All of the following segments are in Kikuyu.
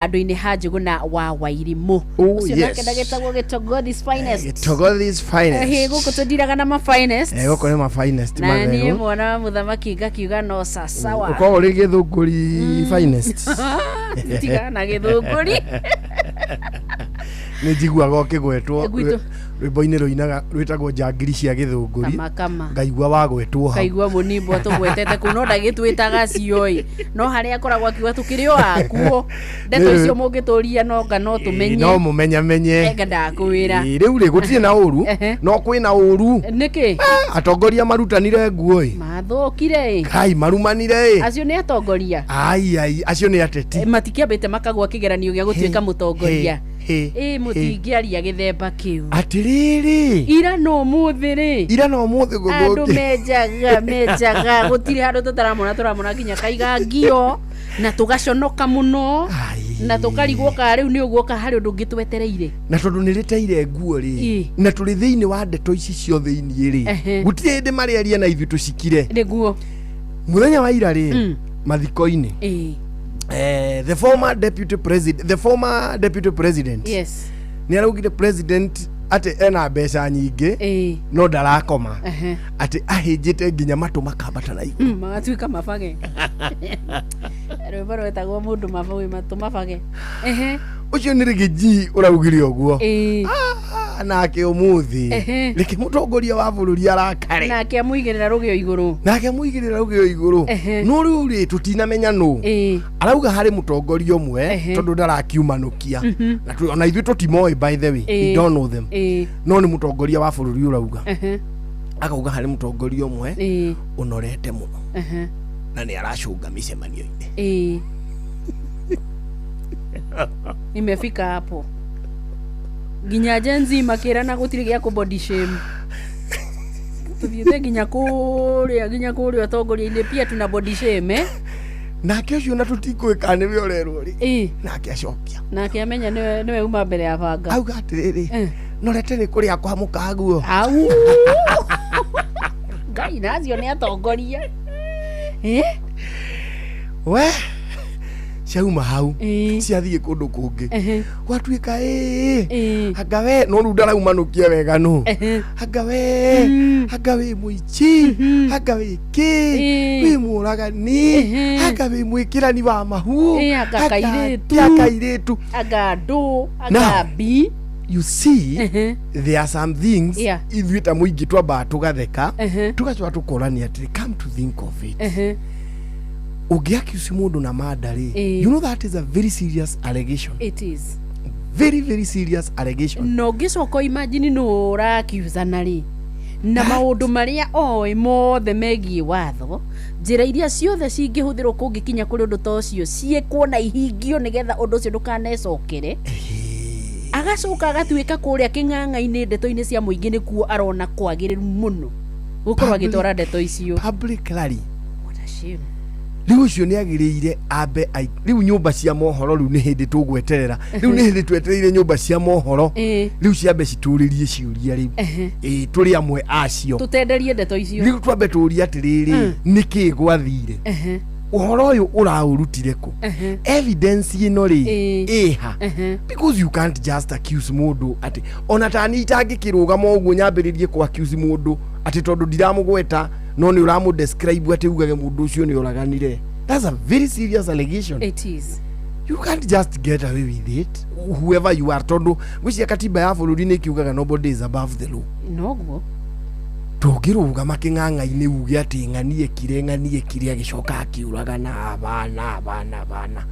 Andũ-inĩ ha Njũgũna wa Wairimũ. Oh, Ũcio yes. nake ndagĩtagwo Gĩtogothi's finest. Gĩtogothi's finest. Gũkũ tũndiraga na ma finest. Gũkũ nĩ ma finest Na niĩ matheru. mwana wa mũthamaki ngakiuga no sasawa. Ũkoragwo ũrĩ Gĩthũngũri finest. Tiga na Gĩthũngũri. Nĩ njiguaga ũkĩgwetwo Gwitũ. Rwĩmbo-inĩ rũinaga rwĩtagwo Njangiri cia Gĩthũngũri. Kama kama. Ngaigua wagwetwo hau. Kaigua mũnimbo atũgwetete kũu no ndagĩtwĩtaga cio-ĩ, no harĩa akoragwo akiuga tũkĩrĩ o akuo ndeto icio mũngĩtũria no nga no tũmenye. No mũmenyamenye. Enga ndakwĩra. Ĩ, rĩu rĩ gũtirĩ na ũru. No kwĩna ũru. Nĩkĩ? Atongoria marutanire nguo ĩ. Mathũkire ĩ. Kai marumanire ĩ. Acio nĩ atongoria. Ai ai, acio nĩ ateti. Matikĩambĩte makagwa kĩgeranio gĩa gũtuĩka mũtongoria. Hĩ, Ĩ hĩ. mũtingĩaria gĩthemba kĩu. Atĩrĩrĩ. Ira no ũmũthĩ rĩ. Ira no ũmũthĩ andũ gũthũkia. Menjaga menjaga gũtirĩ handũ tũtaramona, tũramona nginya kaiga ngio na tũgaconoka mũno. Ai. Na tũkarigwo ka rĩu nĩ ũguo ka harĩ ũndũ ũngĩ twetereire. Na tondũ nĩ rĩteire nguo rĩ, na tũrĩ thĩinĩ wa ndeto ici cio thĩinĩ rĩ, gũtirĩ hĩndĩ marĩaria na ithuĩ tũcikire. Nĩguo. Mũthenya wa ira rĩ, mathiko-inĩ, the former deputy president nĩ araugire president atĩ ena mbeca nyingĩ no ndarakoma, atĩ ahĩnjĩte nginya matũ makambata na igũrũ. Magatuĩka mabage, rwĩmbo rwetagwo mũndũ mabage, matũ mabage. Ũcio nĩ Riggy ũraugire ũguo. Ah, nake ũmũthĩ reke mũtongoria wa bũrũri arakare. Nake amũigĩrĩra rũgĩo igũrũ. Nake mũigĩrĩra rũgĩo igũrũ. No rĩu rĩ, tũtinamenya nũ arauga harĩ mũtongoria ũmwe, tondũ ndarakiumanũkia na ona ithuĩ tũtimoĩ, by the way, we don't know them, no nĩ mũtongoria wa bũrũri ũrauga, akauga harĩ mũtongoria ũmwe ũnorete mũno na nĩ aracũnga mĩcemanio-inĩ. Imefika hapo nginya Gen Z makĩrana gũtirĩ gĩa kũ body shame. Tũthiĩte nginya kũrĩa ũtongoria-inĩ pia tuna body shame, eh? Nake ũcio na tũtikũĩ kana nĩwe ũrerwo rĩ, nake acokia. Nake amenya nĩwe uma mbere ya banga. Auga atĩrĩrĩ, norete nĩ kũrĩa kwa mũkaguo. Au ngai, na acio nĩ atongoria, eh? We ciauma hau, ciathiĩ kũndũ kũngĩ, gwatuĩka ĩĩ, anga we no rĩu ndaraumanũkia wega no anga we, anga wĩ mũici, anga wĩ kĩ, wĩ mũragani, anga wĩ mwĩkĩrani wa mahu. Ĩ, anga kairĩtu. Anga kairĩtu. Anga andũ anga Now, mbi. You see, there are some things ithuĩ ta mũingĩ twambaga tũgatheka, tũgacoka tũkorania atĩrĩ, come to think of it, ũngĩ-accuse mũndũ na manda rĩ, you know that is a very serious allegation. It is. Very very serious allegation. Na ũngĩcoka imagine nũ ũrakiuzana rĩ, na maũndũ marĩa oĩ mothe megiĩ watho, njĩra iria ciothe cingĩhũthĩrwo kũngĩkinya kũrĩ ũndũ ta ũcio ciĩkwo na ihingio nĩgetha ũndũ ũcio ndũkanecokere, agacoka agatuĩka kũrĩa kĩng'ang'a-inĩ ndeto-inĩ cia mũingĩ nĩkuo arona kwagĩrĩru mũno gũkorwo agĩtwara ndeto icio. Public rally. What a shame. Rĩu ũcio nĩ agĩrĩire ambe rĩu nyũmba cia mohoro, rĩu nĩ hĩndĩ tũgweterera, rĩu nĩ hĩndĩ twetereire nyũmba cia mohoro, rĩu ciambe citũrĩrie ciũria rĩu. Ĩ, tũrĩ amwe acio. Tũtenderie ndeto icio. Rĩu twambe tũrie atĩrĩrĩ, nĩkĩ gwathire? Ũhoro ũyũ ũraũrutire kũ? Evidence ĩno rĩ, ĩha? Because you can't just accuse mũndũ atĩ ona tani itangĩkĩrũgama ũguo nyambĩrĩrie kũ accuse mũndũ atĩ tondũ ndiramũgweta no nĩ ũramũ describe atĩ ugage mũndũ ũcio nĩ oraganire. That's a very serious allegation. It is. You can't just get away with it, whoever you are, tondũ gwĩcia katiba ya bũrũri nĩ kiugaga nobody is above the law. Noguo. Tũngĩrũgama kĩng'ang'a-inĩ uge atĩ ng'ani ekire, ng'ani ekire, agĩcoka akĩũragana abana abana abana,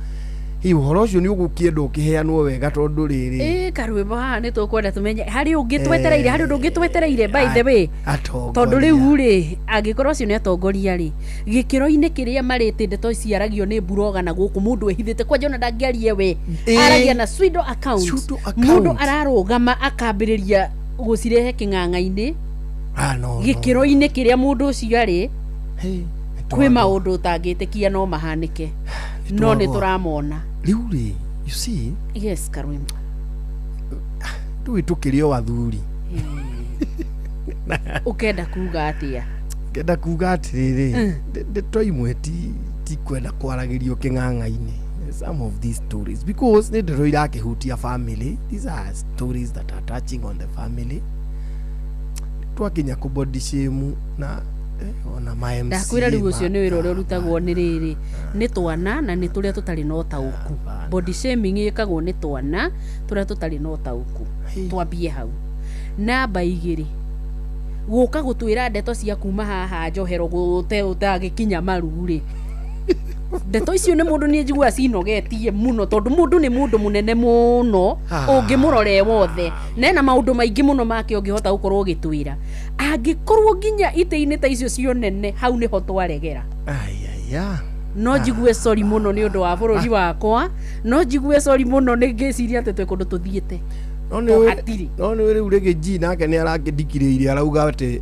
ĩ ũhoro ũcio nĩ ũgũkĩenda ũkĩheanwo wega tondũ rĩrĩ. Ĩ, karwĩmbo haha nĩ tũkwenda tũmenye harĩ ũngĩ twetereire, harĩ ũndũ ũngĩ twetereire, by the way. Atongoria. Tondũ rĩu rĩ, angĩkorwo acio nĩ atongoria rĩ, gĩkĩro-inĩ kĩrĩa marĩte ndeto ciaragio nĩ mburoga na gũkũ mũndũ ehithĩte kwanja ona ndangĩarie we, aragia na pseudo account. Pseudo account. Mũndũ ararũgama akambĩrĩria gũcirehe kĩng'ang'a-inĩ. Ah, no, no. Gĩkĩro-inĩ kĩrĩa mũndũ ũcio arĩ, Hey, kwĩ maũndũ ũtangĩtĩkia no mahanĩke, no nĩ twagwa. tũramona. Rĩu rĩ, you see, Yes, karwĩmbo. Rĩu tũkĩrĩ o athuri. Ũkenda kuga atĩa? Ngenda kuga atĩrĩrĩ, ndeto imwe ti kwenda kwaragĩrio kĩng'ang'a-inĩ. Some of these stories, because nĩ ndeto irakĩhutia family. These are stories that are touching on the family. Twakinya kũ body shame na ona ma MC. Ndakwĩra rĩu ũcio nĩ wĩra ũrĩa ũrutagwo nĩ rĩrĩ, nĩ twana na nĩ tũrĩa tũtarĩ na ũtaũku. Body shaming ĩkagwo nĩ twana tũrĩa tũtarĩ na ũtaũku. Twambie hau. Namba 2, gũka gũtwĩra ndeto cia kuma haha njohero gũte ũtagĩkinya maru rĩ, ndeto icio nĩ mũndũ niĩ njiguaga cinogetie mũno, tondũ mũndũ nĩ mũndũ mũnene mũno ũngĩmũrora e wothe, na ena maũndũ maingĩ mũno make ũngĩhota gũkorwo ũgĩtwĩra. Angĩkorwo nginya itĩ-inĩ ta icio cio nene, hau nĩho twaregera. Ayaya. No njigue sorry mũno nĩ ũndũ wa bũrũri wakwa, no njigue sorry mũno nĩ ngĩciria atĩ twĩ kũndũ tũthiĩte. No To hatirĩ. No nĩ rĩu rĩngĩ G nake nĩ arakĩndikirĩirie, arauga atĩ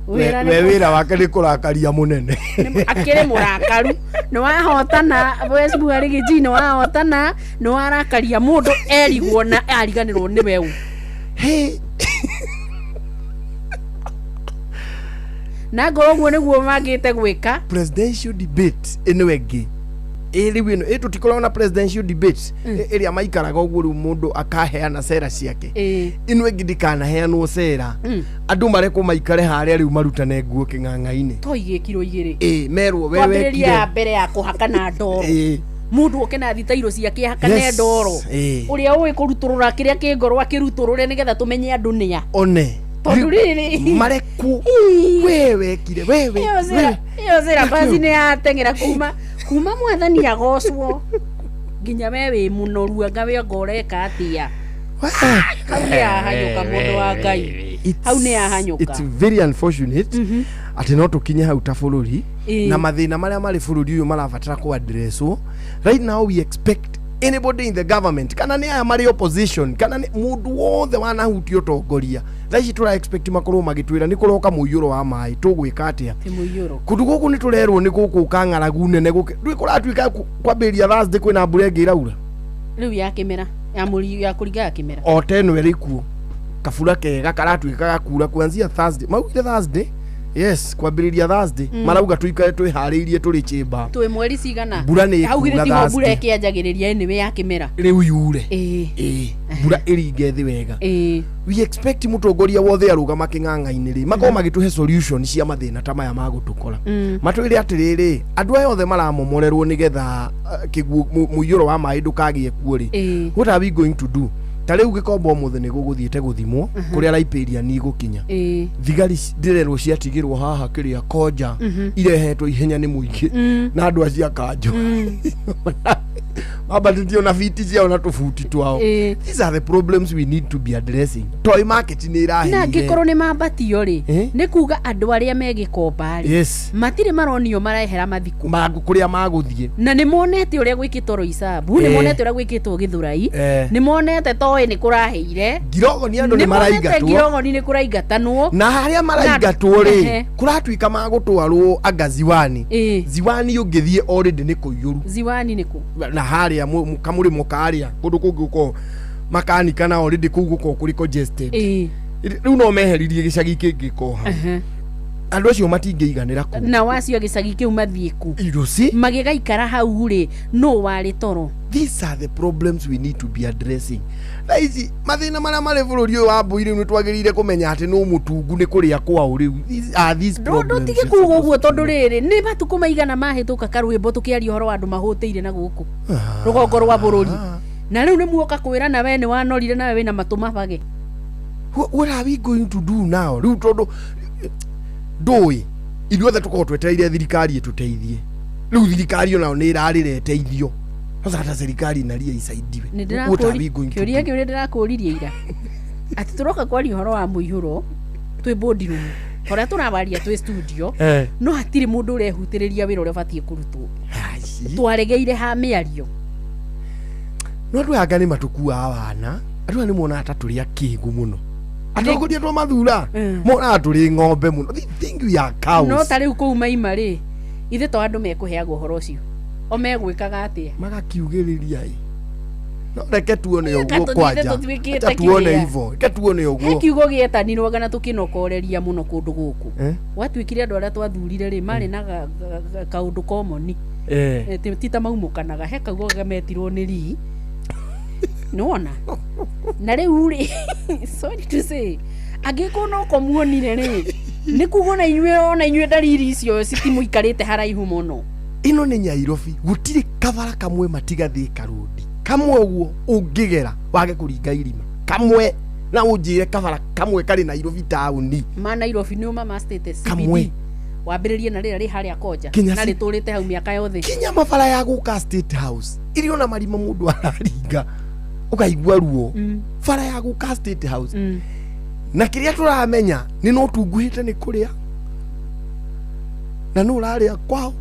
Wĩra nĩ we wĩra wake nĩ kũrakaria mũnene. Akĩrĩ mũrakaru, nĩ wahotana Mheshimiwa Riggy G, nĩ wahotana, nĩ warakaria mũndũ erigwo na ariganĩrwo nĩwe ũ. Hey. Na ngorwo ũguo nĩguo mangĩte gwĩka. Presidential debate ĩno ĩngĩ ĩ rĩu ĩno ĩ tũtikoragwo na presidential debate ĩrĩa maikaraga ũguo, rĩu mũndũ akaheana cera ciake. Ĩno ĩngĩ ndĩkanaheanwo cera. Andũ marekwo maikare harĩa rĩu marutane nguo kĩng'ang'a-inĩ. To igĩkirwo igĩrĩ. Ĩ merwo we Twambĩrĩria wekire. Ya mbere ya kũhakana ndoro. Mũndũ oke na thitairũ ciake ahakane ndoro. Ũrĩa ũĩ kũrutũrũra kĩrĩa kĩ ngoro akĩrutũrũre nĩgetha tũmenye andũ nĩa. One. Tondũ rĩrĩ marekwo Ii. we wekire wewe. Ĩyo ĩyo syllabus nĩ yateng'era kuma mwathani agocwo nginya we wĩ mũnoru, anga we anga ũreka atĩa, hau nĩ yahanyũka, mũndũ wa Ngai, hau nĩ yahanyũka. It's very unfortunate atĩ no tũkinye hau ta bũrũri na mathĩna marĩa marĩ bũrũri ũyũ marabatara kũ addresswo right now. We expect anybody in the government, kana nĩ aya marĩ opposition, kana nĩ mũndũ wothe wanahutia ũtongoria thaa ici, tũra expect makorwo magĩtwĩra nĩ kũroka mũiyũro wa maĩ, tũgwĩka atĩa? Ti mũiyũro. Kũndũ gũkũ nĩ tũrerwo nĩ gũkũka ng'aragu nene gũkĩ ndũĩ kũratuĩka kwambĩrĩria Thursday kwĩna mbura ĩngĩ ĩraura. Rĩu ya kĩmera ya mũri ya kũringa ya kĩmera. O ta ĩno ĩrĩ kuo, kabura kega karatuĩka gakura kuanzia Thursday, maugire Thursday, yes, kwambĩrĩria Thursday. Marauga tũikare twĩharĩirie tũrĩ chimba. Twĩ mweri cigana? Mbura nĩ Augire ĩkura tiho mbura Thursday. ĩkĩanjagĩrĩria anyway ya kĩmera. Rĩu yure. Ĩĩ. Ĩĩ, mbura ĩringe thĩ wega. We expect mũtongoria wothe arũgama kĩng'ang'a-inĩ rĩ, makorwo magĩtũhe solution cia mathĩna ta maya magũtũkora. Matwĩre atĩrĩrĩ, andũ aya othe maramomorerwo nĩgetha kĩguũ mũiyũro wa maĩ ndũkagĩe kuo rĩ, what are we going to do? Ta rĩu Gĩkomba ũmũthĩ nĩ gũgũthiĩte gũthimwo kũrĩa Riparian igũkinya. Thigari ndĩrerwo ciatigĩrwo haha kĩrĩa konja irehetwo ihenya nĩ mũingĩ na andũ acio a kanjũ mambatĩtio na biti ciao na tũbuti twao. These are the problems we need to be addressing. Toy market nĩ Na ĩrahĩire. angĩkorwo nĩ mambatio rĩ, Eh? nĩ kuga andũ arĩa me Gĩkomba rĩ, matirĩ maronio marehera mathiko. Mangũ kũrĩa magũthiĩ. Na nĩ monete ũrĩa gwĩkĩtwo Roysambu, nĩ monete ũrĩa gwĩkĩtwo Gĩthũrai, nĩ monete toĩ nĩ kũrahĩire. Ngirogoni andũ nĩ nĩ monete maraingatwo. Ngirogoni nĩ kũraingatanwo. Na harĩa maraingatwo rĩ, kũratuĩka magũtwarwo anga Ziwani. Ziwani ũngĩthiĩ already nĩ kũiyũru. Ziwani nĩ kũ? Na harĩa kamũrĩmo karĩa kũndũ kũngĩ gũkorwo makanika na already kũu gũkorwo kũrĩ congested. Rĩu no meheririe gĩcagi kĩngĩ koha. Andũ acio matingĩiganĩra kũu. Na wacio gĩcagi kĩu mathiĩ ku? You see? Magĩgaikara hau rĩ, nũ warĩ toro? These are the problems we need to be addressing thaa ici. Mathĩna marĩa marĩ bũrũri ũyũ wa mbũi rĩu nĩ twagĩrĩire kũmenya atĩ nũ mũtungu nĩ kũrĩa kwao rĩu. These are these problems Ndũtige kuga ũguo, tondũ rĩrĩ nĩ matukũ maigana mahĩtũka karwĩmbo tũkĩaria ũhoro wa andũ mahũtĩire na gũkũ rũgongo rwa bũrũri, na rĩu nĩ muoka kwĩra na we nĩ wanorire nawe wĩna matũ mabage. What are we going to do now rĩu? Tondũ ndũĩ ithuothe tũkorwo twetereire thirikari ĩtũteithie, rĩu thirikari onayo nĩ ĩrarĩra ĩteithio. Sasa hata serikali inalia isaidiwe. Nĩ What are we going to kĩũria do? kĩu nĩ ndĩrakũririe ira atĩ tũroka kwaria ũhoro wa mũihũro twĩ boardroom ũrĩa tũrawaria twĩ studio, no hatirĩ mũndũ ũrehutĩrĩria wĩra ũrĩa ũbatiĩ kũrutwo. Aici. Twaregeire ha mĩario. No andũ aya anga nĩ matũkuaga wana, andũ aya nĩ monaga ta tũrĩ akĩgu mũno, atongoria twamathura monaga tũrĩ ng'ombe mũno. They think we are cows. No ta rĩu kũu maima rĩ, ithe to andũ mekũheagwo ũhoro ũcio o megwĩkaga atĩa? Magakiugĩrĩria ĩ, no reke tuone Eka ũguo tũthiĩte kwanja. tũtuĩkĩte Acha tuone kĩrĩa. hivo, reke tuone He ũguo. kiugo gĩetanirwo na tũkĩnokoreria mũno kũndũ gũkũ. Eh? Gwatuĩkire andũ arĩa twathurire rĩ, marĩ na kaũndũ komoni. Ti ta maumũkanaga, he kaugo gametirwo nĩ rii nĩwona. Na rĩu rĩ, sorry to say, angĩkorwo no ko muonire rĩ, nĩ kuga ona inyuĩ ndariri icio citimũikarĩte haraihu mũno. Ĩno nĩ Nyairobi, gũtirĩ kabara kamwe matiga Thika Road kamwe ũguo ũngĩgera wage kũringa irima kamwe, na ũnjĩre kabara kamwe karĩ Nairobi taũni. Ma Nairobi nĩ ũma ma state CBD. Kamwe. Wambĩrĩrie na rĩrĩa rĩ harĩa Koja Kinya na rĩtũrĩte hau mĩaka yothe. Kinya mabara ya gũka State House irio na marima mũndũ araringa ũkaigua ruo. Bara ya gũka State House. Na kĩrĩa tũramenya nĩ no tunguhĩte nĩ kũrĩa na nũ ũrarĩa kwao.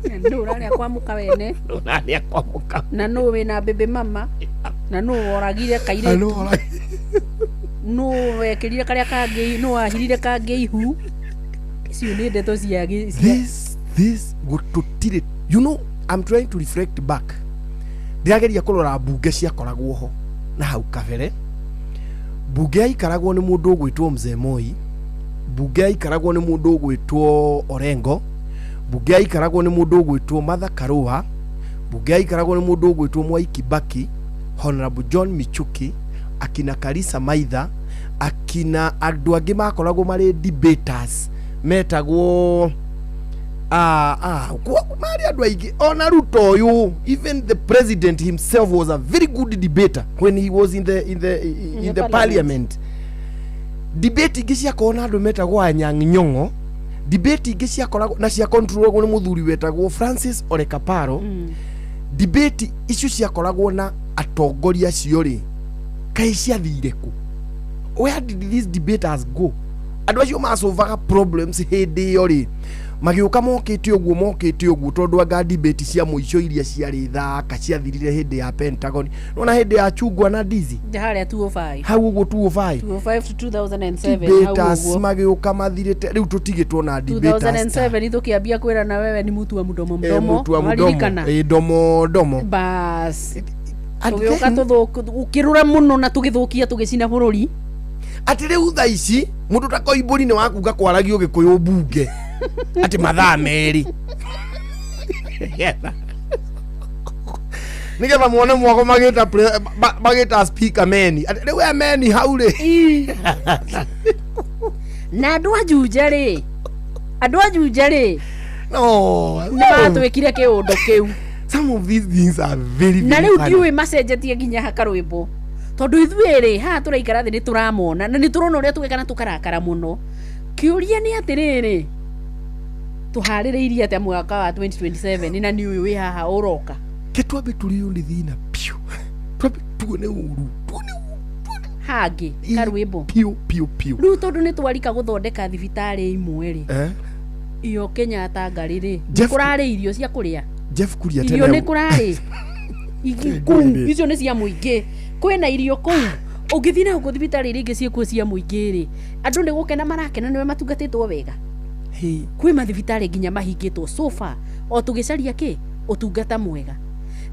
Nũ ũrarĩa kwa mũka wene. Nũ ũrarĩa kwa mũka. Na nũ wĩna baby mama, na nũ woragire Na kairĩtu. nũ ũra- Nũ wekĩrire karĩa kangĩ, nũ wahirire kangĩ ihu. Icio nĩ ndeto cia This gũtũtirĩ, I'm trying to reflect back, ndĩrageria kũrora mbunge ciakoragwo ho na hau kabere. Mbunge yaikaragwo nĩ mũndũ ũgwĩtwo Mzee Moi, mbunge yaikaragwo nĩ mũndũ ũgwĩtwo Orengo, mbunge yaikaragwo nĩ mũndũ ũgwĩtwo Martha Karua, mbunge yaikaragwo nĩ mũndũ ũgwĩtwo Mwai Kibaki, Honorable John Michuki, akina Karisa Maitha, akina andũ angĩ makoragwo marĩ debaters metagwo marĩ andũ aingĩ. Ona Ruto ũyũ, even the president himself was a very good debater when he was in the parliament. Parliament debate ingĩ ciakoragwo na andũ metagwo Anyang' Nyong'o, debate ingĩ ciakoragwo na ciakontrolagwo nĩ mũthuri wetagwo Francis Ole Kaparo. Debate icio ciakoragwo na atongoria acio rĩ, kaĩ ciathire kũ? Where did these debaters go? Andũ acio macovaga problems hĩndĩ ĩyo rĩ, magĩũka mokĩte ũguo, mokĩte ũguo, tondũ anga debate cia mũico iria ciarĩ thaka ciathirire hĩndĩ ya Pentagon, nona hĩndĩ ya chungwa na ndizi. Harĩa 205. Hau ũguo 205. 205 to 2007 hau. Debaters Ũguo. Magĩũka mathirĩte, rĩu tũtigĩtwo na debaters ta- 2007 tũkĩambia kwĩrana wewe ni mtu wa mdomo mdomo. Mũtu wa mdomo. Waririkana? Domo domo. Bas. And tũgĩũka ũkĩrũra mũno na tũgĩthũkia, tũgĩcina bũrũri. Atĩ rĩu thaa ici mũndũ ta Koimbũri nĩ wakuga kwaragio Gĩkũyũ mbunge atĩ mathaa 2 nĩgetha muone mwago magĩta magĩta speaker meni. Atĩ rĩu we meni hau rĩ. Na andũ a Juja rĩ, andũ a Juja rĩ, No nĩ matwĩkire kĩũndũ kĩu. Some of these things are very Na very rĩu funny. ndiũĩ macenjetie nginya hakarwĩmbo, tondũ ithuĩ rĩ haha tũraikara thĩ nĩ tũramona na nĩ tũrona ũrĩa tũgeka na tũkarakara mũno. Kĩũria nĩ atĩrĩrĩ, tũharĩrĩirie atĩa mwaka wa 2027 na nĩ ũyũ wĩ haha ũroka? Ke twambe tũrĩo nĩ thĩna piũ, twambe tuone ũru, tuone ũru, tuone hangĩ karwĩmbo. Piũ piũ piũ. Rĩu tondũ nĩ twarika gũthondeka thibitarĩ imwe rĩ, iyo Kenyatta ngarĩ rĩ, kũrarĩ irio cia kũrĩa? Jeff Kuria. Irio tene nĩ kũrarĩ kũu? Ngwĩre. Icio nĩ cia mũingĩ, kwĩna irio kũu? Ũngĩthiĩ na gũkũ thibitarĩ iria ingĩ ciĩkuo cia mũingĩ rĩ, andũ nĩ gũkena marakena nĩwe matungatĩtwo wega? Hey. Kwĩ mathibitarĩ nginya mahingĩtwo so far o tũgĩcaria kĩ ũtungata mwega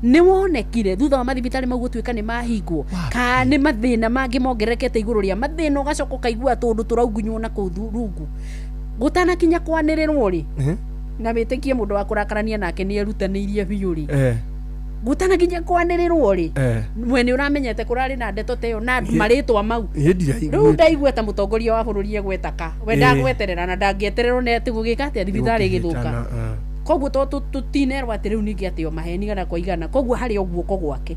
nĩ wonekire thutha wa mathibitarĩ mau gũtuĩka nĩ mahingwo, ka nĩ mathĩna mangĩ mongererekete igũrũ rĩa mathĩna, ũgacoka ũkaigua tũndũ tũraungunywo na kũu rungu gũtanakinya kwanĩrĩrwo rĩ. Na wĩtĩkie mũndũ wa kũrakarania nake nĩ erutanĩirie biũ rĩ, gũtanakinya kwanĩrĩrwo rĩ, we nĩ ũramenyete kũrarĩ na ndeto ta ĩyo na marĩtwa mau. Ĩ Rĩu ndiraigua. ndaigua ta mũtongoria wa bũrũri egwetaka we. Ndagweterera na ndangĩetererwo nĩ atĩ gũgĩka atĩa thibitarĩ ĩgĩthũka. Koguo to tũtinerwo atĩ rĩu ningĩ atĩ o maheni gana kwa igana, koguo harĩ o guoko gwake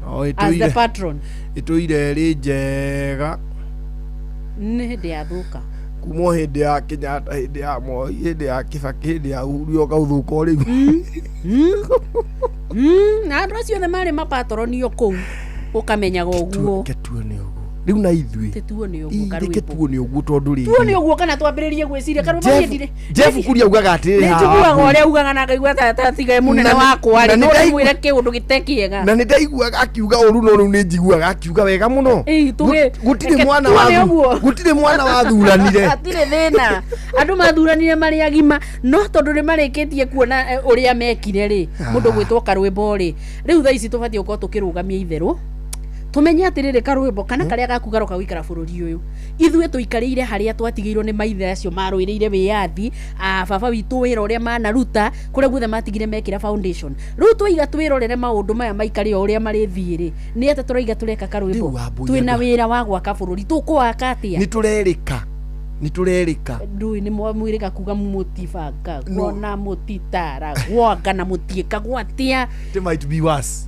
O as the ĩtũire patron. Ĩtũire ĩrĩ njega. Nĩ hĩndĩ yathũka. Kuma o hĩndĩ ya Kenyatta, hĩndĩ ya Moi, hĩndĩ ya Kibaki, hĩndĩ ya Uhuru, yoka ũthũka o rĩu. Na andũ acio othe marĩ mapatroni o kũu ũkamenyaga ũguo. Reke tuone ũguo rĩu na ithuĩ. Tĩtuone ũguo. Ĩ, reke Karwĩmbo. Tuone ũguo tondũ rĩrĩ, Tuone ũguo kana twambĩrĩrie gwĩciria karwĩmbo. Jeff- Niĩ ndirĩ Jeff Kuria augaga atĩrĩrĩ nĩ haha njiguaga Wambui. ũrĩa augaga na ngaigua ta tiga mũnene Na nĩ- wakwa na rĩ nĩ no ndaigua- ndĩmwĩre kĩũndũ gĩte kĩega. Na nĩ ndaiguaga akiuga ũru, no rĩu nĩ njiguaga akiuga wega mũno. Ĩ, Gũtirĩ reke mwana tuone ũguo. gũtirĩ mwana wathuranire. Hatirĩ thĩna, andũ mathuranire marĩ agima, no tondũ nĩ marĩkĩtie kuona ũrĩa mekire rĩ, mũndũ gwĩtwo karwĩmbo rĩ, rĩu thaa ici tũbatiĩ gũkorwo tũkĩrũgamia itherũ, Tumenye atiriri, karwimbo kana karia gaku garoka guikara bururi uyu, ithuĩ tũikarĩire harĩa twatigĩirwo nĩ maithe acio marũĩrĩire wĩyathi, a baba witũ, wĩra ũrĩa manaruta kũrĩa guothe matigire mekĩra foundation. Rĩu twaiga twĩrorere maũndũ maya maikare o ũrĩa marĩthiĩ rĩ, nĩ atĩ tũraiga tũreka karwĩmbo? Rĩu Wambui, Twĩna andũ- wĩra wa gwaka bũrũri, tũkũwaka atĩa? Nĩ tũrerĩka, nĩ tũrerĩka. Ndũĩ nĩ mwĩrĩga kuga mũtibangagwo No. na mũtitaragwo anga na mũtiĩkagwo atĩa. It might be worse,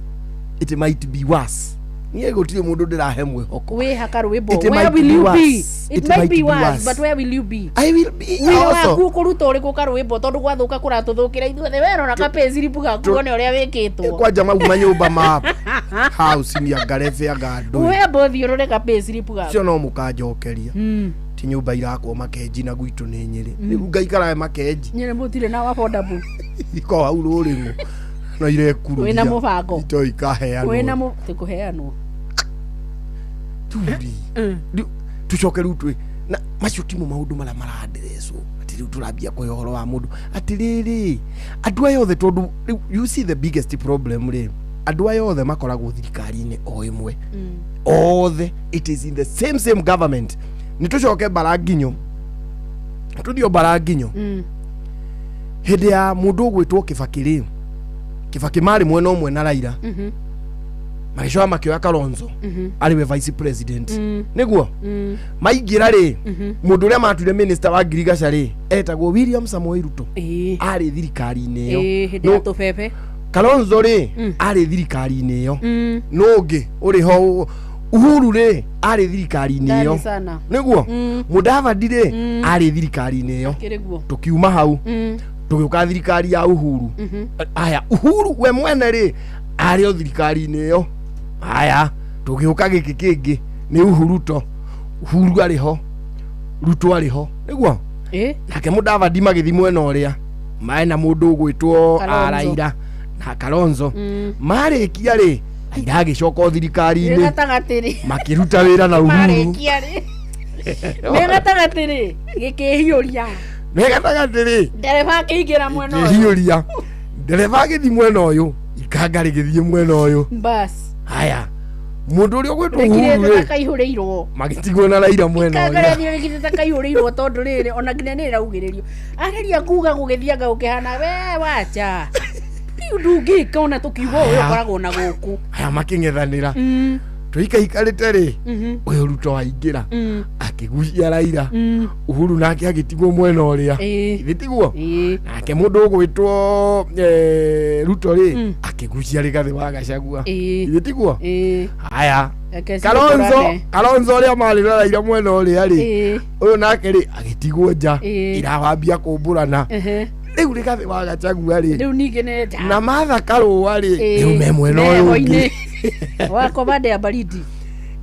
it might be worse. Niĩ gũtirĩ mũndũ ndĩrahe mwĩhoko. Wĩha karwĩmbo. It Where might will be you be? worse. It It might might be be worse, worse. but where will you be? I will be Wĩra also. waku ũkũruta ũrĩkũ, karwĩmbo? Tondũ gwathũka kũratũthũkĩra ithuothe. Werora ka payslip gaku wone ũrĩa wĩkĩtwo. Kwanja mau manyũmba ma house ni angarebe anga ndũĩ. Wemba ũthiĩ ũrore ka payslip gaku. Cio no mũkanjokeria. Ti nyũmba irakwo Makenji na gwitũ nĩ Nyĩrĩ, rĩu ngaikaraga Makenji. Nyĩrĩ mũtirĩ na affordable. Iko hau rũrĩng'ũ na irekururia. Wĩna mũbango? Ito ikaheanwo. Wĩna mũ tĩkũheanwo. Turi rĩu tucoke rĩu twĩ na macio timo maũndũ marĩa maranderecwo atĩ rĩu tũrambia kũhe ũhoro wa mũndũ atĩrĩrĩ, andũ aya othe, tondũ rĩu you see the biggest problem rĩ, andũ aya othe makoragwo thirikari-inĩ o ĩmwe othe. It is in the same same government. Nĩ tũcoke mbara nginyo, tũthiĩ o mbara nginyo. Hĩndĩ ya mũndũ ũgwĩtwo Kĩbakĩ rĩ, Kĩbakĩ marĩ mwena ũmwe na Raila, magĩcoka makĩoya Kalonzo arĩ we vice president. Nĩguo maingĩra rĩ, mũndũ ũrĩa matuire minister wa ngirigaca rĩ etagwo William Samoei Ruto. Arĩ thirikari-inĩ Ĩĩ, ĩyo. Hĩndĩ ya tũbebe. Kalonzo rĩ arĩ thirikari-inĩ ĩyo. No ũngĩ ũrĩ ho, Uhuru rĩ arĩ thirikari-inĩ Ndani ĩyo. sana. Nĩguo Mudavadi rĩ arĩ thirikari-inĩ ĩyo. Kĩrĩ guo. Tũkiuma hau, tũgĩũka thirikari ya Uhuru. Aya, Uhuru we mwene rĩ arĩ o thirikari-inĩ ĩyo. Aya, tũgĩũka gĩkĩ kĩngĩ nĩ Uhuruto. Uhuru arĩ ho, Ruto arĩ ho, nĩguo nake Mudavadi magĩthi mwena ũrĩa mena mũndũ ũgwĩtwo Kalonzo. Raila na Kalonzo. Marĩkia rĩ, Raila agĩcoka o Wĩ thirikari-inĩ. gatagatĩ rĩ. Makĩruta wĩra na Uhuru. Marĩkia rĩ, wĩ gatagatĩ rĩ, gĩkĩhiũria. Me gatagatĩ rĩ. Ndereba akĩingĩra mwena ũyũ. Kĩhiũria, ndereba agĩthi mwena ũyũ, ikanga rĩgĩthiĩ mwena ũyũ. Bas. Haya, mũndũ ũrĩa ũgwĩtwo Uhuru Rĩkirĩte rĩ ta kaihũrĩirwo. Magĩtigwo na Raila mwena ũrĩa. Kanga rĩkirĩte ta kaihũrĩirwo, tondũ rĩrĩ ona nginya nĩ rĩraugĩrĩrio ageria kuga gũgĩthianga gũkĩhana we wacha rĩu ndũngĩka ona tũkiuga ũyũ. Aya. Ũkoragwo na gũkũ. Aya, makĩng'ethanĩra tũikaikarĩte rĩ, ũyũ Ruto aingĩra akĩgucia Raila. Uhuru nake agĩtigwo mwena ũrĩa. Githĩ tiguo? Ĩĩ. Nake mũndũ ũgwĩtwo Ruto rĩ akĩgucia Rigathĩ wa Gachagua. Githĩ tiguo? Ĩĩ. Haya. Reke Kalonzo. cigũkũrane. Kalonzo ũrĩa marĩ na Raila mwena ũrĩa rĩ, ũyũ nake rĩ agĩtigwo nja. Irawambia kũmbũrana. Rĩu Rigathĩ wa Gachagua rĩ Rĩu ningĩ nĩ nja. Na Martha Karũa rĩ rĩu me mwena ũyũ Meho-inĩ. ũngĩ. Wako bande ya baridi.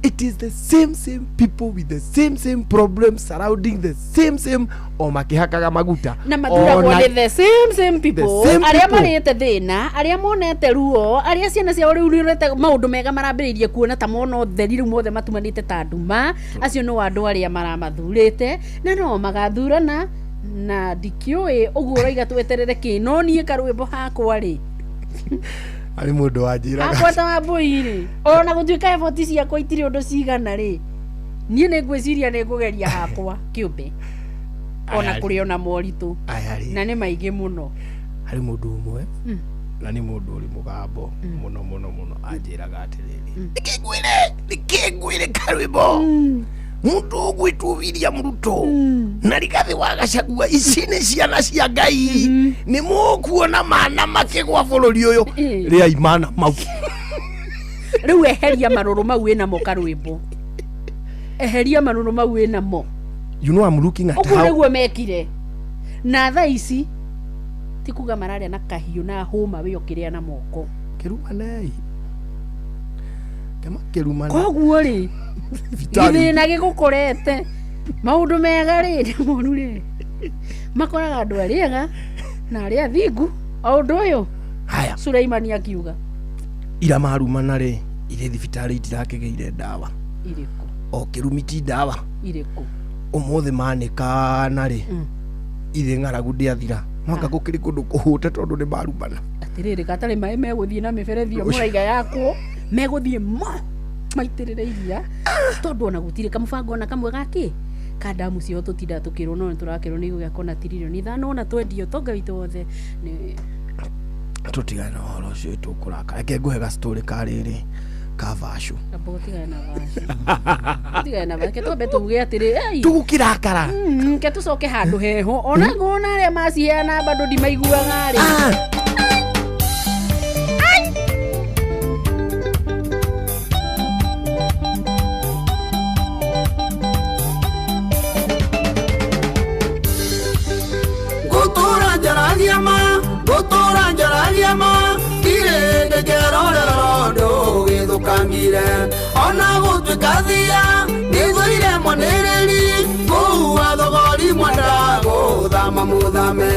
It is the same same people with the same same problems surrounding the same same, o makĩhakaga maguta. Na mathuragwo Ona- nĩ the same same people. The same Arĩa people. marĩte thĩna, arĩa monete ruo, arĩa ciana ciao rĩu nĩũrete maũndũ mega marambĩrĩirie kuona ta mona ũtheri, rĩu mothe matumanĩte ta nduma. Acio no andũ arĩa maramathurĩte na no magathurana na ndikĩũĩ ũguo ũraiga tweterere kĩ. No niĩ karwĩmbo hakwa rĩ, Harĩ mũndũ wanjĩraga hakwa ta Wambũi rĩ, ona gũtuĩka eboti ciakwa itirĩ ũndũ cigana rĩ, niĩ nĩ ngwĩciria nĩ ngũgeria hakwa kĩũmbe ona Aya. kũrĩ ona moritũ Aya rĩ, na nĩ maingĩ mũno. Harĩ mũndũ ũmwe na nĩ mũndũ ũrĩ mũgambo mũno mũno mũno anjĩraga atĩrĩrĩ, nĩkĩ ngwĩre, nĩkĩ ngwĩre karwĩmbo, mũndũ ũgwĩtwo William Ruto na Rigathĩ wa Gachagua, ici nĩ ciana cia Ngai, nĩ mũkuona mana makĩgwa bũrũri ũyũ. Rĩai mana mau. Rĩu eheria marũrũ mau wĩnamo, karwĩmbo, eheria marũrũ mau wĩnamo. You know I'm looking at Ũguo how nĩguo mekire na thaa ici ti kuga mararĩa na kahiũ na hũma wĩ ũkĩrĩa na moko. Kĩrumanei kema kĩrumana. Koguo rĩ, Thibitarĩ. Gĩthĩna gĩgũkorete, maũndũ mega rĩ na moru rĩ makoraga andũ arĩa ega na arĩa athingu, o ũndũ ũyũ. Haya. Suleimani akiuga. Ira marumana rĩ, irĩ thibitarĩ itirakĩgĩire ndawa. Irĩkũ? O kĩrumi ti ndawa. Irĩkũ? Ũmũthĩ manĩkana rĩ, irĩ ng'aragu ndĩathira mwaka gũkĩrĩ kũndũ kũhũte tondũ nĩ marumana. Atĩrĩrĩ, gatarĩ maĩ megũthiĩ na mĩberethi ĩyo mũraiga yakwo megũthiĩ mo. Maitĩrĩre iria tondũ ona gũtirĩ kamũbango ona kamwe gakĩ ka ndamu ciao tũtindaga tũkĩrwo, no nĩ tũrakĩrwo nĩ igũgĩakwo na 5 trillion ona twendio ũtonga witũ wothe nĩ Tũtigane na ũhoro ũcio, tũkũraka. Reke ngũhe ga story ka rĩrĩ ka vacu. Amba ũtigane na vacu, ũtigane na vacu. Reke twambe tuge atĩrĩ, "Ei, Tũgũkĩrakara. Ke tũcoke handũ heho ona ngona arĩa maciheana bado ndimaiguaga rĩ." Ah! Ngũtũra njaragia ma, ngũtũra njaragia ma, ndirĩ ndĩngerorera ndũgĩthũkangire ona gũtuĩka thia nĩthũire mwanĩrĩri kũua thogori mwenda gũthama mũthame.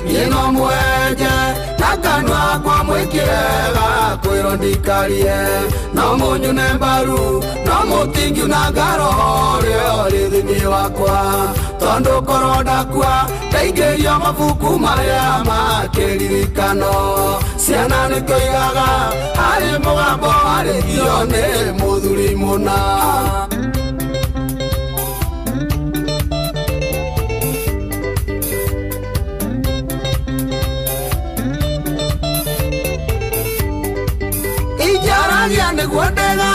Niĩ no mwenje na kanua kwa mwĩkĩre gakwĩrwo ndikarie, no mũnyune mbaru no mũtingiuna ngaroho rĩo rĩ thĩinĩ wakwa, tondũ korwo ndakua ndaingĩrio mabuku marĩa makĩririkano. Ciana nĩkĩoigaga harĩ mũgambo arĩthio nĩ mũthuri mũna. Injaragia nĩguo ndega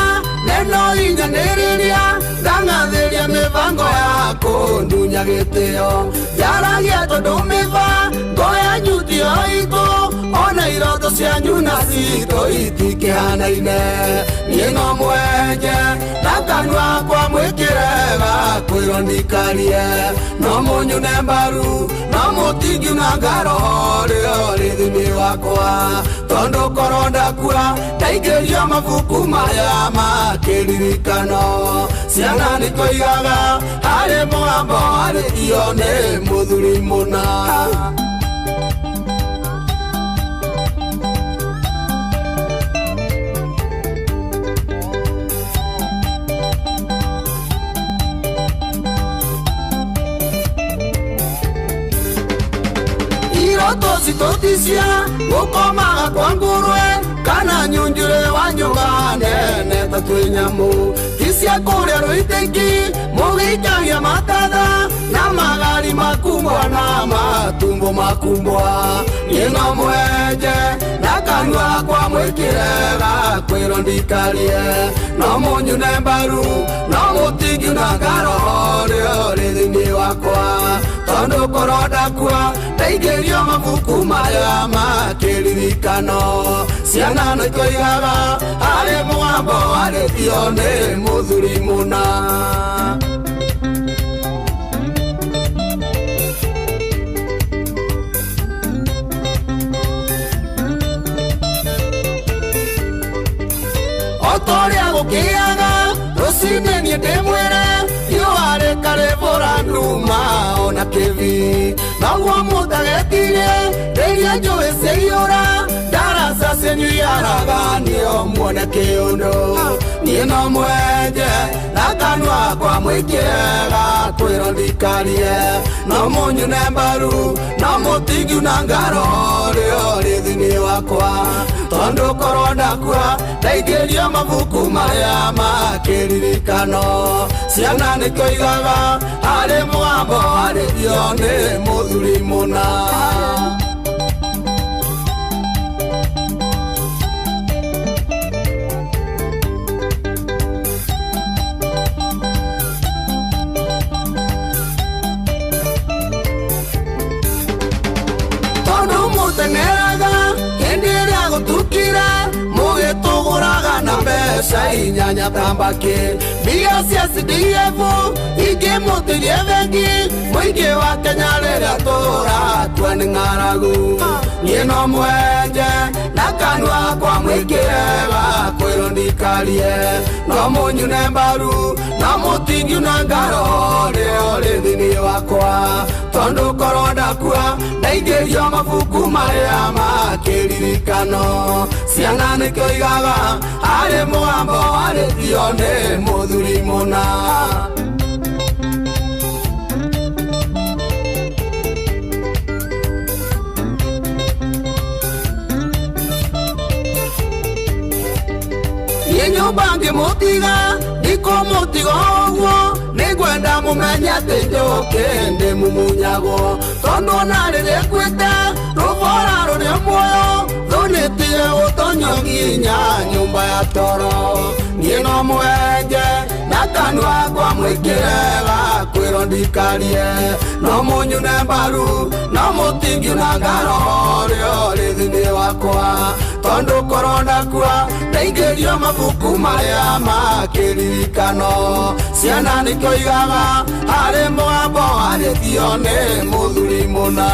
neno inyanĩrĩria ngang'athĩria mĩbango ya kũndunya gĩtĩo. Njaragia tondũ mĩbango yanyu tiyo itũ, ona iroto cianyu na citũ itikĩhanaine. Niĩ no mwenje na kanua kwa mwĩkĩre gakwĩrwo ndikarie, no mũnyune mbaru no mũtingiuna ngaroho rĩo rĩ thĩinĩ wakwa, tondũ korwo ndakua ndaingĩrio mabuku maya makĩririkano. Ciana nĩkoigaga harĩ mũgambo arĩthio nĩ mũthuri mũna. Iroto citũticia gũkomaga kwa ngũrwe kana nyunjure wa nyũmba nene ta twĩ nyamũ, ti cia kũrĩa rũitĩki mũgĩikagia matatha na magari makumbwa na matumbo makumbwa. Niĩ no mwenje na kanua kwa mwĩkĩre gakwĩrwo ndikarie, no mũnyune mbaru no mũtingiuna ngaroho rĩo rĩ thĩinĩ wakwa, tondũ korwo ndakua ndaingĩrio mabuku maya makĩririkano. Ciana nĩkoigaga harĩ mũgambo arĩthio nĩ mũthuri mũna. Otorĩa gũkĩaga rũcinĩ niĩ ndĩmwĩre riũa rĩkarĩbũra nduma ona kĩbi, noguo mũtagetirie rĩrĩa njũĩ ciaiyũra ndaraca cianyu iaraganio muone kĩũndũ. Niĩ no mwenje na kanua kwa mwĩkĩre gakwĩrwo ndikarie, no mũnyune mbaru no mũtingiuna ngaroho rĩo rĩ thĩinĩ wakwa, tondũ korwo ndakua ndaingĩrio mabuku marĩa makĩririkano. Ciana nĩkĩoigaga harĩ mũgambo arĩthio nĩ mũthuri mũna. Tondũ mũteng'eraga hĩndĩ ĩrĩa gũtukire mũgĩtũgũraga na mbeca inyanya ta mbakĩ, mbia cia CDF ingĩmũtirie bengi mũingĩ wa Kenya rĩrĩa tũrakua nĩ ng'aragu. Niĩ no mwenje na kanua kwa mwĩkĩre gakwĩrwo ndikarie, no mũnyune mbaru no mũtingiuna ngaroho rĩo rĩ thĩinĩ wakwa, tondũ korwo ndakua ndaingĩrio mabuku marĩa makĩririkano. Ciana nĩkĩoigaga harĩ mũgambo arĩthio nĩ mũthuri mũna. Niĩ nyũmba Ona ngĩmũtiga ndikũmũtiga ũguo, nĩngwenda mũmenye atĩ njũkĩ ndĩmumunyagwo. Tondũ ona rĩrĩa ĩkuĩte rũbora rũrĩa muoyo, thũ nĩtige gũtonyio nginya nyũmba ya toro. Niĩ no mũhenje na kanua kwa mwĩkĩre gakwĩrwo ndikarie, no mũnyune mbaru no mũtingiuna ngaro rĩo rĩ thĩinĩ wakwa. Tondũ korwo ndakua ndaingĩrio mabuku marĩa ma kĩririkano, ciana nĩkĩoigaga harĩ mũgambo warĩtio nĩ mũthuri mũna.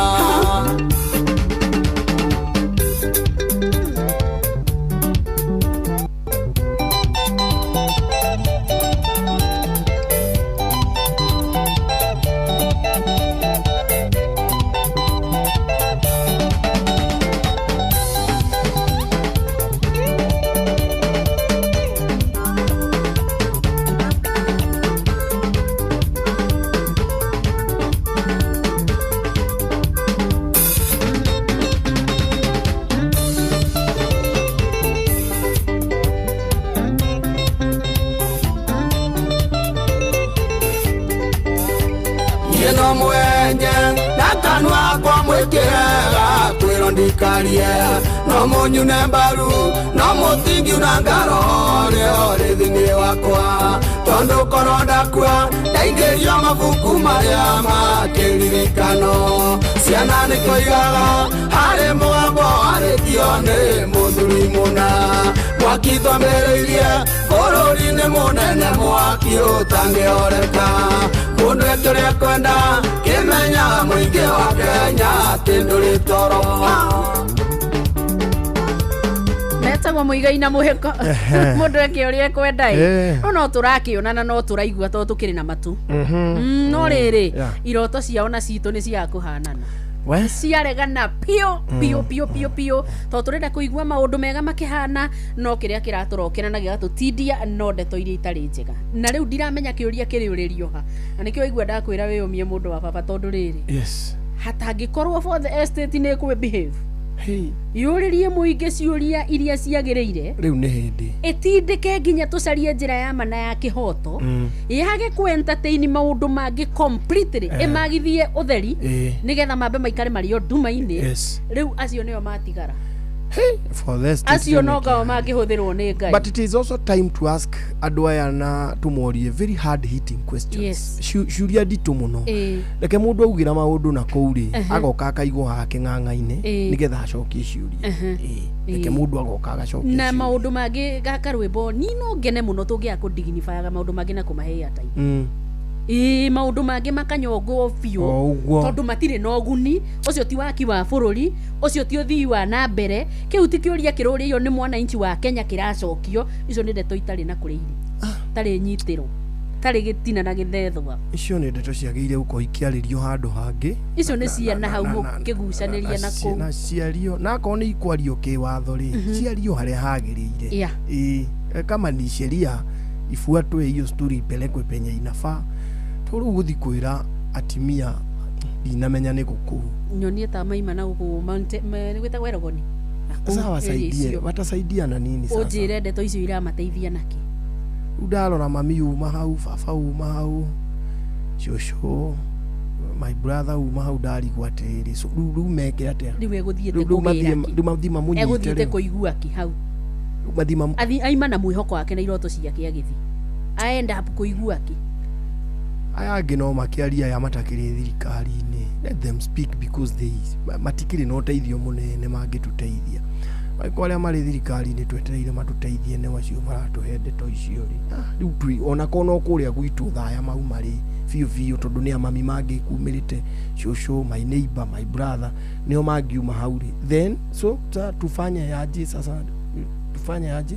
Ndikarie no mũnyune mbaru no mũtingiuna ngaro rĩo rĩ thĩinĩ wakwa. Tondũ korwo ndakua ndaingĩrio mabuku marĩa ma kĩririkano, ciana nĩkĩoigaga harĩ mũgambo warĩtio nĩ mũthuri mũna. Mwaki twambĩrĩirie bũrũri-inĩ mũnene, mwaki ũtangĩhoreka. Mũndũ eke ũrĩa ekwenda kĩmenya mũingĩ wa Kenya atĩ ndũrĩ toro. Metagwo Muigai na Mũhĩko. Mũndũ eke ũrĩa ekwenda ĩ. No no tũrakĩona na no tũraigua tondũ tũkĩrĩ na matu. No rĩrĩ, iroto ciao na citũ nĩ cia kũhanana. Ciaregana piũ piũ piũ piũ piũ, tondũ tũrenda kũigua maũndũ mega makĩhana, no kĩrĩa kĩratũrokera na gĩgatũtindia no ndeto iria itarĩ njega. Na rĩu ndiramenya kĩũria kĩrĩũrĩrio ha, na nĩkĩo waigua ndakwĩra wĩyũmie mũndũ wa baba, tondũ rĩrĩ, hatangĩkorwo for the estate nĩ ĩkwĩ behave, yũrĩrie mũingĩ ciũria iria ciagĩrĩire, Rĩu nĩ hĩndĩ ĩtindĩke nginya tũcarie njĩra ya ma na ya kĩhoto, yage kũ entertain maũndũ mangĩ completely, ĩmagithie ũtheri nĩgetha mambe maikare marĩ o nduma-inĩ. Rĩu acio nĩo matigara, For this acio no ngao mangĩhũthĩrwo nĩ Ngai. But it is also time to ask andũ aya na tũmorie very hard hitting questions. Ciũria nditũ mũno. Reke mũndũ augĩra maũndũ na kũu rĩ, agoka akaigwo haha kĩng'ang'a-inĩ nĩgetha acokie ciũria. Reke mũndũ agoka agacokia na ciũria. Maũndũ mangĩ gaka rwĩmbo ni no ngene mũno tũngĩaga kũdignifyaga maũndũ mangĩ na kũmahe airtime. Ĩĩ, maũndũ mangĩ makanyongwo biũ, O ũguo. tondũ matirĩ na ũguni. Ũcio ti waki wa bũrũri, ũcio ti ũthii wa na mbere, kĩu ti kĩũria kĩrũrĩio nĩ mwananchi wa Kenya kĩracokio. Icio nĩ ndeto itarĩ na kũrĩa irĩ, tarĩ nyitĩro, tarĩ gĩtina na gĩthethwa. Icio nĩ ndeto ciagĩrĩire gũkorwo ikĩarĩrio handũ hangĩ. Icio nĩ ciana hau mũkĩgucanĩria na kũu. Na ciario, na akorwo nĩ ikwario kĩwatho rĩ, ciario harĩa hagĩrĩire. Ĩĩ, kama ni sheria ifuatwe, hiyo story ipelekwe penye inafaa. To rĩu gũthi kwĩra atimia ndinamenya nĩ gũkũu. Nyonie ta maima na gũkũ nĩ gwĩtagwo Erogoni. Na kũu Sasa area wasaidie, icio. watasaidia na nini sasa? Ũnjĩre ndeto icio iramateithia nakĩ? Rĩu ndarora mami uma hau, baba uma hau, cũcũ, my brother uma hau, ndarigwo atĩrĩrĩ, so rĩu meke atĩa? Rĩu egũthiĩte Rĩu kũgĩra kĩ? Rĩu mathiĩ mamũnyite? Egũthiĩte Rĩu kũigua kĩ hau? Rĩu mathiĩ Athi aima na mwĩhoko wake na iroto ciake, agĩthi aenda up kũigua kĩ? Aya angĩ no makĩaria, aya matakĩrĩ thirikari-inĩ, let them speak because they matikĩrĩ na ũteithio mũnene mangĩtũteithia. Angĩkorwo arĩa marĩ thirikari-inĩ twetereire matũteithie nĩ acio maratũhe ndeto icio rĩ, rĩu twĩ ona korwo no kũrĩa gwitũ thaya mauma rĩ biũ biũ, tondũ nĩ amami mangĩkumĩrĩte, cũcũ, my neighbor, my brother, nĩo mangiuma hau rĩ, then so ta tufanye aje sasa? Tufanye aje?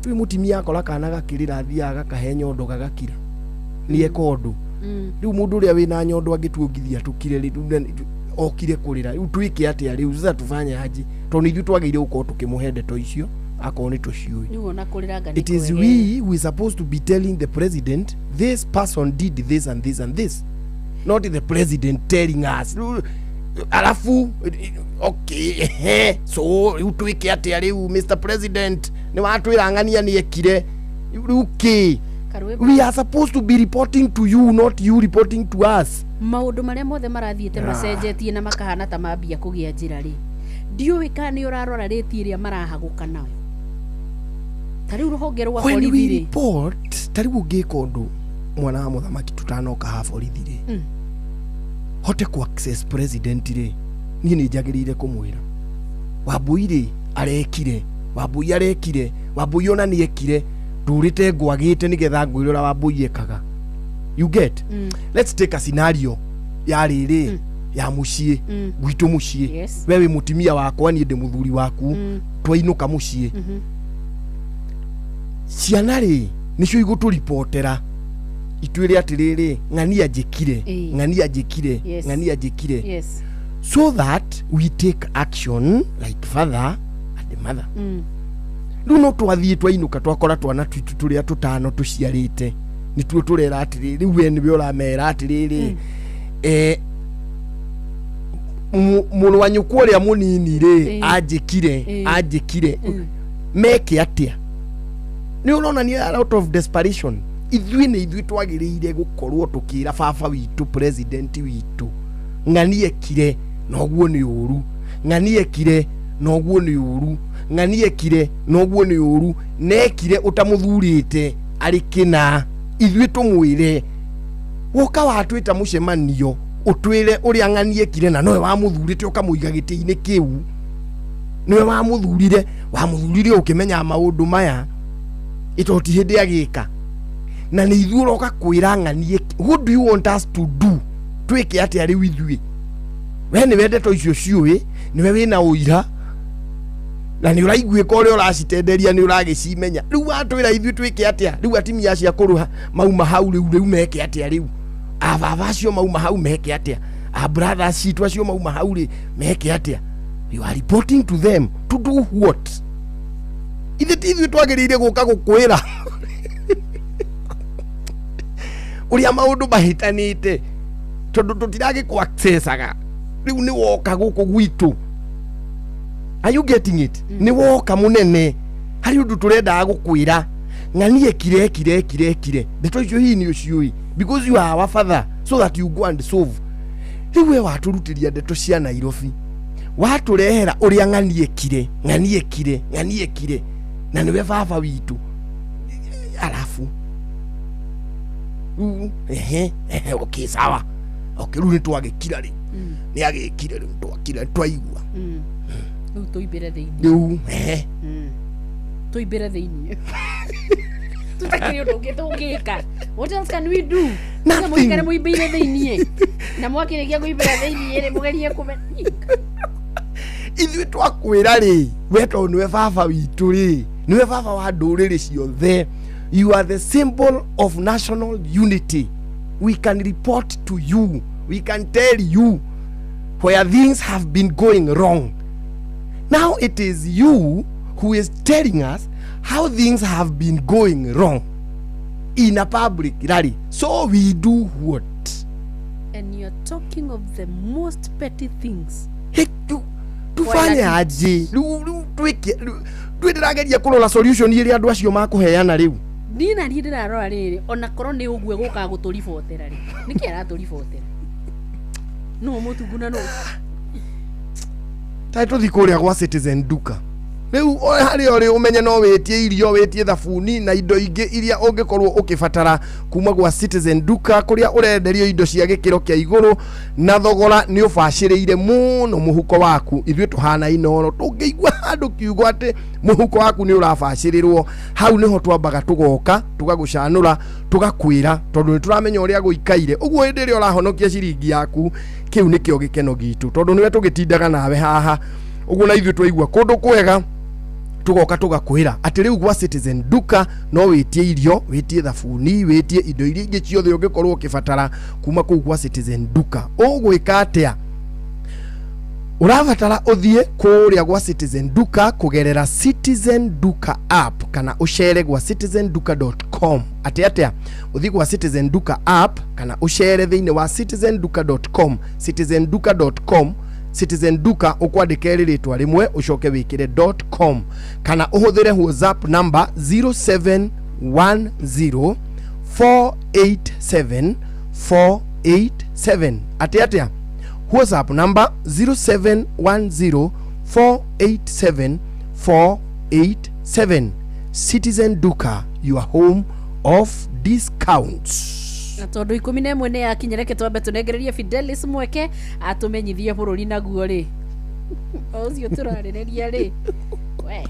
Rĩu mũtimia akora kana gakĩrĩra, athiaga gakahe nyondo gagakira, nĩ eka ũndũ. Rĩu mũndũ ũrĩa wĩna nyondo angĩtuongithia tũkire rĩ, rĩu okire kũrĩra, rĩu twĩke atĩa? Rĩu sasa tufanye aje? Tondũ nĩ ithuĩ twagĩrĩire gũkorwo tũkĩmũhe ndeto icio akorwo nĩ tũciũĩ. Rĩu ona kũrĩra nga nĩ It is kwega. we supposed to be telling the president this person did this and this and this, not the president telling us. Rĩu Arabu, okay, ehe, so rĩu twĩke atĩa rĩu, Mr President? Nĩ watwĩra ng'ania nĩ ekire, rĩu kĩ? Karwĩmbo. We are supposed to be reporting to you, not you reporting to us. Maũndũ marĩa mothe marathiĩte macenjetie na makahana ta mambia kũgĩa njĩra rĩ, ndiũĩ kana nĩ ũrarora rĩti ĩrĩa marahagũka nayo, ta rĩu rũhonge rwa When we borithi rĩ. report, ta rĩu ũngĩka ũndũ, mwana wa mũthamaki, tutanoka ha borithi rĩ, hote ku access president rĩ, niĩ nĩ njagĩrĩire kũmwĩra Wambui rĩ arekire, Wambui arekire, Wambui ona nĩ ekire, ndũrĩte ngwagĩte nĩgetha ngwĩre ũrĩa Wambui ekaga. You get? Let's take a scenario ya rĩrĩ ya mũciĩ gwitũ mũciĩ. We wĩ mũtumia wakwa, niĩ ndĩ mũthuri waku. Twainũka mũciĩ, ciana rĩ nĩcio igũtũribotera itwĩre atĩrĩrĩ, ng'ania njĩkire, ng'ania njĩkire, ng'ania njĩkire, so that we take action like father and mother. Rĩu no twathiĩ twainũka, twakora twana twitũ tũrĩa tũtano tũciarĩte nĩtuo tũrera atĩrĩ, rĩu we nĩwe ũramera atĩrĩrĩ, mũrũ wa nyũkwa ũrĩa mũnini rĩ anjĩkire, anjĩkire. Meke atĩa? Nĩ ũronania a lot of desperation. Ithuĩ nĩ ithuĩ twagĩrĩire gũkorwo tũkĩra baba witũ, president witũ, ng'ani ekire na ũguo nĩ ũru, ng'ani ekire na ũguo nĩ ũru, ng'ani ekire na ũguo nĩ ũru, nekire ũtamũthurĩte arĩ kĩna. Ithuĩ tũmwĩre, woka watwĩta mũcemanio ũtwĩre ũrĩa ng'ani ekire, na nowe wamũthurĩte ũkamũiga gĩtĩ-inĩ kĩu, nĩwe wamũthurire, wamũthurire ũkĩmenya maũndũ maya ĩtoti hĩndĩ agĩka, na nĩ ithuĩ ũroka kwĩra ng'ani what do you want us to do? Twĩke atĩa rĩu ithuĩ? We nĩwe ndeto icio ciũĩ, nĩwe wĩna ũira na nĩ ũraiguĩka ũrĩa ũracitenderia, nĩ ũragĩcimenya. Rĩu watwĩra ithuĩ twĩke atĩa? Rĩu atimia acio akũrũ mauma hau rĩu, rĩu meke atĩa? Rĩu ababa acio mauma hau meke atĩa? A brothers citũ acio mauma hau rĩ meke atĩa? You are reporting to them to do what? Ithe ti ithuĩ twagĩrĩire gũka gũkwĩra ũrĩa maũndũ mahĩtanĩte, tondũ tũtiragĩkũ accessaga. Rĩu nĩ woka gũkũ gwitũ. Are you getting it? Nĩ woka mũnene, harĩ ũndũ tũrendaga gũkwĩra, ng'ani ekire, ekire, ekire, ekire. Ndeto icio hihi nĩ ũciũĩ because you are our father, so that you go and solve. Rĩu we watũrutĩria ndeto cia Nairobi, watũrehera ũrĩa ng'ani ekire, ng'ani ekire, ng'ani ekire, na nĩwe baba witũ. Arabu rĩu ehe ehe, okay, sawa, okay, rĩu nĩ twagĩkira, rĩu nĩ agĩkire, rĩu twakira, twaigua. Rĩu tũimbĩre thĩinĩ. Rĩu ehe. Tũimbĩre thĩinĩ, tũtakĩrĩ ũndũ ũngĩ tũngĩka. What else can we do? Nothing. Mũikare mũimbĩire thĩinĩ, na mwakĩrĩkia kũimbĩra thĩinĩ rĩ, mũgerie kũme Ithuĩ twakwĩra rĩ, we tondũ nĩwe baba witũ rĩ, nĩwe baba wa ndũrĩrĩ ciothe, you are the symbol of national unity. We can report to you, we can tell you where things have been going wrong. Now it is you who is telling us how things have been going wrong in a public rally. So we do what? And you're talking of the most petty things. Hey, tufanye aje rĩu? Rĩu twĩke rĩu ndĩrageria kũrora solution ĩrĩa andũ acio makũheana rĩu. Niĩ na niĩ ndĩrarora rĩrĩ, ona korwo nĩ ũguo gũkaga gũtũribotera rĩ, nĩkĩ aratũribotera? Nũ mũtungu na nũ? Tarĩ tũthi kũrĩa gwa Citizen Duka rĩu, o harĩa ũrĩ ũmenye no wĩtie irio, wĩtie thabuni na indo ingĩ iria ũngĩkorwo ũkĩbatara kuma gwa Citizen Duka, kũrĩa ũrenderio indo cia gĩkĩro kĩa igũrũ na thogora nĩ ũbacĩrĩire mũno mũhuko waku. Ithuĩ tũhana inoro, tũngĩigua handũ kiugo atĩ mũhuko waku nĩ ũrabacĩrĩrwo, hau nĩho twambaga tũgoka tũgagũcanũra, tũgakwĩra, tondũ nĩ tũramenya ũrĩa gũikaire. Ũguo hĩndĩ ĩrĩa ũrahonokia ciringi yaku, kĩu nĩkĩo gĩkeno gitũ, tondũ nĩwe tũgĩtindaga nawe haha ũguo. Na ithuĩ twaigua kũndũ kwega, tũgoka tũgakwĩra atĩ rĩu gwa Citizen Duka no wĩtie irio, wĩtie thabuni, wĩtie indo iria ingĩ ciothe ũngĩkorwo ũkĩbatara kuma kũu gwa Citizen Duka. Ũgwĩka atĩa? Ũrabatara ũthiĩ kũrĩa gwa Citizen Duka kũgerera Citizen Duka app, kana ũcere gwa citizenduka.com. Atĩ atĩa? Ũthiĩ gwa Citizen Duka app kana ũcere thĩinĩ wa citizenduka.com, citizenduka.com. Citizen Duka ũkwandĩka ĩrĩ rĩtwa rĩmwe ũcoke wĩkĩre .com kana ũhũthĩre WhatsApp number 0710 487 487. Atĩ atĩa? WhatsApp number 0710 487 487. Citizen Duka, your home of discounts. Na tondũ 11 nĩ yakinya, reke twambe tũnengererie Fidelis mweke atũmenyithie bũrũri naguo rĩ o ũcio tũrarĩrĩria rĩ we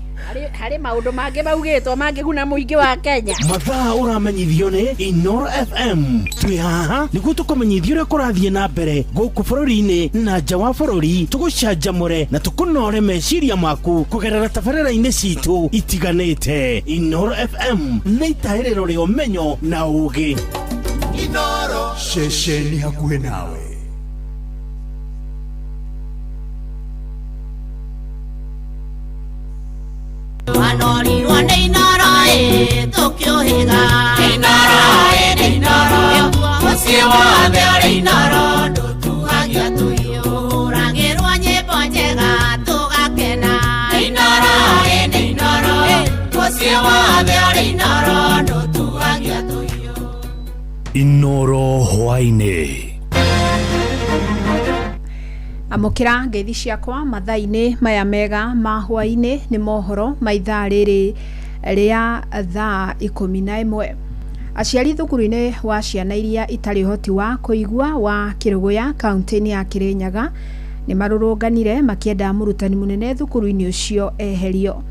harĩ maũndũ mangĩ maugĩtwo mangĩguna mũingĩ wa Kenya. Mathaa ũramenyithio nĩ Inoro FM. Twĩ haha nĩguo tũkũmenyithia ũrĩa kũrathiĩ na mbere gũkũ bũrũri-inĩ na nja wa bũrũri, tũgũcanjamũre na tũkũnore meciria maku kũgerera tabarĩra-inĩ citũ itiganĩte. Inoro FM nĩ itahĩrĩro rĩa ũmenyo na ũũgĩ. Ceceni hakuhĩ nawe. Wanorirwo nĩ Inoro ĩ tũkĩũhĩga. Inoro ĩ nĩ Inoro. Mũciĩ wothe ũrĩ Inoro ndũtuhagia tũhiũ. Ũhũragĩrwo nyĩmbo njega tũgakena. Inoro ĩ nĩ Inoro. Mũciĩ wothe ũrĩ Inoro ndũtuhagia tũhiũ. Inoro hwaĩ-inĩ. Amũkĩra ngeithi ciakwa mathaa-inĩ maya mega ma hwaĩ-inĩ. Nĩ mohoro ma ithaa rĩrĩ rĩa thaa 11. Aciari thukuru-inĩ wa ciana iria itarĩ ũhoti wa kũigua wa Kĩrũgũya kaunti-inĩ ya Kĩrĩnyaga nĩ marũrũnganire makĩenda mũrutani mũnene thukuru-inĩ ũcio eherio.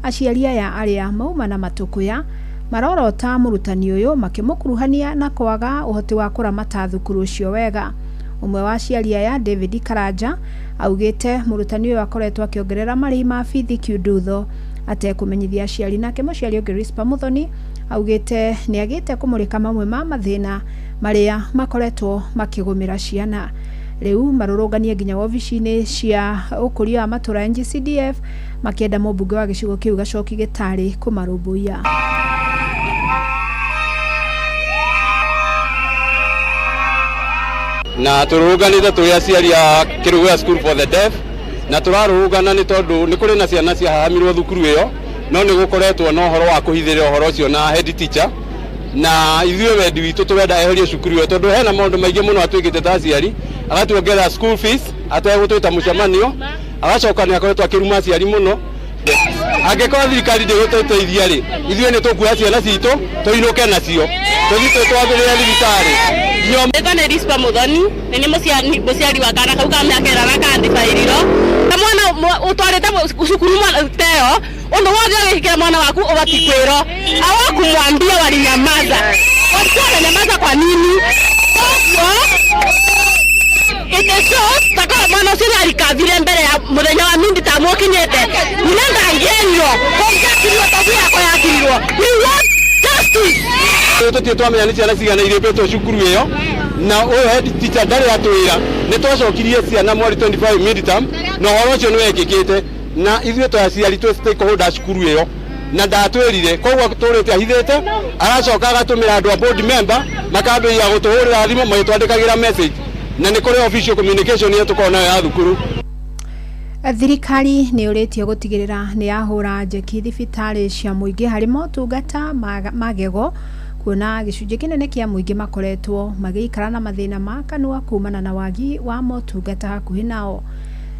Aciari aya arĩa mauma na matũkũya marorota mũrutani ũyũ makĩmũkuruhania na kwaga ũhoti wa kũramata thukuru ũcio wega. Ũmwe wa aciari aya, David Karanja, augĩte mũrutani ũyũ akoretwo akĩongerera marĩhi ma bithi kiundutho atekũmenyithia aciari. Nake mũciari ũngĩ, Rispa Muthoni, augĩte nĩ agĩte kũmũrĩka mamwe ma mathĩna marĩa makoretwo makĩgũmĩra ciana. Rĩu marũrũnganie nginya wobici-inĩ cia ũkũria wa matũra NGCDF makĩenda mũmbunge wa gĩcigo kĩu Gacoki Gĩtarĩ kũmarũmbũiya. Na tũrũrũnganĩte tũrĩ aciari a Kĩrũgũya School for the Deaf, na tũrarũrũngana nĩ tondũ nĩ kũrĩ na ciana ciahahamirwo thukuru ĩyo, no nĩ gũkoretwo na ũhoro wa kũhithĩrĩra ũhoro ũcio na head teacher, na ithuĩ wendi witũ tũrenda eherio cukuru ĩyo tondũ hena maũndũ maingĩ mũno atwĩkĩte ta aciari. Agatuongerera school fees ategũtwĩta mũcemanio, agacoka nĩ akoretwo akĩruma aciari mũno. Angĩkorwo thirikari ndĩgũtũteithia rĩ, ithuĩ nĩ tũkuoya ciana citũ tũinũke nacio tũthiĩ twĩtwarĩre thibitarĩ. Rĩtwa nĩ Rispa Muthoni, nĩ nĩ mũciari wa kana kau ka mĩaka ĩnana kandibairirwo. Ta mwana ũtwarĩte cukuru teo, ũndũ wothe ũgĩkĩra mwana waku ũbatiĩ kwĩrwo. Hawakumwambia, walinyamaza. Walikuwa wananyamaza kwa nini? Koguo it shows taka mwana ũcio nĩ arikavire mbere ya mũthenya wa mindi tamu ũkinyĩte. Nyina ndangĩerirwo, kũngĩakirirwo tabu yakwa yakirirwo. We want justice. Tũtirĩ twamenya nĩ ciana cigana irĩbĩtwo cukuru ĩyo, na ũyũ head teacher ndarĩ atwĩra. Nĩ twacokirie ciana mweri 25 midterm, na ũhoro ũcio nĩ wekĩkĩte, na ithuĩ twĩ aciari twĩ stakeholder cukuru ĩyo, na ndatwĩrire. Koguo tũrĩte ahithĩte, aracoka agatũmĩra andũ a board member makambĩrĩria gũtũhũrĩra thimũ magĩtwandĩkagĩra message, na nĩ kũrĩ official communication ĩyo tũkoragwo nayo ya thukuru. Thirikari nĩ ũrĩtie gũtigĩrĩra nĩ yahũra njeki thibitarĩ cia mũingĩ harĩ motungata magego, kuona gĩcunjĩ kĩnene kĩa mũingĩ makoretwo magĩikara na mathĩna ma kanua kumana na wagi wa motungata hakuhĩ nao.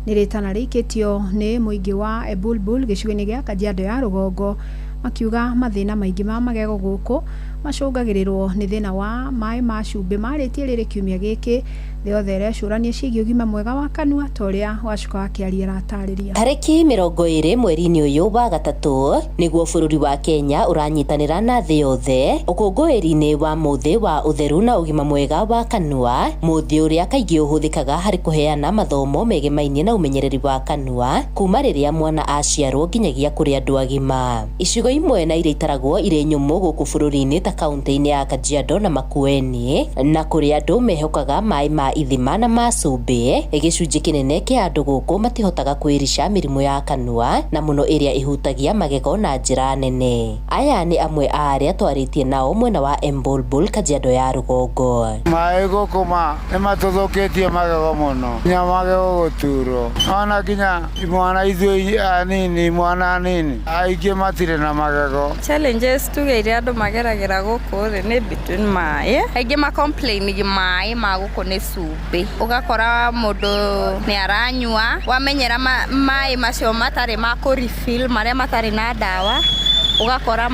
Nĩ rĩtana rĩikĩtio nĩ mũingĩ wa Ebulbul gĩcigo-inĩ gĩa Kajiado ya rũgongo, makiuga mathĩna maingĩ ma magego gũkũ macũngagĩrĩrwo nĩ thĩna wa maĩ ma cumbĩ. Marĩtie rĩrĩ kiumia gĩkĩ thĩ yothe ĩrecũrania ciĩgiĩ ũgima mwega wa kanua, ta ũrĩa Wacuka wa Kĩaria aratarĩria. Tarĩki 20 mweri-inĩ ũyũ wa gatatũ nĩguo bũrũri wa Kenya ũranyitanĩra na thĩ yothe ũkũngũĩri-inĩ wa mũthĩ wa ũtheru na ũgima mwega wa kanua, mũthĩ ũrĩa kaingĩ ũhũthĩkaga harĩ kũheana mathomo megemainie na ũmenyereri wa kanua kuma rĩrĩa mwana aciarwo nginyagia kũrĩ andũ agima. Icigo imwe na iria itaragwo irĩ nyũmũ gũkũ bũrũri-inĩ ta kaunti-inĩ ya Kajiado na Makueni, na kũrĩa andũ mehokaga maĩ ma ithima na ma cumbĩ, gĩcunjĩ kĩnene kĩa andũ gũkũ matihotaga kwĩrica mĩrimũ ya kanua na mũno ĩrĩa ĩhutagia magego na njĩra nene. Aya nĩ amwe a arĩa twarĩtie nao mwena wa Embulbul, Kajiado ya rũgongo. Maĩ gũkũ ma nĩ matũthũkĩtie magego mũno, nginya magego gũturwo, ona nginya imwana ithuĩ anini, imwana anini aingĩ matirĩ na magego. Challenges tuge iria andũ mageragĩra gũkũ rĩ nĩ between maĩ, aingĩ ma complain maĩ ma gũkũ nĩ cumbĩ, ũgakora mũndũ nĩ aranyua wamenyera maĩ macio matarĩ ma kũ refill, marĩa matarĩ na ndawa, ũgakora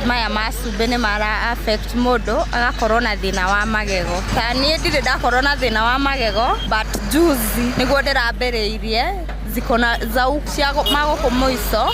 maya ma cumbĩ nĩ mara affect mũndũ agakorwo na thĩna wa magego. Ta niĩ ndirĩ ndakorwo na thĩna wa magego, but juzi nĩguo ndĩrambĩrĩirie ziko na zau cia magũkũ mũico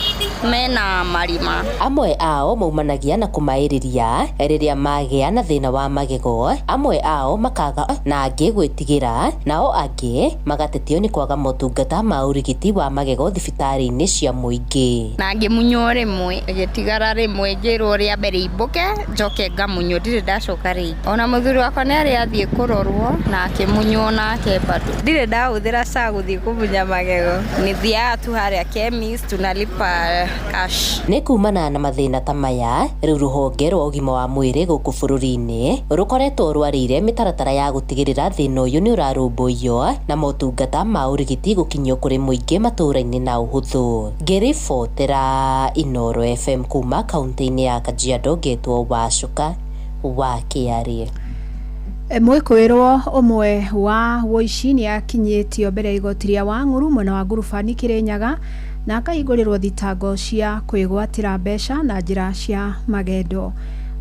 mena marima. Amwe ao maumanagia na kũmaĩrĩria rĩrĩa magĩa na thĩna wa magego, amwe ao makaga na angĩ gwĩtigĩra, nao angĩ magatetio nĩ kwaga motungata ma ũrigiti wa magego thibitarĩ-inĩ cia mũingĩ. Na ngĩmunywo rĩmwe ĩgĩtigara rĩmwe, ngĩrwo rĩa mbere imbũke njoke ngamunywo, ndirĩ ndacoka rĩngĩ. Ona mũthuri wakwa nĩ arĩ athiĩ kũrorwo na akĩmunywo nake bado. Ndirĩ ndahũthĩra SHA gũthiĩ kũmunya magego, nĩthiaga tu harĩa chemist tunalipa cash. Nĩ kumana na mathĩna ta maya, rĩu rũhonge rwa ũgima wa mwĩrĩ gũkũ bũrũri-inĩ rũkoretwo rwarĩire mĩtaratara ya gũtigĩrĩra thĩna ũyũ nĩ ũrarũmbũiyo na motungata ma ũrigiti gũkinyio kũrĩ mũingĩ matũũra-inĩ na ũhũthũ. Ngĩribotera Inooro FM kuma kaunti-inĩ ya Kajiado, ngetwo Wacuka wa Kĩarĩ. Mwĩkũĩrwo ũmwe wa woici nĩ akinyĩtio mbere ya igoti rĩa Wang'ũrũ mwena wa Ngurubani Kĩrĩnyaga na akahingũrĩrwo thitango cia kwĩgwatĩra mbeca na njĩra cia magendo.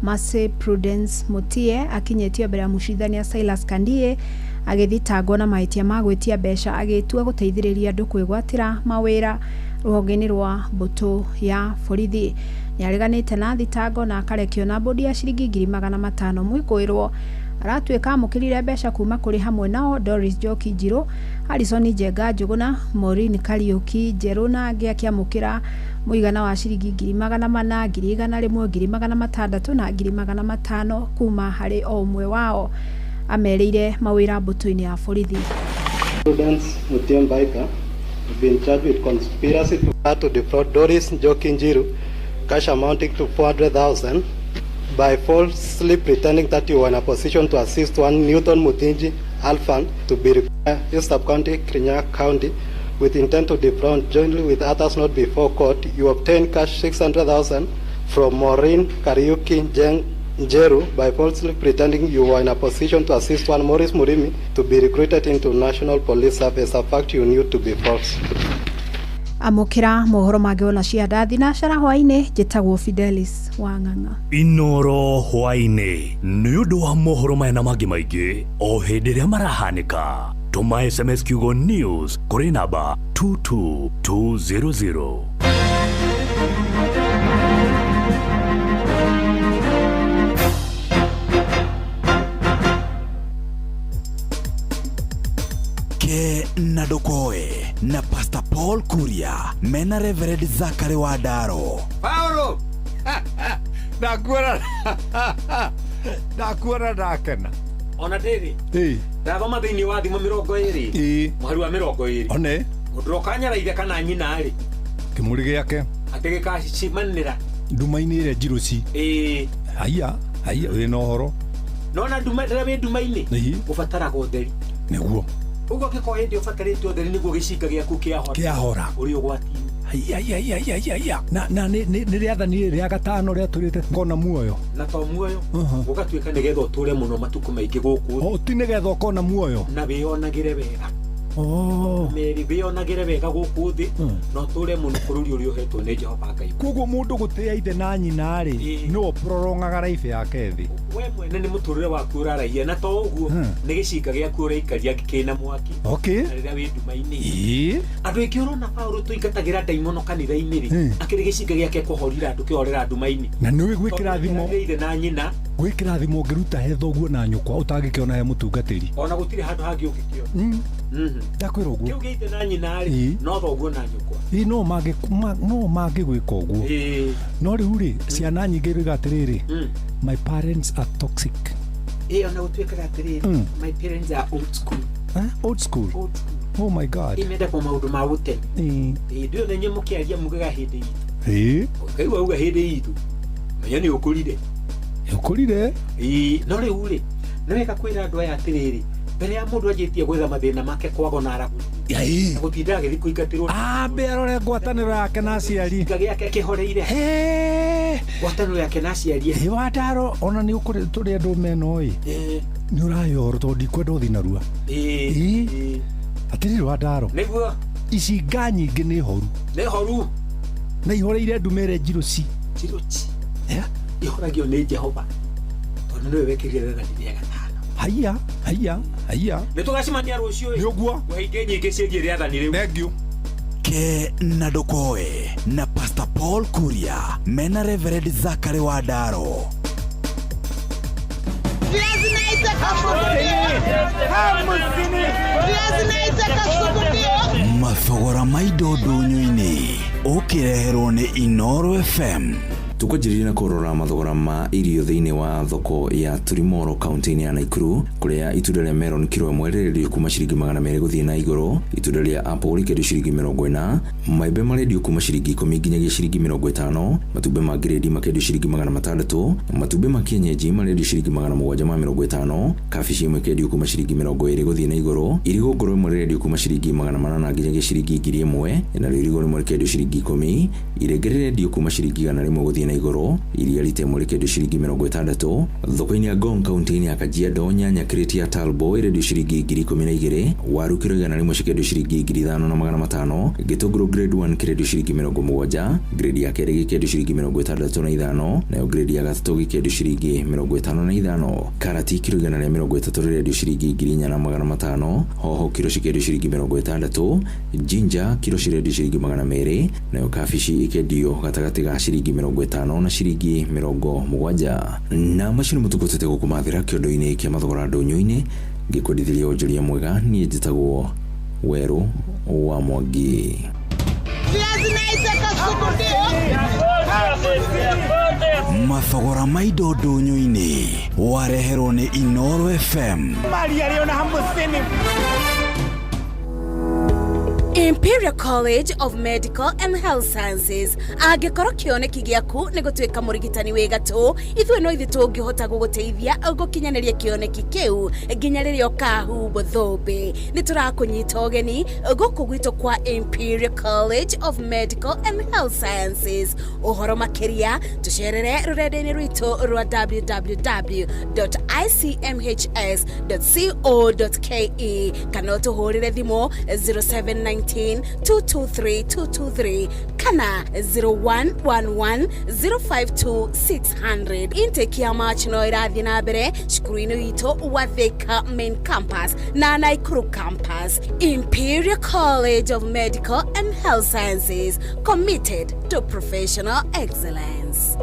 Mercy Prudence Mutie akinyĩtio mbere ya mũcirithania Silas Kandie agĩthitangwo na mahĩtia ma gwĩtia mbeca agĩtua gũteithĩrĩria andũ kwĩgwatĩra mawĩra rũhonge-inĩ rwa mbũtũ ya borithi. Nĩareganĩte na thitango na akarekio na mbũndi ya ciringi 500,000. Mwĩkũĩrwo aratuĩka amũkĩrire mbeca kuma kũrĩ hamwe nao Doris Njoki Njirũ, Harrison Njenga Njũgũna, Maureen Kariũki Njerũ na angĩ, akĩamũkĩra mũigana wa ciringi 400,000, 100,000, 600,000 na 500,000 kuma harĩ o ũmwe wao. Amerĩire mawĩra mbũtũ-inĩ ya borithi. Prudence Mutie Mbaika have been charged with conspiracy to defraud Doris Njoki Njiru cash amounting to 400,000 by falsely pretending that you were in a position to assist one Newton Muthinji Alphan to be required East Sub-County, Kirinyaga County, with intent to defraud jointly with others not before court. You obtained cash 600,000 from Maureen Kariuki Njeru by falsely pretending you were in a position to assist one Maurice Murimi to be recruited into National Police Service, a fact you knew to be false. Amũkĩra mohoro mangĩ ona cia ndathi na cara hwaĩ-inĩ. Njĩtagwo Fidelis Wang'ang'a. Inooro hwaĩ-inĩ nĩ ũndũ wa mohoro maya na mangĩ maingĩ o hĩndĩ ĩrĩa marahanĩka, tũma SMS kiugo news kũrĩ namba 22200. Ke na Ndokoe na Pastor Paul Kuria mena Reverend Zachary Wandaro. Paulo ndakuona ndakuona ndakena ona ndĩrĩ ndathoma thĩinĩ wa thimo 20 mũhari wa 20 one mũndũ ũkanyara ithe kana nyina rĩ kĩmũrĩ gĩake atĩ gĩkacimanĩra nduma-inĩ ĩrĩa njiruci. Haiya haiya wĩna ũhoro nona nduma rĩrĩa wĩ nduma-inĩ ũbataraga ũtheri nĩguo ũguo angĩkorwo hĩndĩ ũbatarĩte ũtheri nĩguo gĩcinga gĩaku kĩahora ũrĩ ũgwati-inĩ. Haiya na na nĩ rĩathani rĩa gatano rĩatũrĩte kona muoyo na to muoyo ũgatuĩka nĩgetha ũtũre mũno matukũ maingĩ gũkũ o ti nĩgetha ũkona muoyo na wĩyonagĩre wega. Meri wĩyonagĩre wega gũkũ thĩ na ũtũre mũno bũrũri ũrĩa ũhetwo nĩ Jehova Ngai. Koguo mũndũ gũtĩa ithe na nyina rĩ no prolongaga life yake thĩ. We mwene nĩ mũtũrĩre waku ũraraihia na to ũguo nĩ gĩcinga gĩaku ũraikaria kĩna mwaki na rĩrĩa wĩ nduma-inĩ. Andũ aingĩ ũrona Paũlũ tũingatagĩra ndaimono kanitha-inĩ rĩ akĩrĩ gĩcinga gĩake kũhorira andũ kĩhorera nduma-inĩ na nĩũĩ gwĩkĩra thimo ithe na nyina Gwĩ kĩrathimo ũngĩruta he thoguo na nyũkwa ũtangĩkĩona he mũtungatĩri. Ona gũtirĩ handũ hangĩ ũngĩkĩona. Ndakwĩra ũguo. Kĩu gĩa ithe na nyina rĩ, Ĩĩ. no thoguo na nyũkwa. Ĩĩ, no mangĩ no mangĩgwĩka ũguo. Ĩĩ. No rĩu rĩ, ciana nyingĩ iroiga atĩrĩrĩ, my parents are toxic. Ĩĩ, ona gũtuĩkaga atĩrĩrĩ, my parents are old school. Eh? Old school. Old school. Oh my God. Ĩ, mendagwo maũndũ ma gũtene. Ĩĩ. Ĩĩ, ndũĩ ona inyuĩ mũkĩaria mugaga hĩndĩ itũ. Ĩĩ. Ũkaigua auga hĩndĩ itũ, menya nĩ ũkũrire. Ũkũrire. Ĩĩ, no rĩu rĩ, nĩ wega kwĩra andũ aya atĩrĩrĩ, mbere ya mũndũ anjĩtie gwetha mathĩna make kwago na aragũri, Ĩĩ. na gũtinda agĩthiĩ kũingatĩrwo, Ambe arore ngwatanĩro yake na aciari. Gĩka gĩake kĩhoreire. Ngwatanĩro yake na aciari. Ĩ, wandaro ona nĩ ũkũrĩ tũrĩ andũ meno ĩ. Ĩĩ. Nĩ ũrayoro tondũ ndikwenda ũthiĩ narua. Ĩĩ. Ĩĩ. Atĩrĩrĩ wandaro. Nĩguo. Icinga nyingĩ nĩ horu. Nĩ horu. Na ihoreire ndume ĩrĩa njirũ ci. Njirũ ci. Ihoragio nĩ Jehova tondũ nĩwe wekĩrire rĩathani rĩa gatano. Haiya, haiya, haiya. Nĩ tũgacemania rũciũ. Nĩ ũguo. Kũhe ingĩ nyingĩ ciĩgiĩ rĩathani rĩu. Thank you. Ke na ndũkoe na Pastor Paul Kuria mena Reverend Zachary Wandaro. Mathogora ma indo ndũnyũ-inĩ ũkĩreherwo nĩ Inoro FM. Tukwanjĩrĩria na kũrora mathogora ma irio thĩinĩ wa thoko ya Turimoro kaunti-inĩ ya Naikuru, kũrĩa itunda rĩa melon kiro ĩmwe rĩrendio kuma ciringi 200 gũthiĩ na igũrũ, itunda rĩa apple rĩkendio ciringi 40, maembe marendio kuma ciringi 10 nginyagia ciringi 50, matumbĩ ma grade makendio ciringi 600, matumbĩ ma kienyeji marendio ciringi 750, kabici ĩmwe ĩkendio kuma ciringi 20 gũthiĩ na igũrũ, irigũ ngũrũ ĩmwe rĩrendio kuma ciringi 800 nginyagia ciringi 1000, narĩo irigũ rĩmwe rĩkendio ciringi 10, irenge rĩrendio kuma ciringi 100 gũthiĩ na igũrũ, iria rita ĩmwe rĩkendio ciringi 60, thoko-inĩ ya Ngong kaunti-inĩ ya Kajiado nyanya kirĩti ya Talbo ĩrendio ciringi 12,000, waru kiro 100 cikendio ciringi 5,500, gĩtũngũrũ grade 1 kĩrendio ciringi 70, grade ya kerĩ gĩkendio ciringi 65, nayo grade ya gatatũ gĩkendio ciringi 55, karati kiro 130 rĩrendio ciringi 4,500, hoho kiro cikendio ciringi 60, ginger kiro cirendio ciringi 200, nayo kabici ĩkendio gatagatĩ ga ciringi 50 na ciringi 70. Na macio nĩ mũtũkũtĩte gũkũmathĩra kĩondo-inĩ kĩa mathogora ndũnyũ-inĩ, ngĩkwendithĩria wonjoria mwega. Niĩ njĩtagwo Werũ wa Mwangi. Mathogora ma indo ndũnyũ-inĩ wareherwo nĩ Inoro FM. Imperial College of Medical and Health Sciences angĩkorwo kĩoneki gĩaku nĩ gũtuĩka mũrigitani wĩ gatũ, ithuĩ no ithuĩ tũngĩhota gũgũteithia gũkinyanĩria kĩoneki kĩu nginya rĩrĩa ũkahumbwo thũmbĩ. Nĩ tũrakũnyita ũgeni gũkũ gwitũ kwa Imperial College of Medical and Health Sciences. Ũhoro makĩria tũcerere rũrenda-inĩ rwitũ rwa www.icmhs.co.ke kana ũtũhũrĩre thimũ 0719 223 223 kana 0111 052 600. Intake ya March no ĩrathiĩ na mbere cukuru-inĩ witũ wa Thika Main Campus na Nakuru Campus. Imperial College of Medical and Health Sciences, committed to professional excellence.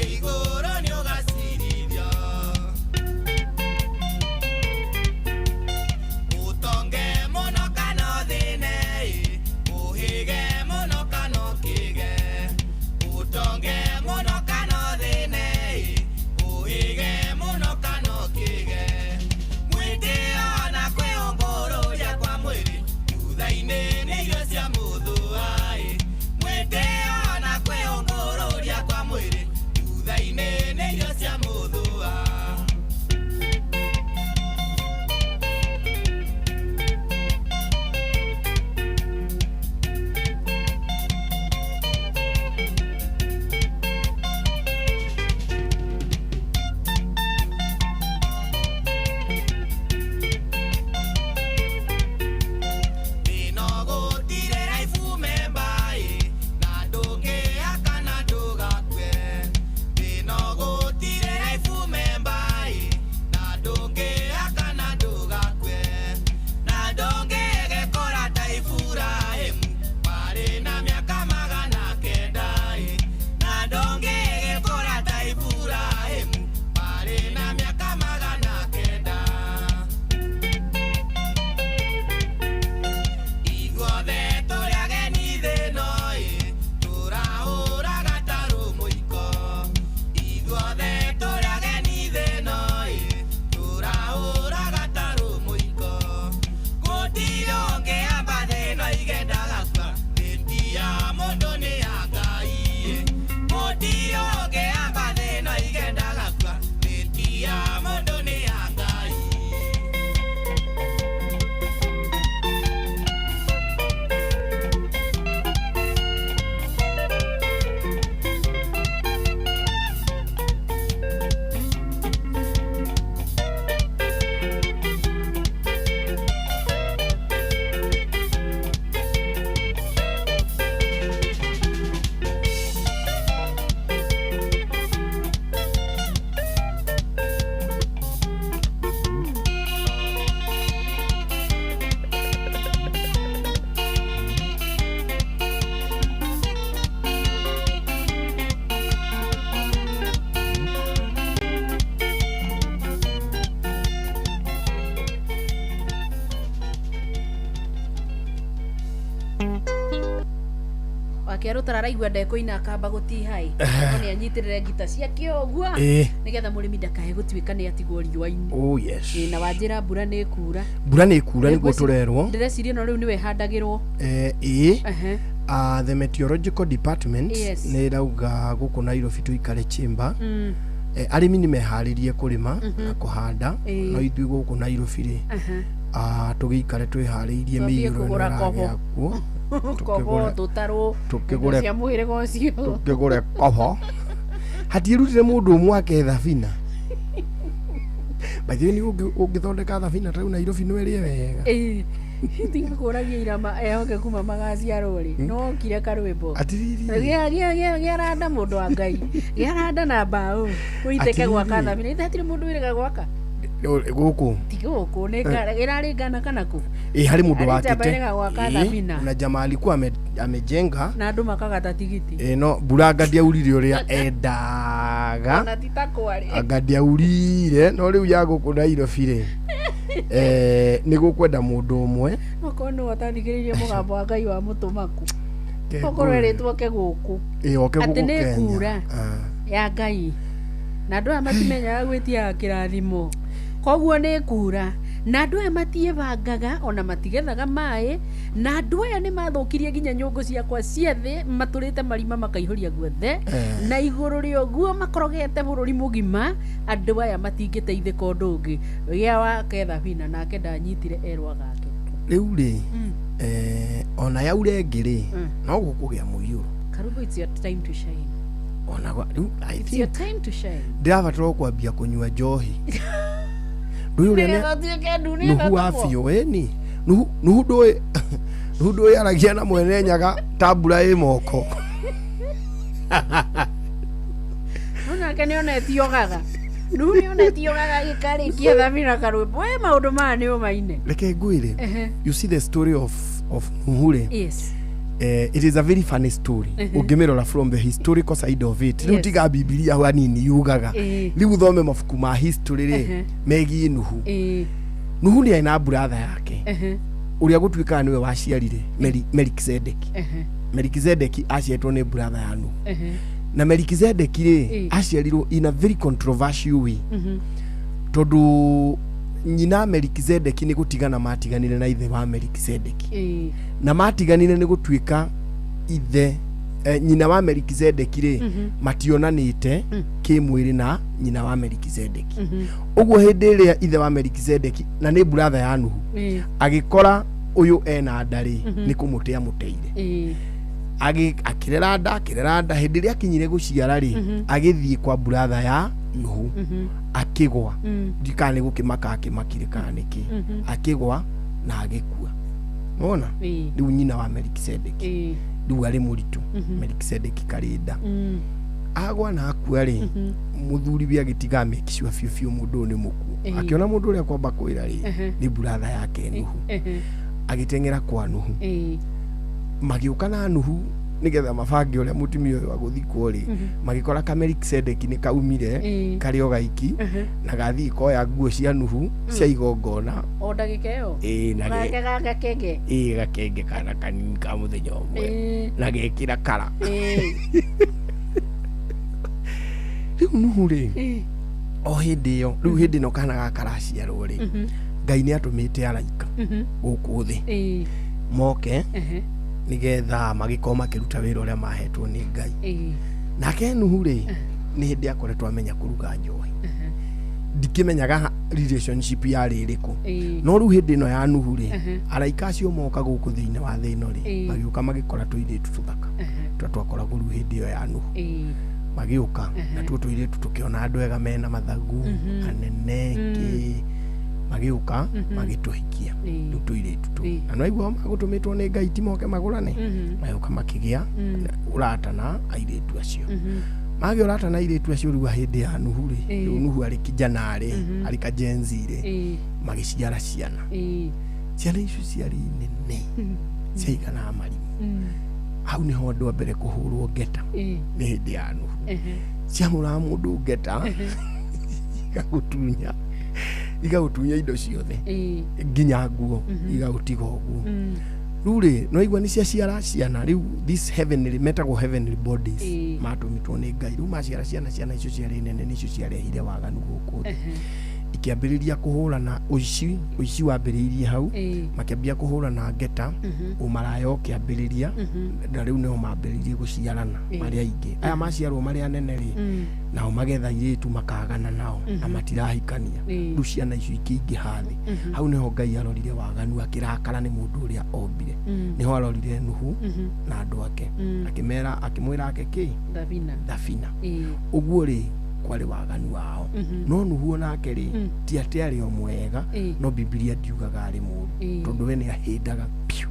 Wathiĩ igũrũ nĩ ũgacirithio. Ũtonge mũno kana ũthĩne ĩ, ũhĩge mũno kana ũkĩge. Ũtonge mũno kana ũthĩne ĩ, ũhĩge mũno kana ũkĩge. Mwĩtĩo na kwĩũngũrũria kwa mwĩrĩ, thutha-inĩ nĩ irio cia mũthũa ĩ. Mwĩtĩo na kwĩũngũrũria kwa mwĩrĩ, thutha-inĩ nĩ irio cia mũthũa. Thĩna gũtirĩ raibu memba ĩ, na ndũngĩaka na ndũgakue. Thĩna gũtirĩ raibu memba ĩ, na ndũngĩaka na ndũgakue. Na ndũngĩgĩkũra ta Iburahĩmu, warĩ na mĩaka 900 ĩ. Na ndũngĩgĩkũra ta Iburahĩmu, warĩ na mĩaka 900. Ithuothe tũrĩ ageni thĩ ĩno ĩ, tũrahũraga tarũ mũiko. Ithuothe tũrĩ ageni thĩ ĩno ĩ, tũrahũraga tarũ mũiko. Gũtirĩ ũngĩamba thĩ ĩno igendaga kua, thĩ ya mũndũ nĩ ya Ngai ĩ. Gũtirĩ ũngĩamba thĩ ĩno igendaga kua, thĩ ya mũndũ nĩ ya Ngai. Wakerũ tararaigua ndekũina akamba gũtihai no nĩ anyitĩrĩre ngita ciake ũguo Ĩĩ. nĩgetha mũrĩmi ndakae gũtuĩka nĩ atigwo riũa-inĩ. Oh yes. Ĩĩ, na wanjĩra mbura nĩ ĩkura. Mbura nĩ ĩkura nĩguo tũrerwo. Ndĩreciria ĩno rĩu nĩwe ĩhandagĩrwo. Ĩĩ. Ehe. The meteorological department Yes. nĩ ĩrauga gũkũ Nairobi tũikare chamber. Arĩmi nĩ meharĩrie kũrĩma na kũhanda. Ĩĩ. No ithuĩ gũkũ Nairobi rĩ, tũgĩikare twĩharĩirie Twambie mĩiyũro ĩno kũgũra kobo. ĩragĩa kuo. Kobo tũtarũ tũkĩgũre- cia mũhĩrĩga ũcio. Tũkĩgũre kobo. Hatiĩrutire mũndũ ũmwe ake thabina. By the way, nĩ ũngĩthondeka thabina ta rĩu Nairobi no ĩrĩe wega. Ĩĩ. Tiga kũragia irama ehoke kuma magaciarwo rĩ nokire karwĩmbo. Atiriri. Gĩa randa mũndũ wa Ngai, gĩa randa na mbaũ ũitĩke gwaka Atiriri. thabina. Ithe hatirĩ mũndũ wĩrĩga gwaka Gũkũ. ti gũkũ nĩ ĩrarĩ Ghana kana kũ? Ĩ, harĩ mũndũ Harĩ njamba wakĩte. ĩrĩga gwaka Ĩ, thabina. na jamaa alikuwa amejenga. Na andũ makagata tigiti. Ĩ, no mbura anga ndĩaurire ũrĩa endaga. Ona ti ta kwarĩ. Anga ndĩaurire no rĩu ya gũkũ Nairobi rĩ, nĩ gũkwenda mũndũ ũmwe. Okorwo nĩwe ũtathikĩrĩirie mũgambo wa Ngai wa mũtũmaku, okorwo erĩtwo oke gũkũ. Ĩ, oke atĩ gũkũ nĩ Kenya. kura ya Ngai na andũ aya matimenyaga gwĩtia kĩrathimo, koguo nĩ kura na andũ aya matiĩbangaga ona matigethaga maĩ, na andũ aya nĩ mathũkirie nginya nyũngũ ciakwa cia thĩ, matũrĩte marima makaihũria guothe. Na igũrũ rĩa ũguo makorogete bũrũri mũgima. Andũ aya matingĩteithĩka ũndũ ũngĩ gĩa wake thabina nake ndanyitire erwa gake. Rĩu rĩ, ona yaura ĩngĩ rĩ, no gũkũgĩa mũiyũro. Karubo, it's your time to shine. Ona rĩu I It's your think time to shine. ndĩrabatara o kwambia kũnyua njohi. Ndũĩ ũrĩa Nĩgetha ũtuĩke ndu, nĩgetha Nuhu wa ũtũmwo. biũ ĩni. Nuhu ndũĩ Nuhu ndũĩ aragia na mwene nyaga ta mbura ĩ moko. No nake nĩ onetiogaga. Nuhu nĩ onetiogaga gĩkarĩkia thabina karwĩmbo. We maũndũ maya nĩ ũmaine. Reke ngwĩre. Ehe. You see the story of Nuhu rĩ. Yes. It is a very funny story. Ũngĩmĩrora from the historical side of it, rĩu tiga Bibilia hanini yugaga, rĩu ũthome mabuku ma history rĩ megiĩ Nuhu. Nuhu nĩ arĩ na brother yake ũrĩa gũtuĩkaga nĩwe waciarire Melikisedeki. Melikisedeki aciaritwo nĩ brother ya Nuhu, na Melikisedeki rĩ, aciarirwo in a very controversial way, tondũ nyina Melikisedeki nĩ gũtigana matiganire na ithe wa Melikisedeki, na matiganire nĩ gũtuĩka ithe nyina wa Melikisedeki rĩ, mationanĩte kĩmwĩrĩ na nyina wa Melikisedeki. Ũguo hĩndĩ ĩrĩa ithe wa Melikisedeki, na nĩ brother ya Nuhu, agĩkora ũyũ ena nda rĩ, nĩ kũmũte amũteire. Akĩrera nda, akĩrera nda, hĩndĩ ĩrĩa akinyire gũciara rĩ, agĩthiĩ kwa brother ya Nuhu, akĩgwa. Ndikana nĩ gũkĩmaka akĩmakire kana nĩkĩ, akĩgwa na agĩkua. Nona rĩu nyina wa Melikisedeki rĩu arĩ mũritũ, Melikisedeki karĩ nda, agwa na akua rĩ, mũthuri we agĩtiga make sure biũ biũ mũndũ ũyũ nĩ mũkuũ. Akĩona mũndũ ũrĩa kwamba kwĩra rĩ, nĩ brother yake Nuhu. Agĩteng'era kwa Nuhu, magĩũka na Nuhu nĩgetha mabange ũrĩa mũtumia ũyũ agũthikwo rĩ, magĩkora ka Melikisedeki nĩ kaumire karĩ o gaiki, na gathiĩ koya nguo cia Nuhu cia igongona. O ndagĩka ĩyo. Ĩĩ, na Gake gakenge. Ĩĩ, gakenge kana kanini ka mũthenya ũmwe, na gekĩra kara. Rĩu Nuhu rĩ, o hĩndĩ ĩyo rĩu, hĩndĩ ĩno kana gaka karaciarwo rĩ, Ngai nĩ atũmĩte araika gũkũ thĩ moke nĩgetha magĩkorwo makĩruta wĩra ũrĩa mahetwo nĩ Ngai. Nake Nuhu rĩ, nĩ hĩndĩ akoretwo amenya kũruga njohi. Ndikĩmenyaga relationship yarĩ ĩrĩkũ, no rĩu hĩndĩ ĩno ya Nuhu rĩ, araika acio moka gũkũ thĩinĩ wa thĩ ĩno rĩ, magĩũka magĩkora tũirĩtu tũthaka tũrĩa twakoragwo rĩu hĩndĩ ĩyo ya Nuhu. Magĩũka natuo tũirĩtu tũkĩona andũ ega mena mathagu anene kĩ, magĩũka magĩtũhikia rĩu tũirĩtu tũ. Na nĩwaigua magũtũmĩtwo nĩ Ngai ti moke magũrane. Magĩũka makĩgĩa ũrata na airĩtu acio. Magĩa ũrata na airĩtu acio rĩu a hĩndĩ ya Nuhu rĩ, rĩu Nuhu arĩ kijana rĩ, arĩ kajenzi rĩ, magĩciara ciana. Ciana icio ciarĩ nene, ciaiganaga marimũ. Hau nĩho andũ a mbere kũhũrwo ngeta, nĩ hĩndĩ ya Nuhu. Ciahũraga mũndũ ngeta, igagũtunya igagũtunya indo ciothe, nginya nguo, igagũtiga ũguo. Rĩu rĩ, nĩwaigua nĩ ciaciara ciana rĩu, this heavenly, metagwo heavenly bodies, matũmĩtwo nĩ Ngai. Rĩu maciara ciana, ciana icio ciarĩ nene, nĩcio ciarehire waganu gũkũ thĩ. Ikĩambĩrĩria kũhũrana ũici. Ũici wambĩrĩirie hau. Makĩambia kũhũrana ngeta, ũmaraya ũkĩambĩrĩria, na rĩu nĩho mambĩrĩirie gũciarana marĩ aingĩ. Aya maciarwo marĩ anene rĩ, nao magetha airĩtu makagana nao na matirahikania. Rĩu ciana icio ikĩingĩha thĩ. Hau nĩho Ngai arorire waganu, akĩrakara nĩ mũndũ ũrĩa ombire. Nĩho arorire Nuhu na andũ ake, akĩmera, akĩmwĩra ake kĩ Thabina. Thabina. Ũguo rĩ, kwarĩ waganu wao. No Nuhu onake rĩ, ti atĩ arĩ o mwega, no Bibilia ndiugaga arĩ mũũru, tondũ we nĩ ahĩndaga biũ.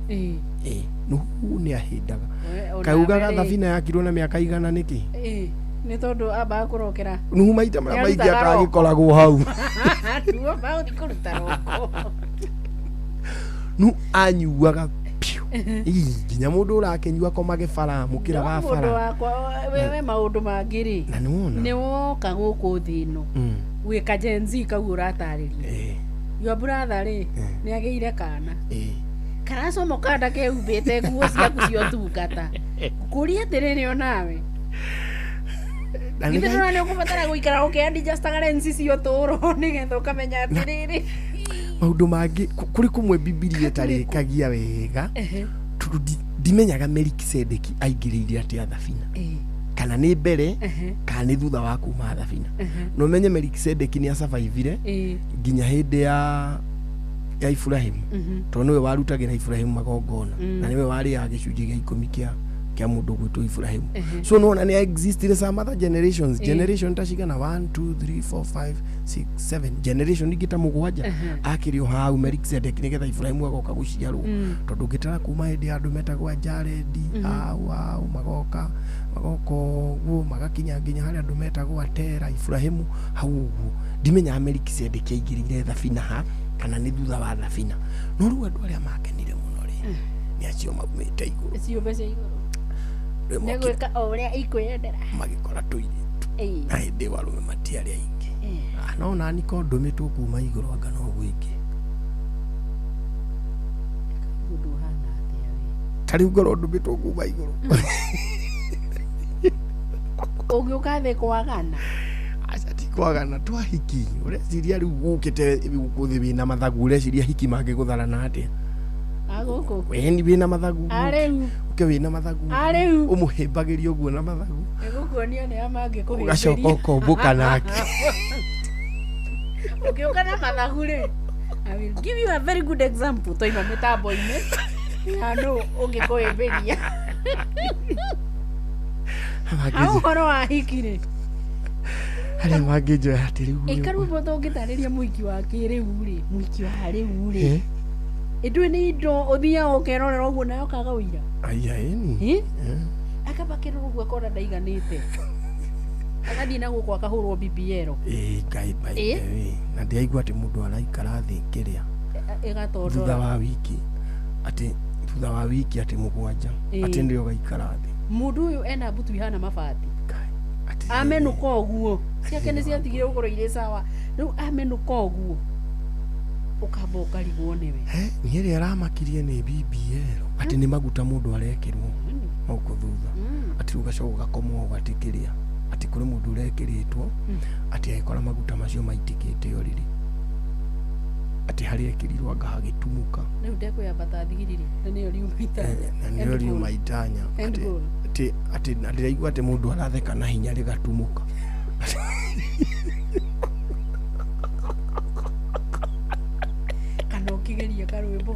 Ĩĩ, Nuhu nĩ ahĩndaga. Ona Kaugaga we rĩ. Thabina yakirwo na mĩaka igana nĩkĩ? Ĩĩ, nĩ tondũ ambaga kũrokera. Nuhu maita marĩa maingĩ Nĩarutaga roko. atagĩkoragwo hau. Nuhu ambaga gũthiĩ kũruta roko. Nuhu anyuaga biũ. Ii, nginya mũndũ ũrakĩnyua komage bara, mũkĩra wa No mũndũ bara. wakwa, wewe maũndũ mangĩ rĩ, Na nĩwona nĩ woka gũkũ thĩ ĩno wĩ ka Gen Z kau ũratarĩria, your brother rĩ, nĩ agĩire kana, karacomoka nda kehumbĩte nguo ciaku cia ũtungata. Kũria atĩrĩrĩ, onawe Na nĩ githĩ ndũrona nĩ ũkũbatara gũikara ũkĩadjustaga lensi cia ũtũũro nĩgetha ũkamenya atĩrĩrĩ, Maũndũ mangĩ kũrĩ kũmwe Bibilia ĩtarĩkagia wega, tondũ ndimenyaga Melikisedeki aingĩrĩire atĩa thabina, kana nĩ mbere kana nĩ thutha wa kuma thabina. Na ũmenye Melikisedeki nĩ asurvivire nginya hĩndĩ ya Ibrahimu, tondũ nĩwe warutagĩra Ibrahimu magongona, na nĩwe warĩaga gĩcunjĩ gĩa 10 kĩa mũndũ gwĩtwo Ibrahimu. So nĩwona nĩ existire some other generations, generation ta cigana, 1 2 3 4 5 6 7 generation ingĩ ta 7 akĩrĩ o hau Melkisedeki nĩgetha Ibrahimu agoka gũciarwo. Tondũ ũngĩtara kuma hĩndĩ ya andũ metagwo Ajaredi, au au magoka magoka ũguo magakinya nginya harĩa andũ metagwo Atera, Ibrahimu hau ũguo. Ndimenyaga Melkisedeki aingĩrĩire thabina ha kana nĩ thutha wa thabina. No rĩu andũ arĩa makenire mũno rĩ, Nĩ acio maumĩte igũrũ. Ciũmbe cia igũrũ. Rĩu Nĩ mokire gwĩka o ũrĩa ikwĩyendera. magĩkora tũirĩtu. Ĩĩ. Na hĩndĩ ĩyo arũme matiarĩ aingĩ. Ĩĩ. Ah, no nani ko ndũmĩtwo kuma igũrũ anga no gwĩke. Ũndũ ũhana atĩa we? Ta rĩu ngorwo ndũmĩtwo kuma igũrũ. Ũngĩũka thĩ kwagana. Aca ti kwagana twahiki. Ũreciria rĩu gũkĩte gũkũ thĩ wĩna mathagu ũreciria hiki mangĩgũtharana atĩa? A gũkũ. Weni wĩna mathagu. A rĩu. Ũke wĩna mathagu. A rĩu. Ũmũhĩmbagĩria ũguo na mathagu. Nĩgũkuonia nĩ a mangĩkũhĩmbĩria. Ũgacoka ũkombũka nake. Ũngĩũka na mathagu rĩ. I will give you a very good example twaima mĩtambo-inĩ ya nũ ũngĩkũhĩmbĩria. Ha ũhoro wa hiki rĩ. Arĩa mangĩnjoya atĩ rĩu Ĩ karwĩmbo tũngĩtarĩria mũhiki wa kĩrĩu rĩ, mũhiki wa rĩu rĩ. Eh? Ĩndũĩ nĩ indo ũthiaga ũkerorera ũguo nawe ũkaga ũira. Aya ĩni. Ĩ? Akamba akĩrora ũguo akona ndaiganĩte. Agathiĩ na gũkũ akahũrwo BBL. Ĩ Ngai by Ĩ? the way. Na ndĩraigua atĩ mũndũ araikara thĩ kĩrĩa Ĩgatondora. thutha wa wiki atĩ thutha wa wiki atĩ mũgwanja Ĩ. atĩ nĩrĩo ũgaikara thĩ. Mũndũ ũyũ ena mbutu ihana mabati. Amenũka ũguo. Ciake nĩ ciatigire gũkorwo irĩ sawa. Rĩu amenũka ũguo. Ũkamba ũkarigwo nĩwe. Niĩ ĩrĩa ĩramakirie nĩ BBL atĩ nĩ maguta mũndũ arekĩrwo gũkũ thutha atĩ rĩu ũgacoka ũgakomwo atĩ kĩrĩa atĩ kũrĩ mũndũ ũrekĩrĩtwo atĩ agĩkora maguta macio maitĩkĩte ũrĩrĩ atĩ harĩa ekĩrirwo anga hagĩtumũka Rĩu ndekwĩyambata thigiriri na nĩyo riuma itanya. na nĩyo riuma itanya End atĩ goal. atĩ atĩ na ndĩraigua atĩ mũndũ aratheka na hinya rĩgatumũka. Kana ũkĩgeria karwĩmbo.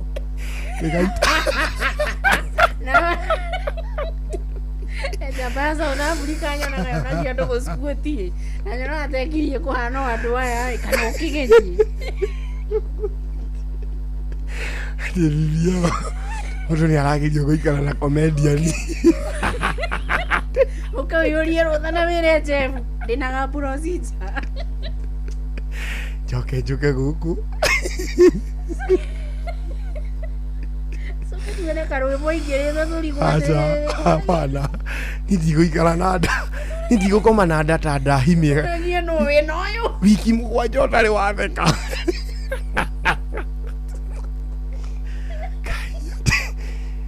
Rĩgaita Njamba South Africa nyonaga yonagia andũ gũsquat na nyonaga tekirie kũhana o andũ aya ĩ, kana ũkĩgerie. Atĩ BBL mũndũ nĩ aragerio gũikara na comedian. Ũkaũiyũrie rũtha na wĩre Jeff ndĩna gaburoci nja. Njoke njũke gũkũ. Coke tuone karwĩmbo ingĩrĩte tũrigwo Aca, hapana. Niĩ ndigũikara na nda. Niĩ ndigũkoma na nda ta ndahi mĩega. Ũragie nũ wĩna ũyũ. Wiki mũgwanja ũtarĩ watheka.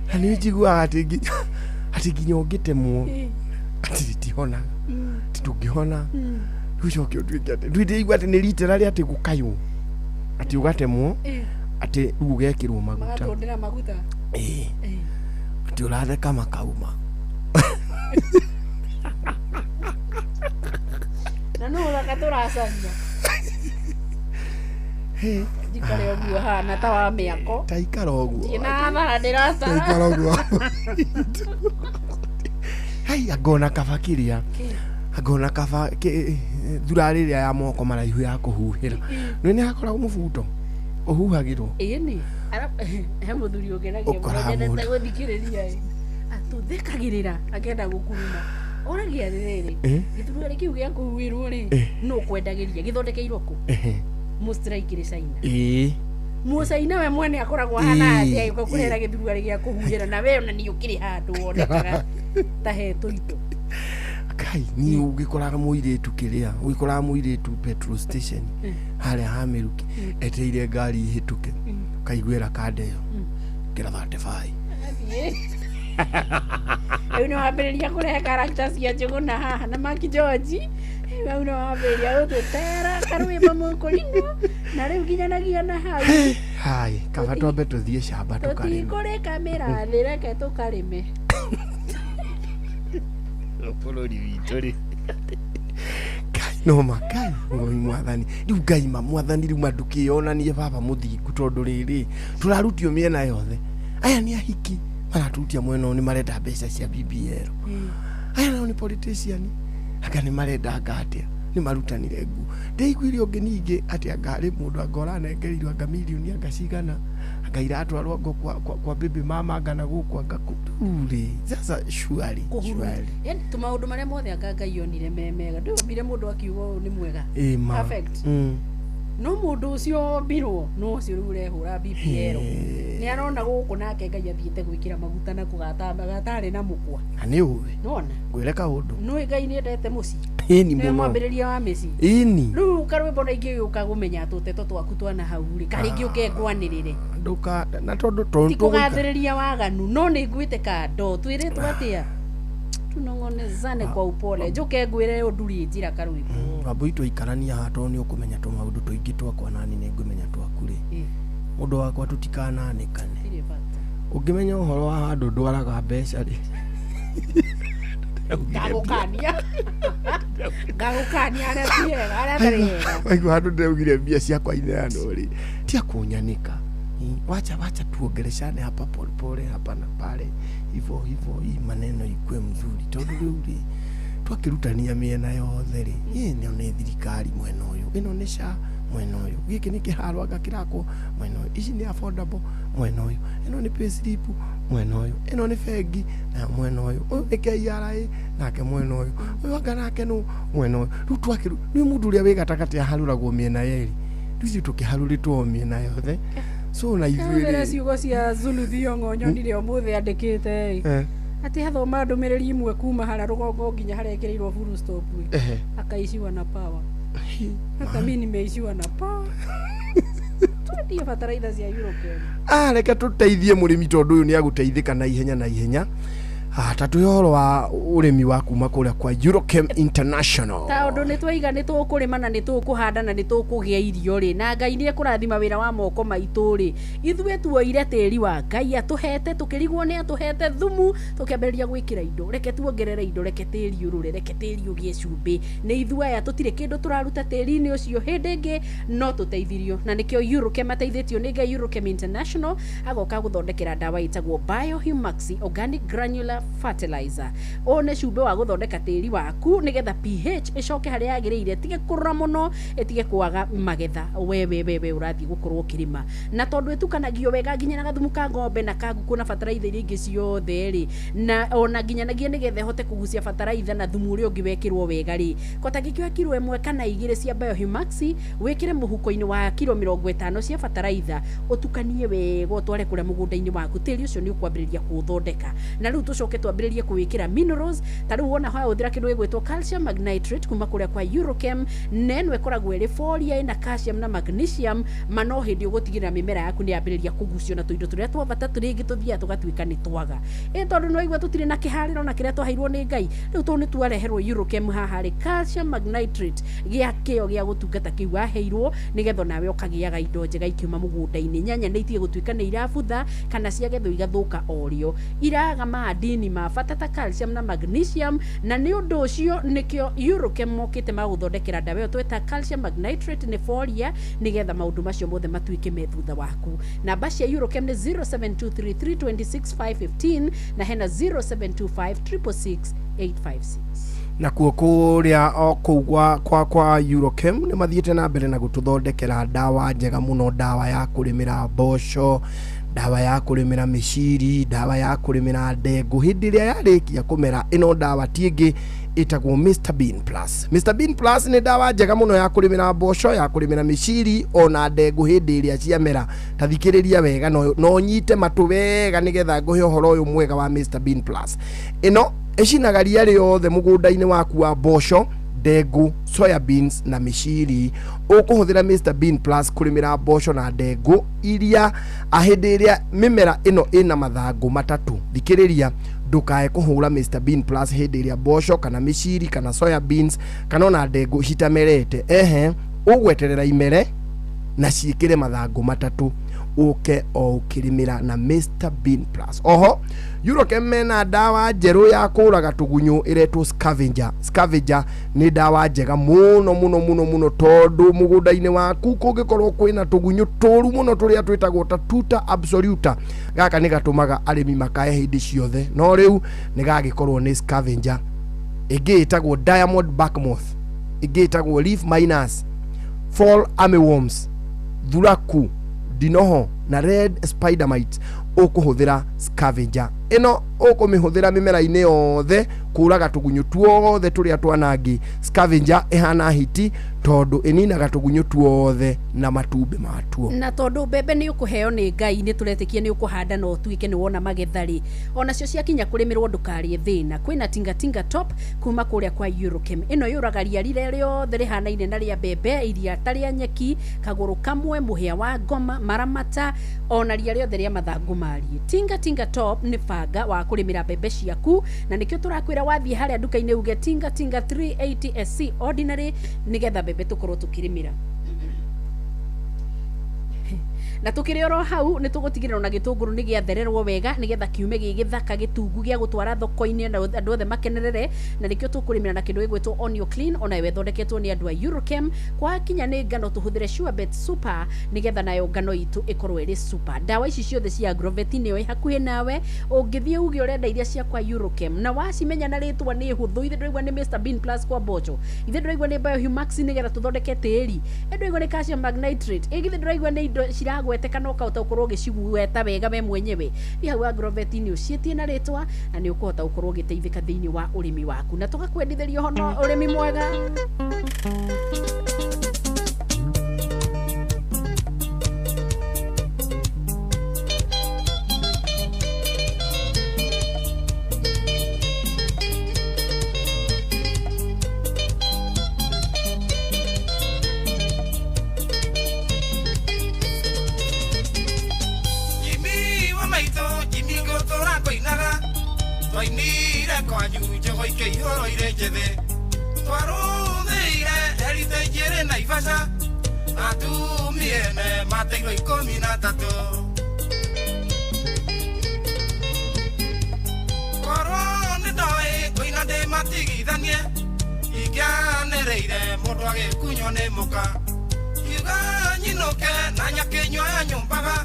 Na nĩ njiguaga atĩ nginya atĩ nginya ũngĩtemwo atĩ rĩtihonaga. Atĩ ndũngĩhona. Rĩu ũcoke ũtuĩke atĩ ndũĩ ndĩraigua atĩ nĩ ritera rĩa atĩ gũkaywo. Atĩ ũgatemwo atĩ rĩu ũgekĩrwo maguta. Magatũndĩra maguta. Ĩĩ. Atĩ ũratheka makauma. Na nũ ũthaka tũracaria. Njikare ũguo hana ta wa mĩako. Ta ikara ũguo. Ndirĩ na hathara ndĩracara. Ta ikara ũguo. Hai angona kaba kĩrĩa. Angona kaba thurarĩ ĩrĩa ya moko maraihu ya kũhuhĩra. Nĩ nĩ hakoragwo mũbuto ũhuhagĩrwo. Ĩni. He mũthuri ũngenagia mũno Ũkoraga nyendete mũndũ. gũthikĩrĩria ĩ. Atũthekagĩrĩra akenda gũkuruma. Oragia atĩrĩrĩ, Eh? gĩthurarĩ kĩu gĩa kũhuhĩrwo rĩ, Eh. nũ ũkwendagĩria? Gĩthondekeirwo kũ? Ehe. Mũstrike China. Ĩĩ. Mũcaina we mwene akoragwo ahana Ĩĩ. atĩa agĩũka kũrehera gĩthurarĩ gĩa kũhuhĩra na we ona nĩ ũkĩrĩ handũ wonekaga ta he tũito. Kai niĩ ũngĩkoraga mũirĩtu kĩrĩa ũngĩkoraga mũirĩtu petrol station harĩa ha Mĩrukĩ etereire ngari ihĩtũke ũkaiguĩra kanda ĩyo kĩra 35. Rĩu nĩ wambĩrĩria kũrehe character cia Njũgũna haha na Maki George. Rĩu hau nĩ wambĩrĩria gũtũtera karwĩmbo mũkũrinũ na rĩu nginyanagia na hau. Hai, kaba twambe tũthiĩ camba tũkarĩme. Tũtikũrĩka mĩrathĩ reke tũkarĩme. Bũrũri witũ rĩ. Ngai no ma Ngai ngoi mwathani rĩu Ngai ma mwathani rĩu ma ndũkĩonanie baba mũthingu tondũ rĩrĩ tũrarutio mĩena yothe aya nĩ ahiki maraturutia mwena ũyũ nĩ marenda mbeca cia BBL aya nao nĩ politician anga nĩ marenda anga atĩa nĩ marutanire ngu ndĩiguire ũngĩ ningĩ atĩ anga harĩ mũndũ anga ũranengerirwo anga mirioni anga cigana anga iratwarwo anga kwa baby mama anga na gũkũ anga kũ rĩu rĩ sasa surely surely Yaani tũmaũndũ marĩa mothe anga Ngai onire me mega ndũmbire mũndũ akiuga ũyũ nĩ mwega Ĩ ma. Perfect. No mũndũ ũcio wombirwo no ũcio rĩu ũrehũra BBL nĩ arona gũkũ nake Ngai athiĩte gwĩkĩra maguta na kũgatarĩ na mũkwa. Na nĩ ũĩ nona ngwĩre kaũndũ. Nĩ Ngai nĩ endete mũciĩ. Ĩni nĩwe mũno. Mwambĩrĩria wa mĩciĩ. Ĩni. Rĩu karwĩmbo na ingĩgĩũka gũmenya tũteto twaku twana hau rĩ, karĩngĩ ũke ngwanĩrĩre. Ndũka na tondũ tondũ Ti kũgathĩrĩria waganu, no nĩ nguĩte kando twĩrĩtwo atĩa, tunong'onezane kwa upole, njũke ngwĩre ũndurie njĩra karwĩmbo. Wambui, twaikarania haha, tondũ nĩ ũkũmenya tũmaũndũ tũingĩ twakwa nani nĩ ngũmenya twaku rĩ. Mũndũ wakwa, tũtikananĩkane. Tirĩ bata. Ũngĩmenya ũhoro wa handũ ndwaraga mbeca rĩ. Ngagũkania arĩa ti ega, arĩa atarĩ ega. Waigua handũ ndĩraugire mbia ciakwa ineanwo rĩ, tia kũnyanĩka. Wacha wacha tuongeleshane hapa polepole, hapa na pale, hivyo hivyo, hii maneno ikue mzuri, tondũ rĩu rĩ twakĩrutania mĩena yothe rĩ, ĩno nĩ thirikari mwena ũyũ, ĩno nĩ SHA mwena ũyũ, gĩkĩ nĩ kĩharo anga kĩrakwo mwena ũyũ, ici nĩ affordable mwena ũyũ, ĩno nĩ payslip mwena ũyũ, ĩno nĩ bengi na mwena ũyũ, ũyũ nĩ KRA nake mwena ũyũ, ũyũ anga nake nũ mwena ũyũ. Rĩu twakĩru nĩ mũndũ ũrĩa wĩ gatagatĩ aharũragwo mĩena yerĩ, rĩu ithuĩ tũkĩharũrĩtwo o mĩena yothe, so na ithuĩ Mbere rĩ ciugo cia Zulu Thiong'o nyonire ũmũthĩ andĩkĩte ĩ atĩ athoma ndũmĩrĩri imwe kuma harĩa rũgongo nginya harĩa ĩkĩrĩirwo full stop ĩ, akaishiwa na power. Hata mi nimeishiwa na power. Twendie bataraitha cia European. Ah, reke tũteithie mũrĩmi tondũ ũyũ nĩ agũteithĩka na ihenya na ihenya. Ah, ta twĩ ũhoro wa ũrĩmi wa kuma kũrĩa kwa Eurochem International. Tondũ nĩ twaiga nĩ tũkũrĩma na nĩ tũkũhanda na nĩ tũkũgĩa irio rĩ, na Ngai nĩ ekũrathima wĩra wa moko maitũ rĩ, ithuĩ tuoire tĩri wa Ngai atũhete, tũkĩrigwo nĩ atũhete thumu, tũkĩambĩrĩria gwĩkĩra indo. Reke tuongerere indo, reke tĩri ũrũre, reke tĩri ũgĩe cumbĩ. Nĩ ithuĩ aya tũtirĩ kĩndũ tũraruta tĩri-inĩ ũcio. Hĩndĩ ĩngĩ no tũteithirio, na nĩkĩo Eurochem ateithĩtio nĩ Ngai. Eurochem International agoka gũthondekera ndawa ĩtagwo Biohumaxi Organic Granular Fertilizer. Ũyũ nĩ cumbĩ wa gũthondeka tĩri waku nĩgetha pH ĩcoke harĩa yagĩrĩire, ĩtige kũrũra mũno, ĩtige kwaga magetha we ũrathiĩ gũkorwo ũkĩrĩma. Na tondũ ĩtukanagio wega nginya na gathumu ka ng'ombe na ka ngũkũ na bataraitha iria ingĩ ciothe rĩ, na ona nginyanagia nĩgetha ĩhote kũgucia bataraitha na thumu ũrĩa ũngĩ wekĩrwo wega rĩ, kota gĩkĩoya kiro 1 kana 2 cia Biohumaxi, wĩkĩre mũhuko-inĩ wa kiro 50 cia bataraitha, ũtukanie wega, ũtware kũrĩa mũgũnda-inĩ waku. Tĩri ũcio nĩ ũkwambĩrĩria kũũthondeka. Na rĩu tũcoke twambĩrĩrie kũwĩkĩra minerals. Ta rĩu wona wahũthĩra kĩndũ gĩgwĩtwo calcium magnitrate kuma kũrĩa kwa Eurochem, na ĩno ĩkoragwo ĩrĩ folia ĩna calcium na magnesium, ma no hĩndĩ ũgũtigĩrĩra mĩmera yaku nĩ yambĩrĩria kũgucio na tũindo tũrĩa twa bata rĩngĩ tũthiaga tũgatuĩka nĩ twaga. Ĩ tondũ nĩ waigua tũtirĩ na kĩharĩro na kĩrĩa twaheirwo nĩ Ngai, rĩu tondũ nĩ twareherwo Eurochem haha rĩ, calcium magnitrate gĩa kĩo gĩa gũtungata kĩu waheirwo, nĩgetha nawe ũkagĩaga indo njega ikiuma mũgũnda-inĩ. Nyanya nĩ itige gũtuĩka nĩ irabutha kana ciagethwo igathũka orĩo, iraga madini ma bata ta calcium na magnesium. Na nĩ ũndũ ũcio nĩkĩo Eurochem mokĩte magũthondekera ndawa ĩyo tweta calcium magnitrate, nĩ folia, nĩgetha maũndũ macio mothe matuĩke me thutha waku. Namba cia Eurochem nĩ 0723326515 na hena 0725666856. Nakuo kũrĩa o kũu kwa Eurochem nĩ mathiĩte na mbere na gũtũthondekera ndawa njega mũno, ndawa ya kũrĩmĩra mboco, ndawa ya kũrĩmĩra mĩciri, ndawa ya kũrĩmĩra ndengũ hĩndĩ ĩrĩa yarĩkia kũmera. Ĩno ndawa ti ĩngĩ, ĩtagwo Mr Bean Plus. Mr Bean Plus nĩ ndawa njega mũno ya kũrĩmĩra mboco, ya kũrĩmĩra mĩciri ona ndengũ hĩndĩ ĩrĩa ciamera. Ta thikĩrĩria wega no nyite matũ wega nĩgetha ngũhe ũhoro ũyũ mwega wa Mr Bean Plus. Ĩno ĩcinaga ria rĩothe mũgũnda-inĩ waku wa mboco, ndengũ, soya beans na mĩciri. Ũkũhũthĩra Mr Bean Plus kũrĩmĩra mboco na ndengũ iria hĩndĩ ĩrĩa mĩmera ĩno ĩna mathangũ matatũ. Thikĩrĩria, ndũkae kũhũra Mr Bean Plus hĩndĩ ĩrĩa mboco kana mĩciri kana soya beans kana ona ndengũ citamerete. Ehe, ũgweterera imere na ciĩkĩre mathangũ matatũ, ũke o ũkĩrĩmĩra na Mr Bean Plus. Oho Eurochem mena ndawa njerũ ya kũraga tũgunyũ ĩretwo Scavenger. Scavenger nĩ ndawa njega mũno mũno mũno mũno, tondũ mũgũnda-inĩ waku kũngĩkorwo kwĩna tũgunyũ tũru mũno tũrĩa twĩtagwo ta tuta absoluta, gaka nĩ gatũmaga arĩmi makae hĩndĩ ciothe, no rĩu nĩ gagĩkorwo nĩ Scavenger. Ĩngĩ ĩtagwo Diamond Backmoth, ĩngĩ ĩtagwo Leaf Miners, Fall Armyworms, Thuraku, Dinoho na Red Spider Mite. Ũkũhũthĩra Scavenger. Ĩno ũkũmĩhũthĩra mĩmera-inĩ yothe kũraga tũgunyũ tuothe tũrĩa twanangi. Scavenger ĩhana hiti tondũ ĩninaga tũgunyũ tuothe na matumbĩ matuo. Na tondũ mbembe nĩ ũkũheo nĩ Ngai, nĩ tũretĩkia nĩ ũkũhanda na ũtuĩke nĩ wona magetha rĩ, onacio ciakinya kũrĩmĩrwo ndũkarĩe thĩna. Kwĩna tingatinga top kuma kũrĩa kwa Eurochem. Ĩno yũraga ria rĩrĩa rĩothe rĩhanaine na rĩa mbembe, iria ta rĩa nyeki, kagũrũ kamwe, mũhĩa wa ngoma, maramata, ona ria rĩothe rĩa mathangũ mariĩ. Tingatinga top nĩ banga wa kũrĩmĩra mbembe ciaku, na nĩkĩo tũrakwĩra wathiĩ harĩa nduka-inĩ uge tingatinga 380 SC ordinary, nĩgetha mbembe tũkorwo tũkĩrĩmĩra. Na tukiri oro hau nĩ tũgũtigĩrĩra ona gĩtũngũrũ nĩ gĩathererwo wega nĩgetha kiume gĩ gĩthaka gĩtungu gĩa gũtwara thoko-inĩ na andũ othe makenerere, na nĩkĩo tũkũrĩmĩra na kĩndũ gĩgwĩtwo Onio Clean, ona yo ĩthondeketwo nĩ andũ a Eurochem. Kwa kinya nĩ ngano tũhũthĩre Surebet Super nĩgetha nayo ngano itũ ĩkorwo ĩrĩ super. Ndawa ici ciothe cia Agrovet nĩyo ĩ hakuhĩ nawe, ũngĩthiĩ uge ũrenda iria cia kwa Eurochem na wacimenya na rĩtwa nĩ hũthũ. Ithe ndũraigua nĩ Mr Bean Plus kwa mboco, ithe ndũraigua nĩ Biohumax nĩgetha tũthondeke tĩri, ndũraigua nĩ calcium magnitrate, ĩgithĩ ndũraigua nĩ indo ciragweteka na ũkahota gũkorwo ũgĩcigweta wega we mwenyewe. Thiĩ hau Agrovet nĩ ũciĩtie na rĩtwa na nĩ ũkũhota gũkorwo ũgĩteithĩka thĩinĩ wa ũrĩmi waku, na tũgakwendithĩria ũhoro ũrĩmi mwega. Jimmy wa maitũ, Jimmy ngũtũra ngũinaga, twainire kwanyu njogo ikĩihũrwo irĩ njĩthĩ, twarũthĩire heritage ĩrĩ Naivasha, atumia ene mateirwo 13. Korwo nĩ ndoĩ ngũina ndĩmatigithanie, ingĩanĩrĩire mũndũ agĩkunywo nĩ mũka, kiuga nyinũke na nyakĩnyua ya nyũmbaga,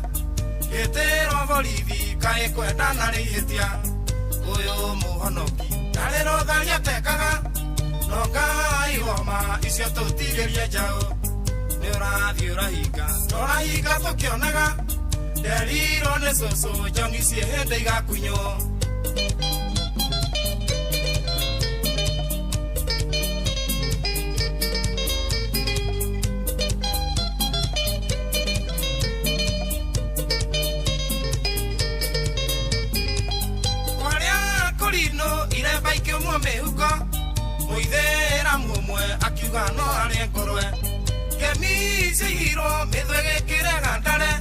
gĩtĩrwo borithi kaĩ kwendana rĩ ihĩtia. Ũyũ mũhonoki ndarĩ rũtharia atekaga, no Ngai woma icio tũtigĩrie njaũ. Nĩ ũrathiĩ ũrahinga, tũrahinga tũkĩonaga, nderirwo nĩ cũcũ njongi ciĩ hĩndĩ igakunywo. Kwarĩa kũrinũ iremba ikĩũmwo mĩhuko, mũithĩramu ũmwe akiuga no arĩe ngũrwe, ngemi ciaigirwo mĩthwe gĩkĩrega ndare,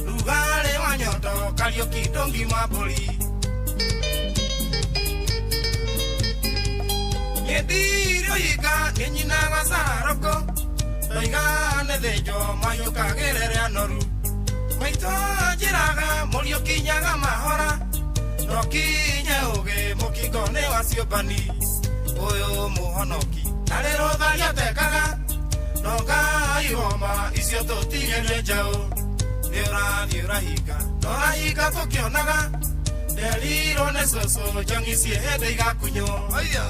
rugarĩ wa nyondo Kariũki ndũngima mbũri. Niĩ ndirĩ ũhinga nĩ nyinaga cararũkũ, ndoiga nĩ thĩnjwo mahiũkagĩre anoru, maitũ anjĩraga mũriũ kinyaga mahora, no kinye ũgĩ mũkingo nĩ wa ciũmbani. Ũyũ mũhonoki ndarĩ rũtharia atekaga, no Ngai woma icio tũtigĩrie njaũ. Nĩ ũrathiĩ ũrahinga, tũrahinga tũkĩonaga, nderirwo nĩ cũcũ njongi ciĩ hĩndĩ igakunywo. Aya.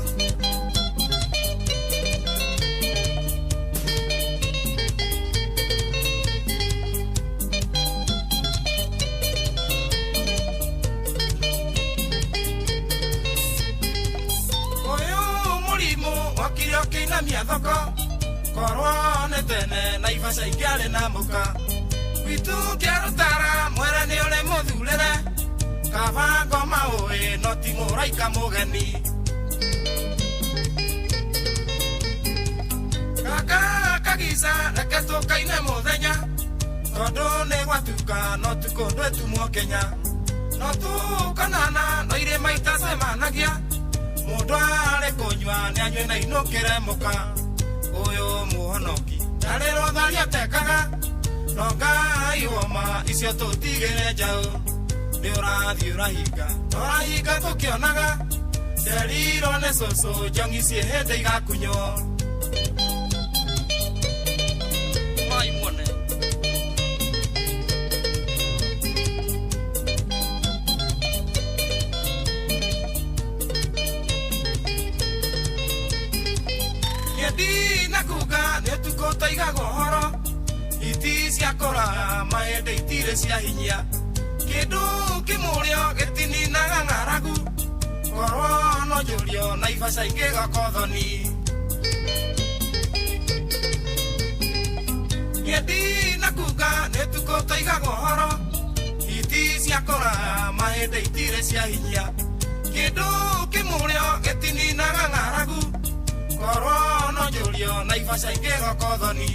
Ũyũ mũrimũ wokire ũkĩinamia thoko, korwo nĩ tene Naivasha ingĩarĩ na mũka, gwitũ kĩarũtara mwere nĩ ũrĩ mũthurĩre, kaba ngoma ũĩ no ti mũraika mũgeni. Kaka kagica reke tũkaine mũthenya, tondũ nĩ gwatuka no tukũ ndwĩtumwo Kenya, no tũkonana no irĩma itacemanagia, mũndũ arĩ kũnyua nĩ anyue na inũkĩre mũka. Ũyũ mũhonoki ndarĩ rũtharia atekaga, no Ngai woma icio tũtigĩre njaũ. Nĩ ũrathiĩ ũrahinga, tũrahinga tũkĩonaga, nderirwo nĩ cũcũ njongi ciĩ hĩndĩ igakunywo. Mai muone. Niĩ ndinakuga nĩ ũtukũ tũigaga ũhoro, iti cia kũraya mahĩndĩ itirĩ cia hinya, Kĩndũ kĩmũrĩo gĩtininaga ng'aragu korwo no njũrio na ibaca ingĩgokothoni Nyendi na kuga nĩ tukũ tũigaga ũhoro hiti cia kũraya mahĩndĩ itirĩ cia hinya kĩndũ kĩmũrĩo gĩtininaga ng'aragu korwo no njũrio na ibaca ingĩgokothoni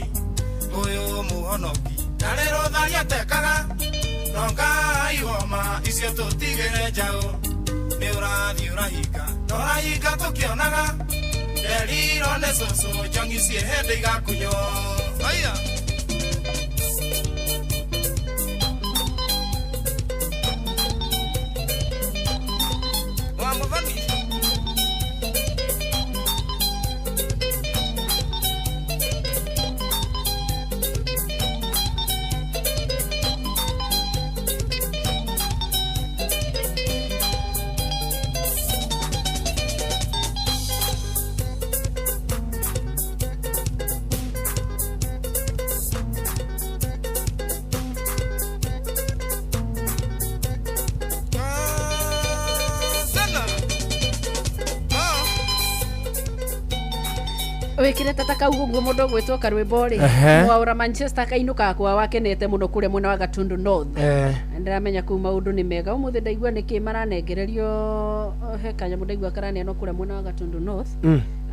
ũyũ mũhonoki ndarĩ rũtharia atekaga no Ngai woma icio tũtigĩre njaũ nĩ ũrathiĩ ũrahinga na ũrahinga tũkĩonaga nderirwo nĩ cũcũ njongi ciĩ hĩndĩ igakunywo aya wa Mũthoni wikire tata kau guo mundu gwitwo karwimbo ri mwaura Manchester kainuka kwa wakenete muno kuria mwena wa Gatundu North. Ndiramenya kuu maundu ni mega umuthi ndaigua niki maranengererio he kanyamũ ndaigua karaneanwo kuria mwena wa Gatundu North.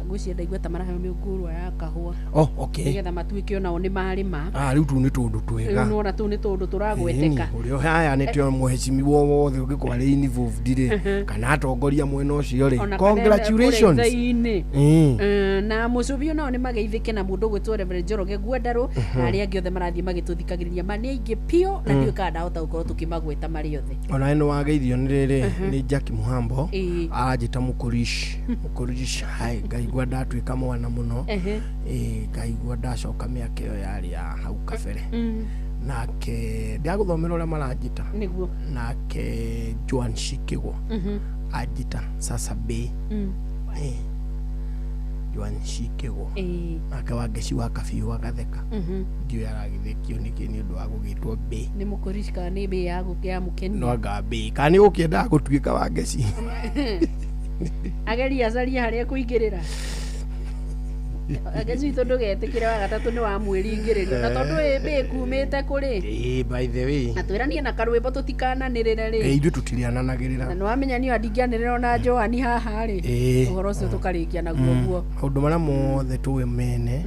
Ngwĩciria ndaigua ta maraheo mĩũngũrwa ya kahũa. Oh, okay. Nĩgetha matuĩke onao nĩ marĩma. Rĩu tũu nĩ tũndũ twega. Rĩu nĩwona tũu nĩ tũndũ tũragweteka. Ũrĩa ũheanĩte mũhecimiwa wothe ũngĩkorwo arĩ involved rĩ kana atongoria mwena ũcio rĩ, congratulations. Na mũcũbio nao nĩ mageithĩke na mũndũ ũgwĩtwo Reverend Njoroge Gwendarũ na arĩa angĩ othe marathiĩ magĩtũthikagĩrĩria ma nĩ aingĩ piũ na ndiũĩ kana ndahota gũkorwo tũkĩmagweta marĩ othe. Ona nĩ wageithio nĩ rĩrĩ nĩ Jackie Muhambo aranjĩta mũkũrish mũkũrish hai ngaigua ndatuĩka mwana mũno ngaigua ndacoka mĩaka ĩyo yarĩ ya hau kabere. Nake ndagũthomera ũrĩa maranjĩta nĩguo nake Joan Shikigwa anjĩta sasa B Joan Shikigwa nake Wangeci wa Kabiũ agatheka ndiũĩ aragĩthekio nĩkĩ nĩ ũndũ wa gũgĩtwo B nĩ mũkũrish kana nĩ B ya mũkeni no anga B kana nĩ gũkĩendaga gũtuĩka Wangeci ageria acarie harĩa kũingĩrĩra ageci witũ ndũgetĩkĩre wa gatatũ nĩ wa mwĩringĩrĩrio na tondũ ĩ B kumĩte kũrĩ by the way na twĩranie na karwĩmbo tũtikananĩrĩre rĩ ithuĩ tũtiriananagĩrĩra na nĩwamenya niĩ ndingĩanĩrĩra ona Joani haha rĩ ũhoro ũcio tũkarĩkia naguo guo maũndũ marĩa mothe tũĩ mene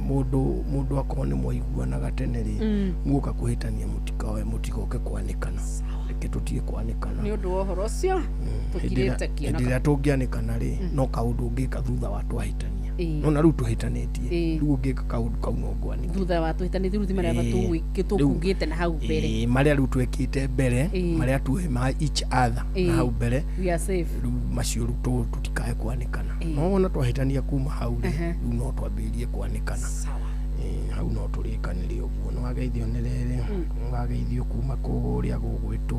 mũndũ akorwo nĩ mwaiguanaga tene rĩ muoka kũhĩtania mũtikaoe mũtigoke kwanĩkana reke tũtige kwanĩkana nĩ ũndũ wa ũhoro ũcio tũkirĩte kĩona hĩndĩ ĩrĩa tũngĩanĩkana rĩ no kaũndũ ũngĩka thutha wa twahĩtania no na rĩu tũhĩtanĩtie rĩu ũngĩka kaũndũ kau no ngwanĩke thutha wa tũhĩtanĩtie rĩu ti marĩa tũkugĩte na hau mbere marĩa rĩu twekĩte mbere marĩa tuĩ ma each other na hau mbere we are safe rĩu macio rĩu tũtikae kwanĩkana no wona twahĩtania kuma hau rĩ rĩu no twambĩrĩrie kwanĩkana hau no tũrĩkanĩre ũguo nĩ wageithio nĩ rĩrĩ nĩ wageithio kuma kũrĩa gũgwĩtwo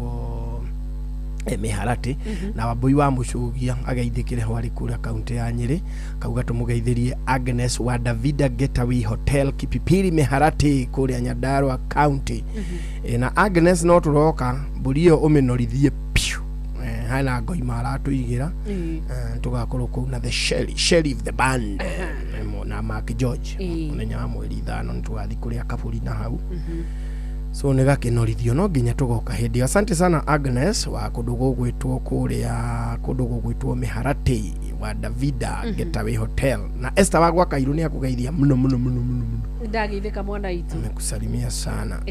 Mĩharatĩ na Wambui wa Mũcũgia ageithĩkĩre ho arĩ kũrĩa kaunti ya Nyĩrĩ kauga tũmũgeithĩrie Agnes wa Davida Getaway Hotel Kipipiri Mĩharatĩ kũrĩa Nyandarua County. Na Agnes no tũroka mbũri ĩyo ũmĩnorithie piũ hena ngoima aratũigĩra tũgakorwo kũu na the Sheriff the band na Mark George mũthenya wa mweri 5 nĩ tũgathiĩ kũrĩa kabũri na hau so nĩ gakĩnorithio no nginya tũgoka hĩndĩ ĩyo. Asante sana Agnes wa kũndũ gũgwĩtwo kũrĩa kũndũ gũgwĩtwo Mĩharatĩ wa Davida Getaway Hotel na Esther wa gwa Kairũ nĩ akũgeithia mũno mũno mũno mũno mũno ndageithĩka mwana witũ amekusalimia sana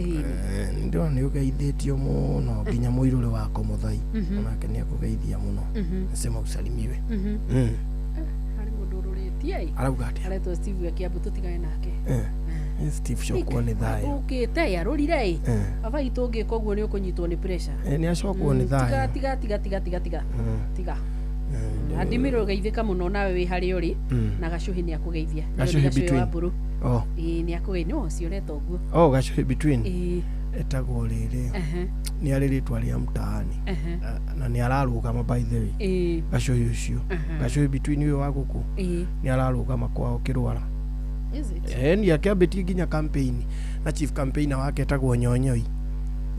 ndio nĩ ũgeithĩtio mũno nginya mũirũrĩ wako Mũthai onake nĩ akũgeithia mũno nasema usalimiwe harĩ mũndũ ũrũrĩtie arauga atĩa aretwo Steve wa Kiambu tũtigane nake Steve cokwo nĩ thayũ ũkĩte arũrire baba itũ ũngĩka ũguo nĩ ũkũnyitwo nĩ pressure nĩ acokwo nĩ thayũ tiga tiga tiga tiga tiga tiga Andimiro geithĩka mũno nawe wĩ harĩa ũrĩ na Gacuhi nĩ akũgeithia Gacuhi between wa mbũrũ nĩ akũgeithia no ũcio ũreta ũguo oh Gacuhi between etagwo rĩrĩ nĩ arĩ rĩtwa rĩa mtaani na nĩ ararũgama by the way Gacuhi ũcio Gacuhi between ũyũ wa gũkũ nĩ ararũgama kwao Kĩrwara nĩ akĩambĩtie nginya campaign na chief campaigner wake etagwo Nyonyoi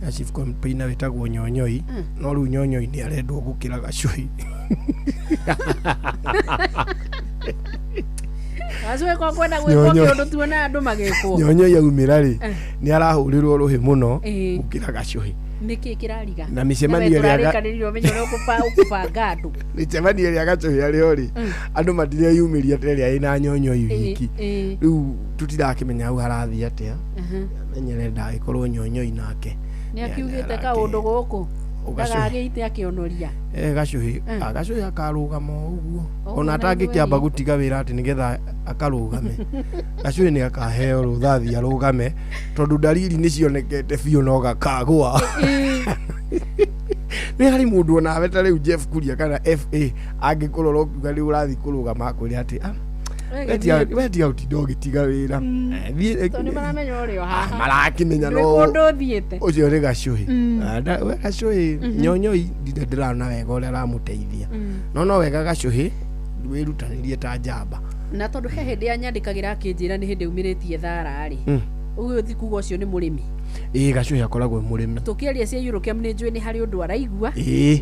Ya chief campaigner wĩtagwo Nyonyoi. No rĩu Nyonyoi nĩ arendwo gũkĩra Gacuhi. Gacuhi ko kwenda gwĩkwo kĩũndũ tuona andũ magĩkwo. Nyonyoi yaumĩra rĩ, nĩ arahũrĩrwo rũhĩ mũno gũkĩra Gacuhi. Nĩkĩ kĩrariga? Na mĩcemanio ĩrĩa ũrarĩkanĩrire ũmenye ũrĩa ũkũbanga andũ. Mĩcemanio ĩrĩa Gacuhi arĩ ho rĩ, andũ matireyumĩria ta ĩrĩa ĩna Nyonyoi wiki. Rĩu tũtirakĩmenya hau harathiĩ atĩa. Menyere ndagĩkorwo Nyonyoi nake. Nĩ akiugĩte kaũndũ gũkũ. Ndagagĩite akĩonoria. Gacuhi, Gacuhi akarũgama o ũguo. Ona atangĩkĩamba gũtiga wĩra atĩ nĩgetha akarũgame. Gacuhi nĩ akaheo rũthathi arũgame tondũ dalili nĩ cionekete biũ no gakagũa. Nĩ harĩ mũndũ onawe ta rĩu Jeff Kuria kana FA angĩkũrora ũkiuga rĩu ũrathiĩ kũrũgama akwĩre atĩ we tiga gũtinda ũgĩtiga wĩra. Tondũ nĩ maramenya ũrĩ o haha. Marakĩmenya no kũndũ ũthiĩte. Ũcio nĩ Gacuhi. We Gacuhi Nyonyoi ndirĩ ndĩrona wega ũrĩa aramũteithia. No wega Gacuhi wĩrutanĩrie ta njamba. Na tondũ he hĩndĩ anyandĩkagĩra akĩnjĩra nĩ hĩndĩ aumĩrĩtie thara rĩ. Ũguo ti kuga ũcio nĩ mũrĩmi. Ĩĩ Gacuhi akoragwo e mũrĩmi. Tũkĩaria cia Eurochem nĩ njũĩ nĩ harĩ ũndũ araigua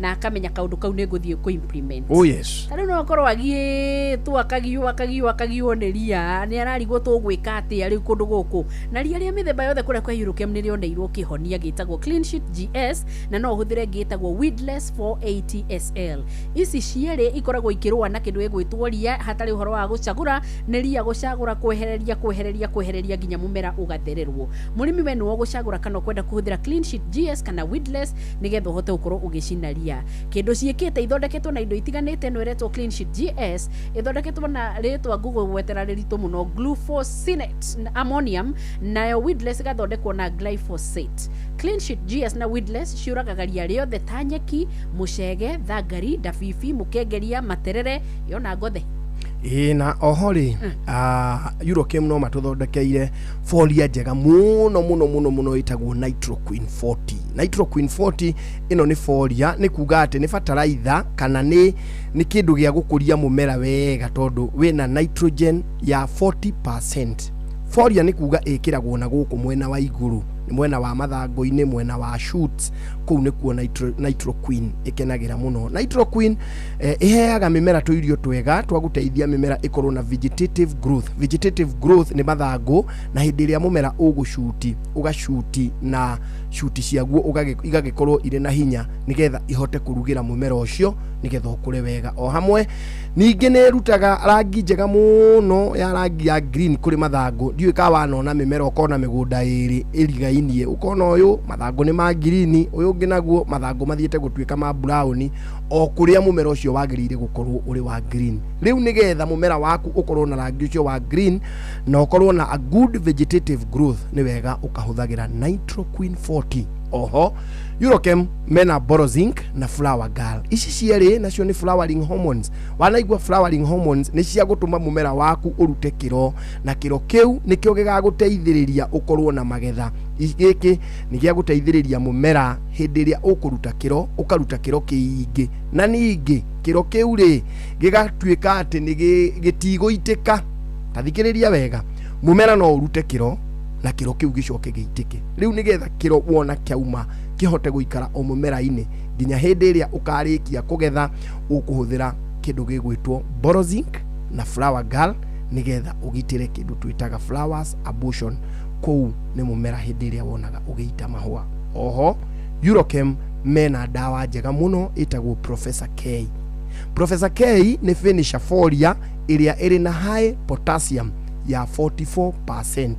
na akamenya kaũndũ kau nĩ ngũthiĩ kũ implement. Oh yes. Ta rĩu no akorwo agiĩtwo akagio akagio akagio nĩ ria, nĩ ararigwo tũgwĩka atĩa rĩu kũndũ gũkũ. Na ria rĩa mĩthemba yothe kũrĩa kwa Eurochem nĩ rĩoneirwo kĩhonia gĩtagwo Clean Sheet GS na no ũhũthĩre gĩtagwo Weedless 480 SL. Ici cierĩ ikoragwo ikĩrũa na kĩndũ gĩgwĩtwo ria hatarĩ ũhoro wa gũcagũra, nĩ ria gũcagũra kwehereria kwehereria kwehereria nginya mũmera ũgathererwo. Mũrĩmi we nĩwe ũgũcagũra kana ũkwenda kũhũthĩra Clean Sheet GS kana Weedless nĩgetha ũhote gũkorwo ũgĩcina ria. Kĩndũ ciĩkĩte ithondeketwo na indo itiganĩte no ĩretwo Clean Sheet GS ĩthondeketwo na rĩtwa ngũgwetera rĩritũ mũno glufosinate ammonium, nayo Weedless ĩgathondekwo na glyphosate. Clean Sheet GS na Weedless ciũragaga ria rĩothe ta nyeki, mũcege, thangari, ndabibi, mũkengeria, materere yona ngothe. Ĩĩ na oho rĩ, Eurochem no matũthondekeire folia njega mũno mũno mũno mũno ĩtagwo Nitroquin 40. Nitroquin 40 ĩno nĩ folia, nĩ kuga atĩ nĩ bataraitha kana nĩ kĩndũ gĩa gũkũria mũmera wega tondũ wĩna nitrogen ya 40%. Folia nĩ kuga ĩkĩragwo na gũkũ mwena wa igũrũ, nĩ mwena wa mathangũ-inĩ, mwena wa shoots, kũu nĩkuo Nitroquin ĩkenagĩra mũno. Nitroquin ĩheaga mĩmera tũirio twega twa gũteithia mĩmera ĩkorwo na vegetative growth. Vegetative growth nĩ mathangũ, na hĩndĩ ĩrĩa mũmera ũgũcuti, ũgacuti na cuti ciaguo igagĩkorwo irĩ na hinya nĩgetha ihote kũrugĩra mũmera ũcio nĩgetha ũkũre wega. O hamwe ningĩ nĩ ĩrutaga rangi njega mũno ya rangi ya green kũrĩ mathangũ. Ndiũĩ kana wanona mĩmera ũkona mĩgũnda ĩrĩ ĩrigainie, ũkona ũyũ mathangũ nĩ ma green, ũyũ ũngĩ naguo mathangũ mathiĩte gũtuĩka ma brown, o kũrĩa mũmera ũcio wagĩrĩire gũkorwo ũrĩ wa green. Rĩu nĩgetha mũmera waku ũkorwo na rangi ũcio wa green na ũkorwo na a good vegetative growth, nĩ wega ũkahũthagĩra Nitroquin 40. Oho Eurochem mena Borozinc na Flower Girl. Ici cierĩ nacio nĩ flowering hormones. Wanaigua flowering hormones nĩ cia gũtũma mũmera waku ũrute kĩro, na kĩro kĩu nĩkĩo gĩgagũteithĩrĩria ũkorwo na magetha. Gĩkĩ nĩ gĩa gũteithĩrĩria mũmera hĩndĩ ĩrĩa ũkũruta kĩro, ũkaruta kĩro kĩingĩ, na ningĩ kĩro kĩu rĩ gĩgatuĩka atĩ nĩ gĩtigũitĩka. Ta thikĩrĩria wega, mũmera no ũrute kĩro na kĩro kĩu gĩcoke gĩitĩke. Rĩu nĩgetha kĩro wona kĩauma kĩhote gũikara o mũmera-inĩ nginya hĩndĩ ĩrĩa ũkarĩkia kũgetha, ũkũhũthĩra kĩndũ gĩgwĩtwo Borozinc na Flower Girl nĩgetha ũgitĩre kĩndũ twĩtaga flowers abortion. Kũu nĩ mũmera hĩndĩ ĩrĩa wonaga ũgĩita mahũa. Oho Eurochem mena ndawa njega mũno ĩtagwo Professor K. Professor K nĩ finisher folia ĩrĩa ĩrĩ na high potassium ya 44%.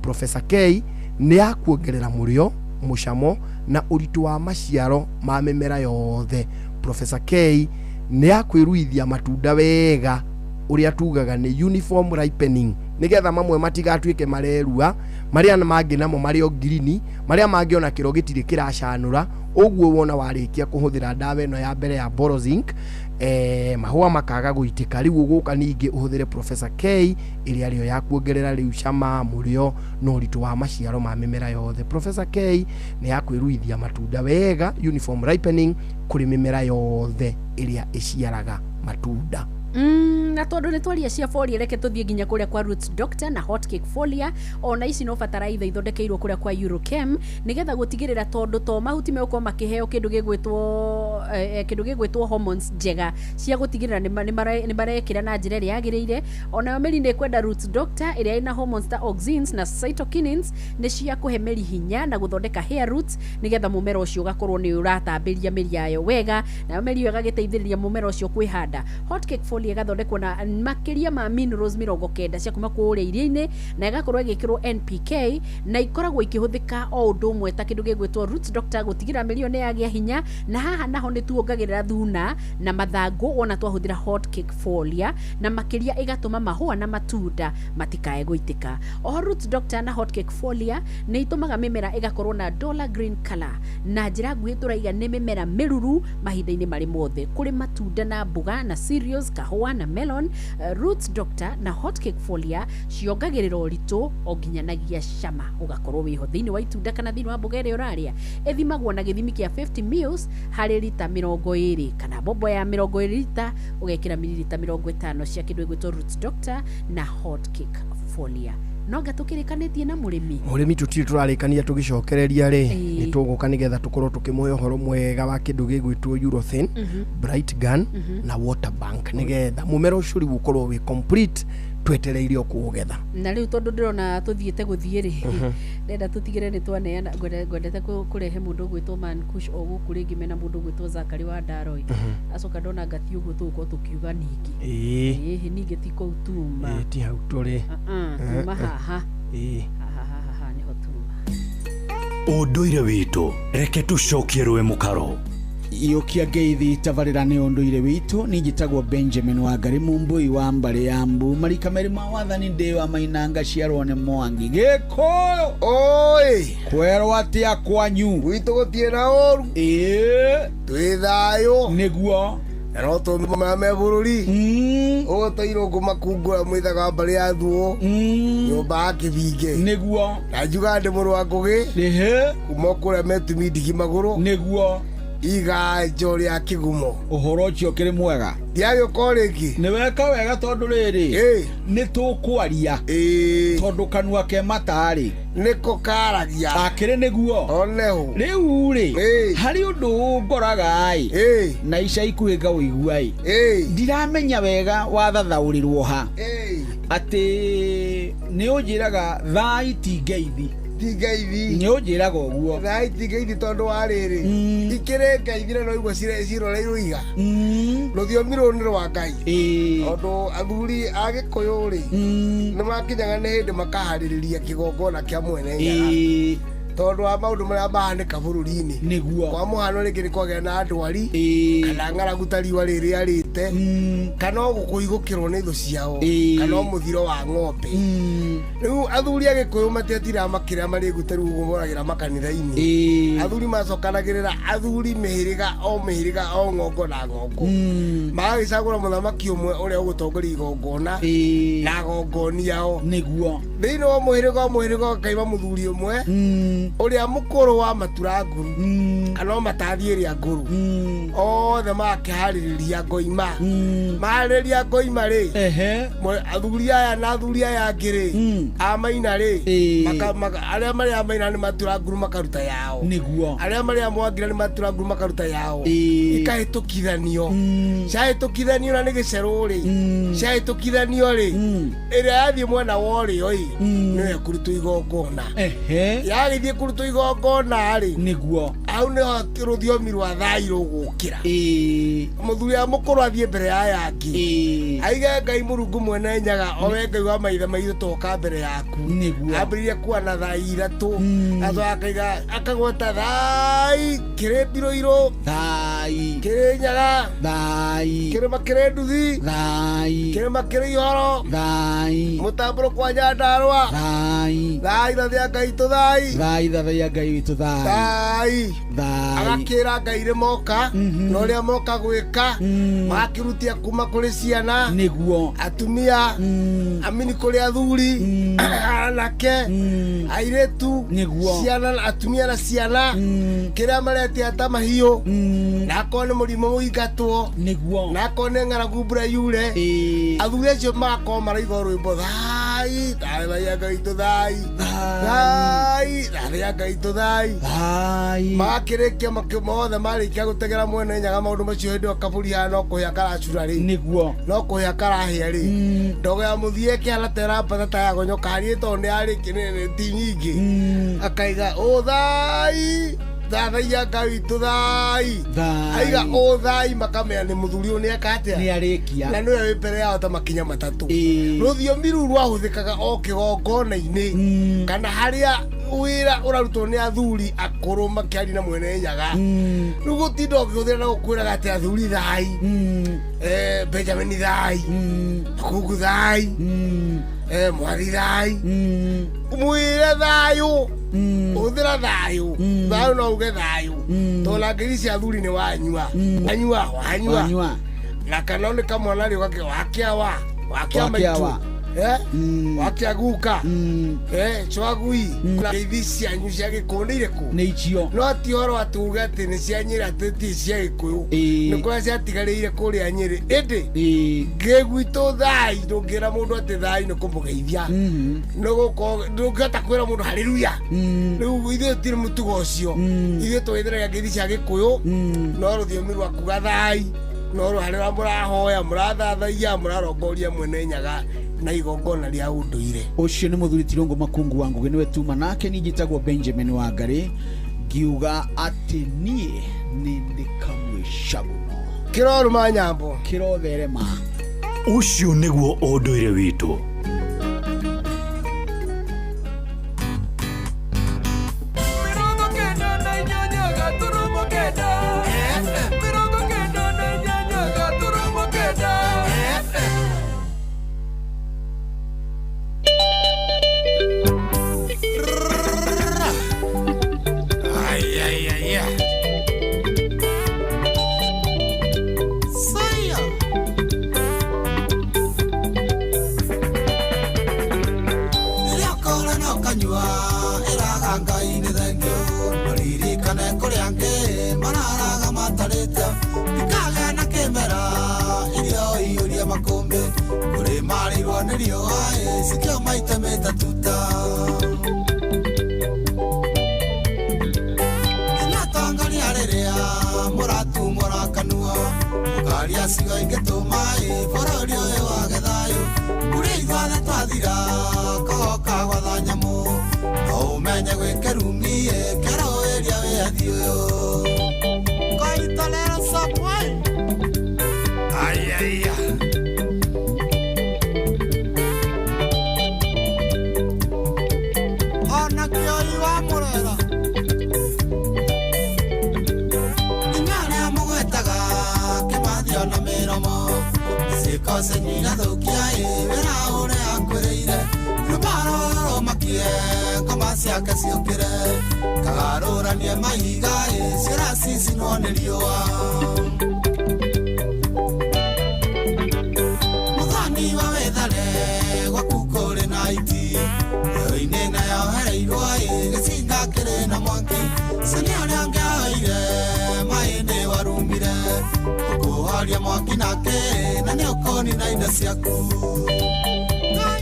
Professor K nĩ ya kuongerera mũrĩo, mũcamo na ũritũ wa maciaro ma mĩmera yothe. Professor K nĩ ya kwĩruithia matunda wega, ũrĩa tugaga nĩ uniform ripening, nĩgetha mamwe matigatuĩke marerua, marĩa mangĩ namo marĩ o green, marĩa mangĩ ona kĩro gĩtirĩ kĩracanũra. Ũguo wona warĩkia kũhũthĩra ndawa ĩno ya mbere ya Borozinc, mahũa makaga gũitĩka. Rĩu ũgũka ningĩ ũhũthĩre Professor K ĩrĩa rĩo ya kuongerera rĩu cama, mũrĩo na ũritũ wa maciaro ma mĩmera yothe. Professor K nĩ ya kwĩruithia matunda wega, uniform ripening kũrĩ mĩmera yothe ĩrĩa ĩciaraga matunda. Na tondũ nĩ twaria cia folia, reke tũthiĩ nginya kũrĩa kwa Roots Doctor na Hot Cake Folia. Ona ici no bataraitha ithondekeirwo kũrĩa kwa Eurochem nĩgetha gũtigĩrĩra tondũ to mahuti megũkorwo makĩheo kĩndũ gĩgwĩtwo kĩndũ gĩgwĩtwo hormones njega cia gũtigĩrĩra nĩ marekĩra na njĩra ĩrĩa yagĩrĩire. Onayo mĩri nĩ ĩkwenda Roots Doctor ĩrĩa ĩna hormones ta auxins na cytokinins, nĩ cia kũhe mĩri hinya na gũthondeka hair roots nĩgetha mũmera ũcio ũgakorwo nĩ ũratambĩria mĩri yayo wega, nayo mĩri ĩyo ĩgagĩteithĩrĩria mũmera ũcio kwĩhanda. Hot Cake Folia ĩgathondekwo na makĩria ma minerals 90 cia kuma kũrĩa iria-inĩ na ĩgakorwo ĩgĩkĩrwo NPK, na ikoragwo ikĩhũthĩka o ũndũ ũmwe ta kĩndũ gĩgwĩtwo Roots Doctor gũtigĩrĩra mĩri ĩyo nĩ yagĩa hinya. Na haha naho nĩ tuongagĩrĩra thuna na mathangũ wona twahũthĩra Hot Cake Folia, na makĩria ĩgatũma mahũa na matunda matikae gũitĩka. Oho Roots Doctor na Hot Cake Folia nĩ itũmaga mĩmera ĩgakorwo na dollar green color, na njĩra nguhĩ tũraiga nĩ mĩmera mĩruru mahinda-inĩ marĩ mothe, kũrĩ matunda na mboga na cereals, kahũa na melon. Roots Doctor na Hot Cake Folia ciongagĩrĩra ũritũ o nginyanagia cama ũgakorwo wĩho thĩinĩ wa itunda kana thĩinĩ wa mboga ĩrĩa ũrarĩa. Ĩthimagwo na gĩthimi kĩa 50 mils harĩ rita 20, kana mbombo ya 20 rita ũgekĩra mililita 50 cia kĩndũ gĩgwĩtwo Roots Doctor na Hot Cake Folia. No nga tũkĩrĩkanĩtie na mũrĩmi. Mũrĩmi tũtirĩ tũrarĩkania, tũgĩcokereria rĩ, nĩ tũgũka nĩgetha tũkorwo tũkĩmũhe ũhoro mwega wa kĩndũ gĩgwĩtwo Urethane, Bright Gun na Water Bank, nĩgetha mũmera ũcio rĩu ũkorwo wĩ complete twetereire o kũũgetha. Na rĩu tondũ ndĩrona tũthiĩte gũthiĩ rĩ, ndenda tũtigĩre nĩ twaneana. Ngwendete kũrehe mũndũ ũgwĩtwo Man Kush o gũkũ rĩngĩ mena mũndũ ũgwĩtwo Zakari wa Ndaroi. Acoka ndona ngati ũguo tũgũkorwo tũkiuga ningĩ. Ĩĩ, ningĩ ti kũu tuma. Ĩĩ, ti hau tũrĩ. Tuma haha. Haha haha nĩho tuma. Ũndũire witũ, reke tũcokie rũĩ mũkaro. Iyũkia ngeithi tabarĩra nĩ ũndũire witũ. Niĩ njĩtagwo Benjamin Wangari Mumbui wa mbarĩ ya Mbu, marika merĩ ma wathani, ndĩ wa Mainanga, ciarwo nĩ Mwangi Gĩkũyũ. Oi. Kwerwo atĩa kwanyu? Gwitũ gũtirĩ na ũru. Ĩĩ. Twĩ thayũ. Nĩguo. Na no tũmaya me bũrũri ũguo tũirũngũ makungũra mwĩthaga wa mbarĩ ya Thuo, nyũmba ya Kĩbinge. Nĩguo. Na njugaga ndĩ mũrũ wa Ngũgĩ. Kuma o kũrĩa metumi ndigi magũrũ. Nĩguo. Iganjo rĩa kĩgumo. Ũhoro ũcio ũkĩrĩ mwega. Ndiagĩũka o rĩngĩ. Nĩ weka wega tondũ rĩrĩ, nĩ tũkwaria tondũ kanua ke matarĩ nĩko karagia. Akĩrĩ nĩguo. Oneho. Rĩu rĩ, harĩ ũndũ ngoraga ĩ na ica ikuhĩ ngaũigua ĩ, ndiramenya wega wathathaũrĩrwo ha, atĩ nĩ ũnjĩraga thai ti ngeithi. Ti ngeithi. Nĩ ũnjĩraga ũguo. Thai ti ngeithi tondũ wa rĩrĩ, ikĩrĩ ngeithi na no igua ciroreirwo iga. Rũthiomi rũrũ nĩ rwa Ngai. Tondũ athuri a Gĩkũyũ rĩ, nĩ makinyaga nĩ hĩndĩ makaharĩrĩria kĩgongona kĩa mwene Nyaga tondũ wa maũndũ marĩa mahanĩka bũrũri-inĩ. Nĩguo. Kwa mũhano rĩngĩ nĩ kwagĩa na ndwari kana ng'aragu ta riũa rĩrĩ rĩarĩte, kana o gũkũhigũkĩrwo nĩ thũ ciao, kana o mũthiro wa ng'ombe. Rĩu athuri a Gĩkũyũ matiatiraga makĩrĩa marĩgu ta rĩu ũguo moragĩra makanitha-inĩ. Athuri macokanagĩrĩra, athuri mĩhĩrĩga o mĩhĩrĩga, o ng'ongo na ng'ongo, magagĩcagũra mũthamaki ũmwe ũrĩa ũgũtongoria igongona na agongoni ao. Nĩguo. Thĩinĩ wa mũhĩrĩga o mũhĩrĩga ũkaima mũthuri ũmwe ũrĩa mũkũrũ wa matura nguru kana o matathi ĩrĩa ngũrũ, othe magakĩharĩrĩria ngoima. Maharĩrĩria ngoima rĩ, athuri aya na athuri aya angĩ rĩ, a maina rĩ, arĩa marĩ a maina nĩ matura nguru makaruta yao. Nĩguo. Arĩa marĩ a mwangira nĩ matura nguru makaruta yao. Ikahĩtũkithanio. Ciahĩtũkithanio na nĩ gĩcerũ rĩ, ciahĩtũkithanio rĩ, ĩrĩa yathiĩ mwena wa ũrĩo ĩ, nĩyo ĩkũrutwo igongona. Yagĩthiĩ kũrutwo igongona rĩ, Nĩguo. Hau nĩho rũthiomi rwa thai rũgũkĩra. Mũthuri wa mũkũrũ athiĩ mbere ya aya angĩ, aige Ngai Mũrungu mwene Nyaga, o we Ngai wa maithe maitũ, toka mbere yaku. Nĩguo. Ambĩrĩrie kuona thai ithatũ, acoka akaiga akagweta thai kĩrĩ mbirũirũ, Thai. Kĩrĩ Nyaga, Thai. Kĩrĩma kĩrĩ nduthi, Thai. Kĩrĩma kĩrĩ ihoro, Thai. Mũtambũrũko wa Nyandarũa, Thai. Thai thathia Ngai tũ thai, Thai thathaiya Ngai witũ thai. Thai. Thai. Agakĩra Ngai rĩ moka na ũrĩa moka gwĩka, magakĩrutia kuma kũrĩ ciana, nĩguo atumia, amini kũrĩ athuri, anake, airĩtu, nĩguo ciana na atumia na ciana, kĩrĩa maretia ta mahiũ, na akorwo nĩ mũrimũ mũingatwo, nĩguo na akorwo nĩ ng'aragu mbura yure, athuri acio magakorwo maraiga rwĩmbo thai thathaiya Ngai tũ thai thai thathaiya Ngai tũ thai. Magakĩrĩkia mothe marĩkia gũtegera mwene Nyaga maũndũ macio, hĩndĩ ĩyo kabũri haha no kũhĩa karacura rĩ, nĩguo no kũhĩa karahĩa rĩ, ndogo ya mũthia ĩkĩhana ta ĩrambata ta yagonyoka hariĩ tondũ nĩ yarĩ ti nyingĩ, akaiga ũthai thathaiya Ngai witũ thai, aiga ũthai, makamenya nĩ mũthuri ũyũ nĩ eka atĩa, nĩ arĩkia, na nĩwe wĩ mbere yao ta makinya matatũ. Rũthiomi rũu rwahũthĩkaga o kĩgongona-inĩ kana harĩa wĩra ũrarutwo nĩ athuri akũrũ makĩaria na mwene Nyaga. Rĩu gũtinda ũkĩhũthĩra na gũkwĩraga atĩ athuri thai, Benjamin thai, Makungu thai, Mwathi thai, mwĩre thayũ, hũthĩra thayũ, thayũ no uge thayũ, tondũ na ngiri cia athuri nĩ wanyua wanyua wanyua, na kana nĩ kamwana rĩ ũgakĩ wakĩawa wakĩa maitũ, wakia guka, cwagui, ngeithi cianyu cia Gĩkũyũ nĩ irĩkũ? Nĩ icio. No ti ũhoro atĩ uge atĩ nĩ cia Nyĩrĩ atĩ ti cia Gĩkũyũ, nĩ kũrĩa ciatigarĩire kũrĩa Nyĩrĩ, ĩndĩ gĩgwitũ thai ndũngĩra mũndũ atĩ thai nĩ kũmũgeithia, ndũngĩhota kwĩra mũndũ haleluya. Rĩu ithuĩ tũtirĩ mũtugo ũcio, ithuĩ tũgĩtheragia ngeithi cia Gĩkũyũ, no rũthiomi rwa kuga thai no harĩa mũrahoya, mũrathathaiya, mũrarongoria mwene Nyaga na igongona rĩa ũndũire. Ũcio nĩ mũthuri Tirũngũ Makungu wa Ngũgĩ, nĩwe tuma nake, niĩ njĩtagwo Benjamin Wangari, ngiuga atĩ niĩ nĩ ndĩ kamwe caguno kĩrorũma nyambo kĩrotherema. Ũcio nĩguo ũndũire witũ.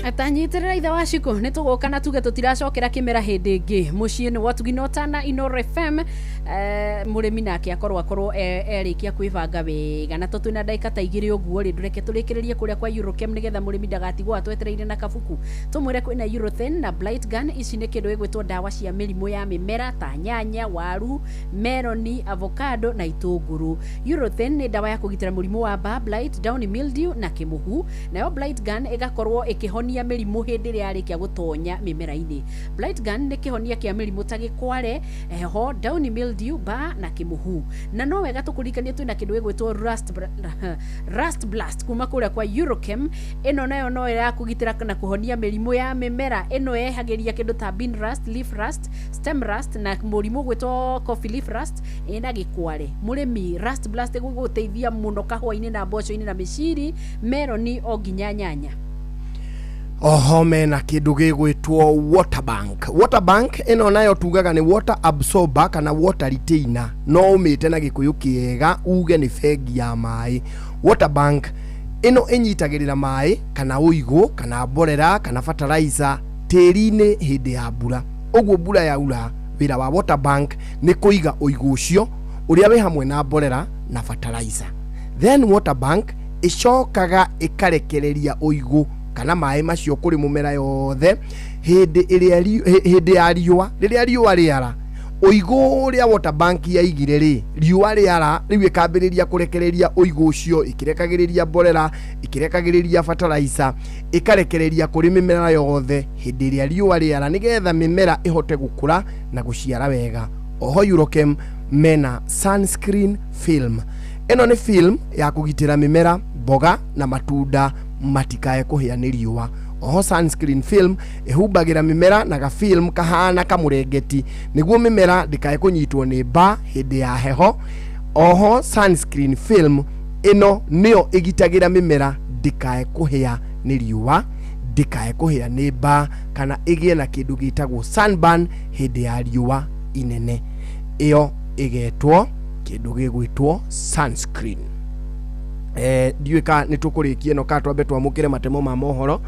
Atanyitirira ithe wa Shiko nĩ tũgũka na tuge tũtiracokera kĩmera hĩndĩ ĩngĩ. Mũciĩ nĩ watugi na ũtana Inooro FM. Mũrĩmi nake akorwo erĩkia kwĩbanga wega, na to twĩna ndagĩka ta igĩrĩ ũguo rĩ, ndũreke tũrĩkĩrĩrie kũrĩa kwa Eurochem nĩgetha mũrĩmi ndagatigwo atwetereire na kabuku. Tũmwĩre kwĩna Eurothen na Blight Gun, ici nĩ kĩndũ gĩgwĩtwo ndawa cia mĩrimũ ya mĩmera ta nyanya, waru, meroni, avocado na itũngũrũ. Eurothen nĩ ndawa ya kũgitĩra mũrimũ wa bar blight, downy mildew na kĩmũhu, nayo Blight Gun ĩgakorwo ĩkĩhonia mĩrimũ hĩndĩ ĩrĩa yarĩkia gũtonya mĩmera-inĩ. Blight Gun nĩ kĩhonia kĩa mĩrimũ ta gĩkware, heho, downy mildew mildew, ba na kĩmũhu. Na no wega tũkũririkanie twĩna kĩndũ gĩgwĩtwo rust blast kuma kũrĩa kwa Eurochem. Ĩno nayo no ya kũgitĩra na kũhonia mĩrimũ ya mĩmera. Ĩno yehagĩria kĩndũ ta bean rust, leaf rust, stem rust na mũrimũ ũgwĩtwo coffee leaf rust ĩna gĩkware. Mũrĩmi, rust blast ĩgũgũteithia mũno kahũa-inĩ na mboco-inĩ na mĩciri, meroni o nginya nyanya. Oho mena kĩndũ gĩgwĩtwo water bank. Water bank ĩno nayo tugaga nĩ water absorber kana water retainer, no ũmĩte na Gĩkũyũ kĩega uge nĩ bengi ya maĩ. Water bank ĩno ĩnyitagĩrĩra maĩ kana ũigũ kana mborera kana fertilizer tĩri-inĩ hĩndĩ ya mbura. Ũguo mbura yaura, wĩra wa water bank nĩ kũiga ũigũ ũcio ũrĩa wĩ hamwe na mborera na fertilizer. Then water bank ĩcokaga ĩkarekereria ũigũ kana maĩ macio kũrĩ mũmera yothe hĩndĩ ĩrĩa hĩndĩ ya riũa. Rĩrĩa riũa rĩara, ũigũ ũrĩa water bank yaigire rĩ, riũa rĩara rĩu ĩkambĩrĩria kũrekereria ũigũ ũcio, ĩkĩrekagĩrĩria mborera, ĩkĩrekagĩrĩria fertilizer, ĩkarekereria kũrĩ mĩmera yothe hĩndĩ ĩrĩa riũa rĩara, nĩgetha mĩmera ĩhote gũkũra na gũciara wega. Oho Eurochem mena sunscreen film. Ĩno nĩ film ya kũgitĩra mĩmera, mboga na matunda matikae kũhĩa nĩ riũa. Oho sunscreen film ĩhumbagĩra mĩmera na gafilm kahana kamũrengeti nĩguo mĩmera ndĩkae kũnyitwo nĩ mba hĩndĩ ya heho. Oho sunscreen film ĩno nĩyo ĩgitagĩra mĩmera ndĩkae kũhĩa nĩ riũa, ndĩkae kũhĩa nĩ mba kana ĩgĩe na kĩndũ gĩtagwo sunburn hĩndĩ ya riũa inene. Ĩyo ĩgetwo kĩndũ gĩgwĩtwo sunscreen. Ndiũĩ ka nĩ tũkũrĩkia ĩno ka twambe twamũkĩre matemo ma mohoro,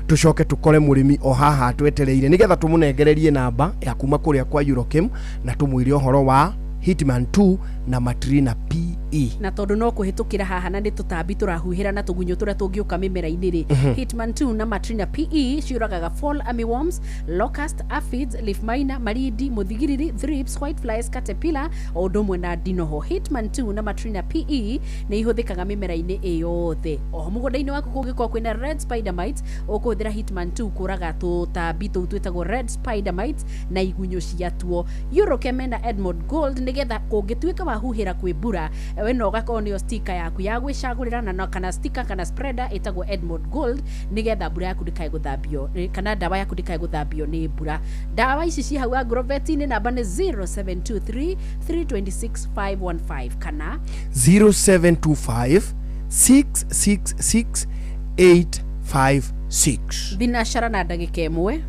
tũcoke tũkore mũrĩmi o haha twetereire nĩgetha tũmũnengererie namba ya kuma kũrĩa kwa Eurochem na tũmwĩre ũhoro wa Hitman 2 na Matrina PE. Na tondũ no kũhĩtũkĩra haha na nĩ tũtambi tũrahuhĩra na tũgunyũ tũrĩa tũngĩũka mĩmera-inĩ rĩ, Hitman 2 na Matrina PE ciũragaga fall armyworms, locust, aphids, leaf miner, maridi, mũthigiriri, thrips, white flies, caterpillar o ũndũ ũmwe na ndinoho. Hitman 2 na Matrina PE nĩ ihũthĩkaga mĩmera-inĩ ĩyothe. Oho mũgũnda-inĩ waku kũngĩkorwo kwĩna red spider mites, ũkũhũthĩra Hitman 2 kũraga tũtambi tũu twĩtagwo red spider mites na igunyũ ciatuo. Eurochem na Edmond Gold nĩgetha kũngĩtuĩka wahuhĩra kwĩ mbura, we no ũgakorwo nĩyo sticker yaku ya gwĩcagũrĩra na kana sticker kana spreader ĩtagwo Edmond Gold nĩgetha mbura yaku ndĩkae gũthambio kana ndawa yaku ndĩkae gũthambio nĩ mbura. Ndawa ici ci hau Agrovet-inĩ, namba nĩ 0723 326 515 kana 0725 666 856. Thinacara na ndagĩka 1.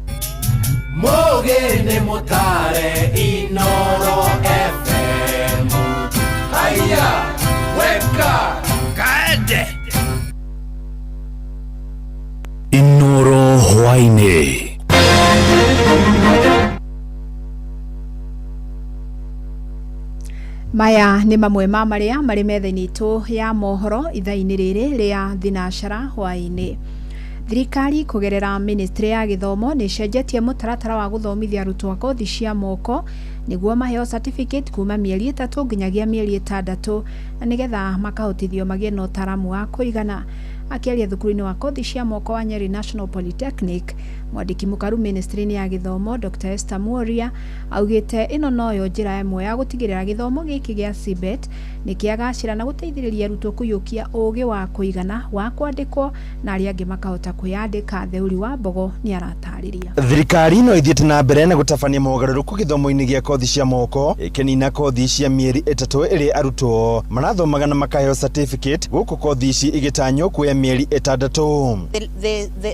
Mũgĩ nĩ mũtare Inoro FM. Haya, weka kaende. Inoro hwaĩ-inĩ. Maya nĩ mamwe ma marĩa marĩ metha-inĩ itũ ya mohoro ithaa-inĩ rĩrĩ rĩa thinacara hwaĩ-inĩ. Thirikari kũgerera ministry ya gĩthomo nĩ ĩcenjetie mũtaratara wa gũthomithia arutwo a kothi cia moko nĩguo maheo certificate kuma mĩeri 3 nginyagia mĩeri 6 na nĩgetha makahotithio magĩe na ũtaaramu wa kũigana. Akĩaria thukuru-inĩ wa kothi cia moko wa Nyeri National Polytechnic, mwandĩki mũkaru ministry-inĩ ya gĩthomo Dr. Esther Muoria augĩte ĩno noyo njĩra ĩmwe ya gũtigĩrĩra gĩthomo gĩkĩ gĩa CBET nĩ kĩagacĩra na gũteithĩrĩria arutwo kũiyũkia ũũgĩ wa kũigana wa kwandĩkwo na arĩa angĩ makahota kwĩyandĩka. Theuri wa Mbogo nĩ aratarĩria. Thirikari no ithiĩte na mbere na gũtabania mogarũrũku gĩthomo-inĩ gĩa kothi cia moko, ĩkĩnina kothi cia mĩeri 3 ĩrĩa arutwo marathomaga na makaheo certificate, gũkũ kothi ici igĩtanywo kuoya mĩeri 6.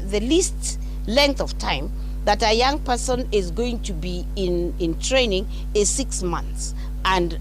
The least length of time that a young person is going to be in training is 6 months and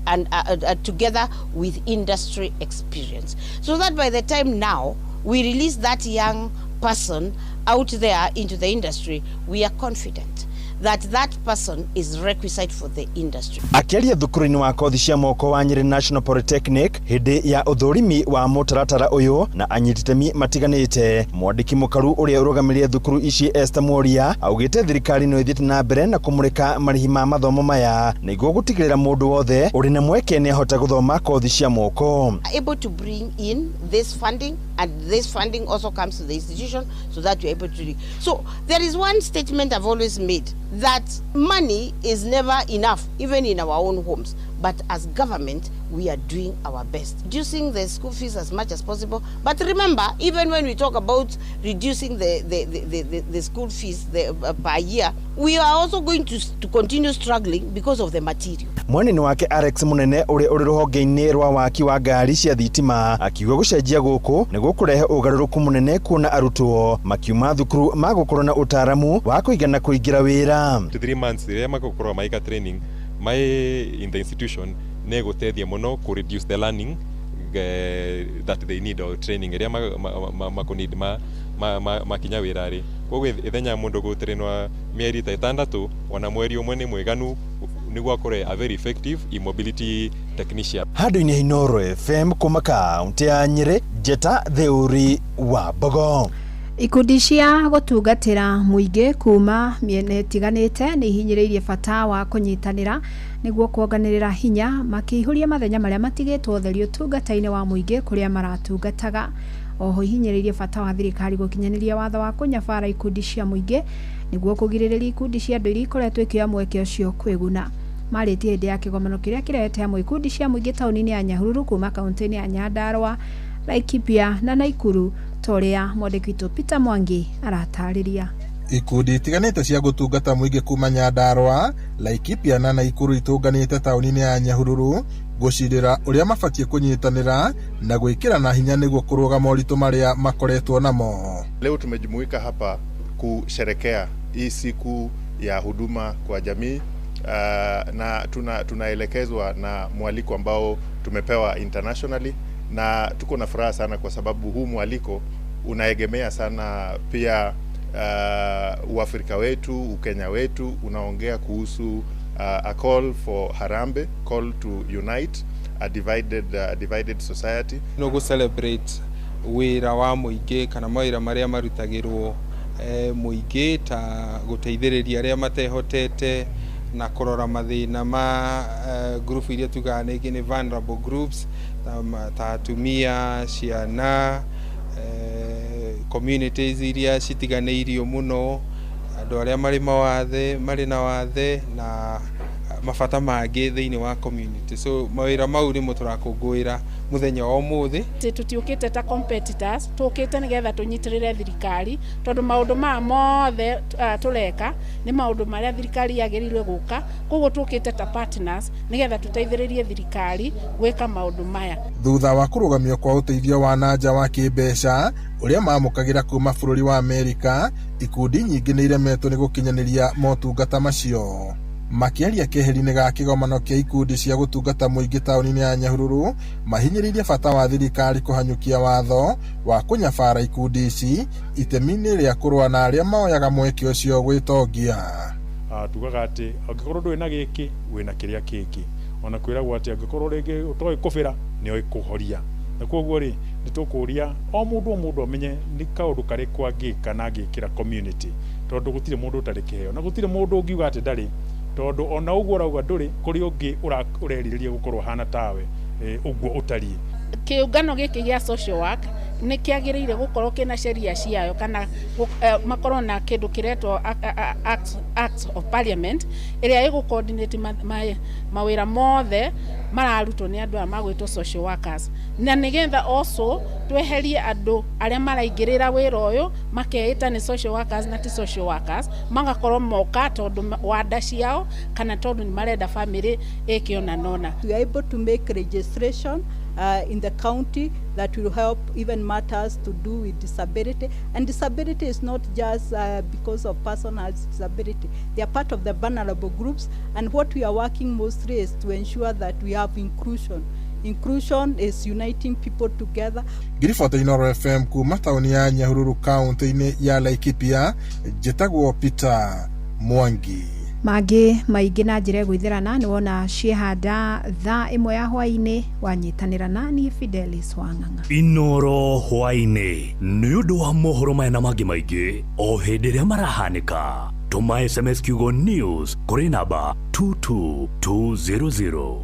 together with industry experience, so that by the time now we release that young person out there into the industry, we are confident that that person is requisite for the industry. Akĩaria thukuru-inĩ wa kothi cia moko wa Nyeri National Polytechnic hĩndĩ ya ũthũrimi wa mũtaratara ũyũ na anyititemi matiganĩte, mwandĩki mũkaru ũrĩa ũrũgamĩrĩire thukuru ici Esther Muoria augĩte thirikari no ĩthiĩte na mbere na kũmũrĩka marĩhi ma mathomo maya nĩguo gũtigĩrĩra mũndũ wothe ũrĩ na mweke nĩ ahota gũthoma kothi cia moko. Able to bring in this funding, and this funding also comes to the institution so that you're able to. So there is one statement I've always made, that money is never enough, even in our own homes. But as government, we are doing our best. Reducing the school fees as much as possible. But remember, even when we talk about reducing the school fees per year, we are also going to continue struggling because of the material. Mwenene wake Alex Munene ũrĩa ũrĩ rũhonge-inĩ rwa waki wa ngari cia thitima akiuga gũcenjia gũkũ nĩ gũkũrehe ũgarũrũku mũnene kuona arutwo makiuma thukuru magũkorwo na ũtaaramu wa kũigana kũingĩra wĩra. 3 months rĩrĩa magũkorwo maika training mai in the institution nĩ gũteithia mũno ku reduce the learning that they need or training ĩrĩa makũneed makinya wĩra rĩ. Koguo ithenya mũndũ gũtrainwa mĩeri ta 6 ona mweri ũmwe nĩ mwĩganu nĩguo akorwe a very effective e-mobility technician. Handũ-inĩ Inooro FM kuma kaunti ya Nyĩrĩ, Njeta Theuri wa Mbogo. Ikundi cia gũtungatĩra mũingĩ kuma mĩena ĩtiganĩte nĩ ihinyĩrĩirie bata wa kũnyitanĩra nĩguo kuonganĩrĩra hinya makĩihũria mathenya marĩa matigĩtwo ũtheri ũtungata-inĩ wa mũingĩ kũrĩa maratungataga. Oho ihinyĩrĩirie bata wa thirikari gũkinyanĩria watho wa kũnyabara ikundi cia mũingĩ nĩguo kũgirĩrĩria ikundi cia andũ iria ikoretwo ikĩoya mweke ũcio kwĩguna. Marĩtie hĩndĩ ya kĩgomano kĩrĩa kĩrehete hamwe ikundi cia mũingĩ taũni-inĩ ya Nyahururu kuma kaunti-inĩ ya Nyandarua, Laikipia na Naikuru ta ũrĩa mwandĩki witũ Peter Mwangi aratarĩria. Ikundi itiganĩte cia gũtungata mũingĩ kuma Nyandarua, Laikipia na Naikuru itũnganĩte taũni-inĩ ya Nyahururu gũcirĩra ũrĩa mabatiĩ kũnyitanĩra na gwĩkĩrana hinya nĩguo kũrũga moritũ marĩa makoretwo namo. Leo tumejumuika hapa kusherekea hii siku ya huduma kwa jamii, na tunaelekezwa na mwaliko ambao tumepewa internationally, na tuko na furaha sana kwa sababu huu mwaliko unaegemea sana pia Uafrika wetu, Ukenya wetu, unaongea kuhusu a call for Harambee, call to unite a divided society. No go celebrate wira wa muingi kana mawira maria marutagirwo muingi ta guteithiriria aria matehotete na kurora mathina ma group iria tugaga ni vulnerable groups ta atumia, ciana, communities iria citiganĩirio mũno, andũ arĩa marĩ mawathe, marĩ na wathe na mabata mangĩ thĩinĩ wa community. So mawĩra mau nĩmo tũrakũngũĩra mũthenya wa ũmũthĩ. Tũtiũkĩte ta competitors, tũkĩte nĩgetha tũnyitĩrĩre thirikari tondũ maũndũ maya mothe tũreka nĩ maũndũ marĩa thirikari yagĩrĩirwo gũka, koguo tũkĩte ta partners nĩgetha tũteithĩrĩrie thirikari gwĩka maũndũ maya. Thutha wa kũrũgamio kwa ũteithio wa nanja wa kĩmbeca ũrĩa mamũkagĩra kuma bũrũri wa Amerika, ikundi nyingĩ nĩ iremetwo nĩ gũkinyanĩria motungata macio. Makĩaria keheri-inĩ ga kĩgomano kĩa ikundi cia gũtungata mũingĩ taũni-inĩ ya Nyahururu, mahinyĩrĩirie bata wa thirikari kũhanyũkia watho wa kũnyabara ikundi ici itemi-inĩ rĩa kũrũa na arĩa maoyaga mweke ũcio gwĩtongia. Tugaga atĩ angĩkorwo ndũrĩ na gĩkĩ wĩna kĩrĩa kĩngĩ, ona kwĩragwo atĩ angĩkorwo rĩngĩ ũtoĩ kũbĩra nĩoĩ kũhoria, na koguo rĩ nĩ tũkũria o mũndũ amenye nĩ kaũndũ karĩkũ angĩka na angĩkĩra community, tondũ gũtirĩ mũndũ ũtarĩ kĩheo na gũtirĩ mũndũ ũngiuga atĩ ndarĩ, tondũ ona ũguo ũrauga ndũrĩ kũrĩ ũngĩ ũrerirĩria gũkorwo hana tawe ũguo ũtariĩ. Kĩũngano gĩkĩ gĩa social work nĩ kĩagĩrĩire gũkorwo kĩna sheria ciayo kana makorwo na kĩndũ kĩretwo Act of Parliament ĩrĩa ĩgũ coordinate mawĩra mothe mararutwo nĩ andũ aya magwĩtwo social workers, na nĩgetha also tweherie andũ arĩa maraingĩrĩra wĩra ũyũ makeĩta nĩ social workers na ti social workers, magakorwo moka tondũ wa nda ciao kana tondũ nĩ marenda family ĩke ona nona. We are able to make registration in the county that will help even matters to do with disability. And disability is not just because of person has disability. They are part of the vulnerable groups, and what we are working mostly is to ensure that we have inclusion. Inclusion is uniting people together. Ngiribota Inooro FM kuma taũni ya Nyahururu kaunti-inĩ ya Laikipia, njĩtagwo Peter Mwangi. Mangĩ maingĩ na njĩra ĩgwĩthĩrana nĩ wona ciehanda thaa 1 ya hwaĩ-inĩ wanyitanĩra na niĩ Fidelis Wang'ang'a. Inooro hwaĩ-inĩ nĩ ũndũ wa mohoro maya na mangĩ maingĩ o hĩndĩ ĩrĩa marahanĩka. Tũma SMS kiugo news kũrĩ namba 22200.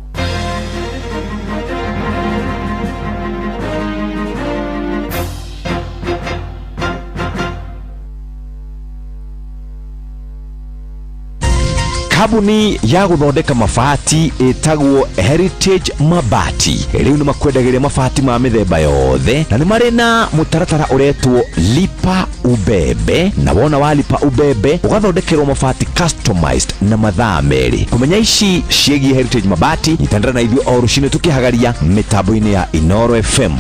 Kambuni ya gũthondeka mabati ĩtagwo Heritage Mabati rĩu nĩ makwendagĩria mabati ma mĩthemba yothe na nĩ marĩ na mũtaratara ũretwo lipa ubebe, na wona wa lipa ubebe ũgathondekerwo mabati customized na mathaa merĩ. Kũmenya ici ciĩgiĩ Heritage Mabati, nyitanĩra na ithuĩ o rũcinĩ tũkĩhagaria mĩtambo-inĩ ya Inoro FM.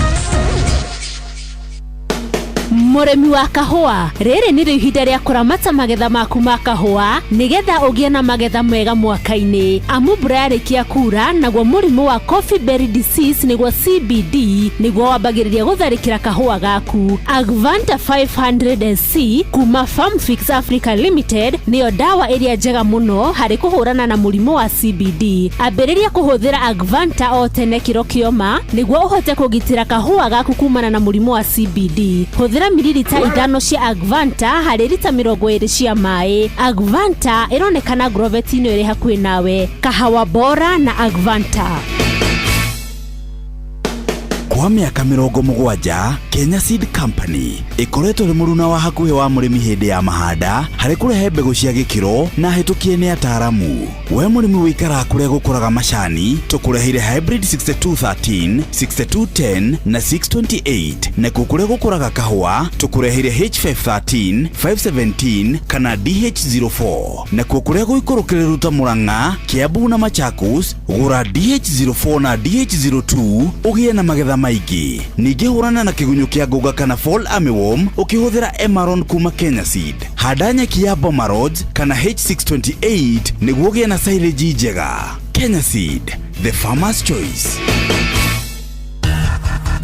Mũrĩmi wa kahũa, rĩrĩ nĩrĩo ihinda rĩa kũramata magetha maku ma kahũa nĩgetha ũgĩe na magetha mega mwaka-inĩ. Amu mbura yarĩkia kura, naguo mũrimũ wa coffee berry disease nĩguo CBD nĩguo wambagĩrĩria gũtharĩkĩra kahũa gaku. Agvanta 500 SC kuma Farmfix Africa Limited nĩyo ndawa ĩrĩa njega mũno harĩ kũhũrana na mũrimũ wa CBD. Ambĩrĩria kũhũthĩra Agvanta o tene kĩro kĩoma nĩguo ũhote kũgitĩra kahũa gaku kumana na mũrimũ wa CBD. Hũthĩra mililita 5 cia Agvanta harĩ rita 20 cia maĩ. Agvanta ĩronekana Grovet-inĩ ĩrĩ hakuhĩ nawe. Kahawa bora na Agvanta. Kwa mĩaka 70 Kenya Seed Company ĩkoretwo ĩrĩ mũruna wa hakuhĩ wa mũrĩmi hĩndĩ ya mahanda harĩ kũrehe mbegũ cia gĩkĩro na hĩtũkie nĩ ataaramu. We mũrĩmi wĩikaraga kũrĩa gũkũraga macani, tũkũreheire hybrid 6213, 6210 na 628, nakuo kũrĩa gũkũraga kahũa tũkũreheire H513, 517 kana DH04, nakuo kũrĩa gũikũrũkĩrĩru ta Murang'a, Kiambu na Machakos, gũra DH04 na DH02 ũgĩe na magetha maingĩ. Ningĩ hũrana na kĩgunyũ kĩa ngũnga kana fall armyworm ũkĩhũthĩra Emaron kuma Kenya Seed. Handa nyeki ya Boma Rhodes kana H628 nĩguo ũgĩe na silage njega. Kenya Seed, the farmer's choice.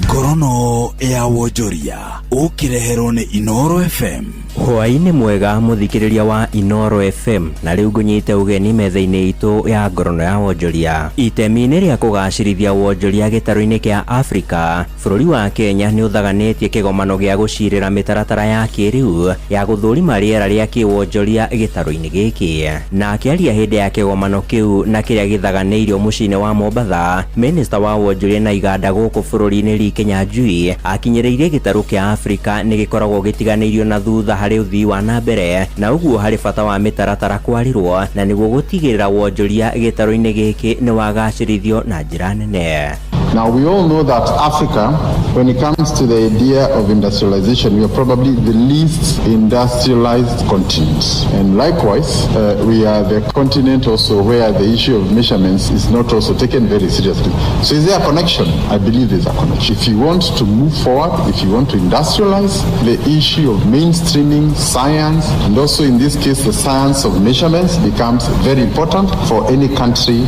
Ngorono ya wonjoria ũkĩreherwo nĩ Inoro FM. Hwaĩ-inĩ mwega mũthikĩrĩria wa Inoro FM, na rĩu ngũnyite ũgeni metha-inĩ itũ ya ngorono ya wonjoria. Itemi-inĩ rĩa kũgacĩrithia wonjoria gĩtarũ-inĩ kĩa Afrika, bũrũri wa Kenya nĩ ũthaganĩtie kĩgomano gĩa gũcirĩra mĩtaratara ya kĩrĩu ya gũthũrima rĩera rĩa kĩwonjoria gĩtarũ-inĩ gĩkĩ. Na akĩaria hĩndĩ ya kĩgomano kĩu na kĩrĩa gĩthaganĩirio mũciĩ-inĩ wa Mombatha, Minista wa wonjoria na iganda gũkũ bũrũri-inĩ Lee Kinyanjui akinyĩrĩirie gĩtarũ kĩa Afrika nĩ gĩkoragwo gĩtiganĩirio na thutha harĩ ũthii wa na mbere, na ũguo harĩ bata wa mĩtaratara kwarĩrwo na nĩguo gũtigĩrĩra wonjoria gĩtarũ-inĩ gĩkĩ nĩ wagacĩrithio na njĩra nene. Now, we all know that Africa, when it comes to the idea of industrialization, we are probably the least industrialized continent. And likewise, we are the continent also where the issue of measurements is not also taken very seriously. So is there a connection? I believe there's a connection. If you want to move forward, if you want to industrialize, the issue of mainstreaming science, and also in this case, the science of measurements becomes very important for any country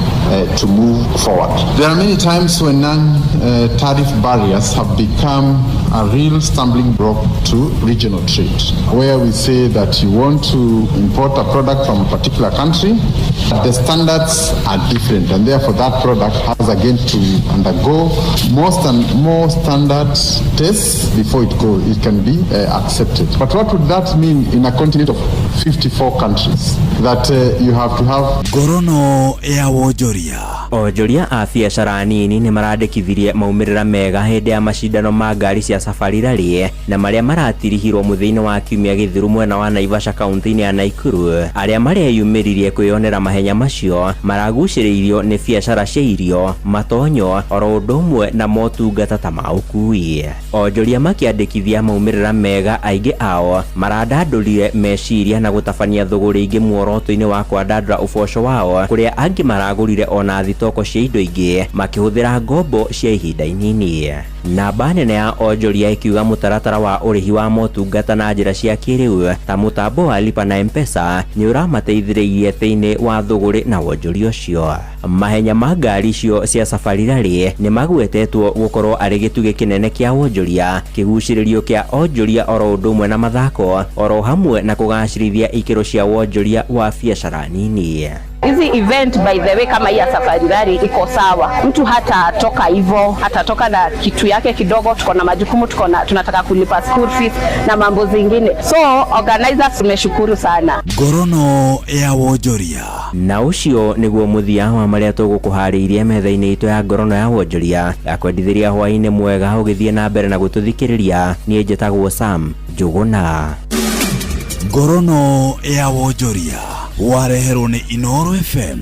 to move forward. There are many times when non-tariff barriers have become a real stumbling block to regional trade, where we say that you want to import a product from a particular country, the standards are different, and therefore that product has again to undergo more standard tests before it can be accepted. But what would that mean in a continent of 54 countries? That you have to have Ngorono ya wonjoria. Onjoria a biacara nini nĩ marandĩkithirie maumĩrĩra mega hĩndĩ ya macindano ma ngari cia Safari Rally na marĩa maratirihirwo mũthia-inĩ wa kiumia gĩthiru mwena wa Naivasha kaunti-inĩ ya Nakuru. Arĩa mareyumĩririe kwĩyonera mahenya macio maragucĩrĩirio nĩ biacara cia irio, matonyo oro ũndũ ũmwe na motungata ta ma ũkui. Onjoria makĩandĩkithia maumĩrĩra mega, aingĩ ao marandandũrire meciria na gũtabania thũgũrĩ ingĩ muoroto-inĩ wa kwandandũra ũboco wao, kũrĩa angĩ maragũrire ona thitoko cia indo ingĩ makĩhũthĩra ngombo cia ihinda inini. Namba nene ya onjoria ĩkiuga mũtaratara wa ũrĩhi wa motungata na njĩra cia kĩrĩu ta mũtambo wa Lipa na M-Pesa nĩ ũramateithĩrĩirie thĩinĩ wa thũgũrĩ na wonjoria ũcio. Mahenya ma ngari icio cia Safari Rally nĩ magwetetwo gũkorwo arĩ gĩtugĩ kĩnene kĩa wonjoria, kĩgucĩrĩrio kĩa onjoria oro ũndũ ũmwe na mathako oro hamwe na kũgacĩrithia ikĩro cia wonjoria wa biacara nini. Hizi event by the way kama hii ya Safari Rally iko sawa, mtu hata toka hivyo, hatatoka na kitu yake kidogo. Tuko na majukumu, tunataka kulipa school fees na mambo zingine, so organizers tumeshukuru sana. Ngorono ya wonjoria. Na ũcio nĩguo mũthia wa marĩa tũgũkũharĩirie metha-inĩ itũ ya ngorono ya wonjoria. Yakwendithĩria hwaĩ-inĩ mwega ũgĩthiĩ na mbere na gũtũthikĩrĩria. Niĩ njĩtagwo Sam Njũgũna. Ngorono ya wonjoria. Wareherwo nĩ Inoro FM.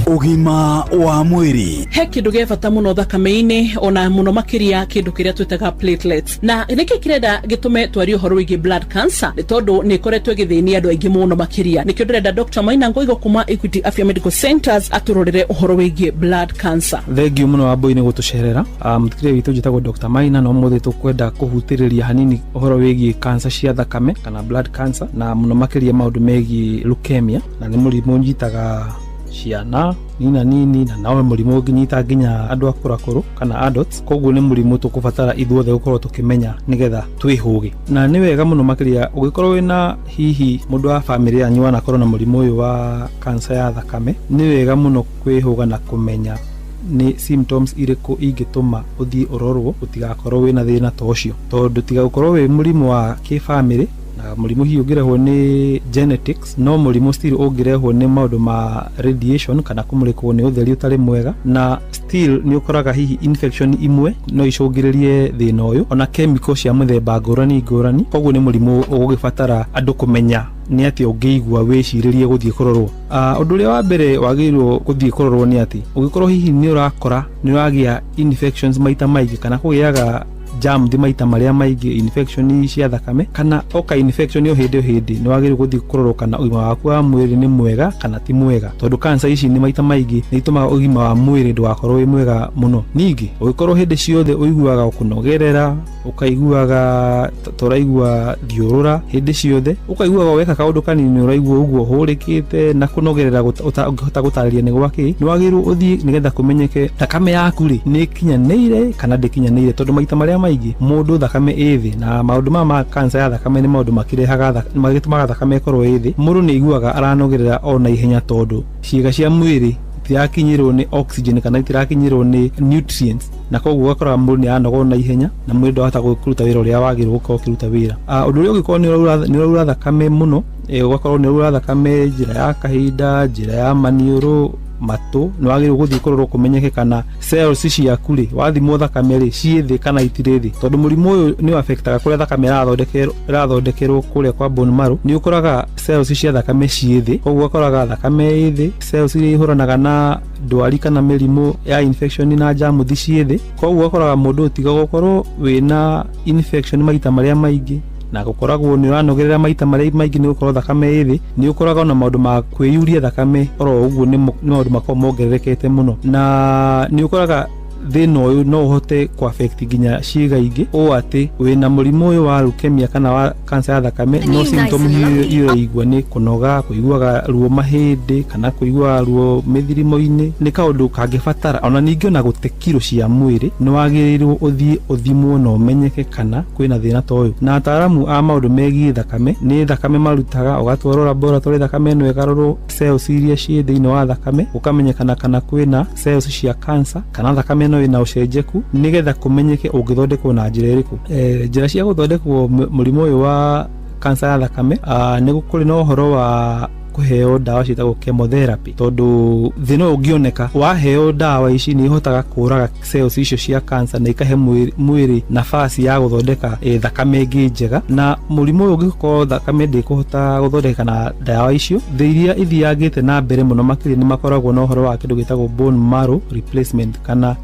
Ũgima wa mwĩrĩ. He kĩndũ gĩa bata mũno thakame-inĩ, ona mũno makĩria kĩndũ kĩrĩa twĩtaga platelets. Na nĩkĩ kĩrenda gĩtũme twarie ũhoro wĩgiĩ blood cancer? Nĩ tondũ nĩ ĩkoretwo ĩgĩthĩnia andũ aingĩ mũno makĩria. Nĩkĩo ndĩrenda Dr. Maina Ngoigo kuma Equity Afya Medical Centers atũrorere ũhoro wĩgiĩ blood cancer. Thengiũ mũno Wambũi nĩ gũtũcerera. Mũthikĩrĩria witũ, njĩtagwo Dr. Maina, na ũmũthĩ tũkwenda kũhutĩrĩria hanini ũhoro wĩgiĩ cancer cia thakame kana blood cancer, na mũno makĩria maũndũ megiĩ leukemia, na nĩ mũrimũ ũnyitaga ciana nina nini, na no mũrimũ ũngĩnyita nginya andũ akũrakũrũ kana adults. Koguo nĩ mũrimũ tũkũbatara ithuothe gũkorwo tũkĩmenya nĩgetha twĩhũge, na nĩ wega mũno makĩria ũngĩkorwo wĩna hihi mũndũ wa bamĩrĩ yanyu wanakorwo na mũrimũ ũyũ wa cancer ya thakame. Nĩ wega mũno kwĩhũga na kũmenya nĩ symptoms irĩkũ ingĩtũma ũthiĩ ũrorwo ũtigakorwo wĩna thĩna ta ũcio, tondũ tiga gũkorwo wĩ mũrimũ wa kĩbamĩrĩ na mũrimũ hihi ũngĩrehwo nĩ genetics, no mũrimũ still ũngĩrehwo nĩ maũndũ ma radiation kana kũmũrĩkwo nĩ ũtheri ũtarĩ mwega, na still nĩ ũkoraga hihi infection imwe no icũngĩrĩrie thĩna ũyũ, ona chemical cia mũthemba ngũrani ngũrani. Koguo nĩ mũrimũ ũgũgĩbatara andũ kũmenya nĩ atĩa ũngĩigua wĩcirĩrie gũthiĩ kũrorwo. Ũndũ ũrĩa wa mbere wagĩrĩirwo gũthiĩ kũrorwo nĩ atĩ ũngĩkorwo hihi nĩ ũrakora nĩ ũragĩa infections maita maingĩ, kana kũgĩaga germs maita marĩa maingĩ, infection cia thakame kana oka infection o hĩndĩ o hĩndĩ, nĩ wagĩrĩirwo gũthiĩ kũrorwo kana ũgima waku wa mwĩrĩ nĩ mwega kana ti mwega, tondũ cancer ici nĩ maita maingĩ nĩ itũmaga ũgima wa mwĩrĩ ndũgakorwo wĩ mwega mũno. Ningĩ ũngĩkorwo hĩndĩ ciothe ũiguaga kũnogerera, ũkaiguaga tũraigua thiũrũra hĩndĩ ciothe, ũkaiguaga weka kaũndũ kanini ũraigua ũguo hũrĩkĩte na kũnogerera ũngĩhota gũtarĩria nĩ gwakĩ, nĩ wagĩrĩirwo ũthiĩ nĩgetha kũmenyeke thakame yaku rĩ nĩ ĩkinyanĩire kana ndĩkinyanĩire, tondũ maita marĩa maingĩ mũndũ thakame ĩ thĩ, na maũndũ maya ma cancer ya thakame nĩ maũndũ makĩrehaga magĩtũmaga thakame ĩkorwo ĩ thĩ. Mũndũ nĩ aiguaga aranogerera o na ihenya tondũ ciĩga cia mwĩrĩ itirakinyĩrwo nĩ oxygen kana itirakinyĩrwo nĩ nutrients, na koguo ũgakora mũndũ nĩ aranoga na ihenya na mwĩrĩ ndwahota kũruta wĩra ũrĩa wagĩrĩirwo gũkorwo ũkĩruta wĩra. Ũndũ ũrĩa ũngĩkorwo nĩ ũraura thakame mũno, ũgakorwo nĩ ũraura thakame njĩra ya kahinda, njĩra ya maniũrũ, matũ, nĩ wagĩrĩirwo gũthiĩ kũrorwo kũmenyeke kana cells ciaku rĩ, wathimwo thakame rĩ, ciĩ thĩ kana itirĩ thĩ, tondũ mũrimũ ũyũ nĩ affectaga kũrĩa thakame ĩrathondekerwo kũrĩa kwa bone marrow. Nĩ ũkoraga cells cia thakame ciĩ thĩ, koguo ũgakoraga thakame ĩ thĩ, cells iria ihũranaga na ndwari kana mĩrimũ ya infection na germs ciĩ thĩ. Koguo ũgakoraga mũndũ tiga gũkorwo wĩna infection maita marĩa maingĩ na gũkoragwo nĩ ũranogerera maita marĩa maingĩ nĩ gũkorwo thakame ĩ thĩ, nĩ ũkoraga ona maũndũ ma kwĩyuria thakame oro ũguo nĩ maũndũ makoragwo mongererekete mũno, na nĩ ũkoraga thĩna ũyũ no ũhote kũ affect nginya ciĩga ingĩ, ũũ atĩ wĩna mũrimũ ũyũ wa leukemia kana wa cancer ya thakame, no symptom iria ũraigua nĩ kũnoga, kũiguaga ruo mahĩndĩ kana kũiguaga ruo mĩthirimo-inĩ, nĩ kaũndũ kangĩbatara ona ningĩ ona gũte kiro cia mwĩrĩ. Nĩ wagĩrĩirwo ũthiĩ ũthimwo na ũmenyeke kana kwĩna thĩna ta ũyũ, na ataaramu a maũndũ megiĩ thakame nĩ thakame marutaga, ũgatwarwo laboratory, thakame ĩno ĩkarorwo cells iria ciĩ thĩinĩ wa thakame, gũkamenyekana kana kwĩna cells cia cancer kana thakame ĩno ĩna ũcenjeku, nĩgetha kũmenyeke ũngĩthondekwo na njĩra ĩrĩkũ. Njĩra cia gũthondekwo mũrimũ ũyũ wa cancer ya thakame, nĩ kũrĩ na ũhoro wa kũheo ndawa ciĩtagwo chemotherapy, tondũ thĩna ũyũ ũngĩoneka waheo ndawa ici nĩ ihotaga kũraga cells icio cia cancer na ikahe mwĩrĩ nafasi ya gũthondeka thakame ĩngĩ njega. Na mũrimũ ũyũ ũngĩkorwo thakame ndĩkũhota gũthondeka na ndawa icio, thĩ iria ithiangĩte na mbere mũno makĩria nĩ makoragwo na ũhoro wa kĩndũ gĩtagwo bone marrow replacement, kana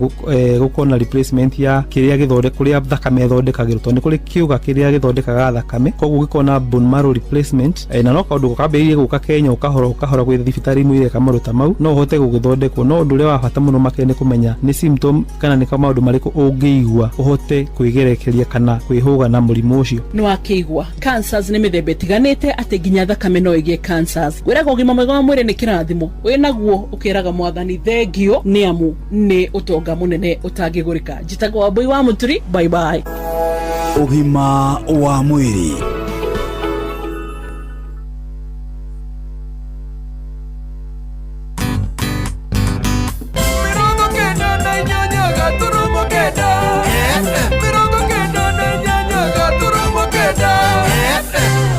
gũkorwo na replacement ya kĩrĩa gĩthonde kũrĩa thakame ĩthondekagĩrwo, tondũ nĩ kũrĩ kĩũga kĩrĩa gĩthondekaga thakame. Koguo ũngĩkorwo na bone marrow replacement, na no kaũndũ kambĩrĩirie gũka Kenya ũkahora ũkahora gwĩ thibitarĩ imwe ireka maũndũ ta mau, no ũhote gũgĩthondekwo. No ũndũ ũrĩa wa bata mũno makĩria nĩ kũmenya nĩ symptom kana nĩ maũndũ marĩkũ ũngĩigua ũhote kwĩgerekeria kana kwĩhũga na mũrimũ ũcio. Nĩ wakĩigua cancers nĩ mĩthemba ĩtiganĩte, atĩ nginya thakame no ĩgĩe cancers. Wĩraga ũgima mwega wa mwĩrĩ nĩ kĩrathimo, wĩnaguo ũkĩraga Mwathani thengio, nĩ amu nĩ ũtonga mũnene ũtangĩgũrĩka. Njĩtagwo Wambui wa Mũturi, bye bye. Ũgima wa mwĩrĩ. 98.9 FM, 98.9 FM.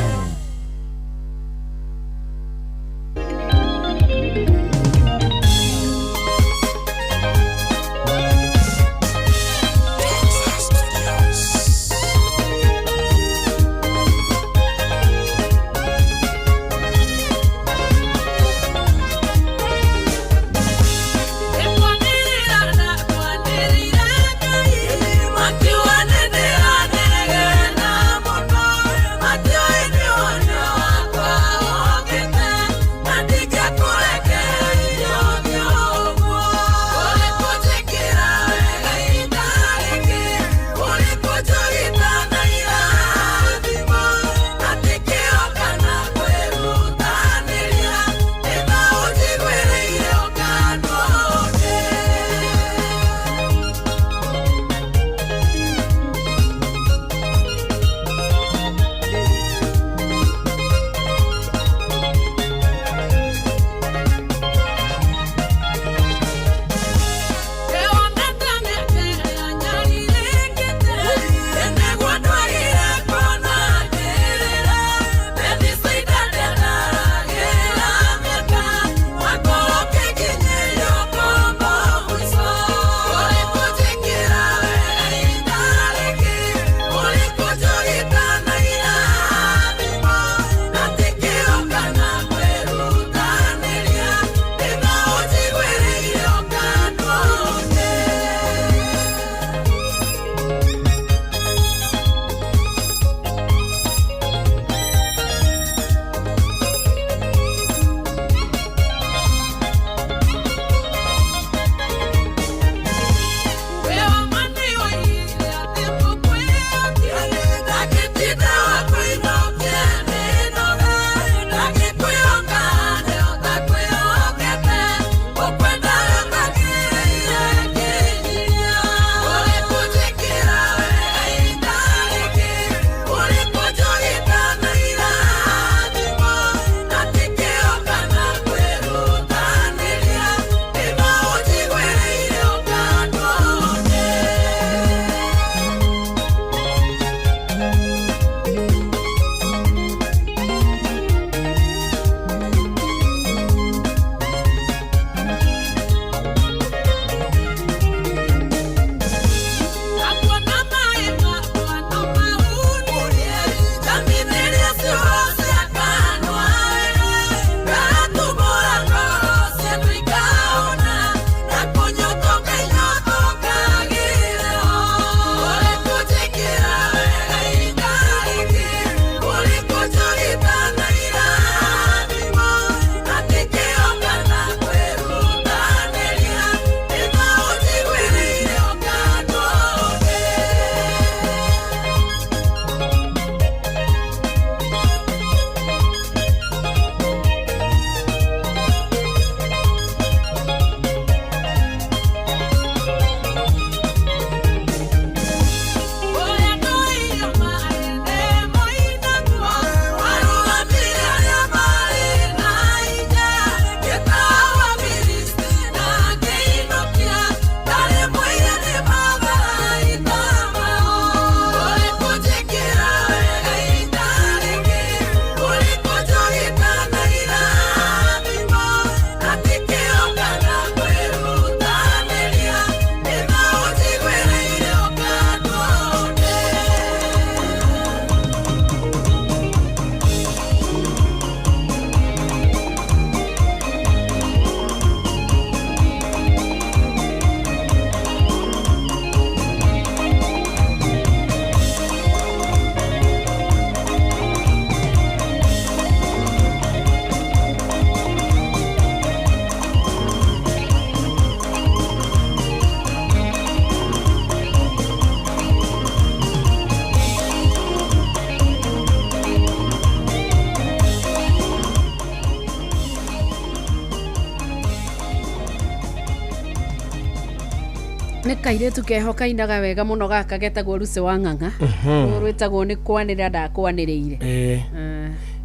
Nĩ kairĩtu keho kainaga wega mũno gaka getagwo Lucy wa Ng'ang'a. Rũrũ rwĩtagwo nĩ kwanĩrĩra ndakwanĩrĩire.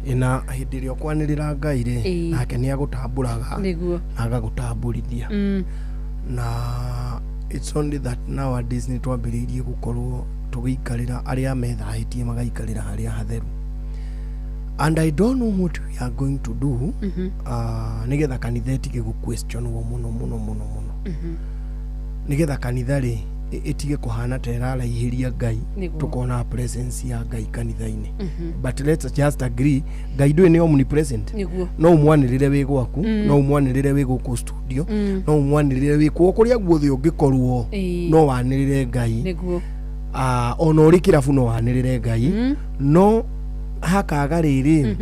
Ĩna hĩndĩ ĩrĩa ũkwanĩrĩra Ngai rĩ, nake nĩ agũtambũraga na agagũtambũrithia. Na it's only that nowadays nĩ twambĩrĩirie gũkorwo tũgĩikarĩra arĩa methahĩtie magaikarĩra harĩa hatheru, and I don't know what we are going to do nĩgetha kanitha ĩtige gũ-questionwo mũno mũno mũno mũno, nĩgetha kanitha rĩ ĩtige kũhana ta ĩraraihĩria Ngai, tũkona presence ya Ngai kanitha-inĩ. But let's just agree, Ngai ndũĩ nĩ omnipresent. No ũmwanĩrĩre wĩ gwaku, no ũmwanĩrĩre wĩ gũkũ studio, no ũmwanĩrĩre wĩ kuo kũrĩa guothe ũngĩkorwo, no wanĩrĩre Ngai. Ona ũrĩ kĩrabu no wanĩrĩre Ngai. No hakaga rĩrĩ,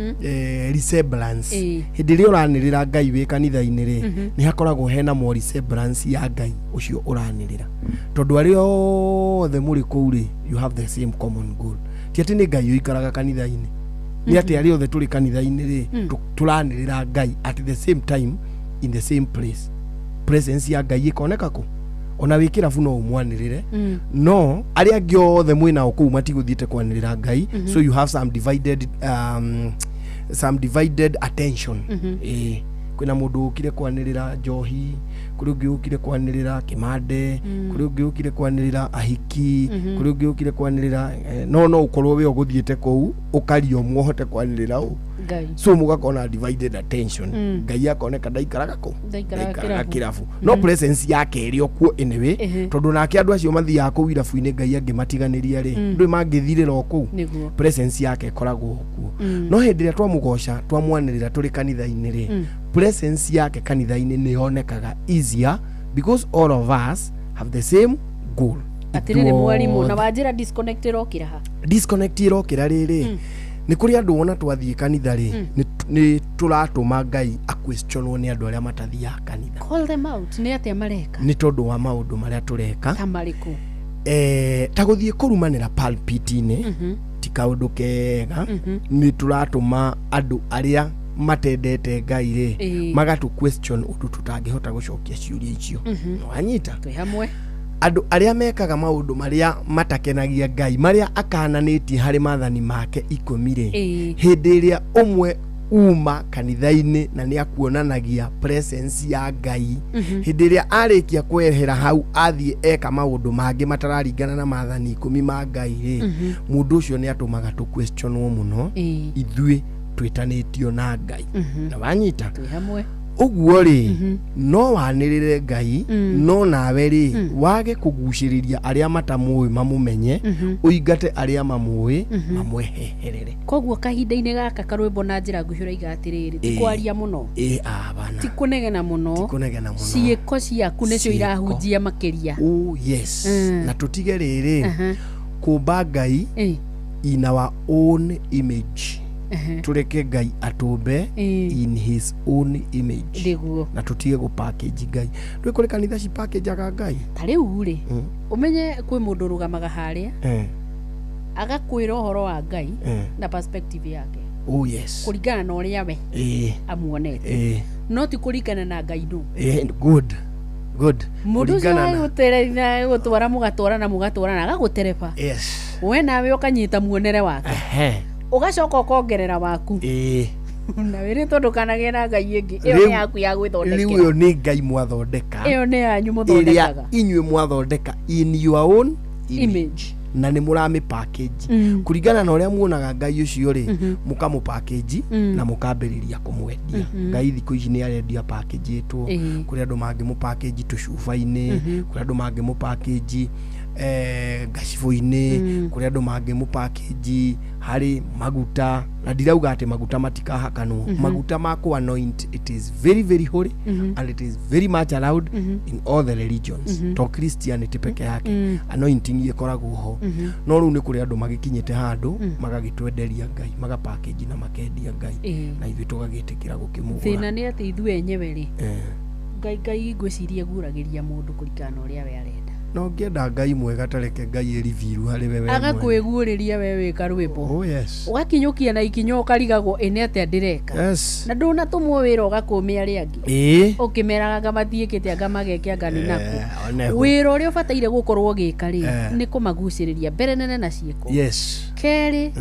resemblance. Hĩndĩ ĩrĩa ũranĩrĩra Ngai wĩ kanitha-inĩ rĩ, nĩ hakoragwo hena more resemblance ya Ngai ũcio ũranĩrĩra, tondũ arĩa othe mũrĩ kũu rĩ, you have the same common goal. Ti atĩ nĩ Ngai ũikaraga kanitha-inĩ, nĩ atĩ arĩa othe tũrĩ kanitha-inĩ rĩ, tũranĩrĩra Ngai at the same time in the same place. Presence ya Ngai ĩkoneka kũ ona wĩ kĩrabu no ũmwanĩrĩre, no arĩa angĩ othe mwĩnao kũu matigũthiĩte kwanĩrĩra Ngai. So you have some divided attention. Ĩĩ, kwĩna mũndũ ũkire kwanĩrĩra njohi, kũrĩ ũngĩ ũkire kwanĩrĩra kĩmande, kũrĩ ũngĩ ũkire kwanĩrĩra ahiki, kũrĩ ũngĩ ũkire kwanĩrĩra no ũkorwo we ũgũthiĩte kũu ũkaria ũmwe ũhote kwanĩrĩra ũ Ngai. So mũgakona divided attention. Ngai akoneka ndaikaraga kũ Ndaikaraga ndaikaraga kĩrabu. Kĩrabu, no presence yake ĩrĩ o kuo anyway, tondũ nake andũ acio mathiaga kũu irabu-inĩ, Ngai angĩmatiganĩria rĩ, ndũĩ mangĩthirĩra o kũu. Presence yake ĩkoragwo o kuo. No hĩndĩ ĩrĩa twamũgoca, twamwanĩrĩra tũrĩ kanitha-inĩ rĩ, presence yake kanitha-inĩ nĩ yonekaga easier because all of us have the same goal. Atĩrĩrĩ mwarimũ, na Ithuothe. Wanjĩra disconnect ĩrokĩra ha? Disconnect ĩrokĩra rĩrĩ, nĩ kũrĩ andũ wona twathiĩ kanitha rĩ, nĩ tũratũma Ngai aquestionwo nĩ andũ arĩa matathiaga kanitha. Call them out, nĩ atĩa mareka? Nĩ tondũ wa maũndũ marĩa tũreka. Ta marĩkũ? Ta gũthiĩ kũrumanĩra pulpit-inĩ ti kaũndũ kega. Nĩ tũratũma andũ arĩa matendete Ngai rĩ, magatũ question ũndũ tũtangĩhota gũcokia ciũria icio. Wanyita? Twĩ hamwe. Andũ arĩa mekaga maũndũ marĩa matakenagia Ngai, marĩa akananĩtie harĩ maathani make 10 rĩ, hĩndĩ ĩrĩa ũmwe uma kanitha-inĩ na nĩ akuonanagia presence ya Ngai, hĩndĩ ĩrĩa arĩkia kwehera hau athiĩ eka maũndũ mangĩ matararingana na maathani 10 ma Ngai rĩ, mũndũ ũcio nĩ atũmaga tũ questionwo mũno ithuĩ twĩtanĩtio na Ngai. Na wanyita? Twĩ hamwe. Ũguo rĩ, no wanĩrĩre Ngai, no nawe rĩ, wage kũgucĩrĩria arĩa matamũĩ mamũmenye, ũingate arĩa mamũĩ mamweheherere. Koguo kahinda-inĩ gaka karwĩmbo na njĩra nguhĩ ũraiga atĩrĩrĩ, ti kwaria mũno, Ĩ abana. Ti kũnegena mũno, Kũnegena mũno. Ciĩko ciaku nĩcio Ciĩko. irahunjia makĩria. Oh yes. Na tũtige rĩrĩ, kũmba Ngai in our own image. Tũreke Ngai atũmbe in his own image. Na tũtige gũ package Ngai. Ndũĩ kũrĩ kanitha ci packageaga Ngai. Ta rĩu rĩ, ũmenye kwĩ mũndũ ũrũgamaga harĩa agakwĩra ũhoro wa Ngai na perspective yake, Oh yes. Kũringana na ũrĩa we amuonete, no ti kũringana na Ngai nũ. Good, good. Mũndũ ũcio Kũringana na- agũgũtwara, mũgatwarana, mũgatwarana, agagũtereba, we nawe ũkanyita muonere wake, ũgacoka ũkongerera waku, na wĩrĩ tondũ kanagĩe na Ngai ĩngĩ ĩyo nĩ yaku ya Rĩu gwĩthondekera. Ĩyo nĩ Ngai mwathondeka. Ĩyo nĩ yanyu Ĩrĩa mũthondekaga. Inyuĩ mwathondeka in your own image, Image. Na nĩ mũramĩ package kũringana na ũrĩa muonaga Ngai ũcio rĩ, mũkamũ package na mũkambĩrĩria kũmwendia. Ngai thikũ ici nĩ arendia package ĩtwo, kũrĩ andũ mangĩmũ package tũcuba-inĩ, kũrĩ andũ mangĩmũ package ngacibũ-inĩ, kũrĩ andũ mangĩmũ package harĩ maguta, na ndirauga atĩ maguta matikahakanwo. Maguta ma kũ anoint, it is very very holy and it is very much allowed in all the religions, to Christianity peke yake. Anointing ĩkoragwo ho. No rĩu nĩ kũrĩ andũ magĩkinyĩte handũ magagĩtwenderia Ngai, maga package na makendia Ngai, na ithuĩ tũgagĩtĩkĩra gũkĩmũgũra. Thĩna nĩ atĩ ithuĩ enyewe rĩ, Ngai ngwĩciria eguragĩria mũndũ kũringana na ũrĩa we arenda. Na ũngĩenda Ngai mwega ta reke Ngai ĩriviru harĩ we we mwene. Agakwĩguũrĩria we wĩ karwĩmbo. Oh yes. Ũgakinyũkia na ikinya ũkarigagwo ĩ nĩ atĩa ndĩreka. Yes. Na ndũnatũmwo wĩra ũgakũmĩa arĩa angĩ. Ĩĩ. Ũkĩmeraga anga matiĩkĩte anga mageke anga nĩ nakũ. Eh, oneho. Wĩra ũrĩa ũbataire gũkorwo ũgĩka rĩ Eh. nĩ kũmagucĩrĩria mbere nene na ciĩko. Yes. Kerĩ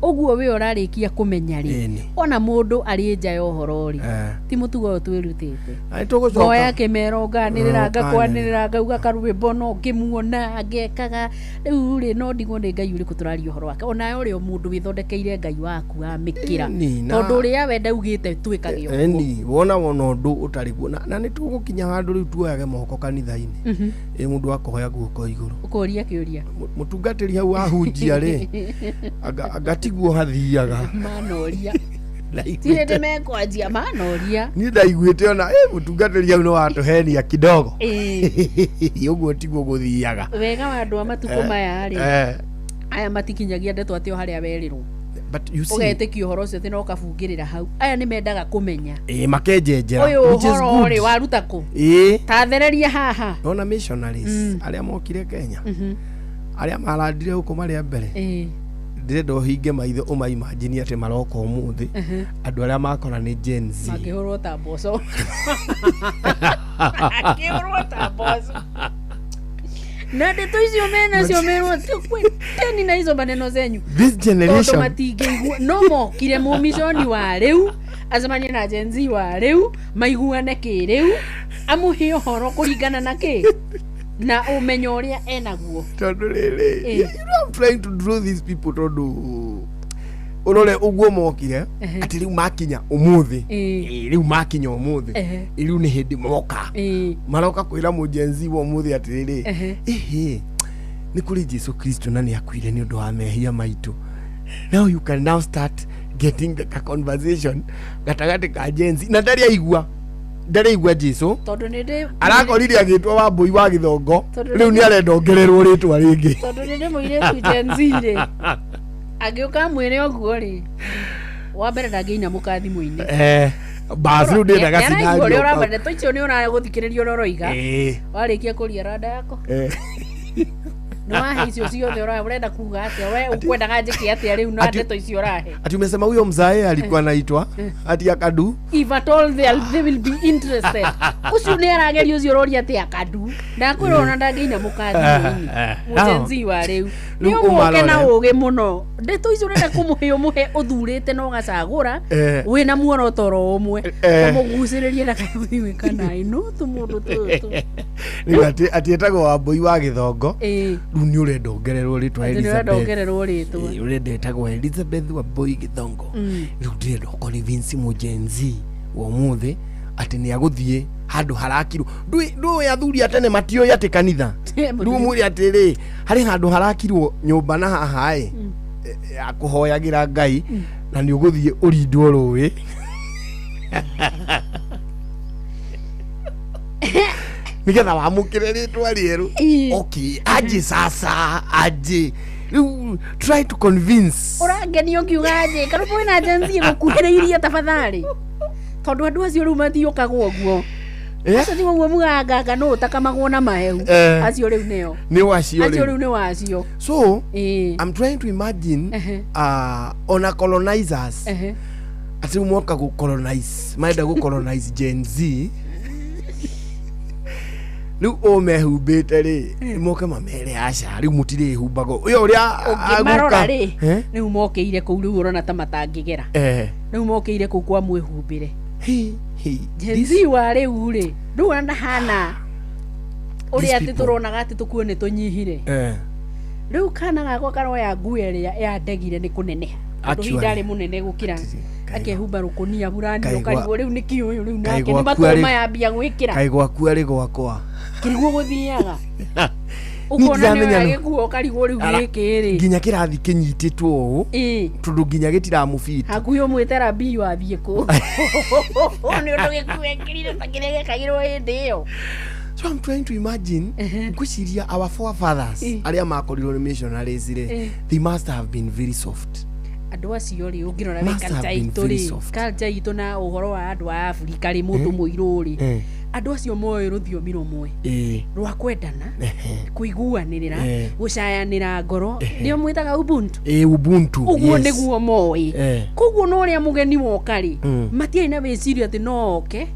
ũguo we ũrarĩkia kũmenya rĩ Ĩni. ona mũndũ arĩ nja ya ũhoro rĩ Eh. ti mũtugo ũyũ twĩrutĩte. Na nĩtũgũcoka. Ngoya kĩmero nganĩrĩra Mm, ngakwanĩrĩra ngauga karwĩmbo no ngĩmuona ngekaga rĩu rĩ no ndigwo nĩ Ngai ũrĩkũ tũraria ũhoro wake onawe ũrĩ o mũndũ wĩthondekeire Ngai waku wa mĩkĩra Ĩni, na- tondũ ũrĩa we ndaugĩte twĩkage ũguo. Ĩni, wona wona ũndũ ũtarĩ guo na nĩ tũgũkinya handũ rĩu tuoyage moko kanitha-inĩ. Ĩ mũndũ akoya guoko igũrũ. Ũkoria kĩũria. Mũtungatĩri hau ahunjia rĩ anga anga tiguo hathiaga. Manoria. Ti hĩndĩ mekwanjia manoria. Niĩ ndaiguĩte ona ĩ mũtungatĩri hau nĩ watũhenia kidogo. Ĩĩ. Ũguo tiguo gũthiaga. Wega wa andũ a matukũ Eh, maya rĩ eh. aya matikinyagia ndeto atĩ o harĩa werĩrwo. But you see, Ũgetĩkia ũhoro ũcio atĩ no ũkabungĩrĩra hau. Aya nĩ mendaga kũmenya. ĩ makenjenjera. Ũyũ which is ũhoro good. rĩ waruta kũ? Ĩ. Ta thereria haha. Nona missionaries arĩa mokire Kenya arĩa marandire gũkũ marĩ a mbere Ĩĩ. ndĩrenda ũhinge maitho ũmaimagine atĩ maroka ũmũthĩ andũ arĩa makora nĩ Gen Z. Makĩhũrwo ta mboco. Makĩhũrwo ta mboco. Na ndeto icio menacio merwo kweteni na hizo maneno zenyu. This Tondũ generation matingĩigua no mokire mũmiconi wa rĩu acemanie na Gen Z wa rĩu maiguane kĩrĩu amũhe ũhoro kũringana na kĩ na ũmenyo ũrĩa enaguo. Tondũ rĩrĩ, Ĩĩ. you know I'm trying to draw these people tondũ ũrore ũguo mokire atĩ rĩu makinya ũmũthĩ. Ĩĩ. Ĩĩ, rĩu makinya ũmũthĩ. Ehe. Ĩĩ, rĩu nĩ hĩndĩ moka. Ĩĩ. Maroka kwĩra mũ Gen Z wa ũmũthĩ atĩrĩrĩ, Ehe. ĩhĩ nĩ kũrĩ Jesu Kristo na nĩ akuire nĩ ũndũ wa mehia maitũ. Now you can now start getting the conversation gatagatĩ ka Gen Z na ndarĩ aigua ndarĩ aigua Jesu Tondũ nĩ ndĩ arakorire agĩtwo Wambũi wa Gĩthongo Tondũ rĩu nĩ arenda ongererwo rĩtwa rĩngĩ. Tondũ nĩ ndĩ mũirĩtu Gen Z rĩ angĩũka amwĩre ũguo rĩ wa mbere ndangĩinamũka thimũ-inĩ. Eh, bas rĩu ndĩendaga Nĩaraigua ũrĩa scenario. ũramba ndeto icio nĩ ũragũthikĩrĩria ũrĩa ũroiga. Ĩĩ. Warĩkia kũria randa yako Eh. nĩ wahe icio ciothe ũrenda kuga atĩa we ũkwendaga njĩke atĩa rĩu na ndeto icio ũrahe. Ati umesema huyo mzae alikuwa anaitwa ati akadu If at all they will be interested. Ũcio nĩ arageria ũcio ũroria atĩ akadu ndakwĩra ona ndangĩinamũka thimũ-inĩ. Mũgenzi wa rĩu nĩ Rĩu ũmũke na ũmarore. ũgĩ mũno ndeto icio ũrenda kũmũhe ũmũhe ũthurĩte na ũgacagũra Eh. wĩna muoroto oro ũmwe Eh. ũmũgucĩrĩrie ndakathiĩ kana ĩno tũmũndũ tũtũ. Rĩu atĩ etagwo Wambũi wa Gĩthongo Ĩĩ. rĩu nĩ ũrenda ongererwo rĩtwa Atĩ nĩ ũrenda Elizabeth. ongererwo rĩtwa. Ĩĩ, ũrenda etagwo Elizabeth Wambũi Gĩthongo. Rĩu ndĩrenda ũconvince mũ Gen Z wa ũmũthĩ atĩ nĩ agũthiĩ handũ harakirwo. Ndũĩ athuri a tene matiũĩ atĩ kanitha. Rĩu ũmwĩre atĩrĩ harĩ handũ harakirwo nyũmba na haha ĩ ya kũhoyagĩra Ngai na nĩ ũgũthiĩ ũrindwo rũĩ. Nĩgetha wamũkĩre rĩtwa rĩerũ. Okay, aje sasa aje rĩu try to convince. Ũrangenia ũkiuga nje karũbũ wĩna Gen Z gũkuhĩrĩirie tafadhali tondũ andũ acio rĩu matiũkaga ũguo. Eh? Acio ti ũguo muganganga nũ ũtakamagwo na mahehu. Eh. Acio rĩu nĩo. Nĩ wacio Acio rĩu. rĩu nĩ wacio. So Ĩĩ. I'm trying to imagine Ehe. ona colonizers Ehe. atĩ rĩu moka gũ colonize marenda gũ colonize Gen Z rĩu ũmehumbĩte rĩ moke mamere aca rĩu mũtirĩhumbaga ũyũ ũrĩa Ũngĩmarora agũka- rĩ Eh? rĩu mokĩire kũu rĩu ũrona ta matangĩgera. Eh. Rĩu mokĩire kũu kwa mwĩhumbĩre. Hi, hi. Gen Z wa rĩu rĩ rĩu ona ndahana ũrĩa These atĩ people. tũronaga atĩ tũkuo nĩ tũnyihire. Eh. Rĩu kana gakwa karoya nguo ĩrĩa yandegire nĩ kũneneha. Tondũ hihi Actually. ndarĩ mũnene gũkĩra akehumba rũkũnia burani Kaigua- ũkarigwo rĩu nĩ kĩ ũyũ rĩu nake kaigua nĩ matũ kuarĩ- mayambia gwĩkĩra Kaĩ gwaku arĩ gwakwa. kĩriguo gũthiaga Niĩ ũkona nĩ ndiramenya oya nũ- gĩkuo ũkarigwo rĩu Ara- gĩkĩ rĩ nginya kĩrathi kĩnyitĩtwo ũũ Ĩĩ. tondũ nginya gĩtiramũbiti. Hakuhĩ ũmwĩte rabii wathiĩ kũ nĩ ũndũ gĩkuo ekĩrire ta kĩrĩa gĩekagĩrwo hĩndĩ ĩyo. So I'm trying to imagine ngwĩciria our forefathers Ĩĩ. arĩa makorirwo nĩ missionaries rĩ Ĩĩ. they must have been very soft. Andũ acio rĩ, ũngĩrora wĩ Must have culture been itũ very rĩ, soft. culture itũ na ũhoro wa andũ a Afrika rĩ, mũndũ mũirũ rĩ, Eh. andũ acio moĩ rũthiomi rũmwe Ĩĩ. rwa kwendana, kũiguanĩrĩra, Eh. gũcayanĩra ngoro, nĩo mwĩtaga ubuntu. Ĩĩ, ubuntu. Ũguo yes. nĩguo moĩ. Eh. Koguo na ũrĩa mũgeni woka rĩ, Mm. matiarĩ na wĩcirio atĩ no oke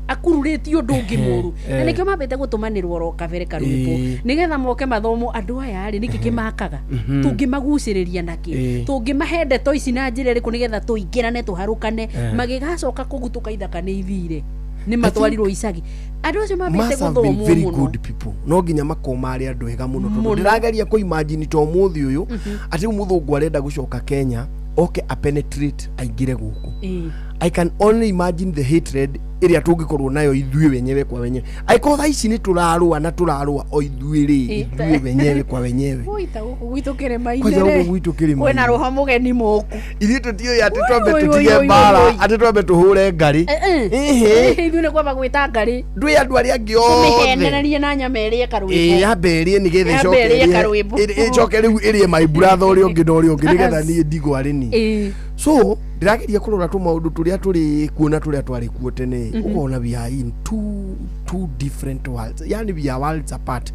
akururĩtie ũndũ ũngĩ mũru, na eh. nĩkĩo mambĩte gũtũmanĩrwo oro kabere karwĩmbo, Ĩĩ. nĩgetha moke mathomo andũ aya rĩ, nĩkĩ kĩmakaga, tũngĩmagucĩrĩria nakĩ, Ĩĩ. tũngĩmahe ndeto ici na njĩra ĩrĩkũ nĩgetha tũingĩrane, tũharũkane, Eh. magĩgacoka kũgutũka ithaka nĩ ithire, nĩ matwarirwo icagi. Andũ acio mambĩte Must have been gũthomwo very mũno. good people. No nginya makorwo marĩ andũ ega mũno, tondũ Mũno. ndĩrageria kũ imagine ta ũmũthĩ ũyũ atĩ rĩu mũthũngũ arenda gũcoka Kenya oke a penetrate aingĩre gũkũ. Ĩĩ. I can only imagine the hatred ĩrĩa tũngĩkorwo nayo ithuĩ wenyewe kwa wenyewe, angĩkorwo thaa ici nĩ tũrarũa na tũrarũa o ithuĩ rĩ, Ĩĩ. ithuĩ wenyewe kwa wenyewe. Ui, ta gũkũ gwitũ kĩrĩma-inĩ Kwanja rĩ, gũkũ gwitũ kĩrĩma-inĩ. kwĩna rũho mũgeni mũku. Ithuĩ tũtiũĩ atĩ twambe Ui, ui, tũtige ui, mbara, ui, ui. atĩ twambe tũhũre ngarĩ. Ĩhĩ. Ithuĩ nĩ kwamba gwĩta ngarĩ, ndwĩ andũ arĩa angĩ othe tũmĩhenererie na nyama ĩrĩe ĩĩ, karwĩmbo. yambe ĩrĩe nĩgetha Yambe ĩcoke ĩrĩe ĩrĩe- karwĩmbo. ĩcoke rĩu ĩrĩe my brother ũrĩa ũngĩ na ũrĩa ũngĩ, nĩgetha niĩ ndigwo arĩ niĩ. Ĩĩ. So ndĩrageria kũrora tũmaũndũ tũrĩa tũrĩ kuo na tũrĩa twarĩ kuo tene, ũkona we are in two different worlds, yani we are worlds apart.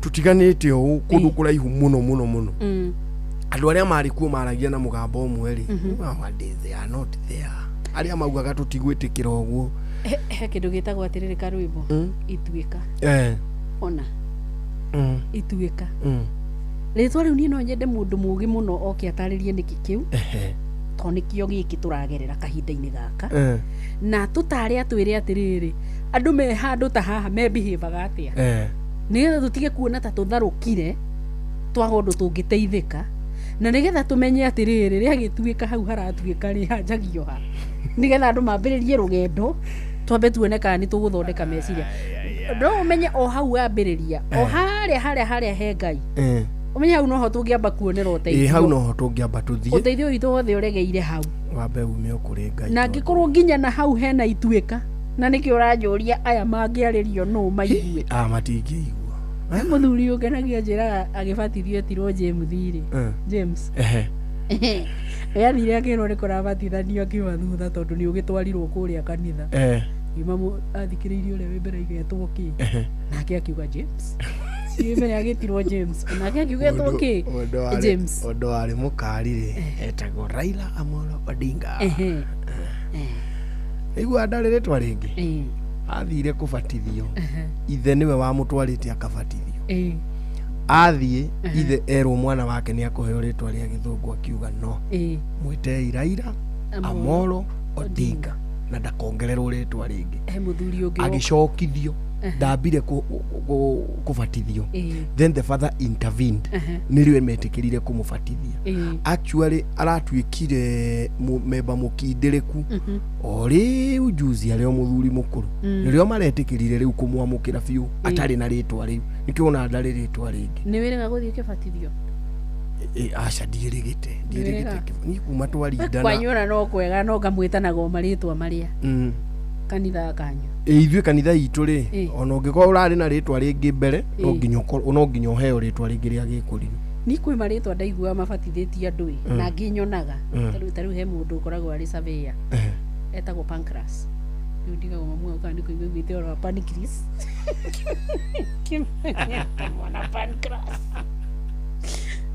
Tũtiganĩte ũũ kũndũ kũraihu mũno mũno mũno. Andũ arĩa marĩ kuo maragia na mũgambo ũmwe rĩ, nowadays they are not there. Arĩa maugaga tũtigwĩtĩkĩra ũguo. He kĩndũ gĩtagwo atĩrĩrĩ, karwĩmbo, ituĩka. Eh. Ona ituĩka, rĩtwa rĩu niĩ no nyende mũndũ mũũgĩ mũno oke atarĩrie nĩkĩ kĩu, tondũ nĩkĩo gĩkĩ tũragerera kahinda-inĩ gaka, Eh. na tũtare atwĩre atĩrĩrĩ, andũ me handũ ta haha mebihevaga atĩa, Eh. nĩgetha tũtige kuona ta tũtharũkire twaga ũndũ tũngĩteithĩka, na nĩgetha tũmenye atĩrĩrĩ, rĩagĩtuĩka hau haratuĩka rĩ, hanjagio ha, nĩgetha andũ mambĩrĩrie rũgendo, twambe tuone kana nĩ tũgũthondeka meciria. No ũmenye o hau wambĩrĩria, o harĩa harĩa harĩa he Ngai, Eh. ũmenye hau noho tũngĩamba kuonera Ĩĩ, hau ũteithio. noho tũngĩamba tũthiĩ. Ũteithio witũ wothe ũregeire hau. Wambe ume o kũrĩ Ngai. Na angĩkorwo nginya na hau hena ituĩka, na nĩkĩo ũranjũria aya mangĩarĩrio nũ maigue. Ah, matingĩigua. Mũthuri ũngenagia njĩraga agĩbatithio etirwo James rĩ. Eh. James. Ehe. Athire akĩrwo nĩ kũrabatithanio, akiuma thutha tondũ nĩ ũgĩtwarirwo kũrĩa kanitha. Eh. Kiuma athikĩrĩirie ũrĩa wĩ mbere aigetwo kĩ, Ehe. nake akiuga James. Wĩ mbere agĩtirwo James, nake akiuga etwo kĩ. James. Ũndũ warĩ mũkari rĩ, etagwo Raila Amolo Odinga. Ehe. Igua ndarĩ rĩtwa rĩngĩ. Ĩĩ. Athire kũbatithio, Ehe. ithe nĩwe wamũtwarĩte akabatithio. Ĩĩ. Athiĩ, Ehe. ithe erwo mwana wake nĩ akũheo rĩtwa rĩa gĩthũngũ, akiuga no, Ĩĩ. mwĩtei Raila Amolo Amolo Odinga na ndakongererwo rĩtwa rĩngĩ. He mũthuri ũngĩ woka. Agĩcokithio. Ehe. Ndambire kũbatithio, Ĩĩ. then the father intervened, Ehe. nĩrĩo metĩkĩrire kũmũbatithia. Ĩĩ. Actually aratuĩkire memba mũkindĩrĩku o rĩu juzi, arĩ o mũthuri mũkũrũ, nĩrĩo maretĩkĩrire rĩu kũmwamũkĩra biũ atarĩ na rĩtwa rĩu. Nĩkĩo ona ndarĩ rĩtwa rĩngĩ. Nĩ wĩrĩga gũthiĩ kĩbatithio? Ĩ, aca, ndiĩrĩgĩte, ndiĩrĩgĩte. Ndwĩrĩga? Niĩ kuma twarindana. Kwanyu ona no kwega no ngamwĩtanaga o marĩtwa marĩa kanitha kanyu. Ĩ, ithuĩ kanitha itũ rĩ, Ĩ. ona ũngĩkorwo ũrarĩ na rĩtwa rĩngĩ mbere, no Ĩ. nginya no nginya ũheo rĩtwa rĩngĩ rĩa gĩkũrinũ. Ni kwĩ marĩtwa ndaiguaga mabatithĩtie andũ ĩ, na ngĩnyonaga. Ta rĩu he mũndũ ũkoragwo arĩ surveyor, etagwo Pancras. Rĩu ndigagwo mamu wao kana nĩ kũigua aiguĩte ũhoro wa pancreas. Kĩmenyete mwana Pancras.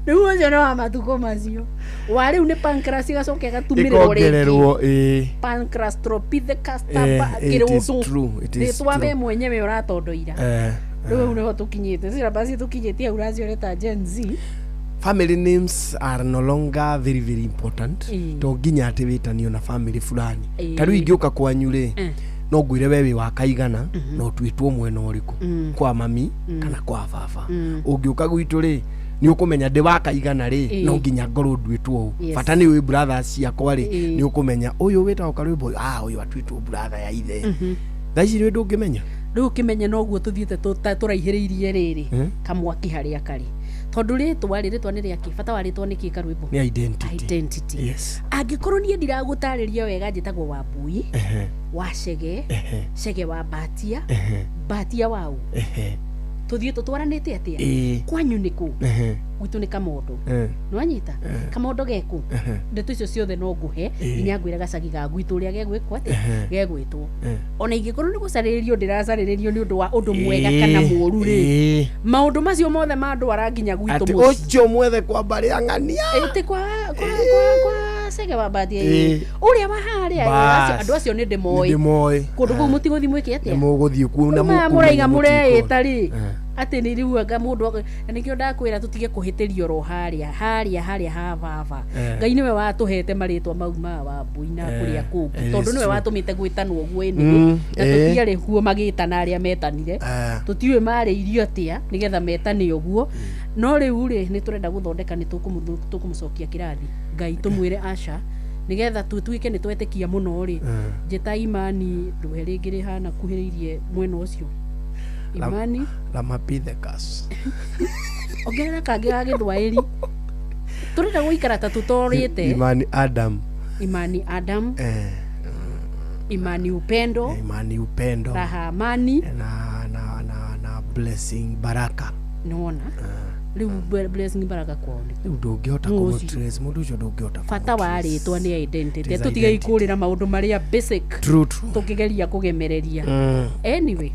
Rĩu ũcio nĩ wa matukũ macio wa rĩu nĩ pancreas, ĩgacoka ĩgatumĩrĩrwo rĩngĩ. Ĩkongererwo, ĩ. Pancrastropithecus. Eh, it is kĩrũndũ. true, it is Rĩtwa we true. mwenyewe ũratondoira. Rĩu hau nĩho tũkinyĩte, syllabus tũkinyĩtie hau ũracioreta Gen Z. Family names are no longer very very important. Ĩĩ. To nginya atĩ wĩtanio na family fulani. Ĩĩ. Ta rĩu ingĩũka kwanyu rĩ, Eh. no ngwĩre we wĩ wa kaigana na ũtuĩtwo mwena ũrĩkũ, kwa mami kana kwa baba. Ũngĩũka gwitũ rĩ, nĩ ũkũmenya ndĩ wa kaigana rĩ, Ĩĩ. no nginya ngorwo nduĩtwo ũũ. Yes. Bata nĩ ũĩ brothers ciakwa rĩ, Ĩĩ. nĩ ũkũmenya ũyũ wĩtagwo karwĩmbo, ah, ũyũ atuĩtwo brother ya ithe. Thaa ici nĩ ndũngĩmenya. Rĩu ũkĩmenye noguo tũthiĩte tũraihĩrĩirie rĩrĩ Eh? kamwaki harĩa karĩ, tondũ rĩtwa rĩ, rĩtwa nĩ rĩakĩ, bata wa rĩtwa nĩ kĩ, karwĩmbo? Nĩ identity. Identity. Yes. Angĩkorwo niĩ ndiragũtarĩria wega, njĩtagwo Wambui Ehe. wa Chege, Ehe. Chege wa Mbatia, Ehe. Mbatia waũ. Ehe. Tuthiĩ tũtwaranĩte atĩa? Kwanyu nĩ kũ? Gwitũ nĩ Kamondo. Nĩwanyita? Kamondo gekũ? Ndeto icio ciothe no ngũhe nginya ngwĩre gacagi ga gwitũ ũrĩa gegwĩkwo atĩa, gegwĩtwo. Ona ingĩkorwo nĩ gũcarĩrĩrio ndĩracarĩrĩrio nĩ ũndũ wa ũndũ mwega kana mũũru rĩ, maũndũ macio mothe mandwara nginya gwitũ atĩ mũciĩ. Ũcio mwethe kwa mbarĩ ya ng'ania. Ĩtĩ kwa Cege wa Mbathi, ũrĩa wa harĩa. Bas. Andũ acio nĩ ndĩmoĩ. Ndĩmoĩ. Kũndũ kũu mũtigũthiĩ mwĩke nĩ atĩa? Mũgũthiĩ kuo na Rĩu maya mũkũmenye mũraiga mũtikona. Mũreĩta rĩ, atĩ nĩ rĩu anga mũndũ na nĩkĩo ndakwĩra tũtige kũhĩtĩrio oro harĩa harĩa harĩa ha baba. Ngai nĩwe watũhete marĩtwa mau ma Wambui na kũrĩa kũngĩ, It tondũ is nĩwe true. watũmĩte gwĩtanwo ũguo ĩnĩ, na tũtiarĩ kuo magĩtana arĩa metanire. Tũtiũĩ marĩirio atĩa nĩgetha metane ũguo, no rĩu rĩ, nĩ tũrenda gũthondeka, nĩ tũkũmũcokia kĩrathi Ngai, tũmwĩre aca, nĩgetha tũtuĩke nĩ twetĩkia mũno rĩ. Njĩta Imani, ndũhe rĩngĩ rĩhana kuhĩrĩirie mwena ũcio. Imani. Ramapithecus. Ongerera kangĩ ga Gĩthwaĩri, tũrenda gũikara ta tũtorĩte. Imani Adam. Imani Adam. Imani Upendo. Imani Upendo. Raha Amani. Na Blessing Baraka. Nĩwona rĩu Blessing Baraka kwao nĩ Rĩu ndũngĩhota Nũ ũcio? kũmũtrace mũndũ ũcio, ndũngĩhota. Bata wa rĩtwa nĩ identity. It is Tũtige identity. ikũrĩra maũndũ marĩa basic. True, true. Tũkĩgeria kũgemereria. Anyway.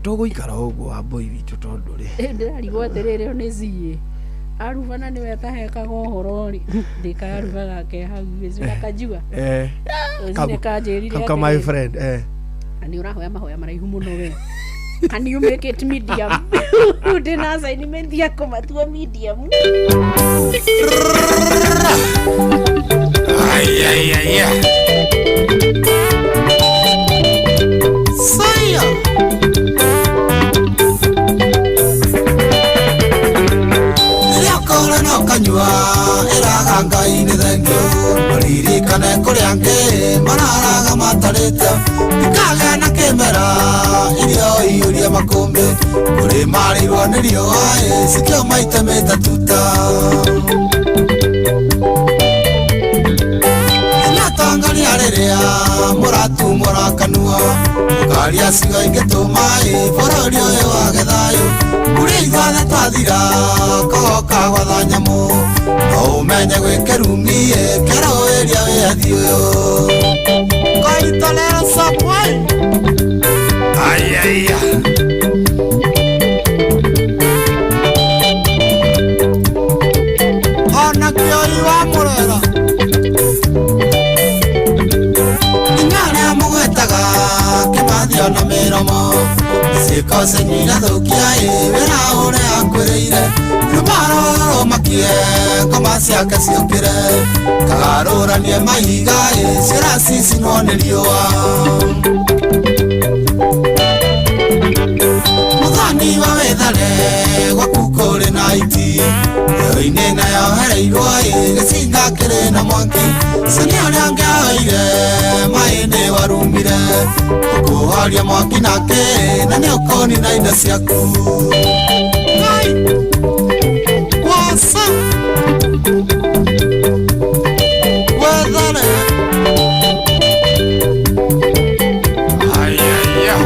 Tũgũikara ũguo Wambui witũ tondũ rĩ, Ndĩrarigwo atĩrĩrĩ, o nĩ ciĩ arubana nĩwe tahekaga ũhoro rĩ, ndĩkaruba gake hau ĩcuna kajua. Rũcinĩ kanjĩrire Kau ka my atĩrĩrĩ, friend. Na nĩ ũrahoya mahoya maraihu mũno we. Can you make it medium? Ndĩna assignment ya kũmatua medium. Ay, ay, ay, ay. Saya. Rĩrĩa ũkũrĩa na ũkanyua ĩraga Ngai nĩ thengiũ, ũririkane kũrĩa angĩ mararaga matarĩte. Ndikagĩa na kĩmera irio iyũrie makũmbĩ, kũrĩ marĩirwo nĩ riũa ĩ cikĩũma itemĩte tuta. Nĩatongoria rĩrĩa mũratumũra kanua, mũkaria ciugo ingĩtũma ĩ bũrũri ũyũ wage thayũ. Kũrĩ ithuothe twathira kũgoka gwatha nyamũ, no ũmenye gwĩkĩrumi ĩ kĩrũĩria wĩyathi ũyũ. Koitolero Samuel. Ay, ay, ay. Ona kĩoi wa mũrera inya arĩa mũgwetaga kĩmathio na mĩromo, ciĩko cianyu irathũkia ĩ wĩra ũrĩa akwĩrĩire. Rũmaro rũmakie ngoma ciake ciũkĩre, kagarũranie mahiga ĩ ciĩra cicinwo nĩ riũa. Mũthoni wa wĩthare gwaku kũrĩ na iti ĩyo-inĩ nayo hereirwo ĩ gĩcinga kĩrĩ na mwaki. Cini ũrĩa ũngĩoire maĩ nĩ warumire, ũkũhoria mwaki nake na nĩ ũkũnina indo ciaku. Ngai, wasa wethare. Ay, ay, ay.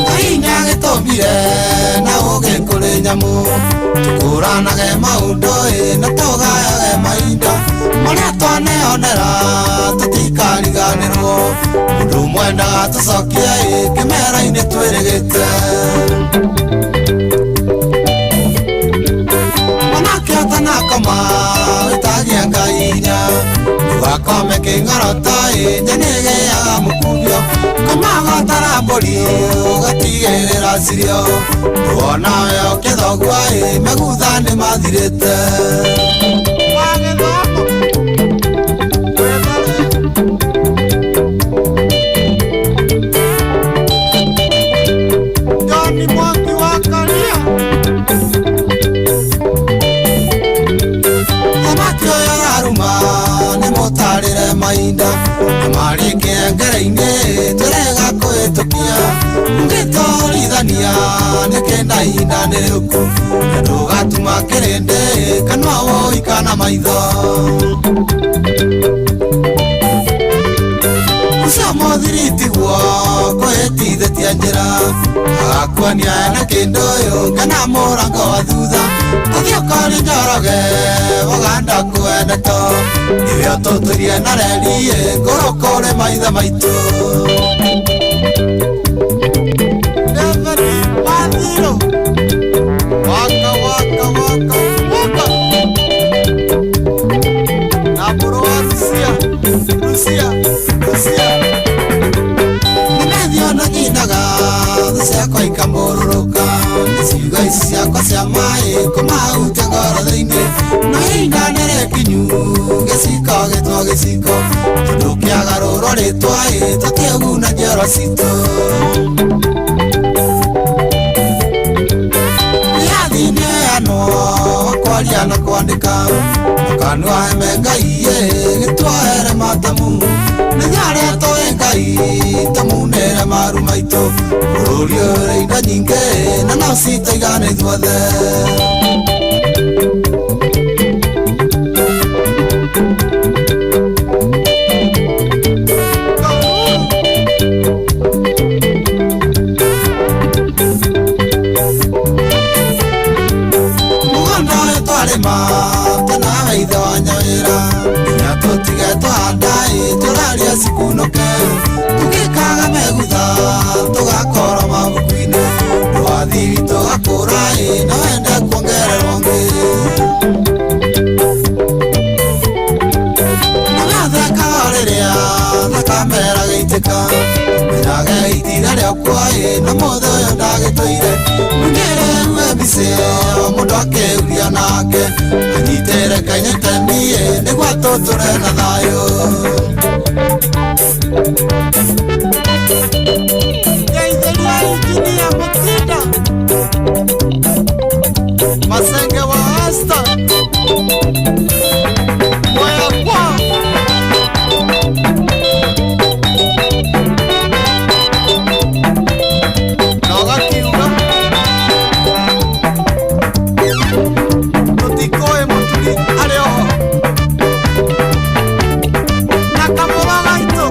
Ngai nĩagĩtũmbire na ũũgĩ kũrĩ nyamũ, tũkũranage maũndũ ĩ na tũgayage mahinda marĩa twaneyonera, tũtikariganĩrwo. Mũndũ ũmwe endaga tũcokie ĩ kĩmera-inĩ twĩrĩgĩte. Mwanake ũtanakoma wĩtagia Ngai hinya, ndũgakome kĩng'orota ĩ nja nĩĩgĩaga mũkubio. Koma gotara mbũri ũgatigĩrĩra cirio, ndũonawe ũkĩthogua ĩ megutha nĩ mathirĩte. Johnny Mwangi wa Karia. Thamaki ũyũ araruma nĩ mũtarĩre mahinda, na marĩkie ngere-inĩ tũrega kũhĩtũkia. Ũngĩtũrithania nĩkĩ na ihinda nĩ rĩũku, na ndũgatuma kĩrĩndĩ kanua wũi kana maitho. Ũcio mũthiri tiguo kũhĩtia. Agĩtithĩtie njĩra Agakuonia ena kĩndũ ũyũ Kana mũrango wa thutha Tũthiĩ ũkori Njoroge Bũganda kuendeto Nĩwe ũtũtũrie na reri Ngũrũ kũrĩ maithe maitũ David Mathiro Waka waka waka waka Na mũrũ wa Rusia Rusia Rusia Nĩmethiona nyinaga Thũ ciakwa ikamũrũrũka Nĩ ciugo ici ciakwa cia maĩ Kũmahutia ngoro thĩinĩ Na ihinda nĩ rĩkinyu Gĩciko gĩtwo gĩciko Tondũ kĩagarũrwo rĩtwa ĩ Tũtiĩguna njiarwa citũ Kwaria na kwandĩka Kanua heme Ngai gĩtwohere matamu Nĩ tũĩ Ngai tũmunĩre maru maitũ Bũrũri ũrĩ indo nyingĩ na no citũigane ithuothe Tũraria cikunũke tũgĩkaga megutha tũgakorwo mabuku-inĩ rwathi witũ gakũra ĩ na wende kuongererwo ngĩ Nĩgathekaga rĩrĩa thakamera gĩitĩka menyage itira rĩakwa ĩ na mũthĩ ũyũ ndagĩtũire Nĩrĩrue mbica ĩyo mũndũ akĩũria nake anyitĩre Kenya itemi ĩ nĩguo tũtũre na thayũ Ngeithĩria injinia Mutinda Masenge wa Asta Mwea kwa Noga kiuga Tũtikoĩ mũturi arĩ oho Na kamũra gaitũ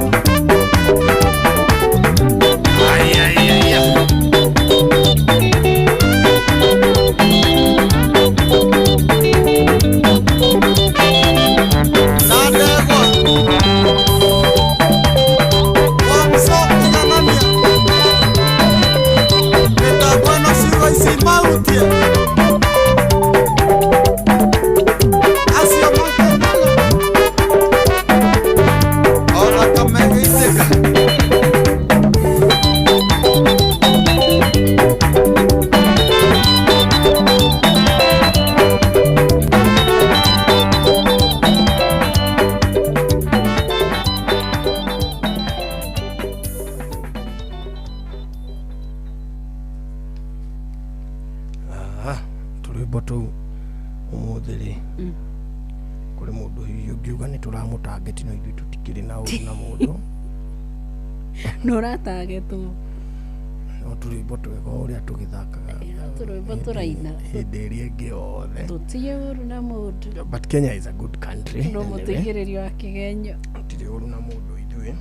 No tũrwĩmbo twega ũrĩa tũgĩthakaga tũrwĩmbo tũraina hĩndĩ ĩrĩa ĩngĩ yothe tũtige ũru na mũndũ but Kenya is a good country no mũteithĩrĩrio wa kĩgenyo tũtirĩ ũru na mũndũ ithuĩ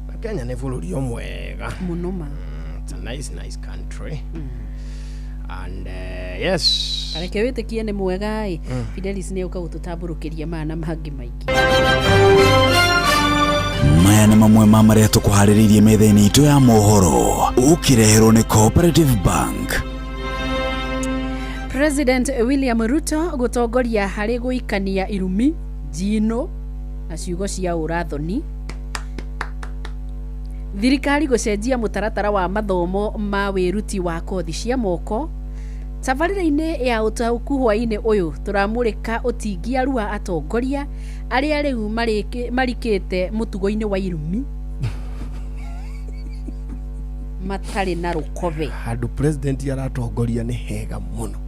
na Kenya nĩ bũrũri o mwega mũno ma it's a nice nice country and yes kareke wĩtĩkie nĩ mwega ĩ Fidelis nĩ ũka gũtũtambũrũkĩria maya na mangĩ maingĩ Maya nĩ mamwe ma marĩa tũkũharĩrĩirie metha-inĩ itũ ya mohoro ũkĩreherwo nĩ Cooperative Bank. President William Ruto gũtongoria harĩ gũikania irumi njino na ciugo cia ũrathoni. Thirikari gũcenjia mũtaratara wa mathomo ma wĩruti wa kothi cia moko. Tabarĩra-inĩ ya ũtaũku hwaĩ-inĩ ũyũ tũramũrĩka ũtingiaru wa atongoria arĩa rĩu marikĩte mũtugo-inĩ wa irumi matarĩ na rũkobe. Handũ president aratongoria nĩ hega mũno.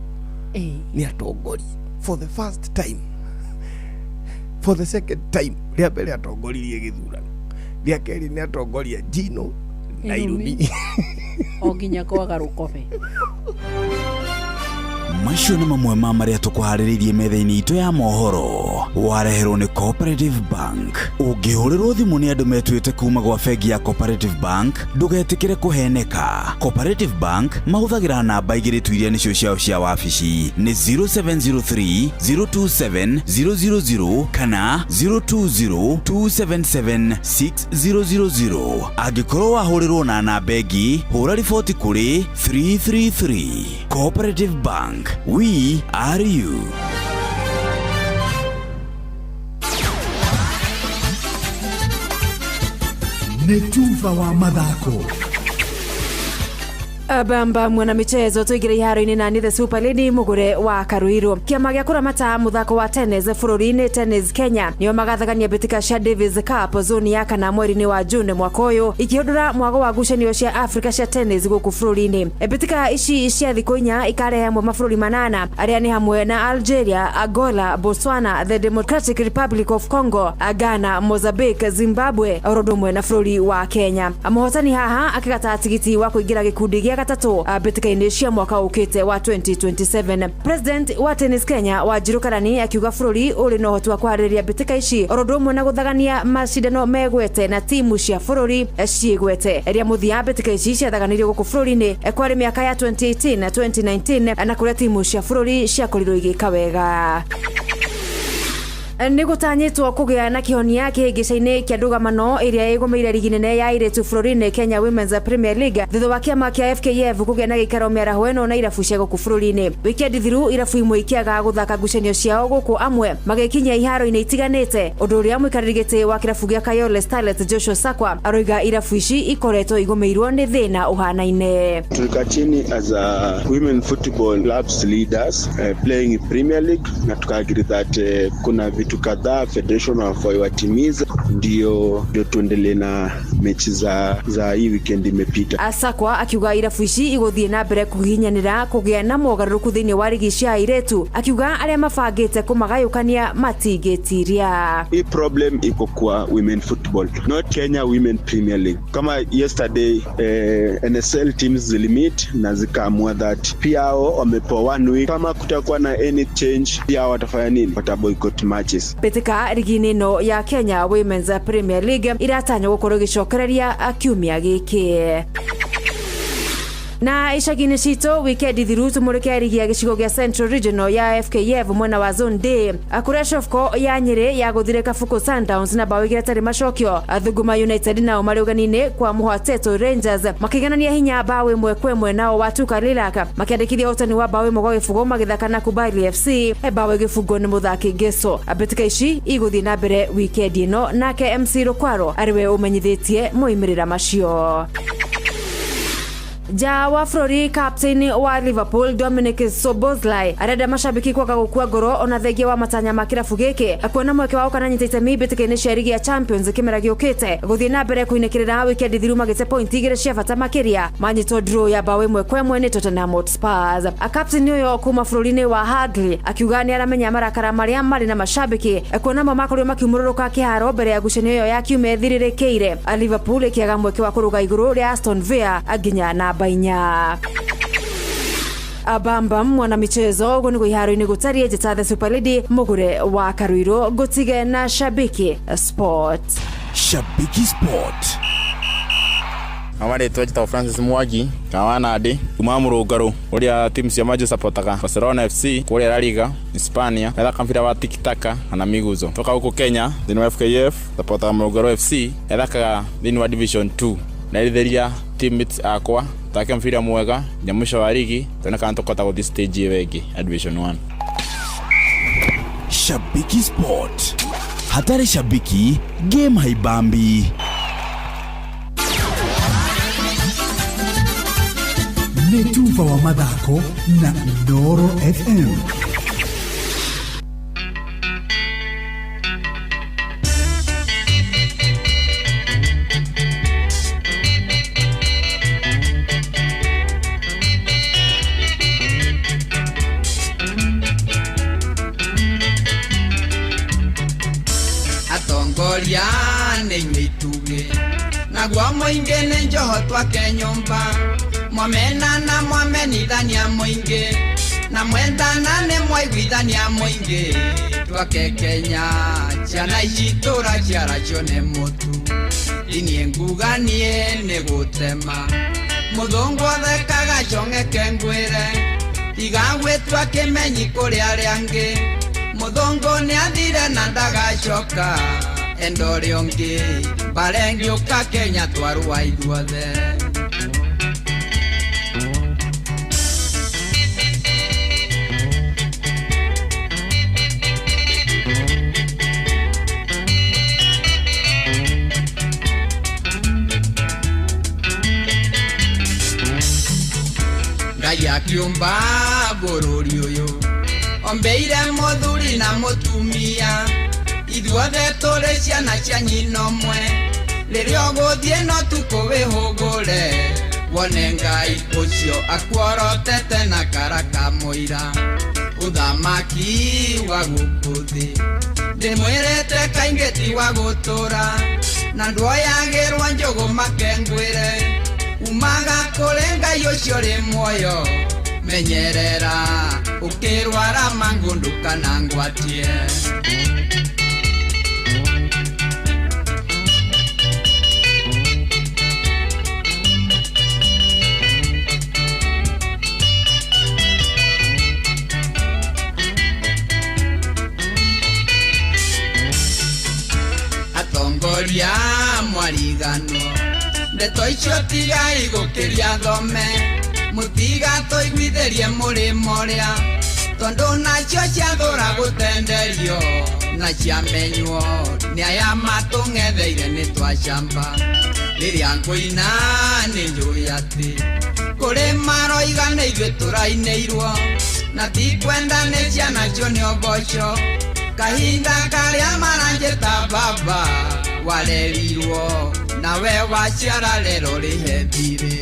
Nĩ atongoria for the first time, for the second time. Rĩa mbere atongoririe gĩthurano, rĩa kerĩ nĩ atongoria njino na irumi o nginya kwaga rũkobe. Macio nĩ mamwe ma marĩa tũkũharĩrĩirie metha-inĩ itũ ya mohoro Wareherwo nĩ Cooperative Bank. Ũngĩhũrĩrwo thimũ nĩ andũ metuĩte kuma gwa bengi ya Cooperative Bank, ndũgetĩkĩre kũheneka. Cooperative Bank mahũthagĩra namba igĩrĩ tu iria nĩcio ciao cia wabici, nĩ 0703 027 000 kana 020 277 6000. Angĩkorwo wahũrĩrwo na namba ĩngĩ, hũra riboti kũrĩ 333. Cooperative Bank, we are you. Nĩ tuba wa mathako. Bamba mwana michezo tuigire iharo-inĩ na ni the Super Lady mugure wa Karuiru. Kiama gĩa kũramata mũthako wa tennis bũrũri-inĩ Tennis Kenya nĩo magathagania mbĩtĩka cia Davis Cup zone ya kana mweri-inĩ wa June mwaka ũyũ, ikĩhũndũra mwago wa ngucanio cia Africa cia tennis gũkũ bũrũri-inĩ. Mbĩtĩka ici cia thikũ 4 ikarehe hamwe mabũrũri 8 arĩa nĩ hamwe na Algeria, Angola, Botswana, the Democratic Republic of Congo, Ghana, Mozambique, Zimbabwe oro ũndũ ũmwe na bũrũri wa Kenya. Mũhotani haha akĩgata tigiti wa kũingĩra gĩkundi gĩa gatatũ mbĩtĩka-inĩ cia mwaka ũkĩte wa 2027. President wa Tennis Kenya Wanjiru Karani akiuga bũrũri ũrĩ na ũhoti wa kũharĩrĩria mbĩtĩka ici oro ũndũ ũmwe na gũthagania macindano megwete na timu cia bũrũri ciĩgwete. Rĩa mũthia mbĩtĩka ici ciathaganirio gũkũ bũrũri-inĩ kwarĩ mĩaka ya 2018 na 2019 na kũrĩa timu cia bũrũri ciakorirwo igĩka wega. Nĩ gũtanyĩtwo kũgĩa na kĩhonia kĩhĩngĩca-inĩ kĩa ndũgamano ĩrĩa ĩgũmĩire rigi nene ya airĩtu bũrũri-inĩ Kenya Women's Premier League thutha wa kĩama kĩa FKF kũgĩa na gĩikaro mĩaraho ĩno na irabu cia gũkũ bũrũri-inĩ. Wikendi thiru irabu imwe ikĩaga gũthaka ngucanio ciao gũkũ amwe magĩkinyia iharo-inĩ itiganĩte, ũndũ ũrĩa mũikarĩri gĩtĩ wa kĩrabu gĩa Kayole Starlets Joshua Sakwa aroiga irabu ici ikoretwo igũmĩirwo nĩ thĩna ũhanaine. Tulikaa chini as a women football clubs leaders playing Premier League na tukaagiri that kuna vitu kadhaa federation wafai watimize ndio tuendelee na mechi za hii weekend imepita. Asakwa akiuga irabu ici igũthiĩ na mbere kũhihinyanĩra kũgĩa na mogarũrũku thĩinĩ wa rigi cia airĩtu, akiuga arĩa mabangĩte kũmagayũkania matingĩtiria. Hii problem iko kwa women football, not Kenya Women Premier League. Kama yesterday NSL teams zilimit na zikaamua that pia hao wamepewa 1 week, kama kutakuwa na any change pia watafanya nini? Wataboycott matches. Mbĩtĩka rigi-inĩ ĩno ya Kenya Women's Premier League iratanywo gũkorwo ĩgĩcokereria kiumia gĩkĩ. Na icagi-inĩ citũ wikendi thiru tũmũrĩke rigi ya gĩcigo gĩa Central Regional ya FKF mwena wa Zone D kũrĩa Shofco ya Nyĩrĩ yagũthire Kabuku Sundowns na bao 2 macokio. Thunguma United nao marĩ ũgeni-inĩ kwa Mũhateto Rangers makĩiganania hinya bao 1-1 nao Watuka Lilac makĩandĩkithia ũhotani wa bao 1-0 magĩthaka na Kubali FC bao ĩgĩbungwo nĩ mũthaki Ngeso. Mbĩtĩka ici igũthiĩ na mbere wikendi ĩno, nake MC Rukwaro arĩwe ũmenyithĩtie moimĩrĩra macio. Ja wa bũrũri captain wa Liverpool Dominic Szoboszlai arenda mashabiki kwaga gũkua ngoro ona thengia wa matanya ma kĩrabu gĩkĩ kuona mweke wa gũkananyita itemi mbĩtĩka-inĩ cia rigi ya Champions kĩmera gĩũkĩte gũthiĩ na mbere kũinĩkĩrĩra wikendi thiru magĩte pointi 2 cia bata makĩria manyitwo draw ya bao 1-1 nĩ Tottenham Hotspur. Captain ũyũ kuma bũrũri-inĩ wa Hungary akiuga nĩ aramenya marakara marĩa marĩ na mashabiki kuona mo makorirwo makiumũrũrũka kĩharo mbere ya ngucanio ĩyo ya kiumia ĩthirĩrĩkĩire. Liverpool ĩkĩaga mweke wa kũrũga igũrũ rĩa Aston Villa nginya na bainya. Abamba mwana michezo ũguo nĩguo iharo-inĩ gũtariĩ. Njĩta the Super Lady mũgũre wa Karuiru ngũtige na Shabiki Sport. Shabiki Sport. Amarĩtwa njĩtagwo Francis Mwangi kana Nandi kuma Mũrũngarũ ũrĩa timu cia Manchester supportaga Barcelona FC kũrĩa La Liga Hispania ethaka mpira wa tiki taka na miguzo toka huko Kenya thĩinĩ wa FKF supportaga Mũrũngarũ FC ethakaga thĩinĩ wa Division 2 na iritheria teammates akwa take mpira mwega nya mwisho wa ligi tuone kana tukota gũthiĩ stage ĩyo ĩngĩ ya Division 1. Shabiki Sport. Hatari shabiki, game haibambi. Nĩ tuba wa mathako na Inooro FM. Atongoria nĩ inyuĩ itugĩ naguo mũingĩ nĩ njoho twake nyũmba mwamena na mwamenithania mũingĩ Na mwendana nĩ mwaiguithania mũingĩ twake Kenya ciana ici tũra ciaracio nĩ mũtu Niĩ nguga niĩ nĩ gũtema mũthũngũ athekaga cong'eke ngwĩre tiga gwĩtua kĩmenyi kũrĩ arĩa angĩ mũthũngũ nĩathire na ndagacoka enda ũrĩa ũngĩ mbara ĩngĩũka Kenya twarũa ithuothe. Ngai akiũmba bũrũri ũyũ ombeire mũthuri na mũtumia ithuothe tũrĩ ciana cia nyina ũmwe rĩrĩa ũgũthiĩ no tukũ wĩhũgũre wone Ngai ũcio akuorotete na kara ka mũira ũthamaki wa gũkũ thĩ ndĩmwĩrĩte kaingĩ ti wa gũtũra na ndwoyagĩrwo njũgũ makengwĩre umaga kũrĩ Ngai ũcio ũrĩ muoyo menyerera ũkĩrwara mangũ ndũkanangwatie. Atongoria mwariganwo ndeto icio tigai gũkĩria thome mũtigatũiguithĩrie mũrĩmo ũrĩa tondũ nacio ciathũra gũtenderio na ciamenywo nĩ aya matũng'etheire nĩ twacamba rĩrĩa ngũina nĩ njũĩ atĩ kũrĩ maroiga nĩ ithuĩ tũrainĩirwo na tikwenda nĩ ciana cio nĩ ũboco kahinda karĩa maranjĩta baba warerirwo nawe waciara rero rĩhe thirĩ.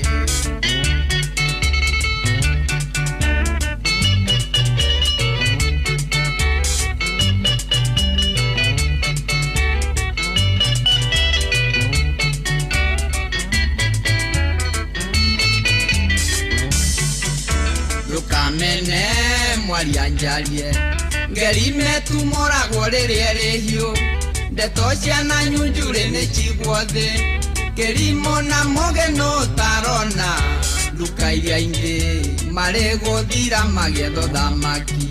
Ndũkamene mwaria njarie ngerime tumũragwo rĩrĩa ĩrĩ hiũ ndeto ciana nyunjurĩ nĩ cigwo thĩ kĩrimũ na mũgĩ nũ ũtarona nduka iria ingĩ marĩ gũthira magĩetha ũthamaki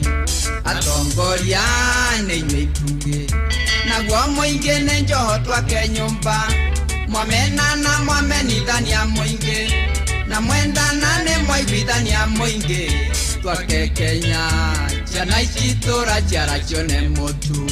atongoria nĩ inyuĩ itugĩ naguo mũingĩ nĩ njoho twake nyũmba mwamenana mwamenithania mũingĩ na mwendana nĩ mwaiguithania mũingĩ twake Kenya ciana ici tũra ciaracio nĩ mũtu.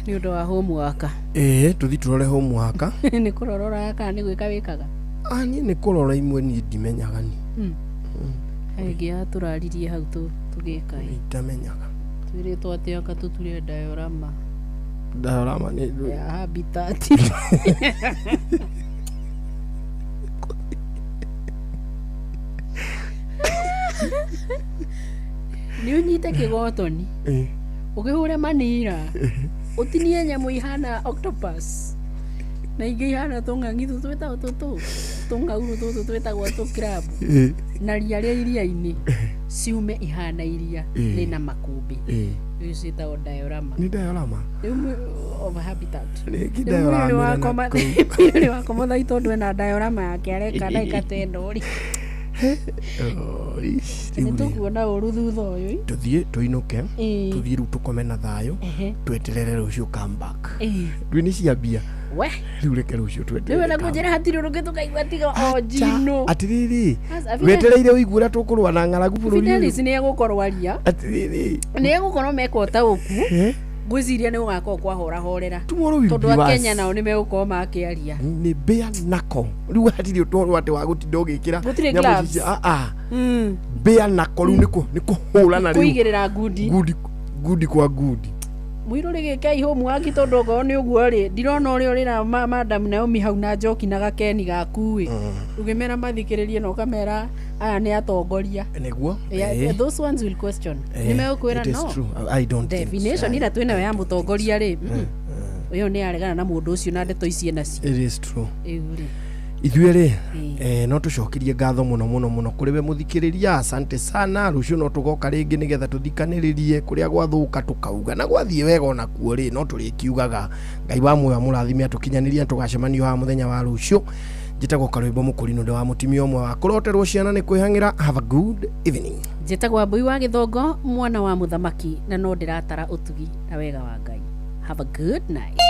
Nĩ ũndũ wa homework. Tũthiĩ tũrore homework. Nĩ kũrora ũroraga kana nĩ gwĩka wĩkaga? Niĩ nĩ kũrora imwe niĩ ndimenyaga ni. Ĩngĩ ya tũraririe hau tũgĩka ĩ. Ndamenyaga. Twĩrĩtwo atĩ anga tũture diorama. Diorama nĩ ya habitat. Nĩ ũnyite kĩgotoni. Ũkĩhũre manira. Ũtinie nyamũ ihana octopus na ingĩ ihana tũng'ang'i tũtũ twĩtagwo tũtũ tũng'aurũ tũtũ twĩtagwo tũ crab na ria rĩa iria-inĩ ciume ihana iria rĩna makũmbĩ rĩu ciĩtagwo diorama. Nĩ diorama rĩu of habitat. Rĩngĩ diorama rĩu wakoma thaa tondũ ena diorama yake areka ndagĩka ta ĩno rĩ nĩ tũkuona ũru thutha ũyũ. Tũthiĩ tũinũke tũthiĩ rĩu tũkome na thayũ tweterere rũciũ come back. Rĩu nĩ ciambia we rĩu reke rũciũ tweterere. Rĩu na kũnjĩra hatirĩ ũndũ ũngĩ tũkaigua tiga o njino. Atĩrĩrĩ wetereire ũigue ũrĩa tũkũrũa na ng'aragu bũrũri. Fidelis nĩ egũkũrwaria. Atĩrĩrĩ nĩ egũkorwo meka ũtaũku ngwĩciria nĩ gũgakorwo kwahorahorera tondũ a Kenya nao nĩ megũkorwo makĩaria nĩ mbĩa nako rĩu hatirĩ ũtoro atĩ wa gũtinda ũgĩkĩra nyamũ ici mbĩa nako rĩu nĩ kũhũrana rĩu kũigĩrĩra ngundi ngundi kwa ngundi. Mũirũ rĩgĩkei homework tondũ okorwo nĩ ũguo rĩ ndirona ũrĩa ũrĩra Madam Naomi hau na njoki na gakeni gaku ĩ ũgĩmera mathikĩrĩrie na ũkamera aya nĩ atongoria. Nĩguo. Yeah, those ones will question. Nĩ megũkwĩra no. I don't think definition ira twĩnayo ya mũtongoria rĩ ũyũ nĩ aregana na mũndũ ũcio na ndeto ici enacio. It is true. Ithuĩ rĩ no tũcokirie ngatho mũno mũno mũno kũrĩ we mũthikĩrĩria. Asante sana. Rũciũ no tũgoka rĩngĩ nĩgetha tũthikanĩrĩrie kũrĩa gwathũka tũkauga na gwathiĩ wega onakuo rĩ no tũrĩkiugaga. Ngai wa muoyo amũrathime atũkinyanĩrie tũgacemanio haha mũthenya wa rũciũ. Njĩtagwo Karwĩmbo Mũkũrinũ ndĩ wa mũtumia ũmwe wa kũroterwo ciana nĩ kwĩhang'ĩra. Have a good evening. Njĩtagwo Wambui wa Gĩthongo mwana wa mũthamaki na no ndĩratara ũtugi na wega wa Ngai. Have a good night.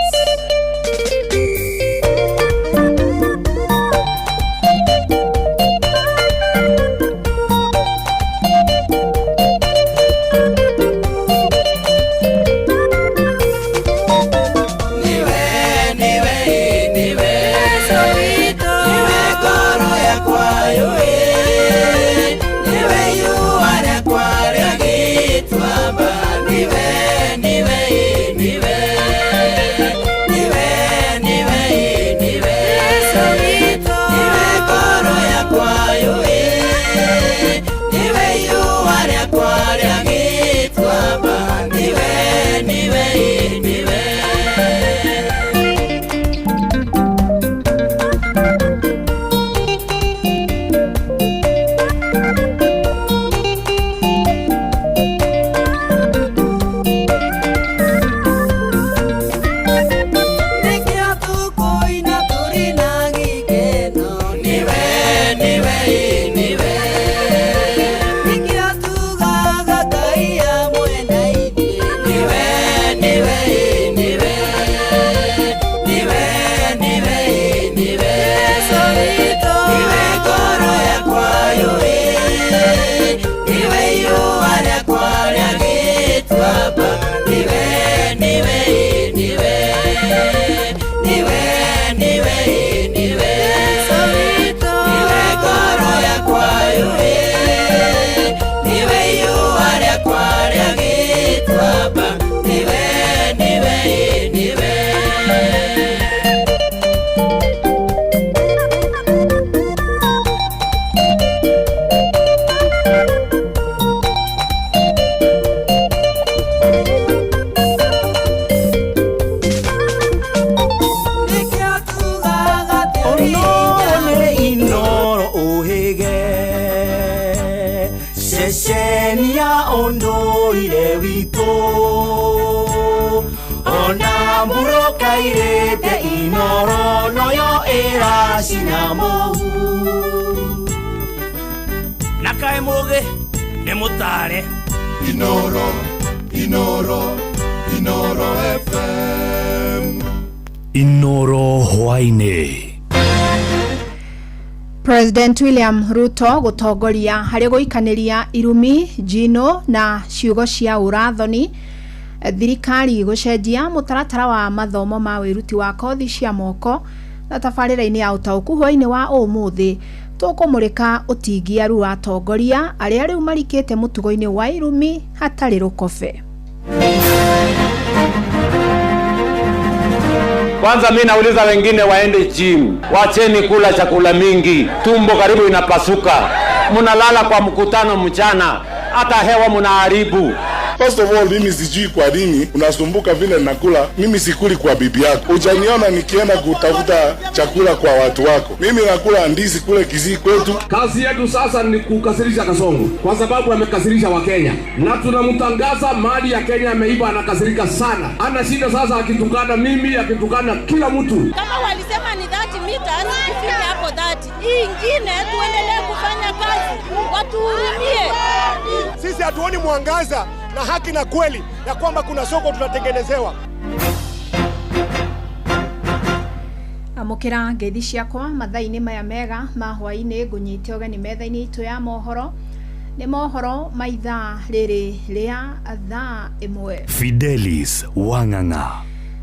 Inoro, Inoro, Inoro FM. Inoro hwaini. President William Ruto gutongoria harĩ gũikanĩria irumi njino na ciugo cia ũrathoni. Thirikari gũcenjia mũtaratara wa mathomo ma wĩruti wa kothi cia moko na tabarĩra-inĩ ya ũtaũku hwainĩ wa ũmũthĩ tũkũmũrĩka ũtingiaru wa atongoria arĩa rĩu marikĩte mũtugo-inĩ wa irumi hatarĩ rũkobe. Kwanza mimi nauliza wengine waende gym, wacheni kula chakula mingi, tumbo karibu inapasuka, mnalala kwa mkutano mchana, hata hewa mnaharibu. First of all, mimi sijui kwa nini unasumbuka vile nakula. Mimi sikuli kwa bibi yako. Hujaniona nikienda kutafuta chakula kwa watu wako. Mimi nakula ndizi kule Kisii kwetu. Kazi yetu sasa ni kukasirisha Kasongo kwa sababu amekasirisha Wakenya. Na tunamtangaza mali ya Kenya ameiba, anakasirika sana. Ana shida sasa akitukana mimi, akitukana kila mtu. Kama walisema ni 30 meters, ifike hapo 30. Hii ingine tuendelee kufanya kazi. Watuhurumie. Sisi hatuoni mwangaza na haki na kweli ya kwamba kuna soko tunatengenezewa. Amũkĩra ngeithi ciakwa mathaa-inĩ maya mega ma hwaĩ-inĩ ngũnyite ũgeni metha-inĩ itũ ya mohoro. Nĩ mohoro ma ithaa rĩrĩ rĩa thaa 1. Fidelis Wang'ang'a.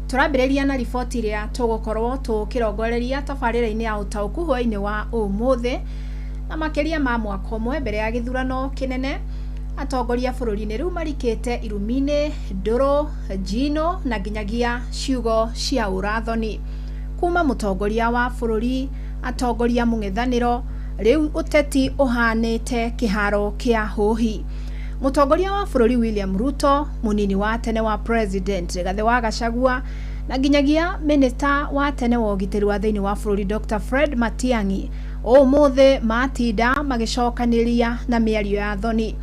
Tũrambĩrĩria na riboti ĩrĩa tũgũkorwo tũkĩrongoreria tabarĩra-inĩ ya ũtaũku hwaĩ-inĩ wa ũmũthĩ na makĩria ma mwaka ũmwe mbere ya gĩthurano kĩnene. Atongoria bũrũri-inĩ rĩu marikĩte irumi-inĩ, ndũrũ, njino na nginyagia ciugo cia ũrathoni. Kuma mũtongoria wa bũrũri, atongoria mũng'ethanĩro, rĩu ũteti ũhanĩte kĩharo kĩa hũhi. Mũtongoria wa bũrũri William Ruto, mũnini wa tene wa President Rigathĩ wa Gachagua, na nginyagia minista wa tene wa ũgitĩri wa thĩinĩ wa bũrũri Dr. Fred Matiang'i ũmũthĩ matinda magĩcokanĩria na mĩario ya thoni.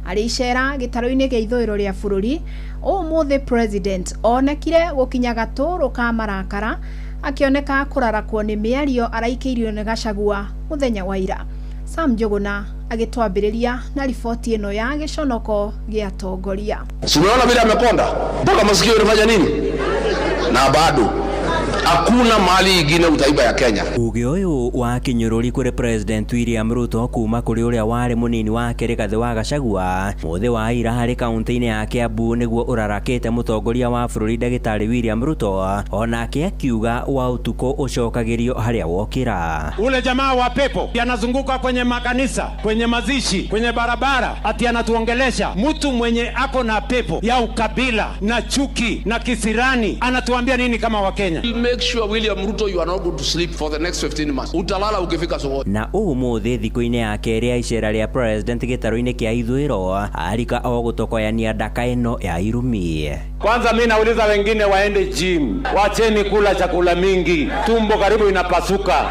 Arĩ icera gĩtarũ-inĩ gĩa ithũĩro rĩa bũrũri, ũmũthĩ President onekire gũkinya gatũrũ ka marakara akĩoneka kũrarakwo nĩ mĩario araikĩirio nĩ Gachagua mũthenya wa ira. Sam Njuguna agĩtwambĩrĩria na riboti ĩno ya gĩconoko gĩa atongoria. Si unaona vile amekonda mpaka masikio inafanya nini? Na bado hakuna mali ingine utaiba ya Kenya. Uge ũyũ wa kĩnyũrũri kũrĩ President William Ruto kuma kũrĩ ũrĩa warĩ mũnini wake Rigathĩ wa Gachagua mũthĩ wa ira harĩ kaunti-inĩ ya Kiambu nĩguo ũrarakĩte mũtongoria wa bũrũri ndagĩtarĩ William Ruto, onake akiuga wa ũtukũ ũcokagĩrio harĩa wokĩra. Ule jamaa wa pepo anazunguka kwenye makanisa, kwenye mazishi, kwenye barabara, ati anatuongelesha. Mtu mwenye ako na pepo ya ukabila na chuki na kisirani anatuambia nini kama Wakenya? Make sure William Ruto you are not going to sleep for the next 15 months. Utalala ukifika sokoni. Na ũmũthĩ thikũ-inĩ ya kerĩ ya icera rĩa President gĩtarũ-inĩ kĩa ithũĩro arika o gũtokoyania ndaka ĩno ya irumi. Kwanza mimi nauliza wengine waende gym, wacheni kula chakula mingi, tumbo karibu inapasuka,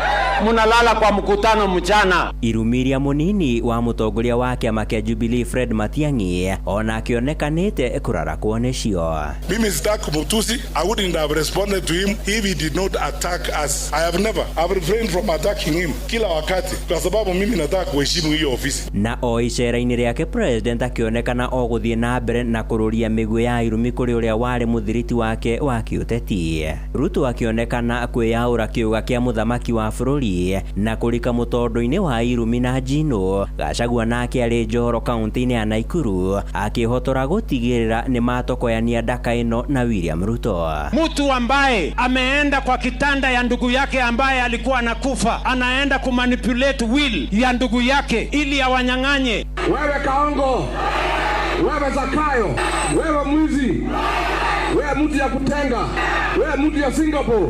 munalala kwa mkutano mchana. Irumi rĩa mũnini wa mũtongoria wa kĩama kĩa Jubilee Fred Matiang'i ona akĩonekanĩte kũrarakwo nĩcio. Mimi sitaki kumutusi. I wouldn't have responded to him if he did not attack us. I have never. I've refrained from attacking him kila wakati kwa sababu mimi nataka kuheshimu hiyo ofisi. Na o icera-inĩ rĩake President akĩonekana o gũthiĩ na mbere na kũrũria mĩguĩ ya irumi kũrĩ ũrĩa warĩ mũthiriti wake wa kĩũteti. Ruto akĩonekana kwĩyaũra kĩũga kĩa mũthamaki wa bũrũri na kũrika mũtondo-inĩ wa irumi na njino. Gachagua nake arĩ Njoro kaunti-inĩ ya Nakuru akĩhotora gũtigĩrĩra nĩ matokoyania ndaka ĩno na William Ruto. Mtu ambaye ameenda kwa kitanda ya ndugu yake ambaye alikuwa anakufa, anaenda kumanipulate will ya ndugu yake ili awanyang'anye. Wewe Kaongo, wewe Zakayo, wewe mwizi, wewe mtu ya kutenga, wewe mtu ya Singapore,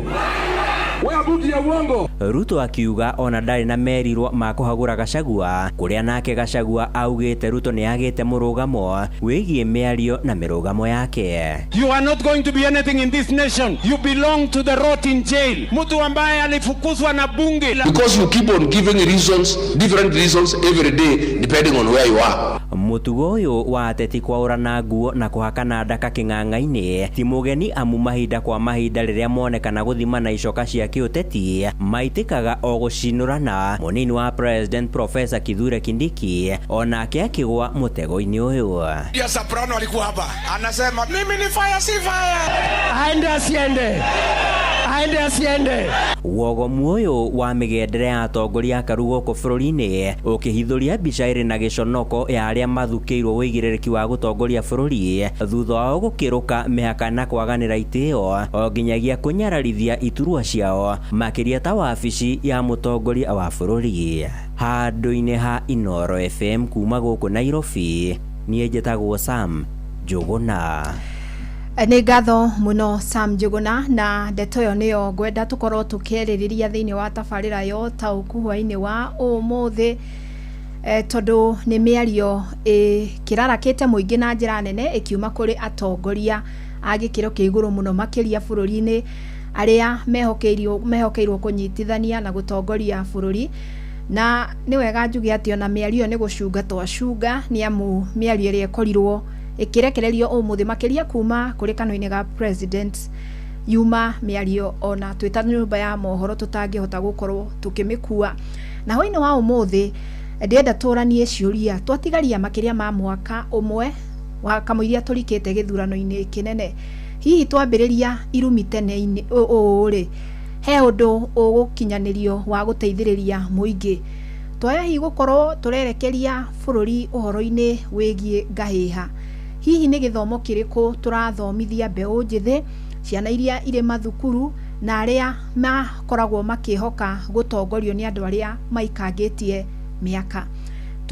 wewe mtu ya uongo. Ruto akiuga ona ndarĩ na merirwo ma kũhagũra Gachagua, kũrĩa nake Gachagua augĩte Ruto nĩ agĩte mũrũgamo wĩgiĩ mĩario na mĩrũgamo yake. You are not going to be anything in this nation. You belong to the rot in jail. Mtu ambaye alifukuzwa na bunge. Because you keep on giving reasons, different reasons every day depending on where you are. Mũtugo ũyũ wa ateti kwaũrana nguo na kũhakana ndaka kĩng'ang'a-inĩ ti mũgeni amu mahinda kwa mahinda rĩrĩa monekana gũthimana icoka cia kĩũteti maitĩkaga o gũcinũrana. Mũnini wa President Professor Kithure Kindiki onake akĩgwa mũtego-inĩ ũyũ. Ya Soprano alikuwa hapa anasema mimi ni fire si fire, aende asiende, aende asiende. Wogomu ũyũ wa mĩgendere ya atongoria akaru gũkũ bũrũri-inĩ ũkĩhithũria mbica ĩrĩ na gĩconoko ya arĩa mathukĩirwo ũigĩrĩrĩki wa gũtongoria bũrũri thutha wao gũkĩrũka mĩhaka na kwaganĩra itĩo o nginyagia kũnyararithia iturwa ciao makĩria ta wabici ya mũtongoria wa bũrũri. Handũ-inĩ ha Inooro FM kuma gũkũ Nairobi, niĩ njĩtagwo Sam Njuguna. Nĩ ngatho mũno Sam Njuguna, na ndeto ĩyo nĩyo ngwenda tũkorwo tũkĩarĩrĩria thĩinĩ wa tabarĩra ya ũtaũku hwaĩ-inĩ wa ũmũthĩ, tondũ nĩ mĩario ĩkĩrarakĩte mũingĩ na njĩra nene ĩkiuma kũrĩ atongoria a gĩkĩro kĩa igũrũ mũno makĩria bũrũri-inĩ arĩa mehokeirwo kũnyitithania na gũtongoria bũrũri. Na nĩ wega njuge atĩ ona mĩario nĩ gũcunga twacunga, nĩ amu mĩario ĩrĩa ĩkorirwo ĩkĩrekererio ũmũthĩ makĩria kuma kũrĩ kanua-inĩ ga President yuma mĩario ona twĩta nyũmba ya mohoro tũtangĩhota gũkorwo tũkĩmĩkua. Na hwaĩ-inĩ wa ũmũthĩ ndĩrenda tũranie ciũria twatigaria makĩria ma mwaka ũmwe wa kamũiria tũrikĩte gĩthurano-inĩ kĩnene. Hihi twambĩrĩria irumi tene-inĩ ũũ rĩ, he ũndũ ũgũkinyanĩrio wa gũteithĩrĩria mũingĩ? Twaya hihi gũkorwo tũrerekeria bũrũri ũhoro-inĩ wĩgiĩ ngahĩha. Hihi nĩ gĩthomo kĩrĩkũ tũrathomithia mbeũ njĩthĩ, ciana iria irĩ mathukuru na arĩa makoragwo makĩhoka gũtongorio nĩ andũ arĩa maikangĩtie mĩaka?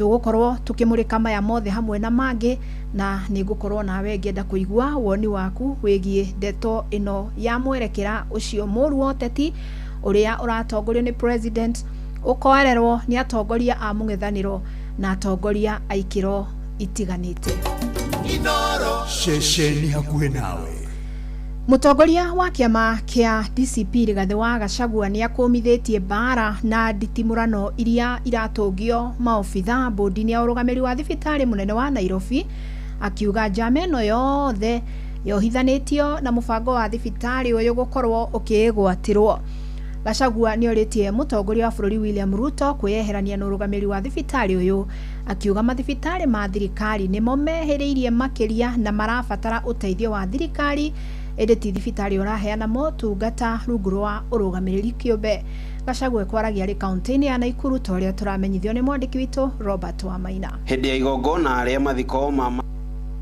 Tũgũkorwo tũkĩmũrĩka maya mothe hamwe na mangĩ, na nĩ ngũkorwo nawe ngĩenda kũigua woni waku wĩgiĩ ndeto ĩno ya mwerekera ũcio mũru wa ũteti ũrĩa ũratongorio nĩ president, ũkoererwo nĩ atongoria a mũng'ethanĩro na atongoria a ikĩro itiganĩte. Ceceni hakuhĩ nawe. Mũtongoria wa kĩama kĩa DCP Rigathĩ wa Gachagua nĩ akũmithĩtie mbara na nditimũrano iria iratũngio maobitha bodi-inĩ ya ũrũgamĩrĩri wa thibitarĩ mũnene wa Nairobi, akiuga njama ĩno yothe yohithanĩtio na mũbango wa thibitarĩ ũyũ gũkorwo ũkĩgwatĩrwo. Gachagua nĩ orĩtie mũtongoria wa bũrũri William Ruto kwĩyeherania na ũrũgamĩrĩri wa thibitarĩ ũyũ, akiuga mathibitarĩ ma thirikari nĩmo mehĩrĩirie makĩria na marabatara ũteithio wa thirikari, ĩndĩ ti thibitarĩ ũraheana motungata rungu rwa ũrũgamĩrĩri kĩũmbe. Gachagua kwaragia arĩ kaunti-inĩ ya Naikuru ta ũrĩa tũramenyithio nĩ mwandĩki witũ Robert Wamaina. Hĩndĩ ya igongona rĩa mathiko ma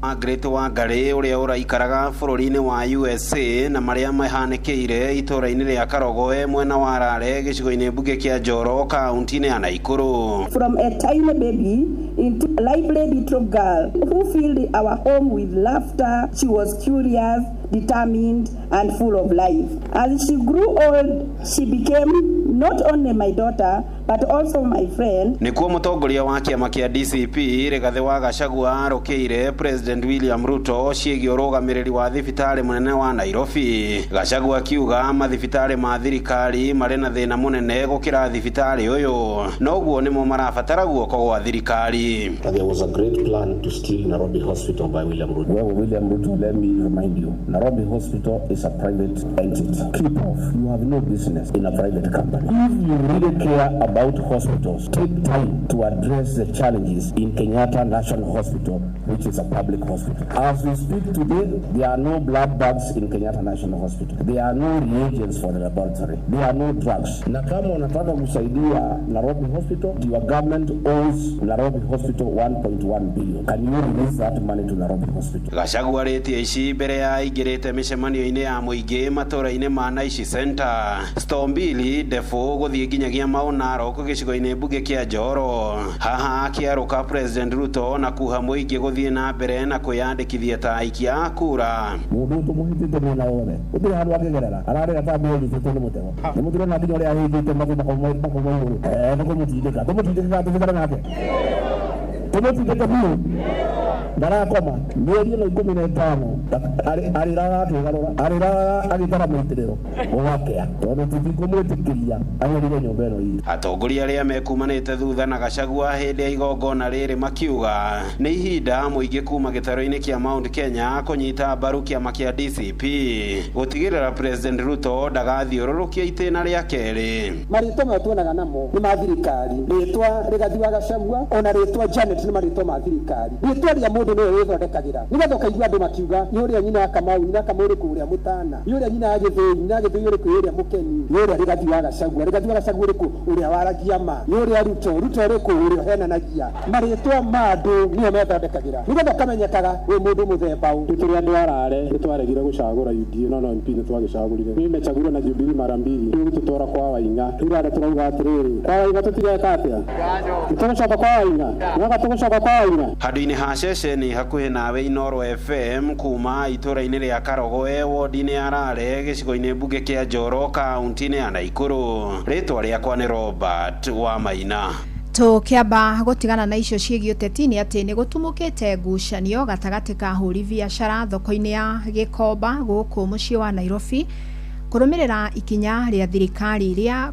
Margaret Wangari ũrĩa ũraikaraga bũrũri-inĩ wa USA na marĩa mahanĩkĩire itũũra-inĩ rĩa Karogoe mwena wa Rare gĩcigo-inĩ mbunge kĩa Njoro kaunti-inĩ ya Naikuru. From a tiny baby into a lively little girl who filled our home with laughter. She was curious, determined, and full of life. As she grew old, she became not only my daughter, but also my friend. Nĩkuo mũtongoria wa kĩama kĩa DCP Rigathĩ wa Gachagua arũkĩire President William Ruto ciĩgiĩ ũrũgamĩrĩri wa thibitarĩ mũnene wa Nairobi. Gachagua akiuga mathibitarĩ ma thirikari marĩ na thĩna mũnene gũkĩra thibitarĩ ũyũ, noguo nĩmo marabatara guoko gwa thirikari. There was a great plan to steal Nairobi Hospital by William Ruto. Well, William Ruto, let me remind you, Nairobi Hospital is a private entity. Keep off. You have no business in a private company. If you really care about hospitals, take time to address the challenges in Kenyatta National Hospital, which is a public hospital. As we speak today, there are no blood bags in Kenyatta National Hospital. There are no reagents for the laboratory. There are no drugs. Na kama unataka kusaidia Nairobi Hospital, your government owes Nairobi Hospital 1.1 billion. Can you release that money to Nairobi Hospital? Gachagua arĩtie ici mbere ya aingĩrĩte mĩcemanio-inĩ ya mũingĩ matũũra-inĩ ma Naishi Center, Stombili, Ndebũ gũthiĩ nginyagia Mau Narok gĩcigo-inĩ mbunge kĩa Njoro. Haha akĩarũka President Ruto na kuha mũingĩ gũthiĩ na mbere na kwĩyandĩkithia ta aikia a kura. Mũndũ ũyũ tũmũhĩtĩte mwena wothe gũtirĩ handũ angĩgerera, ararĩra ta mbĩa ĩnyitĩtwo nĩ mũtego. Nĩ mũtirona nginya ũrĩa ahĩndĩte magũ makoma igũrũ. Nĩ kũmũtindĩka tũmũtindĩkaga tũthikane nake, tũmũtindĩke biũ, ndarakoma mĩeri ĩno 15 arĩraga akĩgarũra, arĩraga agĩtara mũitĩrĩro ũgakĩa, tondũ tũtikũmwĩtĩkĩria aherire nyũmba ĩno itũ. Atongoria arĩa mekumanĩte thutha na Gachagua hĩndĩ ya igongona rĩrĩ makiuga nĩ ihinda mũingĩ kuma gĩtarũ-inĩ kĩa Mount Kenya kũnyita mbaru kĩama kĩa DCP gũtigĩrĩra President Ruto ndagathiũrũrũkia itĩna rĩa kerĩ. Marĩtwa maya tuonaga namo nĩ ma thirikari, rĩtwa Rigathi wa Gachagua ona rĩtwa Janet nĩ marĩtwa ma thirikari. Rĩtwa rĩa mũndũ nĩwe wĩthondekagĩra, nĩgetha ũkaigua andũ makiuga nĩ ũrĩa nyina ya Kamau, nyina ya Kamau ũrĩkũ ũrĩa mũtana, nĩ ũrĩa nyina ya Gĩthũi, nyina ya Gĩthũi ũrĩkũ ũrĩa mũkeni, nĩ ũrĩa Rigathi wa Gachagua, Rigathi wa Gachagua ũrĩkũ ũrĩa waragia ma, nĩ ũrĩa Ruto, Ruto ũrĩkũ ũrĩa ũhenanagia. Marĩtwa ma andũ nĩo methondekagĩra, nĩgetha ũkamenyekaga wĩ mũndũ mũthemba ũũ. Tũrĩ andũ arare nĩtwaregire gũcagũra UDA, no MP nĩtwagĩcagũrire. Mimi nimechagũrwo na Jubilee mara mbili, rĩu tũtwara kwa Waing'a. Rĩu rara tũrauga atĩrĩrĩ, kwa Waing'a tũtigeka atĩa? Nĩtũgũcoka kwa Waing'a, nĩwoka tũgũcoka kwa Waing'a. Handũ-inĩ ha ceceni hakuhĩ nawe Inooro FM kuma itũũra-inĩ rĩa Karogoe wodi-inĩ ya Rare gĩcigo-inĩ mbunge kĩa Njoro kaunti-inĩ ya Naikuru. Rĩtwa rĩakwa nĩ Robert Wamaina. Tũkĩamba gũtigana na icio ciĩgiĩ ũteti nĩ atĩ nĩ gũtumũkĩte ngucanio gatagatĩ ka ahũri biacara thoko-inĩ ya Gĩkomba gũkũ mũciĩ wa Nairobi kũrũmĩrĩra ikinya rĩa thirikari rĩa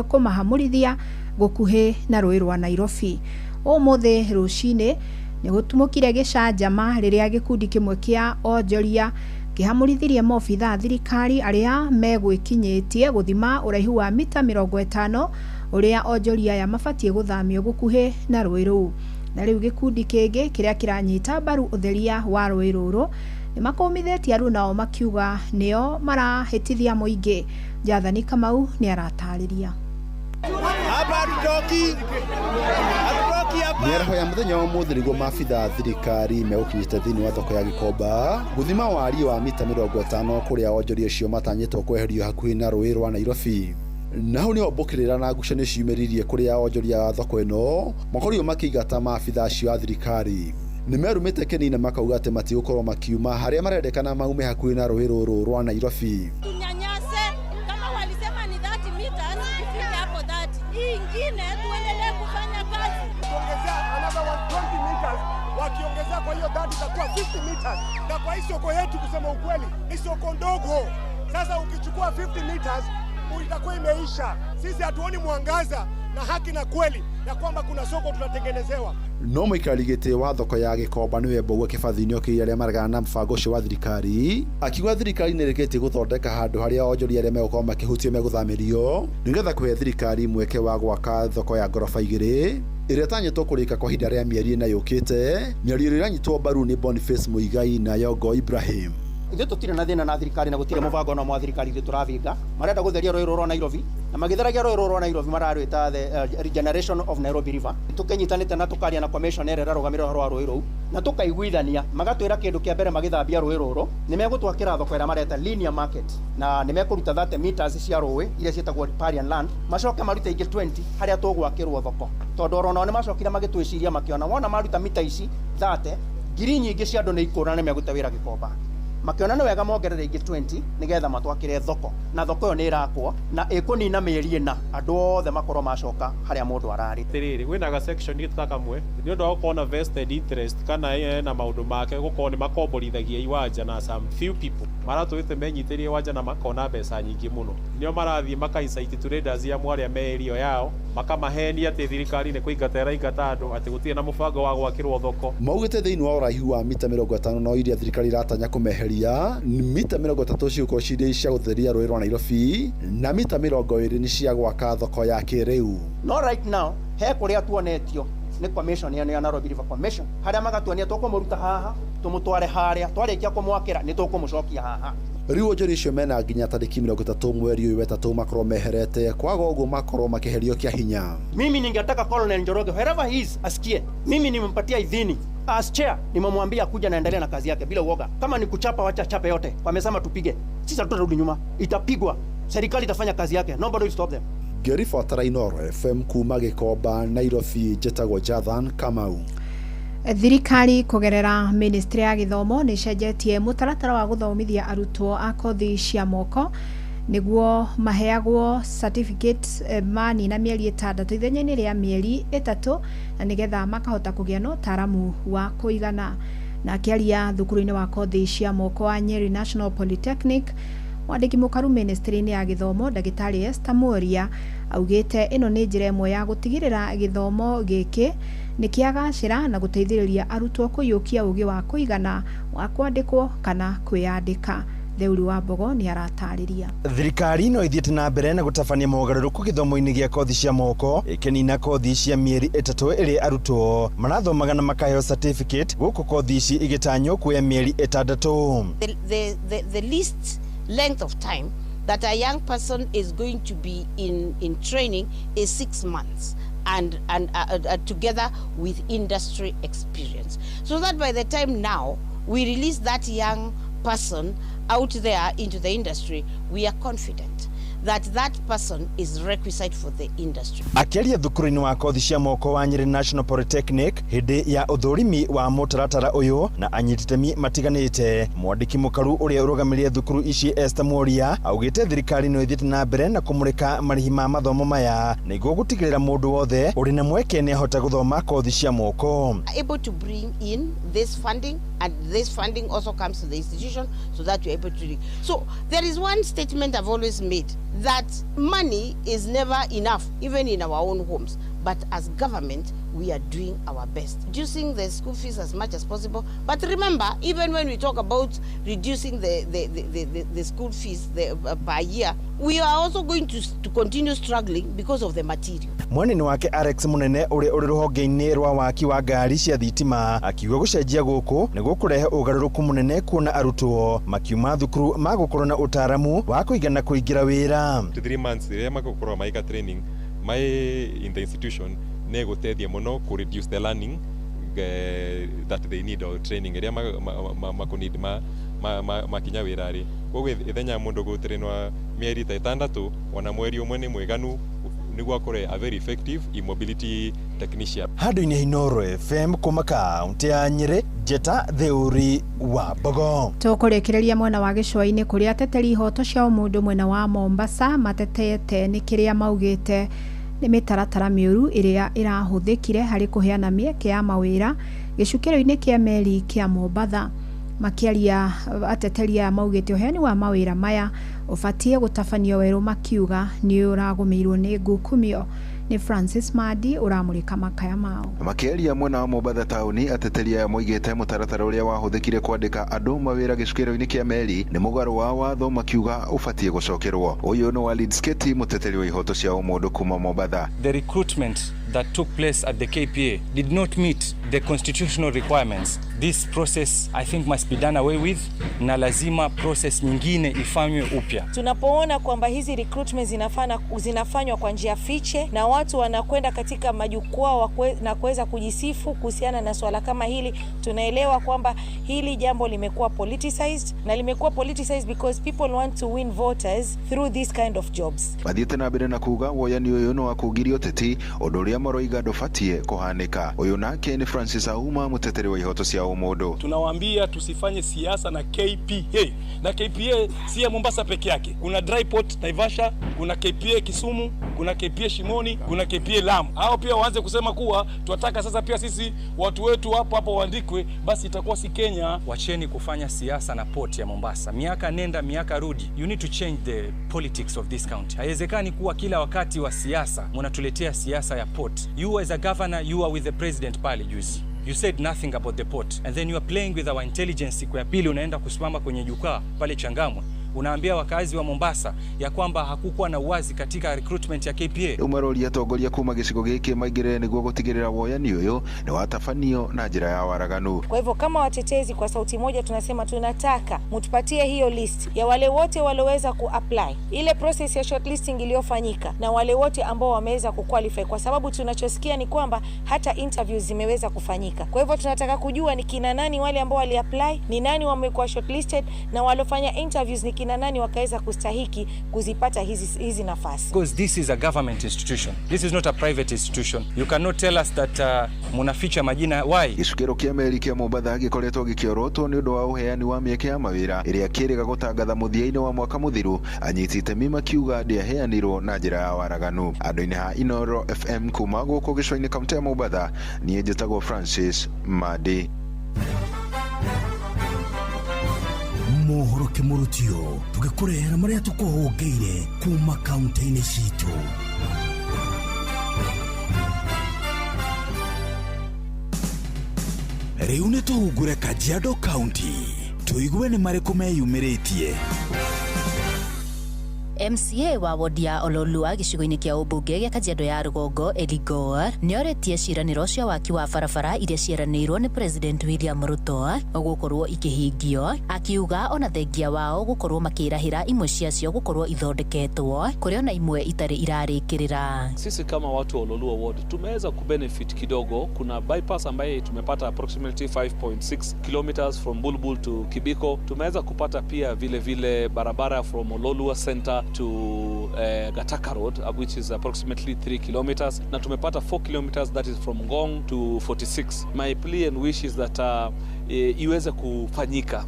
kũmahamũrithia gũkuhĩ na rũĩ rwa Nairobi. Ũmũthĩ rũcinĩ nĩ gũtumũkire gĩcanjama rĩrĩa gĩkundi kĩmwe kĩa onjoria kĩhamũrithirie maobitha a thirikari arĩa megwĩkinyĩtie gũthima ũraihu wa mita 50 ũrĩa onjoria aya mabatiĩ gũthamio gũkuhĩ na rũĩ rũu. Na rĩu gĩkundi kĩngĩ kĩrĩa kĩranyita mbaru ũtheria wa rũĩ rũrũ nĩ makũmithĩtie aruna makiuga nĩo marahĩtithia mũingĩ. Jathani Kamau nĩ aratarĩria. Mĩaraho ya mũthenya wa ũmũthĩ nĩguo maabitha a thirikari megũkinyĩte thĩinĩ wa thoko ya Gĩkomba gũthima wariĩ wa mita 50 kũrĩa onjoria acio matanyĩtwo kweherio hakuhĩ na rũĩ rwa Nairobi. Na hau nĩho mbũkĩrĩra na ngucanio ciumĩririe kũrĩa onjoria a thoko ĩno makorirwo makĩingata maabitha acio a thirikari. Nĩmerumĩte Keni na makauga atĩ matigũkorwo makiuma harĩa marendekana maume hakuhĩ na rũĩ rũrũ rwa Nairobi. Tunyanyase kama walisema ni 30 meters, ifike hapo 30. Hii ingine tuendelee kufanya kazi. Tuongezea another 120 meters, wakiongezea kwa hiyo 30 itakuwa 50 meters. Na kwa hii soko yetu kusema ukweli ni soko ndogo. Sasa ukichukua 50 meters itakuwa imeisha. Sisi hatuoni mwangaza na haki na kweli ya kwamba kuna soko tunatengenezewa. No mũikarĩri gĩtĩ wa thoko ya Gĩkomba nĩwe Mbũgua Kĩbathi nĩokĩrĩire arĩa maregana na mũbango ũcio wa thirikari, akiuga thirikari nĩĩrĩkĩtie gũthondeka handũ harĩa onjoria arĩa megũkorwo makĩhutio megũthamĩrio nĩgetha kũhe thirikari mweke wa gwaka thoko ya ngoroba igĩrĩ ĩrĩa ĩtanyĩtwo kũrĩka kwa ihinda rĩa mĩeri ĩna yũkĩte, mĩario ĩrĩa ĩranyitwo mbaru nĩ Boniface Muigai na Yongo Ibrahim. Ithuĩ tũtirĩ na thĩna na thirikari na gũtirĩ mũbango na wa thirikari ithuĩ tũrabinga. Marenda gũtheria rũĩ rũrũ rwa Nairobi na magĩtheragia rũĩ rũrũ rwa Nairobi mararwĩta the regeneration of Nairobi River. Tũkĩnyitanĩte na tũkaria na commission ĩrĩa ĩrarũgamĩrĩra ũhoro wa rũĩ rũu na tũkaiguithania, magatwĩra kĩndũ kĩa mbere magĩthambia rũĩ rũrũ nĩ megũtwakĩra thoko ĩrĩa mareta linear market na nĩ mekũruta 30 meters cia rũĩ iria ciĩtagwo riparian land, macoke marute ingĩ 20 harĩa tũgwakĩrwo thoko, tondũ oro nao nĩ macokire magĩtwĩciria makĩona wona maruta mita ici 30 ngiri nyingĩ cia andũ nĩ ikũra na megũte wĩra Gĩkomba. Makiona nĩ wega mongerere ingĩ 20 nĩgetha matwakĩre thoko, na thoko ĩyo nĩ ĩrakwo na ĩkũnina mĩeri ĩna andũ othe makorwo macoka harĩa mũndũ ararĩ. Atĩrĩrĩ, kwĩna ga section gĩta kamwe nĩ ũndũ wa gũkorwo na vested interest kana na maũndũ make gũkorwo nĩ makomborithagia iwanja na some few people maratũĩte menyitĩrie iwanja na makona mbeca nyingĩ mũno. Nĩo marathiĩ maka incite traders ya arĩa me area yao makamahenia atĩ thirikari nĩ kũingata ĩraingata andũ atĩ gũtirĩ na mũbango wa gwakĩrwo thoko. Maugĩte thĩinĩ wa ũraihu wa mita 50 no iria thirikari iratanya kũmeheria mita 30 cigũkorwo cirĩ cia gũtheria rũĩ rwa Nairobi na mita 20 nĩ cia gwaka thoko ya kĩrĩu. No right now he kũrĩa tuonetio nĩ commission ĩno ya Nairobi River Commission harĩa magatuonia tũkũmũruta haha tũmũtware harĩa, twarĩkia kũmwakĩra nĩ tũkũmũcokia haha. Rĩu onjoria icio mena nginya tarĩki 30 mweri ũyũ wetatũ makorwo meherete, kwaga ũguo makorwo makĩherio kĩa hinya. Mimi ningetaka Colonel Njoroge wherever he is asikie mimi nimempatia idhini as chair, nimemwambia kuja naendelea na kazi yake bila uoga. Kama ni kuchapa wacha chape yote, wamesema tupige, sisi hatutarudi nyuma, itapigwa, serikali itafanya kazi yake, nobody will stop them. Ngĩribotera Inooro FM kuma Gĩkomba, Nairobi, njĩtagwo Jathan Kamau. Thirikari kũgerera ministry ya gĩthomo nĩ ĩcenjetie mũtaratara wa gũthomithia arutwo a kothi cia moko nĩguo maheagwo certificate manina mĩeri 6 ithenya-inĩ rĩa mĩeri 3 na nĩgetha makahota kũgĩa na ũtaaramu wa kũigana. Na akĩaria thukuru-inĩ wa kothi cia moko wa Nyeri National Polytechnic, mwandĩki mũkaru ministry-inĩ ya gĩthomo ndagĩtarĩ Esther Mworia augĩte ĩno nĩ njĩra ĩmwe ya gũtigĩrĩra gĩthomo gĩkĩ nĩ kĩagacĩra na gũteithĩrĩria arutwo kũiyũkia ũgĩ wa kũigana wa kwandĩkwo kana kwĩyandĩka. Theuri wa Mbogo nĩ aratarĩria. Thirikari no ithiĩte na mbere na gũtabania mogarũrũku gĩthomo-inĩ gĩa kothi cia moko ĩkĩnina kothi cia mĩeri 3 ĩrĩa arutwo marathomaga na makaheo certificate, gũkũ kothi ici igĩtanywo kuoya mĩeri 6. The least length of time that a young person is going to be in training is 6 months and together with industry experience, so that by the time now we release that young person out there into the industry, we are confident that that person is requisite for the industry. Akĩaria thukuru-inĩ wa kothi cia moko wa Nyeri National Polytechnic hĩndĩ ya ũthũrimi wa mũtaratara ũyũ na anyititemi matiganĩte, mwandĩki mũkaru ũrĩa ũrũgamĩrĩire thukuru ici Esther Mworia augĩte thirikari no ĩthiĩte na mbere na kũmũrĩka marĩhi ma mathomo maya nĩguo gũtigĩrĩra mũndũ wothe ũrĩ na mweke nĩahota gũthoma kothi cia moko. Able to bring in this funding, and this funding also comes to the institution so that we're able to. So there is one statement I've always made, that money is never enough, even in our own homes. But as government, we are doing our best, reducing the school fees as much as possible. But remember, even when we talk about reducing the school fees per year, we are also going to continue struggling because of the material. Mwenene wake Alex Munene ũrĩa ũrĩ rũhonge-inĩ rwa waki wa ngari cia thitima akiuga gũcenjia gũkũ nĩ gũkũrehe ũgarũrũku mũnene kuona arutwo makiuma thukuru magũkorwo na ũtaaramu wa kũigana kũingĩra wĩra. 3 months rĩrĩa magũkorwo magĩka training my in the institution nĩ gũteithia mũno ku reduce the learning that they need or training ĩrĩa makũ need ma makinya wĩra rĩ. Koguo ithenya mũndũ gũtĩrĩnwa mĩeri ta 6 ona mweri ũmwe nĩ mwĩganu nĩguo akorwe a very effective e-mobility technician. Handũ-inĩ Inooro FM kuma kaunti ya Nyĩrĩ, Njeta Theuri wa Mbogo. Tũkũrĩkĩrĩria mwena wa gĩcũa-inĩ kũrĩa ateteri ihoto cia ũmũndũ mwena wa Mombasa matetete nĩ kĩrĩa maugĩte nĩ mĩtaratara mĩũru ĩrĩa ĩrahũthĩkire harĩ kũheana mĩeke ya mawĩra gĩcukĩro-inĩ kĩa meri kĩa Mombatha. Makĩaria ateteri aya maugĩte ũheani wa mawĩra maya ũbatiĩ gũtabanio werũ, makiuga nĩ ũragũmĩirwo nĩ ngukumio. Nĩ Francis Madi ũramũrĩka makaya mao. Makĩaria mwena wa Mombatha taũni, ateteri aya moigĩte mũtaratara ũrĩa wahũthĩkire kwandĩka andũ mawĩra gĩcukĩro-inĩ kĩa meri nĩ mũgarũ wa watho, makiuga ũbatiĩ gũcokerwo. Ũyũ nĩ Walid Sketi, mũteteri wa ihoto cia ũmũndũ kuma Mombatha. The recruitment that took place at the KPA did not meet the constitutional requirements. This process I think must be done away with, na lazima process nyingine ifanywe upya. Tunapoona kwamba hizi recruitment zinafanywa kwa njia fiche na watu wanakwenda katika majukwaa na kuweza kujisifu kuhusiana na swala kama hili, tunaelewa kwamba hili jambo limekuwa politicized, na limekuwa politicized because people want to win voters through this kind of jobs. Mathiĩte na mbere na kuga woyani ũyũ no wakũgiria ũteti, ũndũ ũrĩa maroiga ndũbatiĩ kũhanĩka. Ũyũ nake nĩ Francis Auma, mũteteri wa ihoto cia ũmũndũ. Tunawaambia tusifanye siasa na KPA, na KPA si ya Mombasa peke yake. Kuna dry port Naivasha, kuna KPA Kisumu, kuna KPA Shimoni, kuna KPA Lamu. Hao pia waanze kusema kuwa tunataka sasa pia sisi watu wetu hapo hapo waandikwe, basi itakuwa si Kenya. Wacheni kufanya siasa na port ya Mombasa. Miaka nenda miaka rudi. You need to change the politics of this county. Haiwezekani kuwa kila wakati wa siasa mnatuletea siasa ya port. You as a governor, you are with the president pale juzi. You said nothing about the port, and then you are playing with our intelligence. Siku ya pili unaenda kusimama kwenye jukwaa pale Changamwe, unaambia wakazi wa Mombasa ya kwamba hakukuwa na uwazi katika recruitment ya KPA. Umaroria atongoria kuma gĩcigo gĩkĩ maingĩrĩre nĩguo gũtigĩrĩra woyani ũyũ nĩ watabanio na njĩra ya waraganu. Kwa hivyo kama watetezi kwa sauti moja tunasema tunataka mtupatie hiyo list ya wale wote walioweza kuapply, ile process ya shortlisting iliyofanyika, na wale wote ambao wameweza kuqualify, kwa sababu tunachosikia ni kwamba hata interviews zimeweza kufanyika. Kwa hivyo tunataka kujua ni kina nani wale ambao waliapply, ni nani wamekuwa shortlisted, na waliofanya interviews ni kina nani wakaweza kustahiki kuzipata hizi nafasi. Because this is a government institution. This is not a private institution. You cannot tell us that munaficha majina. Why? Gĩcukĩro kĩa meri kĩa Mombatha gĩkoretwo gĩkĩorotwo nĩ ũndũ wa ũheani wa mĩeke ya mawĩra ĩrĩa kĩrĩga gũtangatha mũthia-inĩ wa mwaka mũthiru. Anyiti itemi makiuga ndĩaheanirwo na njĩra ya waraganu. Andũ-inĩ ha Inooro FM kuma gũkũ gĩcũa-inĩ kaunti ya Mombatha, niĩ njĩtagwo Francis Madi. Mohoro kĩmũrutio tũgĩkũrehera marĩa tũkũhũngĩire kuma kaunti-inĩ citũ. Rĩu nĩ tũhungure Kajiado County, tũigue nĩ marĩkũ meyumĩrĩtie. MCA wa wodi ya Ololua gĩcigo-inĩ kĩa ũmbunge gĩa Kajiado ya Rũgongo Eligor nĩoretie ciĩranĩro cia waki wa barabara iria ciĩranĩirwo nĩ President William Ruto gũkorwo ikĩhingio, akiuga ona thengia wao gũkorwo makĩrahĩra imwe ciacio gũkorwo ithondeketwo kũrĩ ona imwe itarĩ irarĩkĩrĩra. Sisi kama watu wa Ololua ward tumeweza kubenefit kidogo. Kuna bypass ambaye tumepata approximately 5.6 kilometers from Bulbul to Kibiko. Tumeweza kupata pia vile vile barabara from Ololua Center to Gataka Road, which is approximately 3 kilometers, na tumepata 4 kilometers, that is from Ngong to 46. My plea and wish is that iweze kufanyika.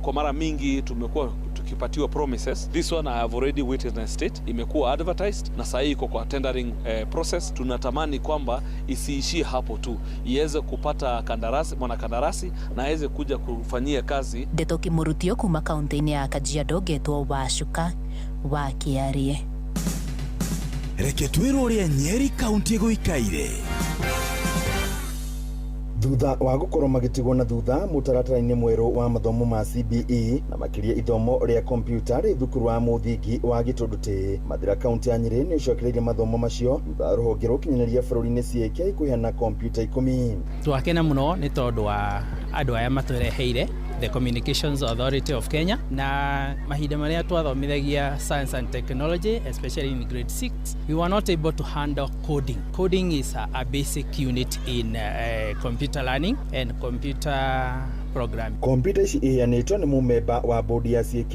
Kwa mara mingi tumekuwa tukipatiwa promises. This one I have already witnessed it. Imekuwa advertised na sasa iko kwa tendering process. Tunatamani kwamba isiishie hapo tu, iweze kupata kandarasi, mwanakandarasi na aweze kuja kufanyia kazi. Ndeto Kimurutio kuma kaunti-inĩ ya Kajiado ngetwo Wacuka wa Kĩarie. Reke twĩrwo ũrĩa Nyeri kaunti ĩgũikaire. Thutha wa gũkorwo magĩtigwo na thutha mũtaratara-inĩ mwerũ wa mathomo ma CBE na makĩria ithomo rĩa kompiuta rĩ thukuru wa mũthingi wa Gĩtũndũtĩ, Mathira kaunti ya Nyĩrĩ nĩ ĩcokereirie mathomo macio thutha wa rũhonge rwa ũkinyanĩria bũrũri-inĩ CAK kũheana kompiuta 10. Twakena mũno nĩ tondũ wa andũ aya matũreheire the Communications Authority of Kenya, na mahinda marĩa twathomithagia science and technology, especially in grade 6, we were not able to handle coding. Coding is a basic unit in computer learning and computer program. Kompyuta ici iheanĩtwo nĩ mũmemba wa bodi ya CK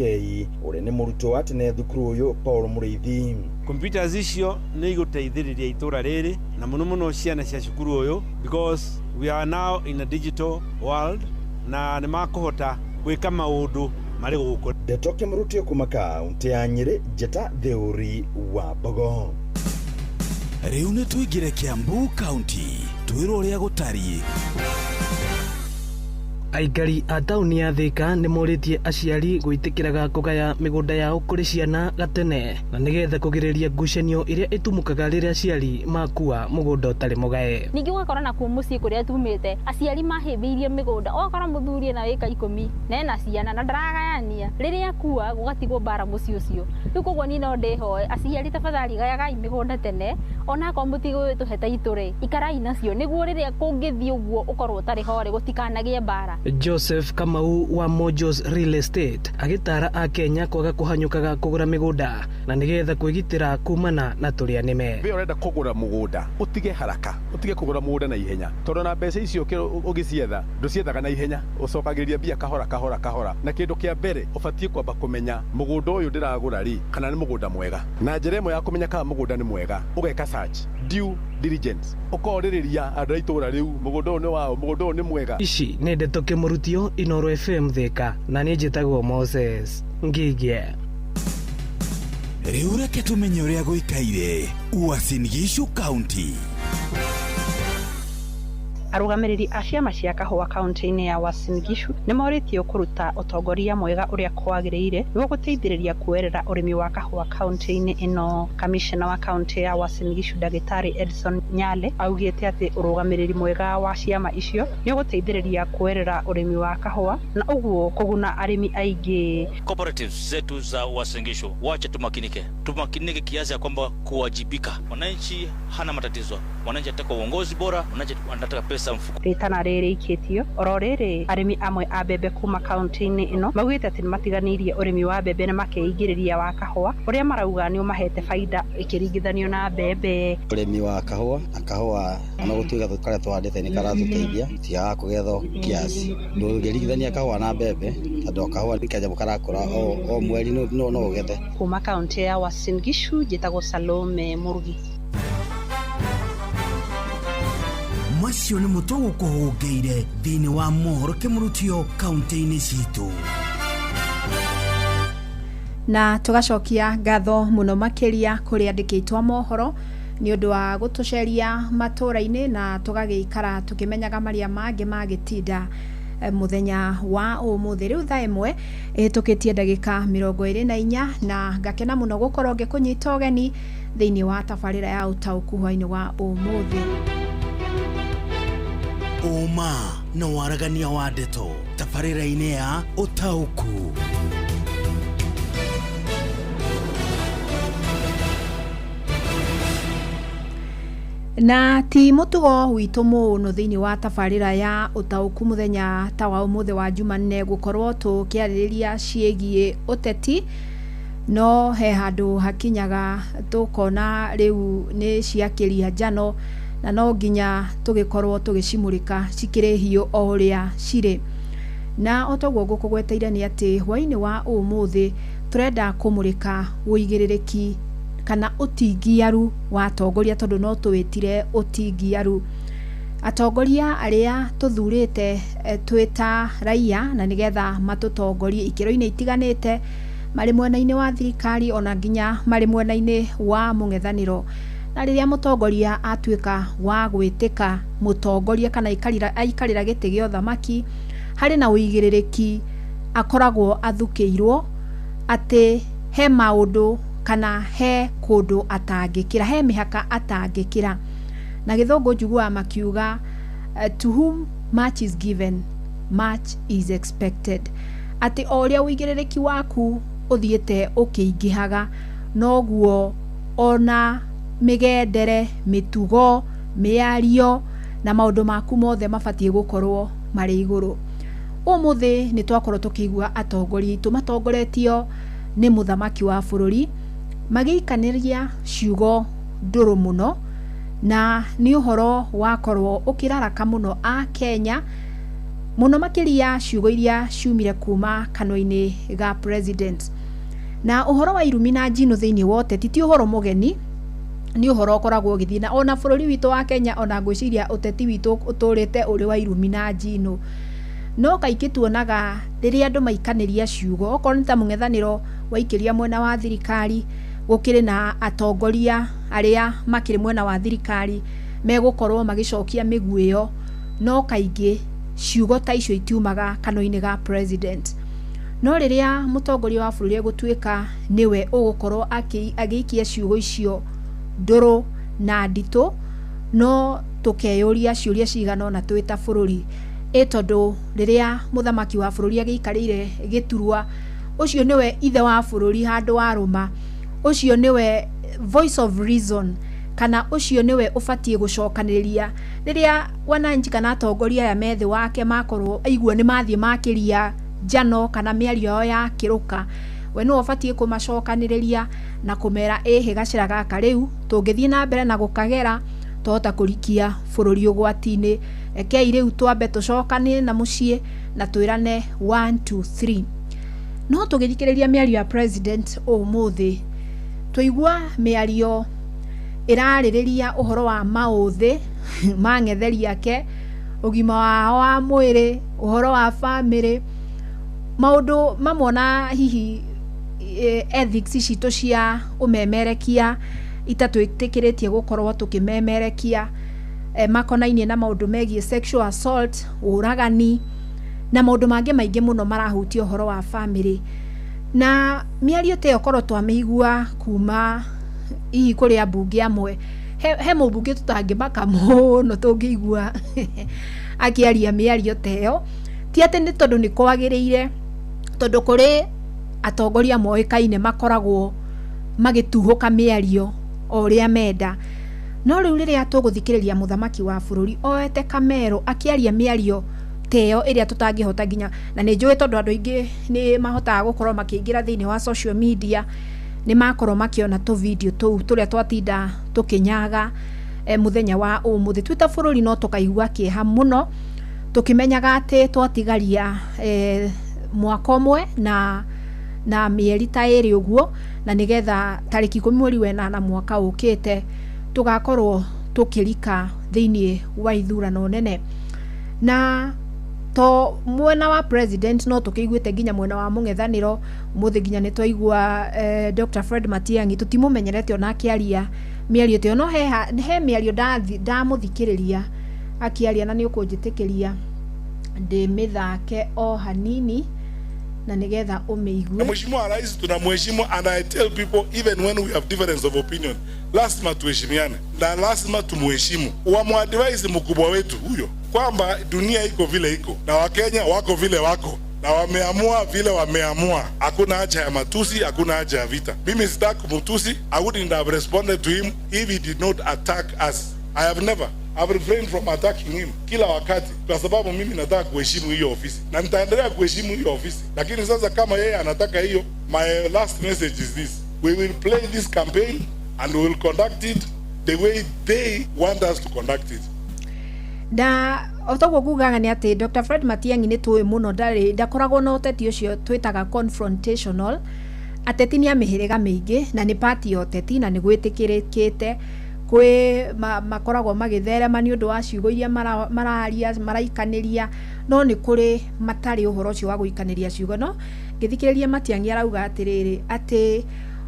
ũrĩa nĩ mũrutwo wa tene thukuru ũyũ Paul Mũrĩithi. Computers icio nĩ igũteithĩrĩria itũra rĩrĩ na mũno mũno ciana cia cukuru ũyũ, because we are now in a digital world, na nĩ makũhota gwĩka maũndũ marĩ gũkũ. Ndeto kĩmũrutio kuma kaũntĩ ya Nyĩrĩ, Njeta Theũri wa Mbogo. Rĩu nĩ tũingĩre Kiambu County twĩrwo ũrĩa gũtariĩ. Aikari a taũni ya Thika nĩ morĩtie aciari gwĩtĩkĩraga kũgaya mĩgũnda yao kũrĩ ciana gatene na nĩgetha kũgirĩrĩria ngucanio ĩrĩa ĩtumũkaga rĩrĩa aciari makua mũgũnda ũtarĩ mũgae. Ningĩ ũgakora nakuo mũciĩ kũrĩa tumĩte aciari mahĩmbĩirie mĩgũnda, ũgakora mũthuri ena ĩka 10 na ena ciana na ndaragayania, rĩrĩa akua gũgatigwo mbara mũciĩ ũcio. Rĩu koguo niĩ no ndĩhoe aciari tafadhali gayagai mĩgũnda tene, onakorwo mũtigũgĩtũhe ta itũ-rĩ, ikarai nacio nĩguo rĩrĩa kũngĩthiĩ ũguo ũkorwo ũtarĩ ho rĩ, gũtikanagĩe mbara. Joseph Kamau wa Mojos Real Estate agĩtara akenya kwaga kũhanyũkaga kũgũra mĩgũnda na nĩgetha kwĩgitĩra kumana na tũrĩa nĩme. We ũrenda kũgũra mũgũnda ũtige haraka, ũtige kũgũra mũgũnda na ihenya, tondũ na mbeca icio ũgĩcietha ndũciethaga na ihenya, ũcokagĩrĩria mbia kahora kahora kahora. Na kĩndũ kĩa mbere ũbatiĩ kwamba kũmenya mũgũnda ũyũ ndĩragũra rĩ kana nĩ mũgũnda mwega. Na njĩra ĩmwe ya kũmenya kana mũgũnda nĩ mwega, ũgeka search, due diligence, ũkorĩrĩria andũ a itũũra rĩu mũgũnda ũyũ nĩ wao, mũgũnda ũyũ nĩ mwega. Ici nĩ ndeto kĩmũrutio Inoro FM Thika, na niĩ njĩtagwo Moses Ngigie. Rĩu reke tũmenye ũrĩa gũikaire Uasin Gishu County. Arũgamĩrĩri a ciama cia kahũa kaunti-inĩ ya Uasin Gishu nĩ morĩtio kũruta ũtongoria mwega ũrĩa kwagĩrĩire nĩguo gũteithĩrĩria kuoerera ũrĩmi wa kahũa kaunti-inĩ ĩno. Kamishna wa kaunti ya Uasin Gishu Ndagĩtarĩ Edson Nyale augĩte atĩ ũrũgamĩrĩri mwega wa ciama icio nĩ ũgũteithĩrĩria kuoerera ũrĩmi wa kahũa na ũguo kũguna arĩmi aingĩ. Cooperatives zetu za Uasin Gishu, wache tumakinike, tumakinike kiasi ya kwamba kuwajibika. Mwananchi hana matatizo, mwananchi anataka uongozi bora, mwananchi anataka pesa mfuko. Rĩtana rĩrĩ ikĩtio oro rĩrĩ arĩmi amwe a mbembe kuma kaunti-inĩ ĩno maugĩte atĩ nĩmatiganĩirie ũrĩmi wa mbembe na makeingĩrĩria wa kahũa ũrĩa marauga nĩ ũmahete baida ĩkĩringithanio na mbembe. Ũrĩmi wa kahũa na kahũa ona gũtuĩka karĩa tũhandĩte nĩ karatũteithia tigaga kũgethwo kiasi, ndũngĩringithania kahũa na mbembe tondũ kahũa nĩ kanyamũ karakũra o mweri no ũgethe. Kuma kaunti ya Uasin Gishu njĩtagwo Salome Mũrugi. Macio nĩ mũtũ gũkũhũngĩire thĩinĩ wa mohoro kĩmũrutio kaunti-inĩ citũ. Na tũgacokia ngatho mũno makĩria kũrĩ andĩkĩtwo mohoro nĩ ũndũ wa gũtũceria matũra-inĩ na tũgagĩikara tũkĩmenyaga marĩa mangĩ magĩtinda mũthenya wa ũmũthĩ. Rĩu thaa 1 ĩhĩtũkĩtie ndagĩka 24 na ngakena mũno gũkorwo ngĩkũnyita ũgeni thĩinĩ wa tabarĩra ya ũtaũku hwainĩ wa ũmũthĩ. Ũma na waragania wa ndeto tabarĩra-inĩ ya ũtaũku. Na ti mũtugo witũ mũno thĩinĩ wa tabarĩra ya ũtaũku mũthenya ta wa ũmũthĩ wa Jumanne gũkorwo tũkĩarĩrĩria ciĩgiĩ ũteti, no he handũ hakinyaga tũkona rĩu nĩ ciakĩria njano na no nginya tũgĩkorwo tũgĩcimũrĩka cikĩrĩ hiũ o ũrĩa cirĩ. Na o toguo ngũkũgweteire nĩ atĩ hwainĩ wa ũmũthĩ tũrenda kũmũrĩka ũigĩrĩrĩki kana ũtingiaru wa atongoria, tondũ no tũwĩtire ũtingiaru. Atongoria arĩa tũthurĩte twĩ ta raia na nĩgetha matũtongorie ikĩro-inĩ itiganĩte marĩ mwena-inĩ wa thirikari ona nginya marĩ mwena-inĩ wa mũng'ethanĩro. Na rĩrĩa mũtongoria atuĩka wa gwĩtĩka mũtongoria kana aikarĩra gĩtĩ gĩa ũthamaki, harĩ na ũigĩrĩrĩki akoragwo athukĩirwo atĩ he maũndũ kana he kũndũ atangĩkĩra, he mĩhaka atangĩkĩra. Na gĩthũngũ njiguaga makiuga to whom much is given much is expected, atĩ o ũrĩa ũigĩrĩrĩki waku ũthiĩte ũkĩingĩhaga noguo ona mĩgendere, mĩtugo, mĩario na maũndũ maku mothe mabatiĩ gũkorwo marĩ igũrũ. Ũmũthĩ nĩ twakorwo tũkĩigua atongoria aitũ matongoretio nĩ mũthamaki wa bũrũri magĩikanĩria ciugo ndũrũ mũno, na nĩ ũhoro wakorwo ũkĩraraka mũno a Kenya Mũno makĩria ciugo iria ciumire kuma kanua-inĩ ga president. Na ũhoro wa irumi na njino thĩinĩ wa ũteti ti ũhoro mũgeni, nĩ ũhoro ũkoragwo ũgĩthiĩ na ona bũrũri witũ wa Kenya, ona ngwĩciria ũteti witũ ũtũrĩte ũrĩ wa irumi na njino. No kaingĩ tuonaga rĩrĩa andũ maikanĩria ciugo, okorwo nĩ ta mũng'ethanĩro waikĩria mwena wa thirikari, gũkĩrĩ na atongoria arĩa makĩrĩ mwena wa thirikari megũkorwo magĩcokia mĩguĩ ĩyo, no kaingĩ ciugo ta icio itiumaga kanua-inĩ ga president. No rĩrĩa mũtongoria wa bũrũri egũtuĩka nĩwe ũgũkorwo agĩikia ciugo icio ndũrũ na nditũ, no tũkeyũria ciũria cigana ũna twĩ ta bũrũri. Ĩ tondũ rĩrĩa mũthamaki wa bũrũri agĩikarĩire gĩturwa, ũcio nĩwe ithe wa bũrũri handũ warũma, ũcio nĩwe voice of reason, kana ũcio nĩwe ũbatiĩ gũcokanĩrĩria rĩrĩa wananchi kana atongoria aya me thĩ wake makorwo aigua nĩ mathiĩ makĩria njano kana mĩario yao yakĩrũka, we nĩwe ũbatiĩ kũmacokanĩrĩria na kũmera ĩhĩ gacĩra gaka rĩu tũngĩthiĩ na mbere na gũkagera twahota kũrikia bũrũri ũgwati-inĩ. Rekei rĩu twambe tũcokanie na mũciĩ na twĩrane 1 2 3. No tũgĩthikĩrĩria mĩario ya president ũmũthĩ, twaigua mĩario ĩrarĩrĩria ũhoro wa maũthĩ ma ng'etheri ake, ũgima wao wa mwĩrĩ, ũhoro wa bamĩrĩ, maũndũ mamwe na hihi ethics citũ cia ũmemerekia itatwĩtĩkĩrĩtie gũkorwo tũkĩmemerekia, makonainie na maũndũ megiĩ sexual assault, ũragani na maũndũ mangĩ maingĩ mũno marahutia ũhoro wa bamĩrĩ. Na mĩario ta ĩyo korwo twamĩigua kuma hihi kũrĩ ambunge amwe, he mũmbunge tũtangĩmaka mũno tũngĩigua akĩaria mĩario ta ĩyo, ti atĩ nĩ tondũ nĩ kwagĩrĩire, tondũ kũrĩ atongoria moĩkaine makoragwo magĩtuhũka mĩario o ũrĩa menda. No rĩu rĩrĩa tũgũthikĩrĩria mũthamaki wa bũrũri oete kamero akĩaria mĩario ta ĩyo ĩrĩa tũtangĩhota nginya, na nĩ njũĩ tondũ andũ aingĩ nĩ mahotaga gũkorwo makĩingĩra thĩinĩ wa social media, nĩ makorwo makĩona tũ video tũu tũrĩa twatinda tũkĩnyaga mũthenya wa ũmũthĩ. Twĩ ta bũrũri no tũkaigua kĩeha mũno tũkĩmenyaga atĩ twatigaria mwaka ũmwe na mĩeri ta ĩrĩ ũguo, na nĩgetha tarĩki 10 mweri wa 8 mwaka ũkĩte tũgakorwo tũkĩrika thĩinĩ wa ithurano nene. Na to mwena wa president no tũkĩiguĩte nginya mwena wa mũng'ethanĩro ũmũthĩ nginya nĩ twaigua Dr. Fred Matiang'i tũtimũmenyerete ona akĩaria mĩario ta ĩyo, no he mĩario ndamũthikĩrĩria akĩaria, na nĩ ũkũnjĩtĩkĩria ndĩmĩthake o hanini na nĩgetha ũmĩigue. Mheshimiwa Rais tunamheshimu, and I tell people even when we have difference of opinion lazima tuheshimiane na lazima tumuheshimu. Wamuadvise mkubwa wetu huyo kwamba dunia iko vile iko na Wakenya wako vile wako na wameamua vile wameamua. Hakuna haja ya matusi, hakuna haja ya vita. Mimi sitaki kumtusi. I wouldn't have responded to him if he did not attack us. I have never. I've refrained from attacking him kila wakati kwa sababu mimi nataka kuheshimu hiyo ofisi na nitaendelea kuheshimu hiyo ofisi. Lakini sasa kama yeye anataka hiyo, my last message is this: we will play this campaign and we will conduct it the way they want us to conduct it. Na otoguo ngugaga nĩ atĩ Dr. Fred Matiang'i nĩ tũĩ mũno ndarĩ ndakoragwo na ũteti ũcio twĩtaga confrontational. Ateti nĩ a mĩhĩrĩga mĩingĩ na nĩ party ya ũteti na nĩ gwĩtĩkĩrĩkĩte kwĩ makoragwo magĩtherema nĩ ũndũ wa ciugo iria mararia maraikanĩria, no nĩ kũrĩ matarĩ ũhoro ũcio wa gũikanĩria ciugo. No ngĩthikĩrĩria Matiang'i arauga atĩrĩrĩ, atĩ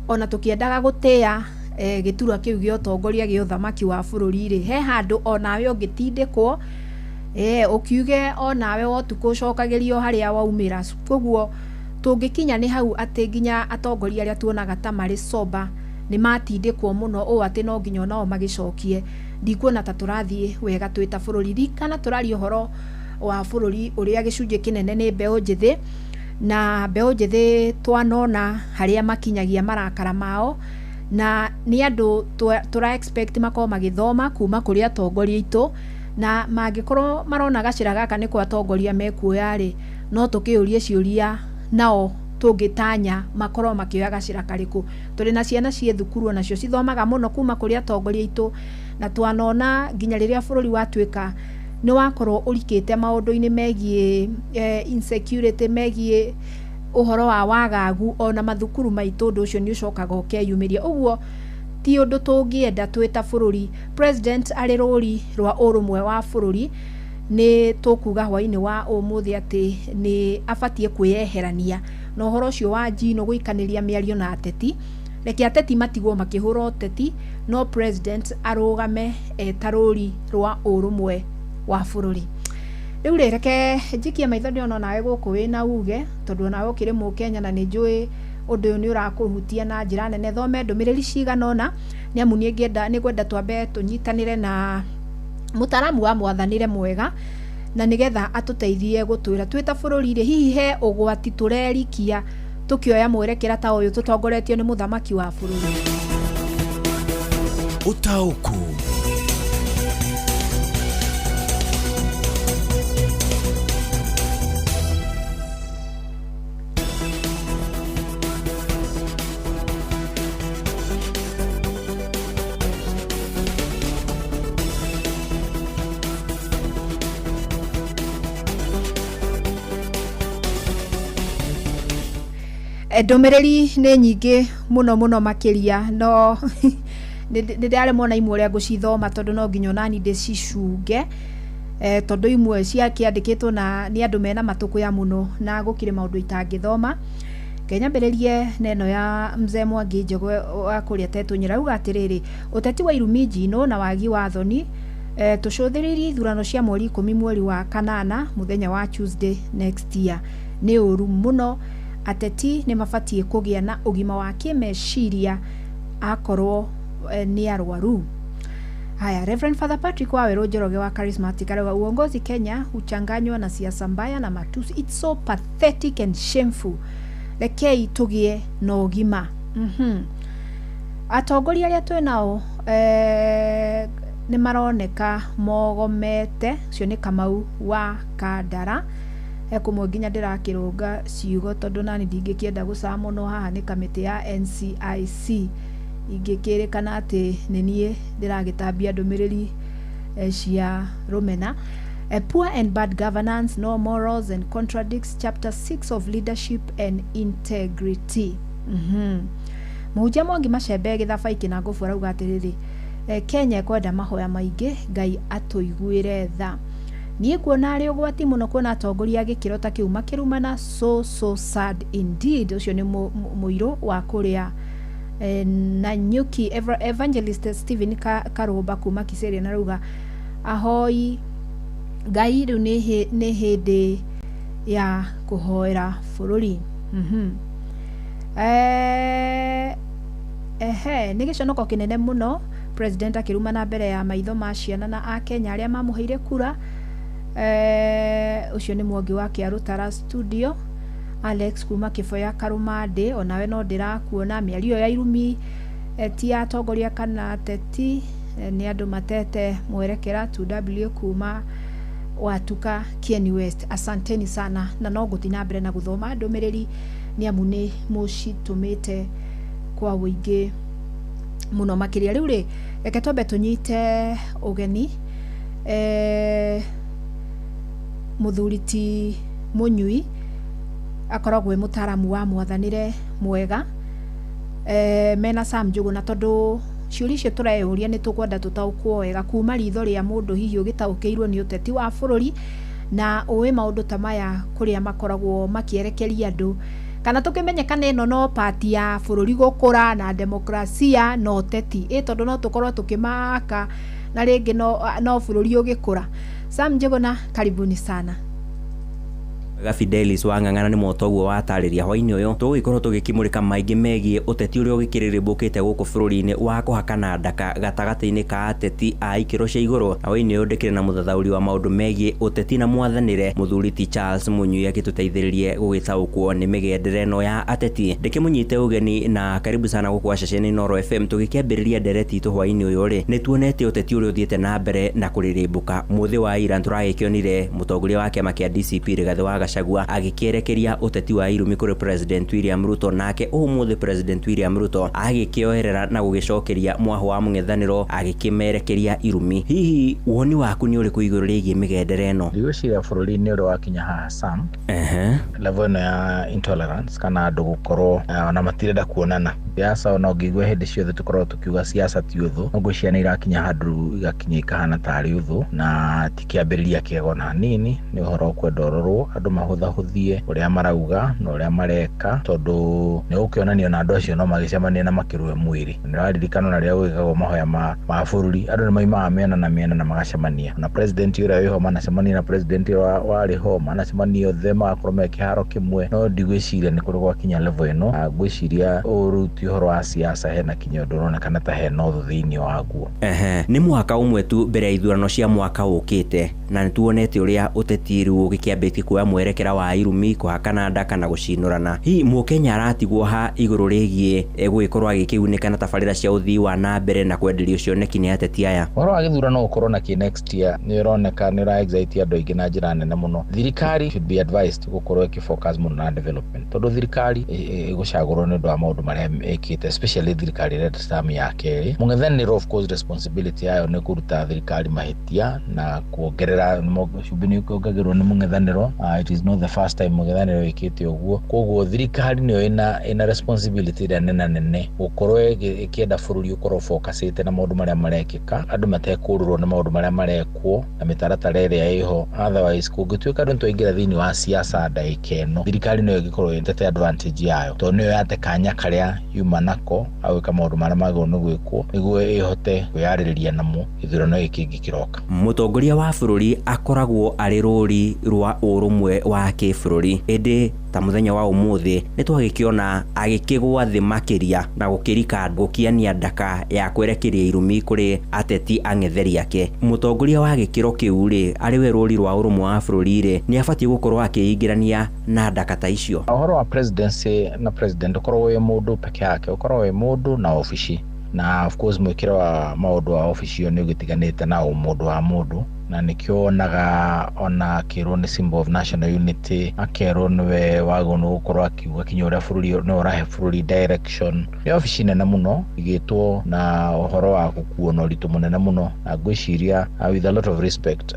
ona tũkĩendaga gũtĩa gĩturwa kĩu gĩa ũtongoria gĩa ũthamaki wa bũrũri rĩ, he handũ onawe ũngĩtindĩkwo ũkiuge onawe wotukũ ũcokagĩrio harĩa waumĩra. Koguo tũngĩkinya nĩ hau atĩ nginya atongoria arĩa tuonaga ta marĩ sober nĩ matindĩkwo mũno ũũ atĩ no nginya onao magĩcokie, ndikuona ta tũrathiĩ wega twĩ ta bũrũri. Ririkana tũraria ũhoro wa bũrũri ũrĩa gĩcunjĩ kĩnene nĩ mbeũ njĩthĩ, na mbeũ njĩthĩ twanona harĩa makinyagia marakara mao, na nĩ andũ tũra expect makorwo magĩthoma kuma kũrĩ atongoria aitũ, na mangĩkorwo marona gacĩra gaka nĩko atongoria mekuoya rĩ, no tũkĩũrie ciũria nao tũngĩtanya makorwo makĩoya gacĩra karĩkũ. Tũrĩ na ciana ciĩ thukuru onacio cithomaga mũno kuma kũrĩ atongoria aitũ, na twanona nginya rĩrĩa bũrũri watuĩka Nĩ wakorwo ũrikĩte maũndũ-inĩ megiĩ insecurity, megiĩ ũhoro wa wagagu ona mathukuru maitũ, ũndũ ũcio nĩ ũcokaga ũkeyumĩria. Ũguo ti ũndũ tũngĩenda twĩ ta bũrũri. President arĩ rũri rwa ũrũmwe wa bũrũri, nĩ tũkuga hwainĩ wa ũmũthĩ atĩ nĩ abatiĩ kwĩyeherania na ũhoro ũcio wa Njino gũikanĩria mĩario na ateti. Reke ateti matigwo makĩhũra ũteti, no president arũgame eta rũri rwa ũrũmwe wa bũrũri. Rĩu rĩ, reke njikie maitho ndĩona onawe gũkũ wĩna uge, tondũ onawe ũkĩrĩ mũkenya na nĩ njũĩ ũndũ ũyũ nĩ ũrakũhutia na njĩra nene. Thome ndũmĩrĩri cigana ũna, nĩ amu nĩ ngwenda twambe tũnyitanĩre na mũtaaramu wa mwathanĩre mwega, na nĩgetha atũteithie gũtwĩra twĩ ta bũrũri rĩ, hihi he ũgwati tũrerikia tũkĩoya mwerekera ta ũyũ tũtongoretio nĩ mũthamaki wa bũrũri. Ũtaũku. Ndũmĩrĩri nĩ nyingĩ mũno mũno makĩria, no nĩ ndĩraremwo na imwe ũrĩa ngũcithoma, tondũ no nginya onani ndĩcicunge, tondũ imwe ciakĩandĩkĩtwo na nĩ andũ mena matũkũya mũno na gũkĩrĩ maũndũ itangĩthoma. Nyambĩrĩrie na ĩno ya mzee Mwangi Njogu wa kũrĩa Tetũnyĩra, auga atĩrĩrĩ, ũteti wa irumi njino na wagi wa thoni, tũcũthĩrĩrie ithurano cia mweri 10 mweri wa kanana mũthenya wa Tuesday next year. Nĩ ũru mũno, ateti nĩ mabatiĩ kũgĩa na ũgima wa kĩmeciria akorwo nĩ arwaru. Haya, Reverend Father Patrick Waweru Njoroge wa Charismatic arauga uongozi Kenya huchanganywa na siasa mbaya na matusi. It's so pathetic and shameful. Rekei tũgĩe na ũgima. Atongoria arĩa twĩ nao nĩ maroneka mogomete. Ũcio nĩ Kamau wa Kandara. Kũmwe nginya ndĩrakĩrũnga ciugo tondũ nani ndingĩkĩenda gũcama mũno haha nĩ kamĩtĩ ya NCIC ingĩkĩrĩkana atĩ nĩ niĩ ndĩragĩtambia ndũmĩrĩri cia rũmena. Poor and bad governance, no morals and contradicts chapter 6 of leadership and integrity. Mũhunjia Mwangi Macembe gĩthabai kĩnangobu arauga atĩrĩrĩ, Kenya ĩkwenda mahoya maingĩ, Ngai atũiguĩre tha. Niĩ kuona arĩ ũgwati mũno kuona atongoria a gĩkĩro ta kĩu makĩrumana, so so sad indeed. Ũcio nĩ mũirũ wa kũrĩa Nanyuki. Evangelist Stephen Karũmba kuma Kiserian arauga ahoi Ngai rĩu nĩ hĩndĩ ya kũhoera bũrũri. Ehe, nĩ gĩconoko kĩnene mũno president akĩrumana mbere ya maitho ma ciana na akenya arĩa mamũheire kura. Ũcio nĩ Mwangi wa Kĩarũtara studio. Alex kuma Kĩboya Karũmandĩ, onawe no ndĩrakuona. Mĩario ya irumi ti ya atongoria kana ateti, nĩ andũ matete mwerekera. 2W kuma Watuka Kieni West, asanteni sana, na no ngũthiĩ na mbere na gũthoma ndũmĩrĩri nĩ amu nĩ mũcitũmĩte kwa ũingĩ mũno makĩria. Rĩu rĩ, reke twambe tũnyite ũgeni mũthuri ti Mũnyui, akoragwo e mũtaaramu wa mwathanĩre mwega, mena Sam Njũgũna, tondũ ciũria icio tũreyũria nĩ tũkwenda tũtaũkwo wega kuma ritho rĩa mũndũ hihi ũgĩtaũkĩirwo nĩ ũteti wa bũrũri na ũĩ maũndũ ta maya kũrĩa makoragwo makĩerekeria andũ, kana tũkĩmenye kana ĩno no pati ya bũrũri gũkũra na demokrasia na ũteti, tondũ no tũkorwo tũkĩmaka na rĩngĩ no bũrũri ũgĩkũra. Sam Njũgũna, karibuni sana. Wega Fidelis wa ng'ang'ana nĩ motoguo watarĩria hwainĩ ũyũ tũgũgĩkorwo tũgĩkĩmũrĩka maingĩ megiĩ ũteti ũrĩa ũgĩkĩrĩrĩmbũkĩte gũkũ bũrũri-inĩ wa kũhakana ndaka gatagatĩ-inĩ ka ateti a ikĩro cia igũrũ. Na hwainĩ ũyũ ndĩkĩrĩ na mũthathaũri wa maũndũ megiĩ ũteti na mwathanĩre mũthuri ti Charles Mũnyui agĩtũteithĩrĩrie gũgĩtaũkwo nĩ mĩgendere ĩno ya ateti. Ndĩkĩmũnyite ũgeni na karibu sana gũkũ ceceni Inooro FM. Tũgĩkĩambĩrĩria ndereti itũ hwainĩ ũyũ rĩ, nĩ tuonete ũteti ũrĩa ũthiĩte na mbere na kũrĩrĩmbũka. Mũthĩ wa ira tũragĩkĩonire mũtongoria wa kĩama kĩa DCP Rigathĩ wa Gachagua agĩkĩerekeria ũteti wa irumi kũrĩ President William Ruto, nake ũmũthĩ President William Ruto agĩkĩoerera na gũgĩcokeria mwaho wa mũng'ethanĩro agĩkĩmerekeria irumi. Hihi woni waku nĩ ũrĩkũ igũrũ rĩgiĩ mĩgendere ĩno? Ndigwĩciria bũrũri nĩ ũrĩ wakinya haha, Sam, level ĩno ya intolerance kana andũ gũkorwo ona matirenda kuonana. Siasa, ona ũngĩigua hĩndĩ ciothe tũkoragwo tũkiuga siasa ti ũthũ, no ngwĩciria nĩ irakinya handũ igakinya ikahana tarĩ ũthũ, na ti kĩambĩrĩria kĩega ona hanini. Nĩ ũhoro ũkwenda ũrorwo andũ mahũthahũthie ũrĩa marauga na ũrĩa mareka, tondũ nĩ gũkĩonania ona andũ acio no magĩcemanie na makĩrũe mwĩrĩ. Nĩ ũraririkana ona rĩrĩa gwĩkagwo mahoya ma bũrũri, andũ nĩ maimaga mĩena na mĩena na magacemania. Na president ũrĩa wĩho manacemania na president ũrĩa warĩ ho manacemania, othe magakorwo me kĩharo kĩmwe. No ndigwĩciria nĩ kũrĩ gwakinya level ĩno. Na ngwĩciria ũũ ti ũhoro wa siasa, hena kinya ũndũ ũronekana ta hena ũthũ thĩinĩ waguo. Ehe, nĩ mwaka ũmwe tu mbere ya ithurano cia mwaka ũkĩte, na nĩ tuonete ũrĩa ũteti rĩu ũgĩkĩambĩtie kuoya mwerekera wa irumi, kũhakana ndaka na gũcinũrana. Hihi mũkenya aratigwo ha igũrũ rĩgiĩ gũgĩkorwo agĩkĩgunĩka na tabarĩra cia ũthii wa na mbere na kwenderio cioneki nĩ ateti aya? Ũhoro wa gĩthurano gũkorwo na kĩ next year nĩ ũroneka nĩ ũra excite andũ aingĩ na njĩra nene mũno. Thirikari should be advised gũkorwo ĩkĩfocus mũno na development, tondũ thirikari ĩgũcagũrwo nĩ ũndũ wa maũndũ marĩa ĩkĩte, especially thirikari ĩrenda term ya kerĩ. Mũng'ethanĩro, of course, responsibility yayo nĩ kũruta thirikari mahĩtia na kuongerera cumbĩ nĩ ũkĩongagĩrwo nĩ mũng'ethanĩro. It is not the first time mũng'ethanĩro ĩkĩte ũguo. Koguo thirikari nĩyo ĩna responsibility ĩrĩa nene nene gũkorwo ĩkĩenda bũrũri ũkorwo focusĩte na maũndũ marĩa marekĩka, andũ matekũrũrwo nĩ maũndũ marĩa marekwo na mĩtaratara ĩrĩa ĩho. Otherwise, kũngĩtuĩka andũ nĩtwaingĩra thĩinĩ wa siasa ndagĩka ĩno, thirikari nĩyo ĩngĩkorwo ĩtete advantage yayo, tondũ nĩyo yate kanya karĩa yuma nako agwĩka maũndũ marĩa magĩrĩirwo nĩ gwĩkwo nĩguo ĩhote kwĩyarĩrĩria namo gĩthurano gĩkĩ kĩngĩ kĩroka. Mũtongoria wa bũrũri akoragwo arĩ rũri rwa ũrũmwe wa kĩbũrũri, ĩndĩ ta mũthenya wa ũmũthĩ nĩ twagĩkĩona agĩkĩgwa thĩ makĩria na gũkĩrika gũkiania ndaka ya kwerekeria irumi kũrĩ ateti ang'etheri ake. Mũtongoria wa gĩkĩro kĩu rĩ, arĩ we rũri rwa ũrũmwe wa bũrũri rĩ, nĩ abatiĩ gũkorwo akĩingĩrania na ndaka ta icio? Ũhoro wa presidency na president ũkoragwo wĩ mũndũ peke yake, ũkoragwo wĩ mũndũ na obici, na of course mwĩkĩre wa maũndũ wa obici ĩyo nĩ ũgĩtiganĩte na ũmũndũ wa mũndũ, na nĩkĩo wonaga ona akĩrwo nĩ symbol of national unity, akerwo nĩwe wagĩrĩirwo nĩ gũkorwo akiuga kinya ũrĩa bũrũri nĩwe ũrahe bũrũri direction. Nĩ obici nene mũno igĩtwo na ũhoro wa gũkuo na ũritũ mũnene mũno, na ngwĩciria with a lot of respect,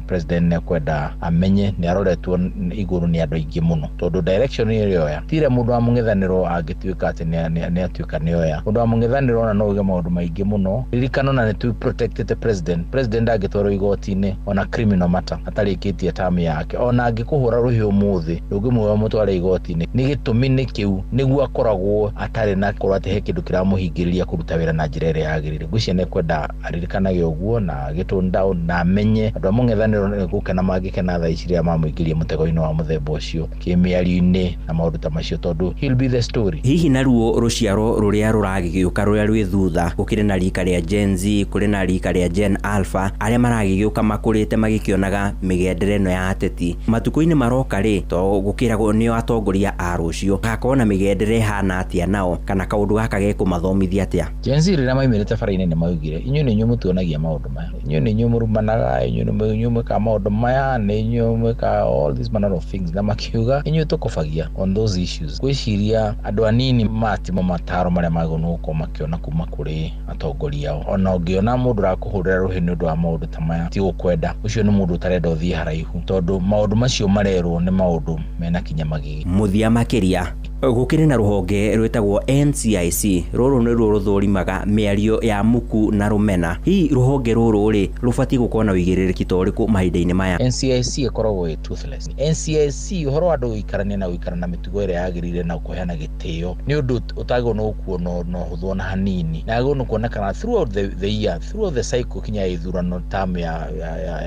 president nĩ ekwenda amenye nĩ aroretwo igũrũ nĩ andũ aingĩ mũno, tondũ direction ĩrĩa oya tire mũndũ wa mũng'ethanĩro angĩtuĩka atĩ nĩ atuĩka nĩ oya mũndũ wa mũng'ethanĩro, ona no uge maũndũ maingĩ mũno. Ririkana ona nĩ tu protected president. President angĩtwarwo igoti-inĩ ona criminal matter atarĩkĩtie term yake, ona angĩkũhũra rũhĩ ũmũthĩ, ndũngĩmuoya mũtware igoti-inĩ. Nĩ gĩtũmi nĩ kĩu nĩguo akoragwo atarĩ na korwo atĩ he kĩndũ kĩramũhingĩrĩria kũruta wĩra na njĩra ĩrĩa yagĩrĩire. Ngwĩciria nĩ ekwenda aririkanage ũguo na agĩtone down na amenye andũ a mũng'ethanĩro nĩ gũkena mangĩkena thaa ici rĩrĩa mamũingĩria mũtego-inĩ wa mũthemba ũcio kĩmĩario-inĩ na maũndũ ta macio, tondũ he'll be the story. Hihi naruo rũciaro rũrĩa rũragĩgĩũka rũrĩa rwĩ thutha, gũkĩrĩ na rika rĩa Gen Z, kũrĩ na rika rĩa Gen Alpha, arĩa maragĩgĩũka makũrĩte magĩkĩonaga mĩgendere ĩno ya ateti, matukũ-inĩ maroka rĩ, to gũkĩragwo nĩo atongoria a rũciũ, gakorwo na mĩgendere ĩhana atĩa nao, kana kaũndũ gaka gekũmathomithia atĩa? Gen Z rĩrĩa maumĩrĩte bara-inĩ nĩ maugire, inyuĩ nĩ inyuĩ mũtuonagia maũndũ maya, inyuĩ nĩ inyuĩ mũrumanaga, inyuĩ nĩ inyuĩ mwĩkaga maũndũ maya, nĩ inyuĩ mwĩkaga all these manner of things, na makiuga inyuĩ tũkũbagia on those issues. Ngwĩciria andũ anini matimo mataro marĩa magĩrĩirwo nĩ gũkorwo makĩona kuma kũrĩ atongoria ao. Ona ũngĩona mũndũ ũrakũhũrĩra rũhĩ nĩ ũndũ wa maũndũ ta maya, ti gũkwenda, ũcio nĩ mũndũ ũtarenda ũthiĩ haraihu, tondũ maũndũ macio marerwo nĩ maũndũ mena kinya magigi. Mũthia makĩria, gũkĩrĩ na rũhonge rwĩtagwo NCIC. Rũrũ nĩruo rũthũrimaga mĩario ya muku na rũmena. Hihi rũhonge rũrũ rĩ, rũbatiĩ gũkorwo na ũigĩrĩrĩki ta ũrĩkũ mahinda-inĩ maya? NCIC ĩkoragwo ĩ toothless. NCIC, ũhoro wa andũ gũikarania na gũikara na mĩtugo ĩrĩa yagĩrĩire na kũheana gĩtĩo nĩ ũndũ ũtagĩrĩirwo nĩ gũkuo na ũhũthũ ona hanini, na yagĩrĩirwo nĩ kuonekana throughout the year, throughout the cycle, kinya ya ithurano, term ya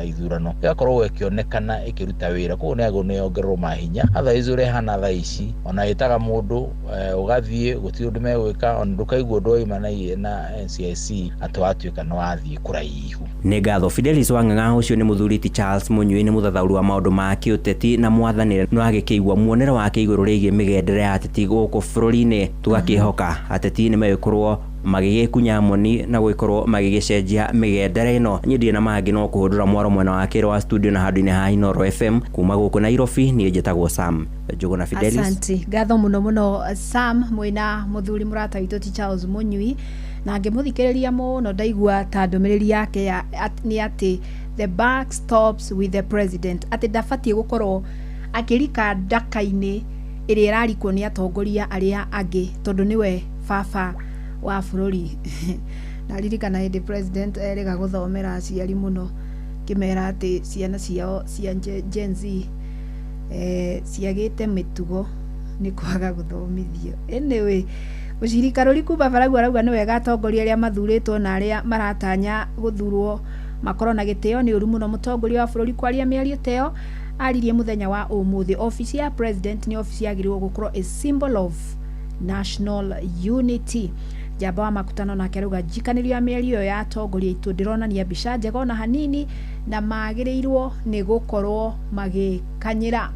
ithurano ĩgakorwo ĩkĩonekana ĩkĩruta wĩra. Koguo nĩ yagĩrĩirwo nĩ yongererwo mahinya. Otherwise ũrĩa ĩhana thaa ici, ona ĩtaga mũndũ ũgathiĩ gũtirĩ ũndũ megwĩka, ona ndũkaigua ũndũ waima na NCIC atĩ watuĩka nĩ wathiĩ kũraihu. Nĩ ngatho Fidelis Wang'ang'a. Ũcio nĩ mũthuri ti Charles Mũnyui, nĩ mũthathaũri wa maũndũ ma kĩũteti na mwathanĩre. No agĩkĩigua muonere wake igũrũ rĩgiĩ mĩgendere ya ateti gũkũ bũrũri-inĩ. Tũgakĩhoka ateti nĩ megũkorwo Magĩgĩkunya moni na gũgĩkorwo magĩgĩcenjia mĩgendere ĩno. Niĩ ndirĩ na mangĩ no kũhũndũra mwaro mwena wa kerĩ wa studio na handũ-inĩ ha Inooro FM. Kuma gũkũ Nairobi niĩ njĩtagwo Sam Njũgũna Fidelis. Asanti, ngatho muno muno Sam mwina muthuri murata witũ ti Charles Munyui, na ngĩmũthikĩrĩria mũno ndaigua ta ndũmĩrĩri yake ya nĩ atĩ the buck stops with the president, atĩ ndabatiĩ gũkorwo akĩrika ndaka-inĩ ĩrĩa ĩrarikwo nĩ atongoria arĩa angĩ tondũ nĩwe baba wa bũrũri. Ndaririkana hĩndĩ president erĩga gũthomera aciari mũno kĩmera atĩ ciana ciao cia Gen Z ciagĩte mĩtugo nĩ kwaga gũthomithio. Anyway, mũciri Karũri kuma Baragũ arauga nĩ wega atongoria arĩa mathurĩtwo na arĩa maratanya gũthurwo makorwo na gĩtĩo. Nĩ ũru mũno mũtongoria wa bũrũri kwaria mĩario ta ĩyo aririe mũthenya wa ũmũthĩ. Obici ya president nĩ obici yagĩrĩirwo gũkorwo a symbol of national unity. Njamba wa makutano nake arauga njikanĩrio ya mĩario ĩyo ya atongoria aitũ ndĩronania mbica njega ona hanini na magĩrĩirwo nĩ gũkorwo magĩkanyĩra.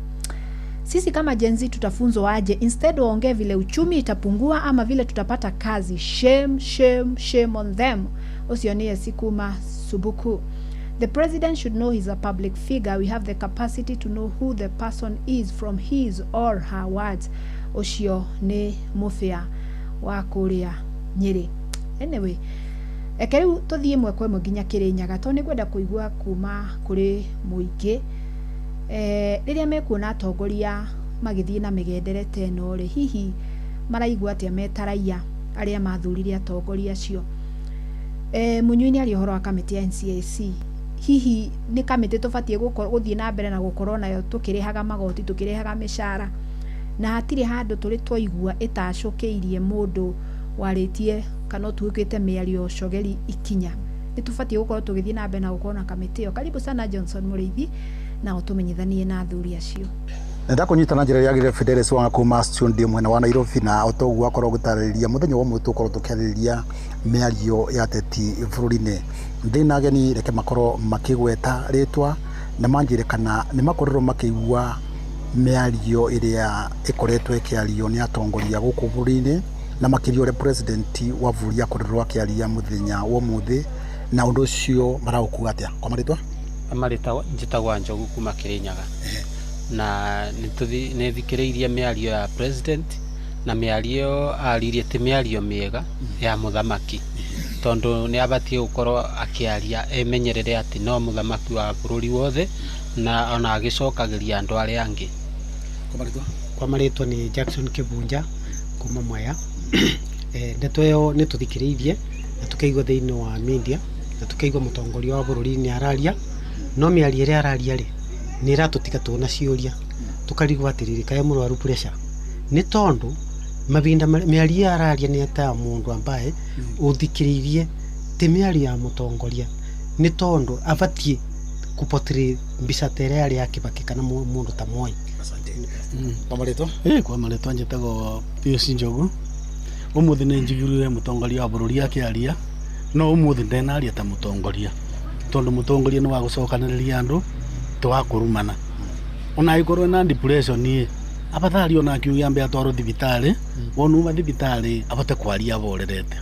Sisi kama Gen Z tutafunzwa aje? Instead waongee vile uchumi itapungua ama vile tutapata kazi. Shame, shame, shame on them. Ũcio nĩ Esi kuma Subuku. The president should know he's a public figure. We have the capacity to know who the person is from his or her words. Ũcio nĩ mũbĩa wa kũrĩa Nyĩrĩ. Anyway, reke rĩu tũthiĩ ĩmwe kwa ĩmwe nginya Kĩrĩnyaga tondũ nĩ ngwenda kũigua kuma kũrĩ mũingĩ. Rĩrĩa mekuona atongoria magĩthiĩ na mĩgendere ta ĩno rĩ, hihi maraigua atĩa me ta raia arĩa mathurire atongoria acio? Mũnyui nĩ aria ũhoro wa kamĩtĩ ya NCIC. Hihi nĩ kamĩtĩ tũbatiĩ gũthiĩ na mbere na gũkorwo nayo tũkĩrĩhaga magoti, tũkĩrĩhaga mĩcara, na hatirĩ handũ tũrĩ twaigua ĩtacũkĩirie mũndũ warĩtie kana ũtuĩkĩte mĩario cogeri ikinya. Nĩ tũbatiĩ gũkorwo tũgĩthiĩ na mbere na gũkorwo na kamĩtĩ ĩyo. Karibu sana Johnson Mũrĩithi, na ũtũmenyithanie na athuri acio. Ndakũnyita na njĩra ĩrĩa yagĩrĩire Fidelis Wanga kuma studio mwena wa Nairobi, na o toguo akorwo gũtarĩria mũthenya wa ũmũthĩ tũkorwo tũkĩarĩrĩria mĩario ya ateti bũrũri-inĩ. Ndĩ na ageni, reke makorwo makĩgweta rĩtwa na manjĩre kana nĩ makorirwo makĩigua mĩario ĩrĩa ĩkoretwo ĩkĩario nĩ atongoria gũkũ bũrũri-inĩ, na makĩria ũrĩa president wa bũrũri akorirwo akĩaria mũthenya wa ũmũthĩ, na ũndũ ũcio maraũkua atĩa. Kwa marĩtwa? Marĩtwa njĩtagwo Njogu kuma Kĩrĩnyaga, na nĩ thikĩrĩirie mĩario ya president, na mĩario aririe ti mĩario mĩega ya mũthamaki, tondũ nĩ abatiĩ gũkorwo akĩaria emenyerere atĩ no mũthamaki wa bũrũri wothe, na ona agĩcokagĩria andũ arĩa angĩ. Kwa marĩtwa nĩ Jackson Kĩbunja kuma Mwea. Ndeto ĩyo nĩ tũthikĩrĩirie na tũkaigua thĩinĩ wa media, na tũkaigua mũtongoria wa bũrũri nĩ araria, no mĩario ĩrĩa araria rĩ nĩ ĩratũtiga tũna ciũria, tũkarigwo atĩrĩrĩ, kaĩ mũrwaru pressure? Nĩ tondũ mahinda mĩario araria nĩ ta mũndũ ambaye ũthikĩrĩirie ti mĩario ya mũtongoria, nĩ tondũ abatiĩ kũportray mbica ta ĩrĩa yarĩ ya Kibaki kana mũndũ ta Moi. Kwa marĩtwa? Kwa marĩtwa njĩtagwo Pius Njogu. Ũmũthĩ nĩ njiguire mũtongoria wa bũrũri akĩaria, no ũmũthĩ ndenaria ta mũtongoria, tondũ mũtongoria nĩ wa gũcokanĩrĩria andũ, ti wa kũrumana. Ona angĩkorwo ena depression ĩ, abathari ona akiuga ambe atwarwo thibitarĩ, wona uma thibitarĩ abote kwaria aborerete.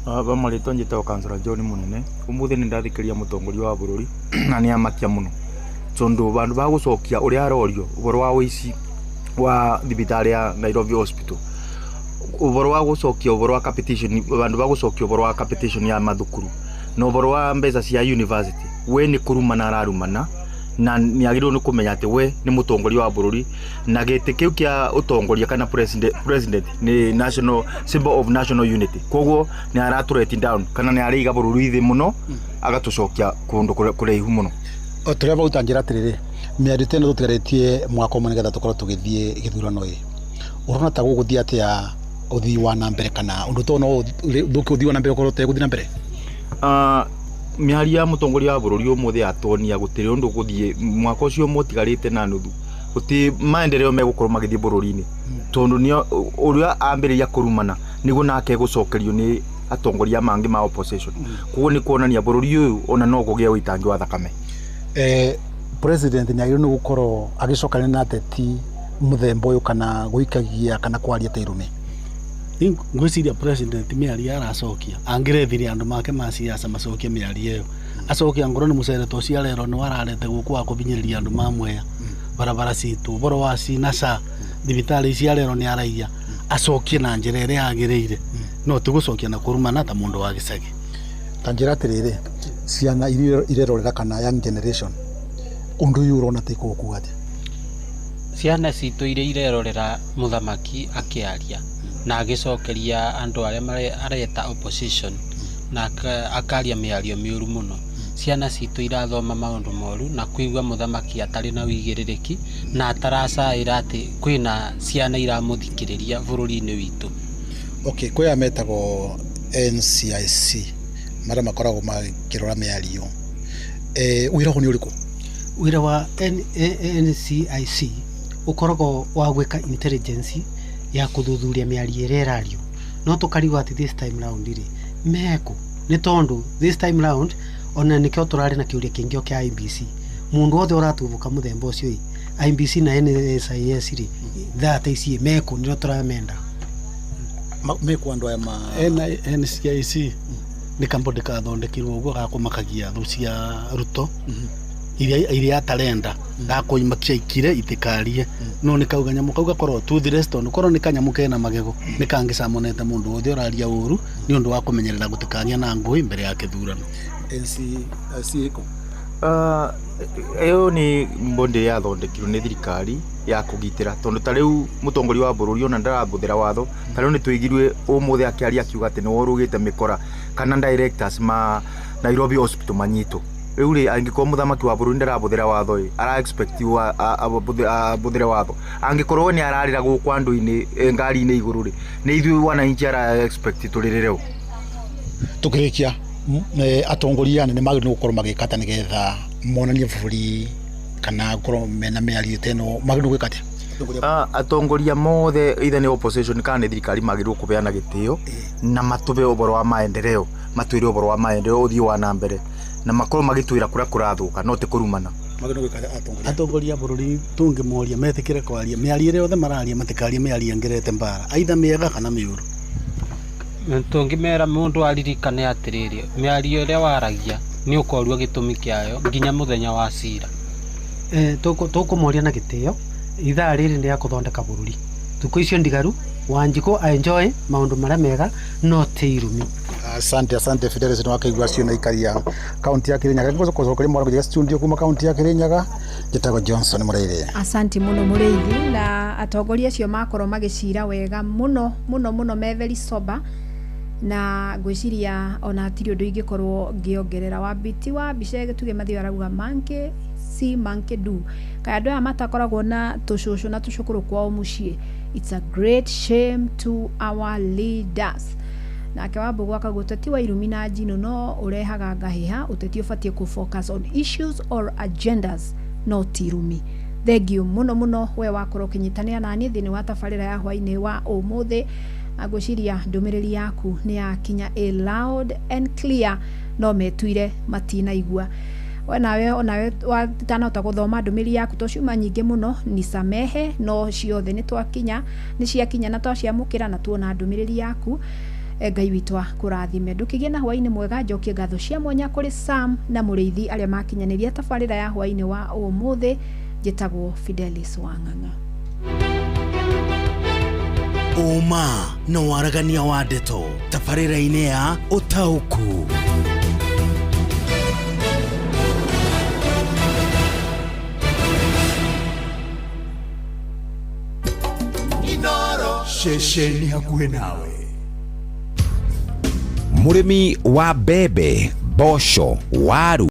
Ba marĩtwa njĩtagwo Kansũra John Mũnene. Ũmũthĩ nĩ ndathikĩrĩria mũtongoria wa bũrũri na nĩ amakia mũno, tondũ bandũ ba gũcokia ũrĩa arorio ũhoro wa ũici wa thibitarĩ ya Nairobi Hospital, ũhoro wa gũcokia ũhoro wa capitation, bandũ ba gũcokia ũhoro wa capitation ya mathukuru na ũhoro wa mbeca cia university, we nĩ kũrumana ararumana, na nĩ agĩrĩirwo nĩ kũmenya atĩ we nĩ mũtongoria wa bũrũri, na gĩtĩ kĩu kĩa ũtongoria kana president nĩ national symbol of national unity. Koguo nĩ aratũreti down kana nĩ araiga bũrũri thĩ mũno, agatũcokia kũndũ kũraihu mũno. O tũrĩa bauta njĩra atĩrĩrĩ, mĩario ta ĩno tũtigarĩtie mwaka ũmwe nĩgetha tũkorwo tũgĩthiĩ gĩthurano ĩ, ũrona ta gũgũthiĩ atĩa ũthii wa na mbere, kana ũndũ ta ũyũ no ũthũkie ũthii wa na mbere ũkorwo ũtegũthiĩ na mbere? Mĩario ya mũtongoria wa bũrũri ũmũthĩ yatuonia gũtirĩ ũndũ gũthiĩ mwaka ũcio mũtigarĩte na nuthu, gũtirĩ maendeleo megũkorwo magĩthiĩ bũrũri-inĩ, tondũ nĩ ũrĩa ambĩrĩria kũrumana nĩguo nake gũcokerio nĩ atongoria mangĩ ma opposition. Koguo nĩ kuonania bũrũri ũyũ ona no kũgĩe ũitangi wa thakame. President nĩ agĩrĩirwo nĩ gũkorwo agĩcokania na ateti mũthemba ũyũ, kana gũikagia kana kwaria ta irume? Ngwiciria president mĩario aracokia angĩrethire andũ make ma siasa macokie mĩario ĩyo, acokie angorwo nĩ mũcere ta ũcio arerwo nĩ wararete gũkũ wa kũbinyĩrĩria andũ ma Mwea, barabara citũ, ũboro wa cina ca thibitarĩ ici arerwo nĩ araiya, acokie na njĩra ĩrĩa yagĩrĩire, no ti gũcokia na kũrumana ta mũndũ wa gĩcagi. Ta njĩra atĩrĩrĩ, ciana iria irerorera kana young generation, ũndũ ũyũ ũrona ta ĩkũgũkua atĩa? Ciana citũ iria irerorera mũthamaki akĩaria na agĩcokeria andũ arĩa areta opposition na akaria mĩario mĩũru mũno, ciana citũ irathoma maũndũ moru na kũigua mũthamaki atarĩ na wĩigĩrĩrĩki na ataracaĩra atĩ kwĩna ciana iramũthikĩrĩria bũrũri-inĩ witũ. Okay, kwĩ aya metagwo NCIC marĩa makoragwo makĩrora mĩario, wĩra wao nĩ ũrĩkũ? Wĩra wa NCIC ũkoragwo wa gwĩka intelligence ya kũthuthuria mĩario ĩrĩa ĩrario, no tũkarigwo atĩ this time round rĩ mekũ, nĩ tondũ this time round ona nĩkĩo tũrarĩ na kĩũria kĩngĩ kĩa IEBC. Mũndũ wothe ũratuthũka mũthemba ũcio ĩ, IEBC na NSIS rĩ, thaa ta ici mekũ? Nĩrĩo tũramenda. Mekũ andũ aya ma NCIC nĩ kambuni kathondekirwo ũguo gakũmakagia thũ cia Ruto iria atarenda, gakũimakia ikire itikarie, no nĩ kau kanyamũ kau gakorwo toothless, tondũ korwo nĩ kanyamũ kena magego nĩ kangĩcamonete mũndũ wothe ũraria ũru, nĩ ũndũ wa kũmenyerera gũtikagĩa na ngũĩ mbere ya kĩthurano. NCIC ĩkũ? Ĩyo nĩ mbũndĩ yathondekirwo nĩ thirikari ya kũgitĩra, tondũ ta rĩu mũtongoria wa bũrũri ona ndarabũthĩra watho. Ta rĩu nĩ tũigirwe ũmũthĩ akĩaria akiuga atĩ nĩ worũgĩte mĩkora kana directors ma Nairobi Hospital manyitwo. Rĩu rĩ, angĩkorwo mũthamaki wa bũrũri ndarabũthĩra watho ĩ, ara expect abũthĩre watho? Angĩkorwo we nĩ ararĩra gũkũ andũ-inĩ ngari-inĩ igũrũ rĩ, nĩ ithuĩ wananchi ara expect tũrĩrĩre ũ? Tukĩrĩkia, atongoria anene magĩrĩirwo gũkorwo magĩka atĩa nĩgetha monanie bũrũri kana gũkorwo mena mĩario ta ĩno? Magĩrĩirwo gwĩka atĩa? Atongoria mothe, either nĩ opposition kana nĩ thirikari, magĩrĩirwo kũbeana gĩtĩo na matũbe ũboro wa maendeleo, matwĩre ũboro wa maendeleo, ũthiĩ wa na mbere, na makorwo magĩtwĩra kũrĩa kũrathũka, no ti kũrumana. Magĩrĩirwo gwĩka atĩa atongoria? Atongoria a bũrũri tũngĩmoria metĩkĩre kwaria mĩario ĩrĩa yothe mararia, matikarie mĩario ĩngĩrete mbara, aitha mĩega kana mĩũru. Tũngĩmera mũndũ aririkane atĩrĩrĩ, mĩario ĩrĩa waragia nĩ ũkorua gĩtũmi kĩayo nginya mũthenya wa cira. Tũkũmoria na gĩtĩo, ithaa rĩrĩ nĩ rĩa kũthondeka bũrũri, thukũ icio ndigaru Wanjikũ enjoy maũndũ marĩa mega, no ti irumi. Asante, asante Fidelis, nĩ wakaigua acio na ikaria kaunti ya Kirinyaga. Ngũcokeria mwana studio kuma kaunti ya Kirinyaga, njĩtagwo Johnson Mũrĩithi. Asanti mũno Mũrĩithi, na atongoria acio makorwo magĩcira wega mũno mũno mũno, me very sober, na ngwĩciria ona hatirĩ ũndũ ingĩkorwo ngĩongerera. Wambiti wa mbica gĩtugĩ mathio arauga monkey see monkey do. Kaĩ andũ aya matakoragwo na tũcũcũ na tũcũkũrũ kwao mũciĩ? It's a great shame to our leaders. Nake Wambũgũ akauga ũteti wa irumi na njino no ũrehaga ngahĩha, ũteti ũbatiĩ kũ focus on issues or agendas, no ti irumi. Thengiũ mũno mũno we wakorwo ũkĩnyitanĩra naniĩ thĩinĩ wa tabarĩra ya hwainĩ wa ũmũthĩ, na ngwĩciria ndũmĩrĩri yaku nĩ yakinya a loud and clear, no metuire matinaigua. We nawe onawe watanahota gũthoma ndũmĩrĩri yaku to ciuma nyingĩ mũno, nisamehe, no ciothe nĩ twakinya, nĩ ciakinya na twaciamũkĩra na tuona ndũmĩrĩri yaku. Ngai witũ akũrathime, ndũkĩgĩe na hwainĩ mwega. Njokie ngatho cia mwanya kũrĩ Sam na Mũrĩithi arĩa makinyanĩria tabarĩra ya hwainĩ wa ũmũthĩ. Njĩtagwo Fidelis Wang'ang'a. Ũma na waragania wa ndeto tabarĩra-inĩ ya ũtaũku. Ceceni hakuhĩ nawe. Mũrĩmi wa mbembe, mboco, waru.